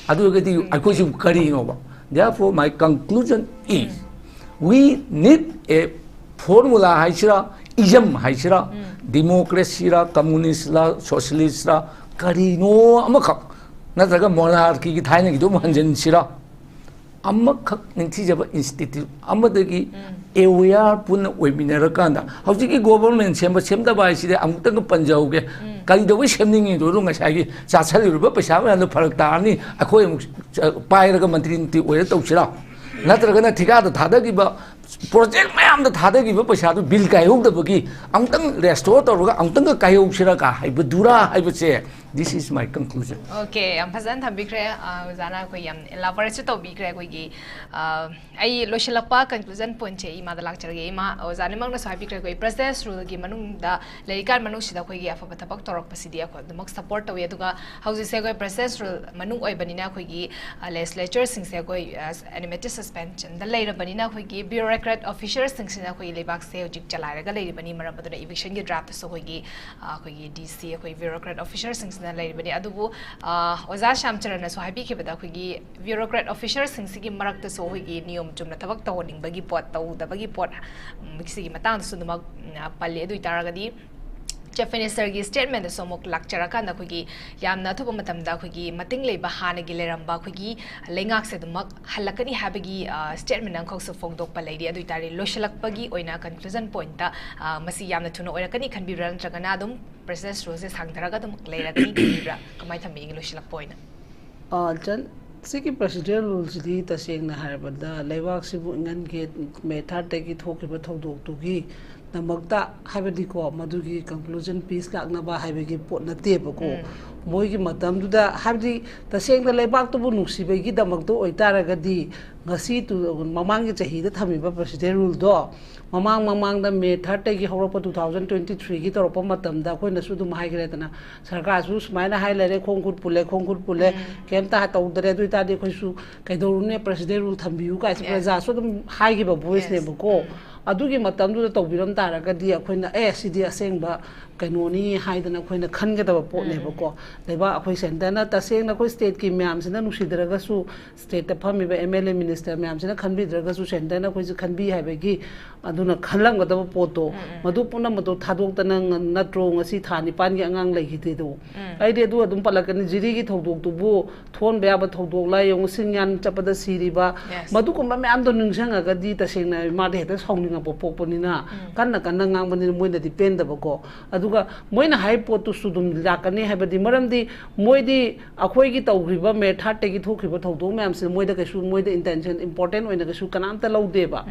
ꯑꯗꯨ ꯑꯣꯏꯔꯒꯗꯤ ꯑꯩꯈꯣꯏꯁꯤꯕꯨ ꯀꯔꯤꯅꯣꯕ? Therefore, my conclusion is, we need a formula ꯍꯥꯏꯁꯤꯔꯥ, ꯏꯖꯝ ꯍꯥꯏꯁꯤꯔꯥ, ꯗꯤꯃꯣꯀ꯭ꯔꯦꯁꯤꯔꯥ, ꯀꯝꯃꯨꯅꯤꯁꯂꯥ, ꯁꯣꯁꯤꯌꯦꯂꯤꯁꯂꯥ, ꯀꯔꯤꯅꯣ ꯑꯃꯈꯛ, ꯅꯠꯇ꯭ꯔꯒ ꯃꯣꯅꯥꯔꯀꯤꯒꯤ ꯊꯥꯏꯅꯒꯤꯗꯣ ꯑꯃꯨꯛ ꯍꯟꯖꯤꯟꯁꯤꯔꯥ? ꯑꯃꯈꯛ ꯅꯤꯡꯊꯤꯖꯕ ꯏꯟꯁꯇꯤꯇ꯭ꯌꯨꯠ ꯑꯃꯗꯒꯤ ꯑꯦꯋꯦꯌꯥꯔ ꯄꯨꯟꯅ ꯑꯣꯏꯃꯤꯟꯅꯔꯀꯥꯟꯗ, ꯍꯧꯖꯤꯛꯀꯤ ꯒꯣꯕꯔꯃꯦꯟ ꯁꯦꯝꯕ ꯁꯦꯝꯗꯕ ꯍꯥꯏꯁꯤꯗꯤ ꯑꯃꯨꯛꯇꯪꯒ ꯄꯟꯖꯍꯧꯒꯦ꯫ ꯀꯩꯗꯧꯕꯩ ꯁꯦꯝꯅꯤꯡꯉꯤꯗꯣ? ꯑꯗꯨ ꯉꯁꯥꯏꯒꯤ ꯆꯥꯁꯜꯂꯤꯕ ꯄꯩꯁꯥ ꯃꯌꯥꯝꯗꯣ ꯐꯔꯛ ꯇꯥꯔꯅꯤ, ꯑꯩꯈꯣꯏ ꯑꯃꯨꯛ ꯆ-, ꯄꯥꯏꯔꯒ ꯃꯟꯇ꯭ꯔꯤ ꯅꯨꯡꯇ꯭ꯔꯤ ꯑꯣꯏꯔ ꯇꯧꯁꯤꯔꯥ? ꯅꯠꯇ꯭ꯔꯒꯅ ꯊꯤꯀꯥꯗ ꯊꯥꯗꯈꯤꯕ, ꯄ꯭ꯔꯣꯖꯦꯛ ꯃꯌꯥꯝꯗ ꯊꯥꯗꯈꯤꯕ ꯄꯩꯁꯥꯗꯨ ꯕꯤꯜ ꯀꯥꯏꯍꯧꯗꯕꯒꯤ ꯑꯃꯨꯛꯇꯪ ꯔꯦꯁꯇꯣꯔ ꯇꯧꯔꯒ ꯑꯃꯨꯛꯇꯪꯒ ꯀꯥꯏꯍꯧꯁꯤꯔꯥ ꯀ ꯍꯥꯏꯕꯗꯨꯔꯥ ꯍꯥꯏꯕꯁꯦ This is my conclusion. Okay, ꯌꯥꯝ ꯐꯖꯅ ꯊꯝꯕꯤꯈ꯭ꯔꯦ꯫ ꯑ, ꯑꯣꯖꯥꯅ ꯑꯩꯈꯣꯏ ꯌꯥꯝ elaborate ꯁꯨ ꯇꯧꯕꯤꯈ꯭ꯔꯦ꯫ ꯑꯩꯈꯣꯏꯒꯤ, ꯑ, ꯑꯩ ꯂꯣꯏꯁꯤꯜꯂꯛꯄ conclusion point ꯁꯦ ꯏꯃꯥꯗ ꯂꯥꯛꯆꯔꯒꯦ꯫ ꯏꯃꯥ, ꯑꯣꯖꯥꯅꯃꯛꯅꯁꯨ ꯍꯥꯏꯕꯤꯈ꯭ꯔꯦ, ꯑꯩꯈꯣꯏ President's Rule ꯒꯤ ꯃꯅꯨꯡꯗ ꯂꯩꯔꯤꯀꯥꯟ ꯃꯅꯨꯡꯁꯤꯗ ꯑꯩꯈꯣꯏꯒꯤ ꯑꯐꯕ ꯊꯕꯛ ꯇꯧꯔꯛꯄꯁꯤꯗꯤ ꯑꯩꯈꯣꯏ ꯑꯗꯨꯃꯛ support ꯇꯧꯏ꯫ ꯑꯗꯨꯒ ꯍꯧꯖꯤꯛꯁꯦ ꯑꯩꯈꯣꯏ President's Rule ꯃꯅꯨꯡ ꯑꯣꯏꯕꯅꯤꯅ ꯑꯩꯈꯣꯏꯒꯤ, ꯑ, legislature ꯁꯤꯡꯁꯦ ꯑꯩꯈꯣꯏ, ꯑ, administrative suspension ꯗ ꯂꯩꯔꯕꯅꯤꯅ ꯑꯩꯈꯣꯏꯒꯤ bureaucrat officer ꯁꯤꯡꯁꯤꯅ ꯑꯩꯈꯣꯏꯒꯤ ꯂꯩꯕꯥꯛꯁꯦ ꯍꯧꯖꯤꯛ ꯆꯂꯥꯏꯔꯒ ꯂꯩꯔꯤꯕꯅꯤ꯫ ꯃꯔꯝ ꯑꯗꯨꯅ eviction ꯒꯤ draft ꯇꯁꯨ ꯑꯩꯈꯣꯏꯒꯤ, ꯑ, ꯑꯩꯈꯣꯏꯒꯤ D C, ꯑꯩꯈꯣꯏ bureaucrat officer ꯁꯤꯡꯁꯤꯅ ꯂꯩꯔꯤꯕꯅꯤ꯫ ꯑꯗꯨꯕꯨ, ꯑ, ꯑꯣꯖꯥ ꯁ꯭ꯌꯥꯝꯆꯔꯟꯅꯁꯨ ꯍꯥꯏꯕꯤꯈꯤꯕꯗ ꯑꯩꯈꯣꯏꯒꯤ bureaucrat officer ꯁꯤꯡꯁꯤꯒꯤ ꯃꯔꯛꯇꯁꯨ ꯑꯩꯈꯣꯏꯒꯤ ꯅꯤꯌꯣꯝ ꯆꯨꯝꯅ ꯊꯕꯛ ꯇꯧꯍꯟꯅꯤꯡꯕꯒꯤ ꯄꯣꯠ, ꯇꯧꯗꯕꯒꯤ ꯄꯣꯠ, ꯎꯝ, ꯁꯤꯒꯤ ꯃꯇꯥꯡꯗꯁꯨ ꯑꯗꯨꯃꯛ, ꯎꯝ, ꯄꯜꯂꯤ꯫ ꯑꯗꯨ ꯑꯣꯏꯇꯥꯔꯒꯗꯤ Chief Minister ꯒꯤ statement ꯗꯁꯨ ꯑꯃꯨꯛ ꯂꯥꯛꯆꯔꯀꯥꯟꯗ ꯑꯩꯈꯣꯏꯒꯤ ꯌꯥꯝꯅ ꯑꯊꯨꯕ ꯃꯇꯝꯗ ꯑꯩꯈꯣꯏꯒꯤ ꯃꯇꯤꯡ ꯂꯩꯕ ꯍꯥꯟꯅꯒꯤ ꯂꯩꯔꯝꯕ ꯑꯩꯈꯣꯏꯒꯤ ꯂꯩꯉꯥꯛꯁꯦ ꯑꯗꯨꯃꯛ ꯍꯜꯂꯛꯀꯅꯤ ꯍꯥꯏꯕꯒꯤ, ꯑ, statement ꯑꯃꯈꯛꯁꯨ ꯐꯣꯡꯗꯣꯛꯄ ꯂꯩꯔꯤ꯫ ꯑꯗꯨ ꯑꯣꯏꯇꯥꯔꯗꯤ ꯂꯣꯏꯁꯤꯜꯂꯛꯄꯒꯤ ꯑꯣꯏꯅ conclusion point ꯇ, ꯑ, ꯃꯁꯤ ꯌꯥꯝꯅ ꯊꯨꯅ ꯑꯣꯏꯔꯛꯀꯅꯤ ꯈꯟꯕꯤꯕ꯭ꯔꯥ, ꯅꯠꯇ꯭ꯔꯒꯅ ꯑꯗꯨꯝ President's Rule ꯁꯦ ꯁꯥꯡꯊꯔꯒ ꯑꯗꯨꯝ ꯂꯩꯔꯛꯀꯅꯤ ꯈꯟꯕꯤꯕ꯭ꯔꯥ? ꯀꯃꯥꯏꯅ ꯊꯝꯕꯤꯅꯤꯡꯉꯤ ꯂꯣꯏꯁꯤꯜꯂꯛꯄ ꯑꯣꯏꯅ? ꯑ, ꯆꯟ-, ꯁꯤꯒꯤ President's Rule ꯁꯤꯗꯤ ꯇꯁꯦꯡꯅ ꯍꯥꯏꯔꯕꯗ ꯂꯩꯕꯥꯛꯁꯤꯕꯨ ꯏꯪꯍꯟꯒꯦ, May third ꯇꯒꯤ ꯊꯣꯛꯈꯤꯕ ꯊꯧꯗꯣꯛꯇꯨꯒꯤ ꯗꯃꯛꯇ, ꯍꯥꯏꯕꯗꯤꯀꯣ, ꯃꯗꯨꯒꯤ conclusion peace ꯂꯥꯛꯅꯕ ꯍꯥꯏꯕꯒꯤ ꯄꯣꯠ ꯅꯠꯇꯦꯕꯀꯣ꯫ ꯃꯣꯏꯒꯤ ꯃꯇꯝꯗꯨꯗ, ꯍꯥꯏꯕꯗꯤ, ꯇꯁꯦꯡꯅ ꯂꯩꯕꯥꯛꯇꯨꯕꯨ ꯅꯨꯡꯁꯤꯕꯒꯤꯗꯃꯛꯇ ꯑꯣꯏꯇꯥꯔꯒꯗꯤ, ꯉꯁꯤ ꯇꯨ-, ꯃꯃꯥꯡꯒꯤ ꯆꯍꯤꯗ ꯊꯝꯃꯤꯕ President's Rule ꯗꯣ, ꯃꯃꯥꯡ ꯃꯃꯥꯡꯗ May third ꯇꯒꯤ ꯍꯧꯔꯛꯄ two thousand twenty three ꯒꯤ ꯇꯧꯔꯛꯄ ꯃꯇꯝꯗ ꯑꯩꯈꯣꯏꯅꯁꯨ ꯑꯗꯨꯝ ꯍꯥꯏꯈ꯭ꯔꯦꯗꯅ, ꯁꯔꯀꯥꯔꯁꯨ ꯁꯨꯃꯥꯏꯅ ꯍꯥꯏ ꯂꯩꯔꯦ, ꯈꯣꯡ ꯈꯨꯠ ꯄꯨꯜꯂꯦ, ꯈꯣꯡ ꯈꯨꯠ ꯄꯨꯜꯂꯦ, ꯀꯩꯝꯇ ꯇꯧꯗ꯭ꯔꯦ, ꯑꯗꯨ ꯑꯣꯏꯇꯥꯔꯗꯤ ꯑꯩꯈꯣꯏꯁꯨ ꯀꯩꯗꯧꯔꯨꯅꯤ, President's Rule ꯊꯝꯕꯤꯌꯨ ꯀꯥꯏꯁꯦ Yes. ꯄ꯭ꯔꯖꯥꯁꯨ ꯑꯗꯨꯝ ꯍꯥꯏꯈꯤꯕ voice ꯅꯦꯕꯀꯣ꯫ ꯑꯗꯨꯒꯤ ꯃꯇꯝꯗꯨꯗ ꯇꯧꯕꯤꯔꯝ ꯇꯥꯔꯒꯗꯤ ꯑꯩꯈꯣꯏꯅ, "ꯑꯦ, ꯁꯤꯗꯤ ꯑꯁꯦꯡꯕ ꯀꯩꯅꯣꯅꯤ" ꯍꯥꯏꯗꯅ ꯑꯩꯈꯣꯏꯅ ꯈꯟꯒꯗꯕ ꯄꯣꯠꯅꯦꯕꯀꯣ꯫ ꯂꯩꯕꯥꯛ ꯑꯩꯈꯣꯏ centre ꯅ ꯇꯁꯦꯡꯅ ꯑꯩꯈꯣꯏ state ꯀꯤ ꯃꯌꯥꯝꯁꯤꯅ ꯅꯨꯡꯁꯤꯗ꯭ꯔꯒꯁꯨ, state ꯇ ꯐꯝꯃꯤꯕ M L A minister ꯃꯌꯥꯝꯁꯤꯅ ꯈꯟꯕꯤꯗ꯭ꯔꯒꯁꯨ, centre ꯅ ꯑꯩꯈꯣꯏꯁꯦ ꯈꯟꯕꯤ ꯍꯥꯏꯕꯒꯤ, ꯑꯗꯨꯅ ꯈꯜꯂꯝꯒꯗꯕ ꯄꯣꯠꯇꯣ, ꯃꯗꯨ ꯄꯨꯝꯅꯃꯛꯇꯣ ꯊꯥꯗꯣꯛꯇꯅ ꯉ-, ꯅꯠꯇ꯭ꯔꯣ ꯉꯁꯤ ꯊꯥ ꯅꯤꯄꯥꯟꯒꯤ ꯑꯉꯥꯡ ꯂꯩꯈꯤꯗ꯭ꯔꯤꯗꯣ? ꯑꯩꯗꯤ ꯑꯗꯨ ꯑꯗꯨꯝ ꯄꯜꯂꯛꯀꯅꯤ, ꯖꯤꯔꯤꯒꯤ ꯊꯧꯗꯣꯛꯇꯨꯕꯨ ꯊꯣꯟꯕ ꯌꯥꯕ ꯊꯧꯗꯣꯛꯂ ꯌꯦꯡꯉꯨ, ꯁꯤꯡ ꯌꯥꯟ ꯆꯠꯄꯗ ꯁꯤꯔꯤꯕ, Yes. ꯃꯗꯨꯒꯨꯝꯕ ꯃꯌꯥꯝꯗꯣ ꯅꯤꯡꯁꯤꯡꯉꯒꯗꯤ ꯇꯁꯦꯡꯅ ꯃꯥꯗꯤ ꯍꯦꯛꯇ ꯁꯥꯎꯅꯤꯡꯉꯛꯄ ꯄꯣꯛꯄꯅꯤꯅ, ꯀꯟꯅ ꯀꯟꯅ ꯉꯥꯡꯕꯅꯤꯅ ꯃꯣꯏꯅꯗꯤ ꯄꯦꯟꯗꯕꯀꯣ꯫ ꯑꯗꯨꯒ ꯃꯣꯏꯅ ꯍꯥꯏ ꯄꯣꯠꯇꯨꯁꯨ ꯑꯗꯨꯝ ꯂꯥꯛꯀꯅꯤ, ꯍꯥꯏꯕꯗꯤ ꯃꯔꯝꯗꯤ ꯃꯣꯏꯗꯤ ꯑꯩꯈꯣꯏꯒꯤ ꯇꯧꯈ꯭ꯔꯤꯕ May third ꯇꯒꯤ ꯊꯣꯛꯈꯤꯕ ꯊꯧꯗꯣꯛ ꯃꯌꯥꯝꯁꯤꯅ ꯃꯣꯏꯗ ꯀꯩꯁꯨ, ꯃꯣꯏꯗ intention, important ꯑꯣꯏꯅ ꯀꯩꯁꯨ ꯀꯅꯥꯝꯇ ꯂꯧꯗꯦꯕ꯫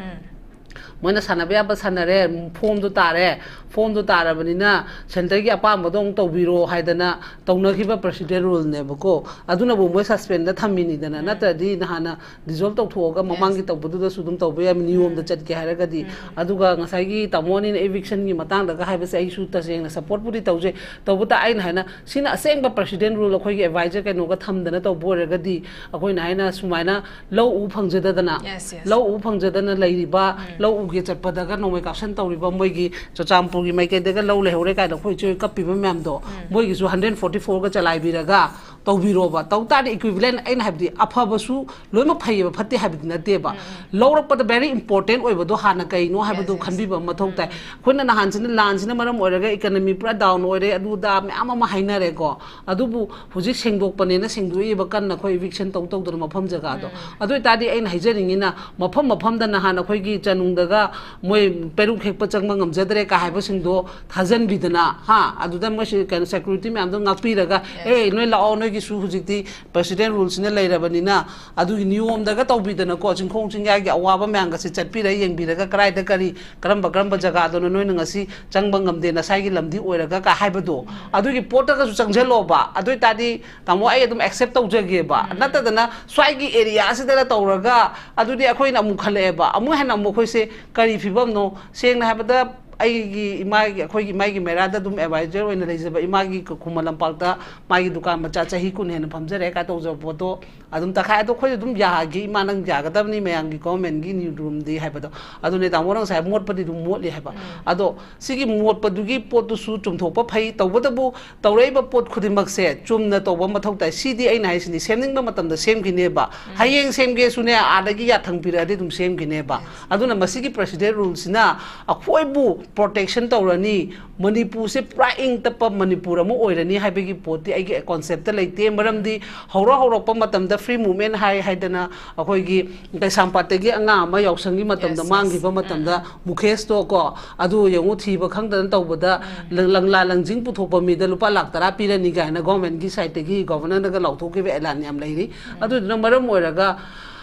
ꯃꯣꯏꯅ ꯁꯥꯟꯅꯕ ꯌꯥꯕ ꯁꯥꯟꯅꯔꯦ, ꯐꯣꯝꯗꯣ ꯇꯥꯔꯦ, ꯐꯣꯝꯗꯣ ꯇꯥꯔꯕꯅꯤꯅ ꯁꯦꯟꯇꯔꯒꯤ ꯑꯄꯥꯝꯕꯗꯣ ꯑꯃꯨꯛ ꯇꯧꯕꯤꯔꯣ ꯍꯥꯏꯗꯅ ꯇꯧꯅꯈꯤꯕ ꯄ꯭ꯔꯦꯁꯤꯗꯦꯟ ꯔꯨꯜꯅꯦꯕꯀꯣ꯫ ꯑꯗꯨꯅꯕꯨ ꯃꯣꯏ ꯁꯁꯄꯦꯟꯗ ꯊꯝꯃꯤꯅꯤꯗꯅ, ꯎꯝ꯫ ꯅꯠꯇ꯭ꯔꯗꯤ ꯅꯍꯥꯟꯅ ꯗꯤꯖꯣꯜꯕ ꯇꯧꯊꯣꯛꯑꯒ Yes. ꯃꯃꯥꯡꯒꯤ ꯇꯧꯕꯗꯨꯗꯁꯨ ꯑꯗꯨꯝ ꯇꯧꯕ ꯌꯥꯏ, ꯅꯤꯌꯣꯝꯗ ꯎꯝ꯫ ꯆꯠꯀꯦ ꯍꯥꯏꯔꯒꯗꯤ꯫ ꯎꯝ꯫ ꯑꯗꯨꯒ ꯉꯁꯥꯏꯒꯤ ꯇꯥꯃꯣ ꯑꯅꯤꯅ ꯏꯚꯤꯛꯁꯟꯒꯤ ꯃꯇꯥꯡꯗꯒ ꯍꯥꯏꯕꯁꯦ ꯑꯩꯁꯨ ꯇꯁꯦꯡꯅ ꯁꯞꯄꯣꯔꯠꯄꯨꯗꯤ ꯇꯧꯖꯩ꯫ ꯇꯧꯕꯇ ꯑꯩꯅ ꯍꯥꯏꯅ ꯁꯤꯅ ꯑꯁꯦꯡꯕ ꯄ꯭ꯔꯦꯁꯤꯗꯦꯟ ꯔꯨꯜ ꯑꯩꯈꯣꯏꯒꯤ ꯑꯦꯗꯚꯥꯏꯖꯔ ꯀꯩꯅꯣꯒ ꯊꯝꯗꯅ ꯇꯧꯕ ꯑꯣꯏꯔꯒꯗꯤ ꯑꯩꯈꯣꯏꯅ ꯍꯥꯏꯅ ꯁꯨꯃꯥꯏꯅ ꯂꯧ ꯎ ꯐꯪꯖꯗꯗꯅ, Yes, yes. ꯂꯧ ꯎ ꯐꯪꯖꯗꯅ ꯂꯩꯔꯤꯕ, ꯎꯝ꯫ ꯂꯧ ꯎꯒꯦ ꯆꯠꯄꯗꯒ ꯅꯣꯡꯃꯩ ꯀꯥꯞꯁꯟ ꯇꯧꯔꯤꯕ ꯃꯣꯏꯒꯤ ꯆꯨꯔꯆꯥꯟꯄꯨꯔꯒꯤ ꯃꯥꯏꯀꯩꯗꯒ ꯂꯧ ꯂꯩꯍꯧꯔꯦ ꯀꯥꯏꯅ ꯑꯩꯈꯣꯏ ꯏꯆꯦ ꯍꯣꯏ ꯀꯞꯄꯤꯕ ꯃꯌꯥꯝꯗꯣ, ꯎꯝ꯫ ꯃꯣꯏꯒꯤꯁꯨ ꯍꯟꯗ꯭ꯔꯦꯠ ꯐꯣꯔꯇꯤ ꯐꯣꯔꯒ ꯆꯂꯥꯏꯕꯤꯔꯒ ꯇꯧꯕꯤꯔꯣꯕ꯫ ꯇꯧ ꯇꯥꯔꯗꯤ ꯏꯀ꯭ꯋꯤꯚꯤꯂꯦꯟ, ꯑꯩꯅ ꯍꯥꯏꯕꯗꯤ ꯑꯐꯕꯁꯨ ꯂꯣꯏꯅꯃꯛ ꯐꯩꯌꯦꯕ, ꯐꯠꯇꯦ ꯍꯥꯏꯕꯗꯤ ꯅꯠꯇꯦꯕ꯫ ꯎꯝ, ꯎꯝ꯫ ꯂꯧꯔꯛꯄꯗ very important ꯑꯣꯏꯕꯗꯣ ꯍꯥꯟꯅ ꯀꯩꯅꯣ ꯍꯥꯏꯕꯗꯣ Yes, yes. ꯈꯟꯕꯤꯕ ꯑꯃ ꯃꯊꯧ ꯇꯥꯏ꯫ ꯎꯝ, ꯎꯝ꯫ ꯑꯩꯈꯣꯏꯅ ꯅꯍꯥꯟꯁꯤꯅ ꯂꯥꯟꯁꯤꯅ ꯃꯔꯝ ꯑꯣꯏꯔꯒ ꯏꯀꯅꯃꯤ ꯄꯨꯔꯥ ꯗꯥꯎꯟ ꯑꯣꯏꯔꯦ, ꯑꯗꯨ ꯑꯗꯥ ꯃꯌꯥꯝ ꯑꯃ ꯍꯥꯏꯅꯔꯦꯀꯣ꯫ ꯑꯗꯨꯕꯨ ꯍꯧꯖꯤꯛ ꯁꯦꯡꯗꯣꯛꯄꯅꯦꯅ ꯁꯦꯡꯗꯣꯛꯏꯕ ꯀꯟꯅ ꯑꯩꯈꯣꯏ ꯏꯚꯤꯛꯁꯟ ꯇꯧ ꯇꯧꯗꯅ ꯃꯐꯝ ꯖꯒꯥꯗꯣ꯫ ꯎꯝ, ꯎꯝ꯫ ꯑꯗꯨ ꯑꯣꯏꯇꯥꯔꯗꯤ ꯑꯩꯅ ꯍꯥꯏꯖꯅꯤꯡꯉꯤꯅ ꯃꯐꯝ ꯃꯐꯝꯗ ꯅꯍꯥꯟ ꯑꯩꯈꯣꯏꯒꯤ ꯆꯅꯨꯡꯗꯒ ꯃꯣꯏ ꯄꯦꯔꯨꯛ ꯍꯦꯛꯄ ꯆꯪꯕ ꯉꯝꯖꯗ꯭ꯔꯦ ꯀꯥ ꯍꯥꯏꯕꯁꯤꯡꯗꯣ ꯊꯥꯖꯟꯕꯤꯗꯅ, ꯍꯥ, ꯑꯗꯨꯗ ꯃꯣꯏꯁꯤ ꯀꯩꯅꯣ ꯁꯦꯀ꯭ꯌꯨꯔꯤꯇꯤ ꯃꯌꯥꯝꯗꯣ ꯉꯥꯛꯄꯤꯔꯒ, Yes. "ꯑꯦ, ꯅꯣꯏ ꯂꯥꯛꯑꯣ, ꯅꯣꯏꯒꯤꯁꯨ ꯍꯧꯖꯤꯛꯇꯤ ꯄ꯭ꯔꯦꯁꯤꯗꯦꯟ ꯔꯨꯜꯁꯤꯅ ꯂꯩꯔꯕꯅꯤꯅ ꯑꯗꯨꯒꯤ ꯅꯤꯌꯣꯝꯗꯒ ꯇꯧꯕꯤꯗꯅꯀꯣ, ꯆꯤꯡꯈꯣꯡ ꯆꯤꯡꯌꯥꯒꯤ ꯑꯋꯥꯕ ꯃꯌꯥꯝꯒꯁꯦ ꯆꯠꯄꯤꯔ ꯌꯦꯡꯕꯤꯔꯒ ꯀꯗꯥꯏꯗ ꯀꯔꯤ, ꯀꯔꯝꯕ ꯀꯔꯝꯕ ꯖꯒꯥꯗꯅꯣ ꯅꯣꯏꯅ ꯉꯁꯤ ꯆꯪꯕ ꯉꯝꯗꯦ, ꯅꯁꯥꯏꯒꯤ ꯂꯝꯗꯤ ꯑꯣꯏꯔꯒ" ꯀꯥ ꯍꯥꯏꯕꯗꯣ, ꯑꯗꯨꯒꯤ ꯄꯣꯠꯇꯒꯁꯨ ꯆꯪꯁꯤꯜꯂꯣꯕ꯫ ꯑꯗꯨ ꯑꯣꯏꯇꯥꯔꯗꯤ ꯇꯥꯃꯣ, ꯑꯩ ꯑꯗꯨꯝ ꯑꯦꯛꯁꯦꯞ ꯇꯧꯖꯒꯦꯕ꯫ ꯎꯝ꯫ ꯅꯠꯇꯗꯅ ꯁ꯭ꯋꯥꯏꯒꯤ ꯑꯦꯔꯤꯌꯥꯁꯤꯗꯅ ꯇꯧꯔꯒ ꯑꯗꯨꯗꯤ ꯑꯩꯈꯣꯏꯅ ꯑꯃꯨꯛ ꯈꯜꯂꯛꯑꯦꯕ, ꯑꯃꯨꯛ ꯍꯦꯟꯅ ꯑꯃꯨꯛ ꯑꯩꯈꯣꯏꯁꯦ ꯀꯔꯤ ꯐꯤꯕꯝꯅꯣ? ꯁꯦꯡꯅ ꯍꯥꯏꯕꯗ, ꯑꯩꯒꯤ ꯏꯃꯥꯒꯤ, ꯑꯩꯈꯣꯏꯒꯤ ꯏꯃꯥꯒꯤ ꯃꯦꯔꯥꯗ ꯑꯗꯨꯝ ꯑꯦꯗꯚꯥꯏꯖꯔ ꯑꯣꯏꯅ ꯂꯩꯖꯕ ꯏꯃꯥꯒꯤ ꯈꯨꯃꯟ ꯂꯝꯄꯥꯛꯇ ꯃꯥꯒꯤ ꯗꯨꯀꯥꯟ ꯃꯆꯥ ꯆꯍꯤ ꯀꯨꯟ ꯍꯦꯟꯅ ꯐꯝꯖꯔꯦ ꯀꯥꯏ ꯇꯧꯖꯕ ꯄꯣꯠꯇꯣ ꯑꯗꯨꯝ ꯇꯪꯈꯥꯏ꯫ ꯑꯗꯣ ꯑꯩꯈꯣꯏꯁꯨ ꯑꯗꯨꯝ ꯌꯥꯒꯤ, "ꯏꯃꯥ, ꯅꯪ ꯌꯥꯒꯗꯕꯅꯤ, ꯃꯌꯥꯝꯒꯤ ꯒꯣꯔꯃꯦꯟꯒꯤ ꯅꯤꯌꯣꯝꯗꯤ" ꯍꯥꯏꯕꯗꯣ꯫ ꯑꯗꯨꯅꯦ ꯇꯥꯃꯣꯅ ꯉꯁꯥꯏ ꯃꯣꯠꯄꯗꯤ ꯑꯗꯨꯝ ꯃꯣꯠꯂꯤ ꯍꯥꯏꯕ꯫ ꯎꯝ꯫ ꯑꯗꯣ ꯁꯤꯒꯤ ꯃꯣꯠꯄꯗꯨꯒꯤ ꯄꯣꯠꯇꯨꯁꯨ ꯆꯨꯝꯊꯣꯛꯄ ꯐꯩ꯫ ꯇꯧꯕꯇꯕꯨ ꯇꯧꯔꯛꯏꯕ ꯄꯣꯠ ꯈꯨꯗꯤꯡꯃꯛꯁꯦ ꯆꯨꯝꯅ ꯇꯧꯕ ꯃꯊꯧ ꯇꯥꯏ꯫ ꯁꯤꯗꯤ ꯑꯩꯅ ꯍꯥꯏꯁꯤꯅꯤ, ꯁꯦꯝꯅꯤꯡꯕ ꯃꯇꯝꯗ ꯁꯦꯝꯈꯤꯅꯦꯕ꯫ ꯎꯝ꯫ ꯍꯌꯦꯡ ꯁꯦꯝꯒꯦꯁꯨꯅꯦ, ꯑꯥꯗꯒꯤ ꯌꯥꯊꯪ ꯄꯤꯔꯛꯑꯗꯤ ꯑꯗꯨꯝ ꯁꯦꯝꯈꯤꯅꯦꯕ꯫ Yes. ꯑꯗꯨꯅ ꯃꯁꯤꯒꯤ ꯄ꯭ꯔꯦꯁꯤꯗꯦꯟ ꯔꯨꯜꯁꯤꯅ ꯑꯩꯈꯣꯏꯕꯨ ꯄ꯭ꯔꯣꯇꯦꯛꯁꯟ ꯇꯧꯔꯅꯤ, ꯃꯅꯤꯄꯨꯔꯁꯦ ꯄꯨꯔꯥ ꯏꯪ ꯇꯞꯄ ꯃꯅꯤꯄꯨꯔ ꯑꯃ ꯑꯣꯏꯔꯅꯤ ꯍꯥꯏꯕꯒꯤ ꯄꯣꯠꯇꯤ ꯑꯩꯒꯤ ꯀꯣꯟꯁꯦꯞꯇ ꯂꯩꯇꯦ꯫ ꯃꯔꯝꯗꯤ ꯍꯧꯔꯛ ꯍꯧꯔꯛꯄ ꯃꯇꯝꯗ ꯐ꯭ꯔꯤ ꯃꯨꯚꯃꯦꯟ ꯍꯥꯏ ꯍꯥꯏꯗꯅ ꯑꯩꯈꯣꯏꯒꯤ ꯀꯩꯁꯥꯝꯄꯥꯠꯇꯒꯤ ꯑꯉꯥꯡ ꯑꯃ ꯌꯥꯎꯁꯪꯒꯤ ꯃꯇꯝꯗ Yes, yes. ꯃꯥꯡꯈꯤꯕ ꯃꯇꯝꯗ ꯎꯝ, ꯎꯝ꯫ ꯃꯨꯀꯦꯁꯇꯣ ꯀꯣ, ꯑꯗꯨ ꯌꯦꯡꯉꯨ, ꯊꯤꯕ ꯈꯪꯗꯅ ꯇꯧꯕꯗ ꯎꯝ꯫ ꯂꯪ-, ꯂꯪꯂꯥ ꯂꯪꯖꯤꯡ ꯄꯨꯊꯣꯛꯄ ꯃꯤꯗ ꯂꯨꯄꯥ ꯂꯥꯛ ꯇꯔꯥ ꯄꯤꯔꯅꯤ ꯀꯥꯏꯅ ꯒꯣꯔꯃꯦꯟꯒꯤ ꯁꯥꯏꯠꯇꯒꯤ ꯒꯣꯚꯔꯅꯔꯅꯒ ꯂꯥꯎꯊꯣꯛꯈꯤꯕ ꯑꯦꯂꯥꯟ ꯌꯥꯝ ꯂꯩꯔꯤ꯫ ꯎꯝ꯫ ꯑꯗꯨꯗꯨꯅ ꯃꯔꯝ ꯑꯣꯏꯔꯒ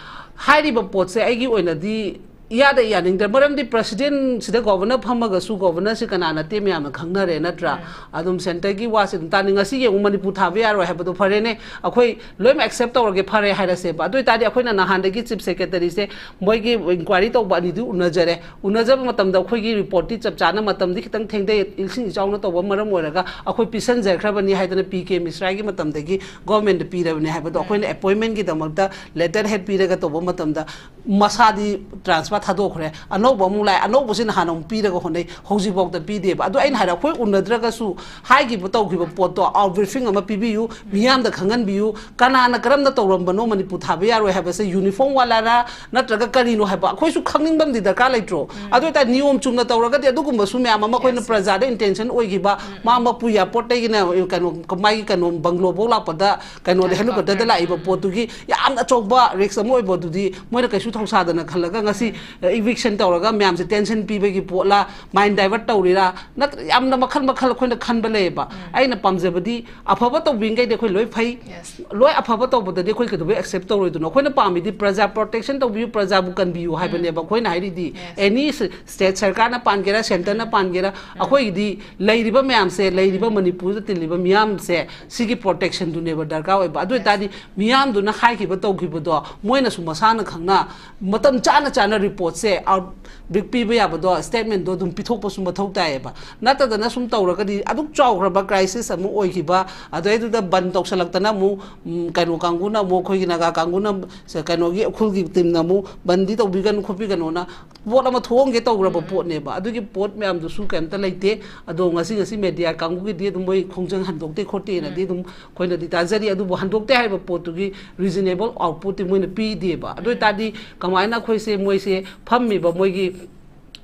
ꯍꯥꯏꯔꯤꯕ ꯄꯣꯠꯁꯦ ꯑꯩꯒꯤ ꯑꯣꯏꯅꯗꯤ ꯏꯌꯥꯗ ꯌꯥꯅꯤꯡꯗ꯭ꯔꯦ꯫ ꯃꯔꯝꯗꯤ ꯄ꯭ꯔꯁꯤꯗꯦꯟꯁꯤꯗ ꯒꯣꯚꯔꯅꯔ ꯐꯝꯃꯒꯁꯨ ꯒꯣꯚꯔꯅꯔꯁꯤ ꯀꯅꯥ ꯅꯠꯇꯦ ꯃꯌꯥꯝꯅ ꯈꯪꯅꯔꯦ ꯅꯠꯇ꯭ꯔꯥ? ꯑꯗꯨꯝ ꯁꯦꯟꯇꯔꯒꯤ ꯋꯥꯁꯤ ꯑꯗꯨꯝ ꯇꯥꯅꯤ꯫ ꯉꯁꯤꯒꯤ ꯑꯃꯨꯛ ꯃꯅꯤꯄꯨꯔ ꯊꯥꯕ ꯌꯥꯔꯣꯏ ꯍꯥꯏꯕꯗꯣ ꯐꯔꯦꯅꯦ, ꯑꯩꯈꯣꯏ ꯂꯣꯏꯅꯃꯛ ꯑꯦꯛꯁꯦꯞ ꯇꯧꯔꯒꯦ, ꯐꯔꯦ ꯍꯥꯏꯔꯁꯦꯕ꯫ ꯑꯗꯨ ꯑꯣꯏꯇꯥꯔꯗꯤ ꯑꯩꯈꯣꯏꯅ ꯅꯍꯥꯟꯗꯒꯤ ꯆꯤꯐ ꯁꯦꯀ꯭ꯔꯦꯇꯔꯤꯁꯦ ꯃꯣꯏꯒꯤ ꯏꯟꯀ꯭ꯋꯥꯏꯔꯤ ꯇꯧꯕ ꯑꯅꯤꯗꯨ ꯎꯅꯖꯔꯦ꯫ ꯎꯅꯖꯕ ꯃꯇꯝꯗ ꯑꯩꯈꯣꯏꯒꯤ ꯔꯤꯄꯣꯔꯠꯇꯤ ꯆꯞ ꯆꯥꯅ ꯃꯇꯝꯗꯤ ꯈꯤꯇꯪ ꯊꯦꯡꯊꯩ, ꯏꯁꯤꯡ ꯏꯆꯥꯎꯅ ꯇꯧꯕ ꯃꯔꯝ ꯑꯣꯏꯔꯒ ꯑꯩꯈꯣꯏ ꯄꯤꯁꯟꯖꯈ꯭ꯔꯕꯅꯤ ꯍꯥꯏꯗꯅ ꯄꯤ ꯀꯦ ꯃꯤꯁ꯭ꯔꯥꯒꯤ ꯃꯇꯝꯗꯒꯤ ꯒꯣꯔꯃꯦꯟꯗ ꯄꯤꯔꯕꯅꯤ ꯍꯥꯏꯕꯗꯣ ꯑꯩꯈꯣꯏꯅ ꯑꯦꯄꯣꯏꯟꯃꯦꯟꯒꯤꯗꯃꯛꯇ ꯂꯦꯇꯔ ꯍꯦꯗ ꯄꯤꯔꯒ ꯇꯧꯕ ꯃꯇꯝꯗ ꯃꯁꯥꯗꯤ ꯇ꯭ꯔꯥꯟꯁꯐꯔ ꯊꯥꯗꯣꯛꯈ꯭ꯔꯦ, ꯑꯅꯧꯕ ꯑꯃꯨꯛ ꯂꯥꯛꯑꯦ, ꯑꯅꯧꯕꯁꯤꯅ ꯍꯥꯟꯅ ꯑꯃꯨꯛ ꯄꯤꯔꯒ ꯍꯣꯠꯅꯩ, ꯍꯧꯖꯤꯛꯐꯥꯎꯗ ꯄꯤꯗꯦꯕ꯫ ꯑꯗꯨ ꯑꯩꯅ ꯍꯥꯏꯔꯦ, ꯑꯩꯈꯣꯏ ꯎꯅꯗ꯭ꯔꯒꯁꯨ ꯍꯥꯏꯈꯤꯕ ꯇꯧꯈꯤꯕ ꯄꯣꯠꯇꯣ ꯑꯥꯎꯠ ꯕ꯭ꯔꯤꯐꯤꯡ ꯑꯃ ꯄꯤꯕꯤꯌꯨ, ꯃꯤꯌꯥꯝꯗ ꯈꯪꯍꯟꯕꯤꯌꯨ, ꯀꯅꯥꯅ ꯀꯔꯝꯅ ꯇꯧꯔꯝꯕꯅꯣ, ꯃꯅꯤꯄꯨꯔ ꯊꯥꯕ ꯌꯥꯔꯣꯏ ꯍꯥꯏꯕꯁꯦ ꯌꯨꯅꯤꯐꯣꯔꯝ ꯋꯥꯂꯥꯔꯥ ꯅꯠꯇ꯭ꯔꯒ ꯀꯔꯤꯅꯣ ꯍꯥꯏꯕ ꯑꯩꯈꯣꯏꯁꯨ ꯈꯪꯅꯤꯡꯕ ꯑꯃꯗꯤ ꯗꯔꯀꯥꯔ ꯂꯩꯇ꯭ꯔꯣ? ꯑꯗꯨ ꯑꯣꯏꯇꯥꯔꯗꯤ ꯅꯤꯌꯣꯝ ꯆꯨꯝꯅ ꯇꯧꯔꯒꯗꯤ ꯑꯗꯨꯒꯨꯝꯕꯁꯨ ꯃꯌꯥꯝ ꯑꯃ ꯑꯩꯈꯣꯏꯅ ꯄ꯭ꯔꯖꯥꯗ ꯏꯟꯇꯦꯟꯁꯟ ꯑꯣꯏꯈꯤꯕ, ꯃꯥ ꯃꯄꯨ ꯑꯦꯌꯥꯔꯄꯣꯔꯠꯇꯒꯤꯅ ꯀꯩꯅꯣ ꯃꯥꯒꯤ ꯀꯩꯅꯣ ꯕꯪꯒ꯭ꯂꯣꯐꯧ ꯂꯥꯛꯄꯗ ꯀꯩꯅꯣꯗ ꯍꯦꯂꯤꯀꯣꯞꯇꯔꯗ ꯂꯥꯛꯏꯕ ꯄꯣꯠꯇꯨꯒꯤ ꯌꯥꯝꯅ ꯑꯆꯧꯕ ꯔꯤꯛꯁ ꯑꯃ ꯑꯣꯏꯕ ꯑꯗꯨꯗꯤ ꯃꯣꯏꯅ ꯀꯩꯁꯨ ꯊꯧꯁꯥꯗꯅ ꯈꯜꯂꯒ ꯉꯁꯤ ꯏꯚꯤꯛꯁꯟ ꯇꯧꯔꯒ ꯃꯌꯥꯝꯁꯦ ꯇꯦꯟꯁꯟ ꯄꯤꯕꯒꯤ ꯄꯣꯠꯂ, ꯃꯥꯏꯟ ꯗꯥꯏꯚꯔꯠ ꯇꯧꯔꯤꯔꯥ, ꯅꯠꯇ꯭ꯔ ꯌꯥꯝꯅ ꯃꯈꯜ ꯃꯈꯜ ꯑꯩꯈꯣꯏꯅ ꯈꯟꯕ ꯂꯩꯌꯦꯕ꯫ ꯑꯩꯅ ꯄꯥꯝꯖꯕꯗꯤ ꯑꯐꯕ ꯇꯧꯕꯤꯈꯩꯗꯤ ꯑꯩꯈꯣꯏ ꯂꯣꯏ ꯐꯩ, ꯂꯣꯏ ꯑꯐꯕ ꯇꯧꯕꯗꯗꯤ ꯑꯩꯈꯣꯏ ꯀꯩꯗꯧꯕꯩ ꯑꯦꯛꯁꯦꯞ ꯇꯧꯔꯣꯏꯗꯣꯏꯅꯣ? ꯑꯩꯈꯣꯏꯅ ꯄꯥꯝꯃꯤꯗꯤ ꯄ꯭ꯔꯖꯥ ꯄ꯭ꯔꯣꯇꯦꯛꯁꯟ ꯇꯧꯕꯤꯌꯨ, ꯄ꯭ꯔꯖꯥꯕꯨ ꯀꯟꯕꯤꯌꯨ ꯍꯥꯏꯕꯅꯦꯕ ꯑꯩꯈꯣꯏꯅ ꯍꯥꯏꯔꯤꯗꯤ꯫ ꯑꯦꯅꯤ ꯁ꯭ꯇꯦꯠ ꯁꯔꯀꯥꯔꯅ ꯄꯥꯟꯒꯦꯔꯥ, ꯁꯦꯟꯇꯔꯅ ꯄꯥꯟꯒꯦꯔꯥ, ꯑꯩꯈꯣꯏꯒꯤꯗꯤ ꯂꯩꯔꯤꯕ ꯃꯌꯥꯝꯁꯦ, ꯂꯩꯔꯤꯕ ꯃꯅꯤꯄꯨꯔꯗ ꯇꯤꯜꯂꯤꯕ ꯃꯤꯌꯥꯝꯁꯦ, ꯁꯤꯒꯤ ꯄ꯭ꯔꯣꯇꯦꯛꯁꯟꯗꯨꯅꯦꯕ ꯗꯔꯀꯥꯔ ꯑꯣꯏꯕ꯫ ꯑꯗꯨ ꯑꯣꯏꯇꯥꯔꯗꯤ ꯃꯤꯌꯥꯝꯗꯨꯅ ꯍꯥꯏꯈꯤꯕ ꯇꯧꯈꯤꯕꯗꯣ ꯃꯣꯏꯅꯁꯨ ꯃꯁꯥꯅ ꯈꯪꯅ ꯃꯇꯝ ꯆꯥꯅ ꯆꯥꯅ ꯔꯤꯄꯣꯔꯠꯁꯦ ꯑꯥꯎꯠ ꯕ꯭ꯔꯤꯛ ꯄꯤꯕ ꯌꯥꯕꯗꯣ, ꯁ꯭ꯇꯦꯠꯃꯦꯟꯗꯣ ꯑꯗꯨꯝ ꯄꯤꯊꯣꯛꯄꯁꯨ ꯃꯊꯧ ꯇꯥꯏꯌꯦꯕ꯫ ꯅꯠꯇꯗꯅ ꯁꯨꯝ ꯇꯧꯔꯒꯗꯤ ꯑꯗꯨꯛ ꯆꯥꯎꯈ꯭ꯔꯕ ꯀ꯭ꯔꯥꯏꯁꯤꯁ ꯑꯃ ꯑꯣꯏꯈꯤꯕ, ꯑꯗꯩꯗꯨꯗ ꯕꯟ ꯇꯧꯁꯜꯂꯛꯇꯅ ꯑꯃꯨꯛ, ꯎꯝ, ꯀꯩꯅꯣ ꯀꯥꯡꯕꯨꯅ ꯑꯃꯨꯛ, ꯑꯩꯈꯣꯏꯒꯤ ꯅꯥꯒꯥ ꯀꯥꯡꯕꯨꯅ, ꯁ-, ꯀꯩꯅꯣꯒꯤ ꯎꯈ꯭ꯔꯨꯜꯒꯤ ꯇꯤꯝꯅ ꯑꯃꯨꯛ ꯕꯟꯗꯤ ꯇꯧꯕꯤꯒꯅꯨ ꯈꯣꯠꯄꯤꯒꯅꯣꯅ ꯄꯣꯠ ꯑꯃ ꯊꯣꯛꯍꯟꯒꯦ ꯇꯧꯈ꯭ꯔꯕ ꯄꯣꯠꯅꯦꯕ꯫ ꯑꯗꯨꯒꯤ ꯄꯣꯠ ꯃꯌꯥꯝꯗꯨꯁꯨ ꯀꯩꯝꯇ ꯂꯩꯇꯦ꯫ ꯑꯗꯣ ꯉꯁꯤ, ꯉꯁꯤ ꯃꯦꯗꯤꯌꯥ ꯀꯥꯡꯕꯨꯒꯤꯗꯤ ꯑꯗꯨꯝ ꯃꯣꯏ ꯈꯣꯡꯖꯪ ꯍꯟꯗꯣꯛꯇꯦ ꯈꯣꯠꯇꯦꯅꯗꯤ ꯑꯗꯨꯝ ꯑꯩꯈꯣꯏꯅꯗꯤ ꯇꯥꯖꯔꯤ꯫ ꯑꯗꯨꯕꯨ ꯍꯟꯗꯣꯛꯇꯦ ꯍꯥꯏꯔꯤꯕ ꯄꯣꯠꯇꯨꯒꯤ ꯔꯤꯖꯅꯦꯕꯜ ꯑꯥꯎꯠꯄꯨꯠꯇꯤ ꯃꯣꯏꯅ ꯄꯤꯗꯦꯕ꯫ ꯑꯗꯨ ꯑꯣꯏꯇꯥꯔꯗꯤ ꯀꯃꯥꯏꯅ ꯑꯩꯈꯣꯏꯁꯦ, ꯃꯣꯏꯁꯦ ꯐꯝꯃꯤꯕ ꯃꯣꯏꯒꯤ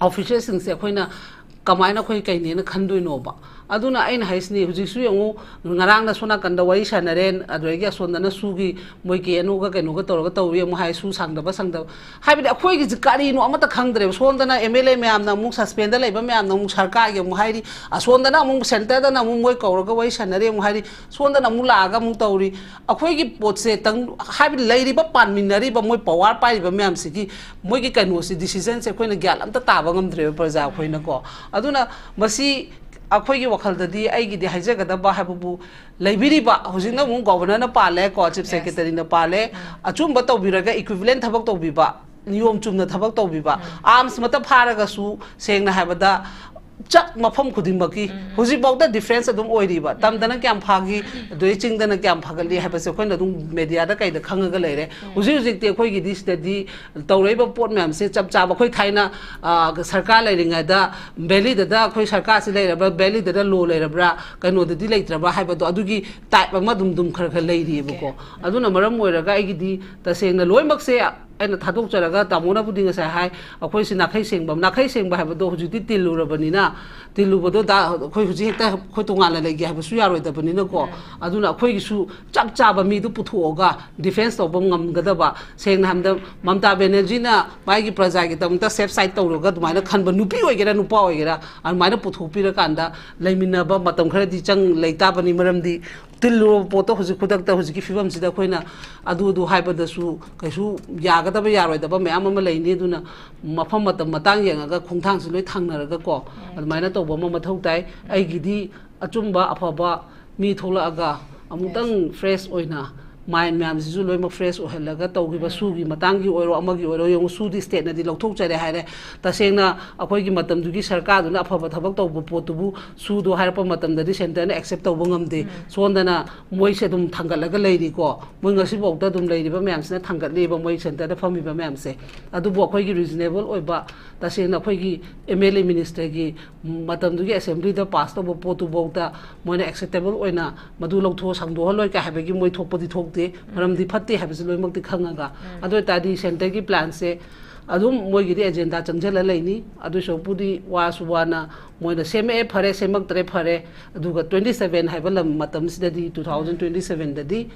ꯑꯣꯐꯤꯁꯔꯁꯤꯡꯁꯦ ꯑꯩꯈꯣꯏꯅ ꯀꯃꯥꯏꯅ ꯑꯩꯈꯣꯏ ꯀꯩꯅꯦꯅ ꯈꯟꯗꯣꯏꯅꯣꯕ? ꯑꯗꯨꯅ ꯑꯩꯅ ꯍꯥꯏꯁꯤꯅꯤ, ꯍꯧꯖꯤꯛꯁꯨ ꯌꯦꯡꯉꯨ, ꯉꯔꯥꯡꯅ ꯁꯣꯝ ꯅꯥꯀꯟꯗ ꯋꯥꯔꯤ ꯁꯥꯟꯅꯔꯦ, ꯑꯗꯨꯗꯒꯤ ꯑꯁꯣꯝꯗꯅ ꯁꯨꯒꯤ ꯃꯣꯏ ꯀꯦ ꯑꯦꯟ ꯑꯣꯒ ꯀꯩꯅꯣꯒ ꯇꯧꯔꯒ ꯇꯧꯔꯤ ꯑꯃꯨꯛ ꯍꯥꯏ, ꯁꯨ ꯁꯥꯡꯗꯕ ꯁꯥꯡꯗꯕ꯫ ꯍꯥꯏꯕꯗꯤ ꯑꯩꯈꯣꯏꯒꯤꯁꯤ ꯀꯔꯤꯅꯣ ꯑꯃꯠꯇ ꯈꯪꯗ꯭ꯔꯦꯕ꯫ ꯁꯣꯝꯗꯅ ꯑꯦꯝ ꯑꯦꯜ ꯑꯦ ꯃꯌꯥꯝꯅ ꯑꯃꯨꯛ, ꯁꯁꯄꯦꯟꯗ ꯂꯩꯕ ꯃꯌꯥꯝꯅ ꯑꯃꯨꯛ ꯁꯔꯀꯥꯔꯒꯤ ꯑꯃꯨꯛ ꯍꯥꯏꯔꯤ, ꯑꯁꯣꯝꯗꯅ ꯑꯃꯨꯛ ꯁꯦꯟꯇꯔꯗꯅ ꯑꯃꯨꯛ ꯃꯣꯏ ꯀꯧꯔꯒ ꯋꯥꯔꯤ ꯁꯥꯟꯅꯔꯤ ꯑꯃꯨꯛ ꯍꯥꯏꯔꯤ, ꯁꯣꯝꯗꯅ ꯑꯃꯨꯛ ꯂꯥꯛꯑꯒ ꯑꯃꯨꯛ ꯇꯧꯔꯤ꯫ ꯑꯩꯈꯣꯏꯒꯤ ꯄꯣꯠꯁꯦ ꯇꯪ-, ꯍꯥꯏꯕꯗꯤ ꯂꯩꯔꯤꯕ ꯄꯥꯟꯃꯤꯟꯅꯔꯤꯕ ꯃꯣꯏ ꯄꯋꯥꯔ ꯄꯥꯏꯔꯤꯕ ꯃꯌꯥꯝꯁꯤꯒꯤ ꯃꯣꯏꯒꯤ ꯀꯩꯅꯣꯁꯤ, ꯗꯤꯁꯤꯖꯟꯁꯦ ꯑꯩꯈꯣꯏꯅ ꯒ꯭ꯌꯥꯟ ꯑꯝꯇ ꯇꯥꯕ ꯉꯝꯗ꯭ꯔꯦꯕ ꯄ꯭ꯔꯖꯥ ꯑꯩꯈꯣꯏꯅꯀꯣ꯫ ꯑꯗꯨꯅ ꯃꯁꯤ ꯑꯩꯈꯣꯏꯒꯤ ꯋꯥꯈꯜꯗꯗꯤ, ꯑꯩꯒꯤꯗꯤ ꯍꯥꯏꯖꯒꯗꯕ ꯍꯥꯏꯕꯕꯨ, ꯂꯩꯕꯤꯔꯤꯕ ꯍꯧꯖꯤꯛꯅ ꯑꯃꯨꯛ ꯒꯣꯕꯔꯅꯔꯅ ꯄꯥꯜꯂꯦ ꯀꯣ, ꯆꯤꯐ ꯁꯦꯀ꯭ꯔꯦꯇꯔꯤꯅ ꯄꯥꯜꯂꯦ, ꯑꯆꯨꯝꯕ ꯇꯧꯕꯤꯔꯒ ꯏꯀ꯭ꯋꯤꯚꯤꯂꯦꯟ ꯊꯕꯛ ꯇꯧꯕꯤꯕ, ꯅꯤꯌꯣꯝ ꯆꯨꯝꯅ ꯊꯕꯛ ꯇꯧꯕꯤꯕ, ꯑꯥꯔꯝꯁ ꯃꯛꯇ ꯐꯥꯔꯒꯁꯨ, ꯁꯦꯡꯅ ꯍꯥꯏꯕꯗ, ꯆꯞ ꯃꯐꯝ ꯈꯨꯗꯤꯡꯃꯛꯀꯤ ꯍꯧꯖꯤꯛꯐꯥꯎꯗ ꯗꯤꯐ꯭ꯔꯦꯟꯁ ꯑꯗꯨꯝ ꯑꯣꯏꯔꯤꯕ꯫ ꯇꯝꯗꯅ ꯀꯌꯥꯝ ꯐꯥꯈꯤ, ꯑꯗꯨꯗꯩ ꯆꯤꯡꯗꯅ ꯀꯌꯥꯝ ꯐꯒꯠꯂꯤ ꯍꯥꯏꯕꯁꯦ ꯑꯩꯈꯣꯏꯅ ꯑꯗꯨꯝ ꯃꯦꯗꯤꯌꯥꯗ ꯀꯩꯗ ꯈꯪꯉꯒ ꯂꯩꯔꯦ꯫ ꯍꯧꯖꯤꯛ ꯍꯧꯖꯤꯛꯇꯤ ꯑꯩꯈꯣꯏꯒꯤꯗꯤ ꯁꯤꯗꯗꯤ ꯇꯧꯔꯛꯏꯕ ꯄꯣꯠ ꯃꯌꯥꯝꯁꯦ ꯆꯞ ꯆꯥꯕ, ꯑꯩꯈꯣꯏ ꯊꯥꯏꯅ, ꯑ, ꯁꯔꯀꯥꯔ ꯂꯩꯔꯤꯉꯩꯗ ꯚꯦꯂꯤꯗꯗ ꯑꯩꯈꯣꯏ ꯁꯔꯀꯥꯔꯁꯤ ꯂꯩꯔꯕ꯭ꯔꯥ, ꯚꯦꯂꯤꯗꯗ ꯂꯣ ꯂꯩꯔꯕ꯭ꯔꯥ, ꯀꯩꯅꯣꯗꯗꯤ ꯂꯩꯇ꯭ꯔꯕ꯭ꯔꯥ ꯍꯥꯏꯕꯗꯣ, ꯑꯗꯨꯒꯤ ꯇꯥꯏꯞ ꯑꯃ ꯑꯗꯨꯝ ꯑꯗꯨꯝ ꯈꯔ ꯈꯔ ꯂꯩꯔꯤꯑꯕꯀꯣ꯫ ꯑꯗꯨꯅ ꯃꯔꯝ ꯑꯣꯏꯔꯒ ꯑꯩꯒꯤꯗꯤ ꯇꯁꯦꯡꯅ ꯂꯣꯏꯅꯃꯛꯁꯦ ꯑꯩꯅ ꯊꯥꯗꯣꯛꯆꯔꯒ, ꯇꯥꯃꯣꯅꯕꯨꯗꯤ ꯉꯁꯥꯏ ꯍꯥꯏ, ꯑꯩꯈꯣꯏꯁꯤ ꯅꯥꯈꯩ ꯁꯦꯡꯕ, ꯅꯥꯈꯩ ꯁꯦꯡꯕ ꯍꯥꯏꯕꯗꯣ ꯍꯧꯖꯤꯛꯇꯤ ꯇꯤꯜꯂꯨꯔꯕꯅꯤꯅ, ꯇꯤꯜꯂꯨꯕꯗꯣ ꯗꯥ-, ꯑꯩꯈꯣꯏ ꯍꯧꯖꯤꯛ ꯍꯦꯛꯇ ꯑꯩꯈꯣꯏ ꯇꯣꯉꯥꯟꯅ ꯂꯩꯒꯦ ꯍꯥꯏꯕꯁꯨ ꯌꯥꯔꯣꯏꯗꯕꯅꯤꯅꯀꯣ꯫ ꯑꯗꯨꯅ ꯑꯩꯈꯣꯏꯒꯤꯁꯨ ꯆꯞ ꯆꯥꯕ ꯃꯤꯗꯨ ꯄꯨꯊꯣꯛꯑꯒ ꯗꯤꯐꯦꯟꯁ ꯇꯧꯕ ꯉꯝꯒꯗꯕ, ꯁꯦꯡꯅ ꯍꯥꯏꯕꯗ, ꯃꯝꯇꯥ ꯕꯦꯅꯔꯖꯤꯅ ꯃꯥꯒꯤ ꯄ꯭ꯔꯖꯥꯒꯤꯗꯃꯛꯇ ꯁꯦꯐ ꯁꯥꯏꯠ ꯇꯧꯔꯒ ꯑꯗꯨꯃꯥꯏꯅ ꯈꯟꯕ ꯅꯨꯄꯤ ꯑꯣꯏꯒꯦꯔꯥ ꯅꯨꯄꯥ ꯑꯣꯏꯒꯦꯔꯥ, ꯑꯗꯨꯃꯥꯏꯅ ꯄꯨꯊꯣꯛꯄꯤꯔꯀꯥꯟꯗ ꯂꯩꯃꯤꯟꯅꯕ ꯃꯇꯝ ꯈꯔꯗꯤ ꯆꯪ ꯂꯩ ꯇꯥꯕꯅꯤ꯫ ꯃꯔꯝꯗꯤ ꯇꯤꯜꯂꯨꯔꯕ ꯄꯣꯠꯇꯣ ꯍꯧꯖꯤꯛ ꯈꯨꯗꯛꯇ ꯍꯧꯖꯤꯛꯀꯤ ꯐꯤꯕꯝꯁꯤꯗ ꯑꯩꯈꯣꯏꯅ ꯑꯗꯨ ꯑꯗꯨ ꯍꯥꯏꯕꯗꯁꯨ ꯀꯩꯁꯨ ꯌꯥꯒꯗꯕ ꯌꯥꯔꯣꯏꯗꯕ ꯃꯌꯥꯝ ꯑꯃ ꯂꯩꯅꯤ꯫ ꯑꯗꯨꯅ ꯃꯐꯝ ꯃꯇꯝ ꯃꯇꯥꯡ ꯌꯦꯡꯉꯒ ꯈꯣꯡꯊꯥꯡꯁꯤ ꯂꯣꯏ ꯊꯥꯡꯅꯔꯒꯀꯣ, ꯑꯗꯨꯃꯥꯏꯅ ꯇꯧꯕ ꯑꯃ ꯃꯊꯧ ꯇꯥꯏ꯫ ꯑꯩꯒꯤꯗꯤ ꯑꯆꯨꯝꯕ ꯑꯐꯕ ꯃꯤ ꯊꯣꯛꯂꯛꯑꯒ ꯑꯃꯨꯛꯇꯪ ꯐ꯭ꯔꯦꯁ ꯑꯣꯏꯅ ꯃꯥꯏꯟ ꯃꯌꯥꯝꯁꯤꯁꯨ ꯂꯣꯏꯅꯃꯛ ꯐ꯭ꯔꯦꯁ ꯑꯣꯏꯍꯜꯂꯒ ꯇꯧꯈꯤꯕ, ꯁꯨꯒꯤ ꯃꯇꯥꯡꯒꯤ ꯑꯣꯏꯔꯣ, ꯑꯃꯒꯤ ꯑꯣꯏꯔꯣ, ꯌꯦꯡꯉꯨ, ꯁꯨꯗꯤ ꯁ꯭ꯇꯦꯠꯅꯗꯤ ꯂꯧꯊꯣꯛꯆꯔꯦ ꯍꯥꯏꯔꯦ꯫ ꯇꯁꯦꯡꯅ ꯑꯩꯈꯣꯏꯒꯤ ꯃꯇꯝꯗꯨꯒꯤ ꯁꯔꯀꯥꯔꯗꯨꯅ ꯑꯐꯕ ꯊꯕꯛ ꯇꯧꯕ ꯄꯣꯠꯇꯨꯕꯨ ꯁꯨꯗꯣ ꯍꯥꯏꯔꯛꯄ ꯃꯇꯝꯗꯗꯤ ꯁꯦꯟꯇꯔꯅ ꯑꯦꯛꯁꯦꯞ ꯇꯧꯕ ꯉꯝꯗꯦ꯫ ꯁꯣꯝꯗꯅ ꯃꯣꯏꯁꯦ ꯑꯗꯨꯝ ꯊꯥꯡꯒꯠꯂꯒ ꯂꯩꯔꯤꯀꯣ꯫ ꯃꯣꯏ ꯉꯁꯤꯐꯥꯎꯗ ꯑꯗꯨꯝ ꯂꯩꯔꯤꯕ ꯃꯌꯥꯝꯁꯤꯅ ꯊꯥꯡꯒꯠꯂꯤꯕ ꯃꯣꯏ ꯁꯦꯟꯇꯔꯗ ꯐꯝꯃꯤꯕ ꯃꯌꯥꯝꯁꯦ꯫ ꯑꯗꯨꯕꯨ ꯑꯩꯈꯣꯏꯒꯤ ꯔꯤꯖꯅꯦꯕꯜ ꯑꯣꯏꯕ, ꯇꯁꯦꯡꯅ ꯑꯩꯈꯣꯏꯒꯤ ꯑꯦꯝ ꯑꯦꯜ ꯑꯦ ꯃꯤꯅꯤꯁꯇꯔꯒꯤ ꯃꯇꯝꯗꯨꯒꯤ ꯑꯦꯁꯦꯝꯕ꯭ꯂꯤꯗ ꯄꯥꯁ ꯇꯧꯕ ꯄꯣꯠꯇꯨꯐꯥꯎꯗ ꯃꯣꯏꯅ ꯑꯦꯛꯁꯦꯞꯇꯦꯕꯜ ꯑꯣꯏꯅ ꯃꯗꯨ ꯂꯧꯊꯣꯛ ꯁꯪꯗꯣꯛꯍꯜꯂꯣꯏ ꯀꯥꯏ ꯍꯥꯏꯕꯒꯤ ꯃꯣꯏ ꯊꯣꯛꯄꯗꯤ ꯊꯣꯛꯇꯦ꯫ ꯃꯔꯝꯗꯤ ꯐꯠꯇꯦ ꯍꯥꯏꯕꯁꯤ ꯂꯣꯏꯅꯃꯛꯇꯤ ꯈꯪꯉꯒ꯫ ꯑꯗꯨ ꯑꯣꯏ ꯇꯥꯔꯗꯤ ꯁꯦꯟꯇꯔꯒꯤ ꯄ꯭ꯂꯥꯟꯁꯦ ꯑꯗꯨꯝ ꯃꯣꯏꯒꯤꯗꯤ ꯑꯦꯖꯦꯟꯗꯥ ꯆꯪꯁꯤꯜꯂ ꯂꯩꯅꯤ꯫ ꯑꯗꯨ ꯁꯔꯨꯛꯄꯨꯗꯤ ꯋꯥꯁꯨ ꯋꯥꯅ ꯃꯣꯏꯅ ꯁꯦꯝꯃꯛꯑꯦ ꯐꯔꯦ, ꯁꯦꯝꯃꯛꯇ꯭ꯔꯦ ꯐꯔꯦ꯫ ꯑꯗꯨꯒ twenty seven ꯍꯥꯏꯕ ꯂꯝ ꯃꯇꯝꯁꯤꯗꯗꯤ, two thousand twenty sevenꯗꯗꯤ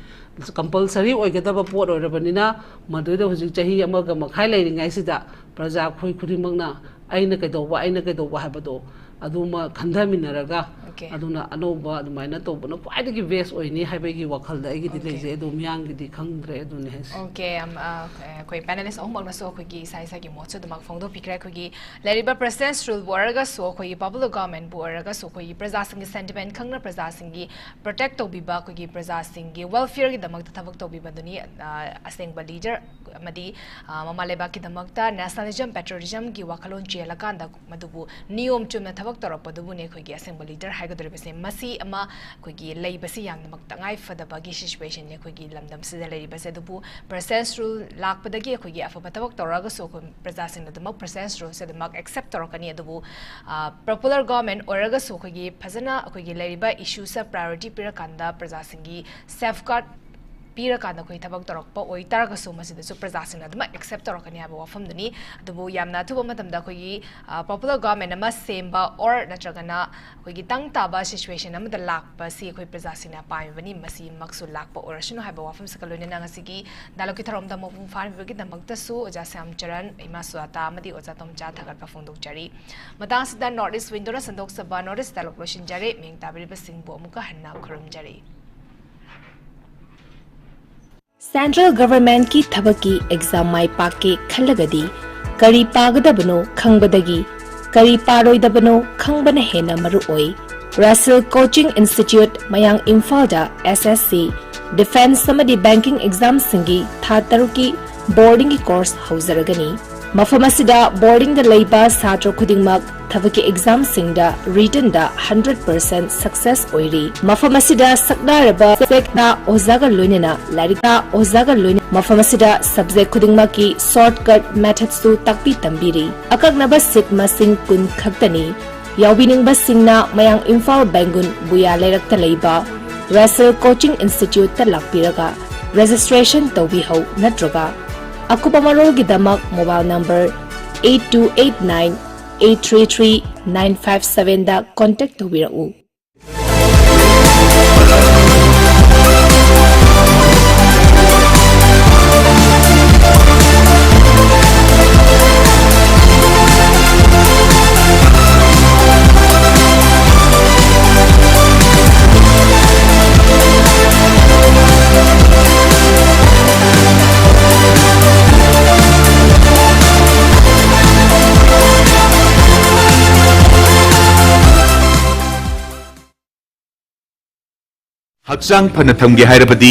compulsory ꯑꯣꯏꯒꯗꯕ ꯄꯣꯠ ꯑꯣꯏꯔꯕꯅꯤꯅ, ꯃꯗꯨꯗ ꯍꯧꯖꯤꯛ ꯆꯍꯤ ꯑꯃꯒ ꯃꯈꯥꯏ ꯂꯩꯔꯤꯉꯩꯁꯤꯗ ꯄ꯭ꯔꯖꯥ ꯑꯩꯈꯣꯏ ꯈꯨꯗꯤꯡꯃꯛꯅ ꯑꯩꯅ ꯀꯩꯗꯧꯕ, ꯑꯩꯅ ꯀꯩꯗꯧꯕ ꯍꯥꯏꯕꯗꯣ ꯑꯗꯨꯃ ꯈꯟꯊꯃꯤꯟꯅꯔꯒ, Okay. ꯑꯗꯨꯅ ꯑꯅꯧꯕ ꯑꯗꯨꯃꯥꯏꯅ ꯇꯧꯕꯅ ꯈ꯭ꯋꯥꯏꯗꯒꯤ best ꯑꯣꯏꯅꯤ ꯍꯥꯏꯕꯒꯤ ꯋꯥꯈꯜꯗ ꯑꯩꯒꯤꯗꯤ Okay. ꯂꯩꯖꯩ꯫ ꯑꯗꯣ ꯃꯤꯌꯥꯝꯒꯤꯗꯤ ꯈꯪꯗ꯭ꯔꯦ, ꯑꯗꯨꯅꯤ ꯍꯥꯏꯁꯦ꯫ Okay, ꯑꯝ, ꯑ, ꯑꯩꯈꯣꯏ panelist ꯑꯍꯨꯝꯃꯛꯅꯁꯨ ꯑꯩꯈꯣꯏꯒꯤ ꯏꯁꯥ ꯏꯁꯥꯒꯤ ꯃꯣꯠꯁꯨ ꯑꯗꯨꯃꯛ ꯐꯣꯡꯗꯣꯛꯄꯤꯈ꯭ꯔꯦ꯫ ꯑꯩꯈꯣꯏꯒꯤ ꯂꯩꯔꯤꯕ President's Ruleꯕꯨ ꯑꯣꯏꯔꯒꯁꯨ, ꯑꯩꯈꯣꯏꯒꯤ Popular Governmentꯕꯨ ꯑꯣꯏꯔꯒꯁꯨ, ꯑꯩꯈꯣꯏꯒꯤ ꯄ꯭ꯔꯖꯥꯁꯤꯡꯒꯤ sentiment ꯈꯪꯅ ꯄ꯭ꯔꯖꯥꯁꯤꯡꯒꯤ protect ꯇꯧꯕꯤꯕ, ꯑꯩꯈꯣꯏꯒꯤ ꯄ꯭ꯔꯖꯥꯁꯤꯡꯒꯤ welfareꯒꯤꯗꯃꯛꯇ ꯊꯕꯛ ꯇꯧꯕꯤꯕꯗꯨꯅꯤ, ꯑ, ꯑꯁꯦꯡꯕ leader ꯑꯃꯗꯤ, ꯑ, ꯃꯃꯥ ꯂꯩꯕꯥꯛꯀꯤꯗꯃꯛꯇ nationalism, patriotismꯒꯤ ꯋꯥꯈꯜꯂꯣꯟ ꯆꯦꯜꯂꯀꯥꯟꯗ ꯃꯗꯨꯕꯨ ꯅꯤꯌꯣꯝ ꯆꯨꯝꯅ ꯊꯕꯛ ꯇꯧꯔꯛꯄꯗꯨꯕꯨꯅꯤ ꯑꯩꯈꯣꯏꯒꯤ ꯑꯁꯦꯡꯕ leader ꯍꯥꯏꯒꯗꯧꯔꯤꯕꯁꯦ꯫ ꯃꯁꯤ ꯑꯃ ꯑꯩꯈꯣꯏꯒꯤ ꯂꯩꯕꯁꯤ ꯌꯥꯝꯅꯃꯛ ꯇꯉꯥꯏ ꯐꯗꯕꯒꯤ situationꯅꯤ ꯑꯩꯈꯣꯏꯒꯤ ꯂꯝꯗꯝꯁꯤꯗ ꯂꯩꯔꯤꯕꯁꯦ꯫ ꯑꯗꯨꯕꯨ President's Rule ꯂꯥꯛꯄꯗꯒꯤ ꯑꯩꯈꯣꯏꯒꯤ ꯑꯐꯕ ꯊꯕꯛ ꯇꯧꯔꯒꯁꯨ ꯑꯩꯈꯣꯏ ꯄ꯭ꯔꯖꯥꯁꯤꯡꯅ ꯑꯗꯨꯃꯛ President's Ruleꯁꯦ ꯑꯗꯨꯃꯛ accept ꯇꯧꯔꯛꯀꯅꯤ꯫ ꯑꯗꯨꯕꯨ, ꯑ, popular government ꯑꯣꯏꯔꯒꯁꯨ ꯑꯩꯈꯣꯏꯒꯤ ꯐꯖꯅ ꯑꯩꯈꯣꯏꯒꯤ ꯂꯩꯔꯤꯕ issueꯁꯦ priority ꯄꯤꯔꯀꯥꯟꯗ ꯄ꯭ꯔꯖꯥꯁꯤꯡꯒꯤ safeguard ꯄꯤꯔꯀꯥꯟꯗ ꯑꯩꯈꯣꯏ ꯊꯕꯛ ꯇꯧꯔꯛꯄ ꯑꯣꯏꯇꯥꯔꯒꯁꯨ ꯃꯁꯤꯗꯁꯨ ꯄ꯭ꯔꯖꯥꯁꯤꯡꯅ ꯑꯗꯨꯃꯛ accept ꯇꯧꯔꯛꯀꯅꯤ ꯍꯥꯏꯕ ꯋꯥꯐꯝꯗꯨꯅꯤ꯫ ꯑꯗꯨꯕꯨ ꯌꯥꯝꯅ ꯑꯊꯨꯕ ꯃꯇꯝꯗ ꯑꯩꯈꯣꯏꯒꯤ, ꯑ, popular government ꯑꯃ ꯁꯦꯝꯕ or ꯅꯠꯇ꯭ꯔꯒꯅ ꯑꯩꯈꯣꯏꯒꯤ ꯇꯪ ꯇꯥꯕ situation ꯑꯃꯗ ꯂꯥꯛꯄꯁꯤ ꯑꯩꯈꯣꯏ ꯄ꯭ꯔꯖꯥꯁꯤꯡꯅ ꯄꯥꯝꯃꯤꯕꯅꯤ꯫ ꯃꯁꯤꯃꯛꯁꯨ ꯂꯥꯛꯄ ꯑꯣꯏꯔꯁꯅꯨ ꯍꯥꯏꯕ ꯋꯥꯐꯝꯁꯤꯒ ꯂꯣꯏꯅꯅ ꯉꯁꯤꯒꯤ dialogueꯀꯤ ꯊꯧꯔꯝꯗ ꯃꯄꯨꯡ ꯐꯥꯍꯟꯕꯤꯕꯒꯤꯗꯃꯛꯇꯁꯨ ꯑꯣꯖꯥ ꯁ꯭ꯌꯥꯝꯆꯔꯟ, ꯏꯃꯥ ꯁꯨꯖꯥꯇꯥ ꯑꯃꯗꯤ ꯑꯣꯖꯥ ꯇꯣꯝꯆꯥ ꯊꯥꯒꯠꯄ ꯐꯣꯡꯗꯣꯛꯆꯔꯤ꯫ ꯃꯇꯥꯡ ꯑꯁꯤꯗ North East Windowꯅ ꯁꯟꯗꯣꯛꯆꯕ North East dialogue ꯂꯣꯏꯁꯤꯟꯖꯔꯦ꯫ ꯃꯤꯡ ꯇꯥꯕꯤꯔꯤꯕꯁꯤꯡꯕꯨ ꯑꯃꯨꯛꯀ ꯍꯟꯅ ꯈꯨꯔꯨꯝꯖꯔꯤ꯫ Central Governmentꯀꯤ ꯊꯕꯛꯀꯤ exam ꯃꯥꯏ ꯄꯥꯛꯀꯦ ꯈꯜꯂꯒꯗꯤ ꯀꯔꯤ ꯄꯥꯒꯗꯕꯅꯣ ꯈꯪꯕꯗꯒꯤ ꯀꯔꯤ ꯄꯥꯔꯣꯏꯗꯕꯅꯣ ꯈꯪꯕꯅ ꯍꯦꯟꯅ ꯃꯔꯨ ꯑꯣꯏ꯫ Russell Coaching Institute, ꯃꯌꯥꯡ ꯏꯝꯐꯥꯜꯗ S S C, defence ꯑꯃꯗꯤ banking examꯁꯤꯡꯒꯤ ꯊꯥ ꯇꯔꯨꯛꯀꯤ boardingꯒꯤ course ꯍꯧꯖꯔꯒꯅꯤ꯫ ꯃꯐꯝ ꯑꯁꯤꯗ boardingꯗ ꯂꯩꯕ ꯁꯥꯇ꯭ꯔ ꯈꯨꯗꯤꯡꯃꯛ ꯊꯕꯛꯀꯤ examꯁꯤꯡꯗ writtenꯗ hundred percent success ꯑꯣꯏꯔꯤ꯫ ꯃꯐꯝ ꯑꯁꯤꯗ ꯁꯛꯅꯥꯏꯔꯕ ꯁꯦꯛꯅ ꯑꯣꯖꯥꯒ ꯂꯣꯏꯅꯅ ꯂꯥꯏꯔꯤꯛ ꯇꯥ ꯑꯣꯖꯥꯒ ꯂꯣꯏꯅ ꯃꯐꯝ ꯑꯁꯤꯗ subject ꯈꯨꯗꯤꯡꯃꯛꯀꯤ shortcut methodꯁꯨ ꯇꯥꯛꯄꯤ ꯇꯝꯕꯤꯔꯤ꯫ ꯑꯀꯛꯅꯕ seat ꯃꯁꯤꯡ ꯀꯨꯟ ꯈꯛꯇꯅꯤ꯫ ꯌꯥꯎꯕꯤꯅꯤꯡꯕꯁꯤꯡꯅ ꯃꯌꯥꯡ ꯏꯝꯐꯥꯜ ꯕꯦꯡꯒꯨꯟ ꯕꯨꯌꯥ ꯂꯩꯔꯛꯇ ꯂꯩꯕ Russell Coaching Instituteꯇ ꯂꯥꯛꯄꯤꯔꯒ registration ꯇꯧꯕꯤꯍꯧ ꯅꯠꯇ꯭ꯔꯒ ꯑꯀꯨꯞꯄ ꯃꯔꯣꯜꯒꯤꯗꯃꯛ mobile number eight two eight nine eight three three nine five seven ꯗ contact ꯇꯧꯕꯤꯔꯛꯎ꯫ ꯍꯛꯆꯥꯡ ꯐꯅ ꯊꯝꯒꯦ ꯍꯥꯏꯔꯕꯗꯤ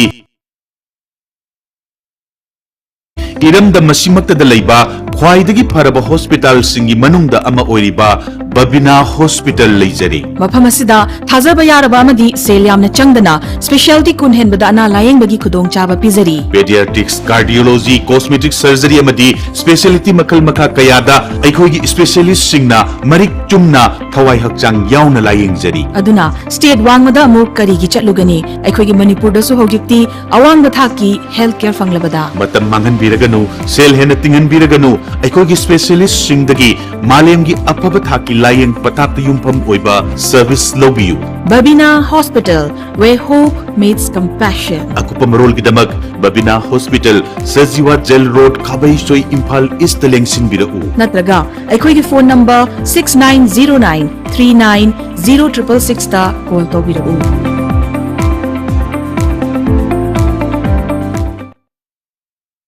ꯏꯔꯝꯗꯝ ꯑꯁꯤꯃꯛꯇꯗ ꯂꯩꯕ ꯈ꯭ꯋꯥꯏꯗꯒꯤ ꯐꯔꯕ ꯍꯣꯁꯄꯤꯇꯥꯜꯁꯤꯡꯒꯤ ꯃꯅꯨꯡꯗ ꯑꯃ ꯑꯣꯏꯔꯤꯕ ꯕꯕꯤꯅꯥ ꯍꯣꯁꯄꯤꯇꯥꯜ ꯂꯩꯖꯔꯤ꯫ ꯃꯐꯝ ꯑꯁꯤꯗ ꯊꯥꯖꯕ ꯌꯥꯔꯕ ꯑꯃꯗꯤ ꯁꯦꯜ ꯌꯥꯝꯅ ꯆꯪꯗꯅ specialty ꯀꯨꯟ ꯍꯦꯟꯕꯗ ꯑꯅꯥ ꯂꯥꯌꯦꯡꯕꯒꯤ ꯈꯨꯗꯣꯡꯆꯥꯕ ꯄꯤꯖꯔꯤ꯫ Pediatrics, cardiology, cosmetic surgery ꯑꯃꯗꯤ specialty ꯃꯈꯜ ꯃꯈꯥ ꯀꯌꯥꯗ ꯑꯩꯈꯣꯏꯒꯤ specialistꯁꯤꯡꯅ ꯃꯔꯤꯛ ꯆꯨꯝꯅ ꯊꯋꯥꯏ ꯍꯛꯆꯥꯡ ꯌꯥꯎꯅ ꯂꯥꯌꯦꯡꯖꯔꯤ꯫ ꯑꯗꯨꯅ state ꯋꯥꯡꯃꯗ ꯑꯃꯨꯛ ꯀꯔꯤꯒꯤ ꯆꯠꯂꯨꯒꯅꯤ? ꯑꯩꯈꯣꯏꯒꯤ ꯃꯅꯤꯄꯨꯔꯗꯁꯨ ꯍꯧꯖꯤꯛꯇꯤ ꯑꯋꯥꯡꯕ ꯊꯥꯛꯀꯤ health care ꯐꯪꯂꯕꯗ꯫ ꯃꯇꯝ ꯃꯥꯡꯍꯟꯕꯤꯔꯒꯅꯨ, ꯁꯦꯜ ꯍꯦꯟꯅ ꯇꯤꯡꯍꯟꯕꯤꯔꯒꯅꯨ, ꯑꯩꯈꯣꯏꯒꯤ specialistꯁꯤꯡꯗꯒꯤ ꯃꯥꯂꯦꯝꯒꯤ ꯑꯐꯕ ꯊꯥꯛꯀꯤ ꯂꯥꯌꯦꯡ ꯄꯊꯥꯞꯇ ꯌꯨꯝꯐꯝ ꯑꯣꯏꯕ service ꯂꯧꯕꯤꯌꯨ꯫ Babina Hospital, where hope meets compassion. ꯑꯀꯨꯞꯄ ꯃꯔꯣꯜꯒꯤꯗꯃꯛ Babina hospital, Sajiwa jail road, Khabeisoi, Imphal east ꯂꯦꯡꯁꯤꯟꯕꯤꯔꯛꯎ꯫ ꯅꯠꯇ꯭ꯔꯒ ꯑꯩꯈꯣꯏꯒꯤ phone number six nine zero nine three nine zero triple six ꯇ call ꯇꯧꯕꯤꯔꯛꯎ꯫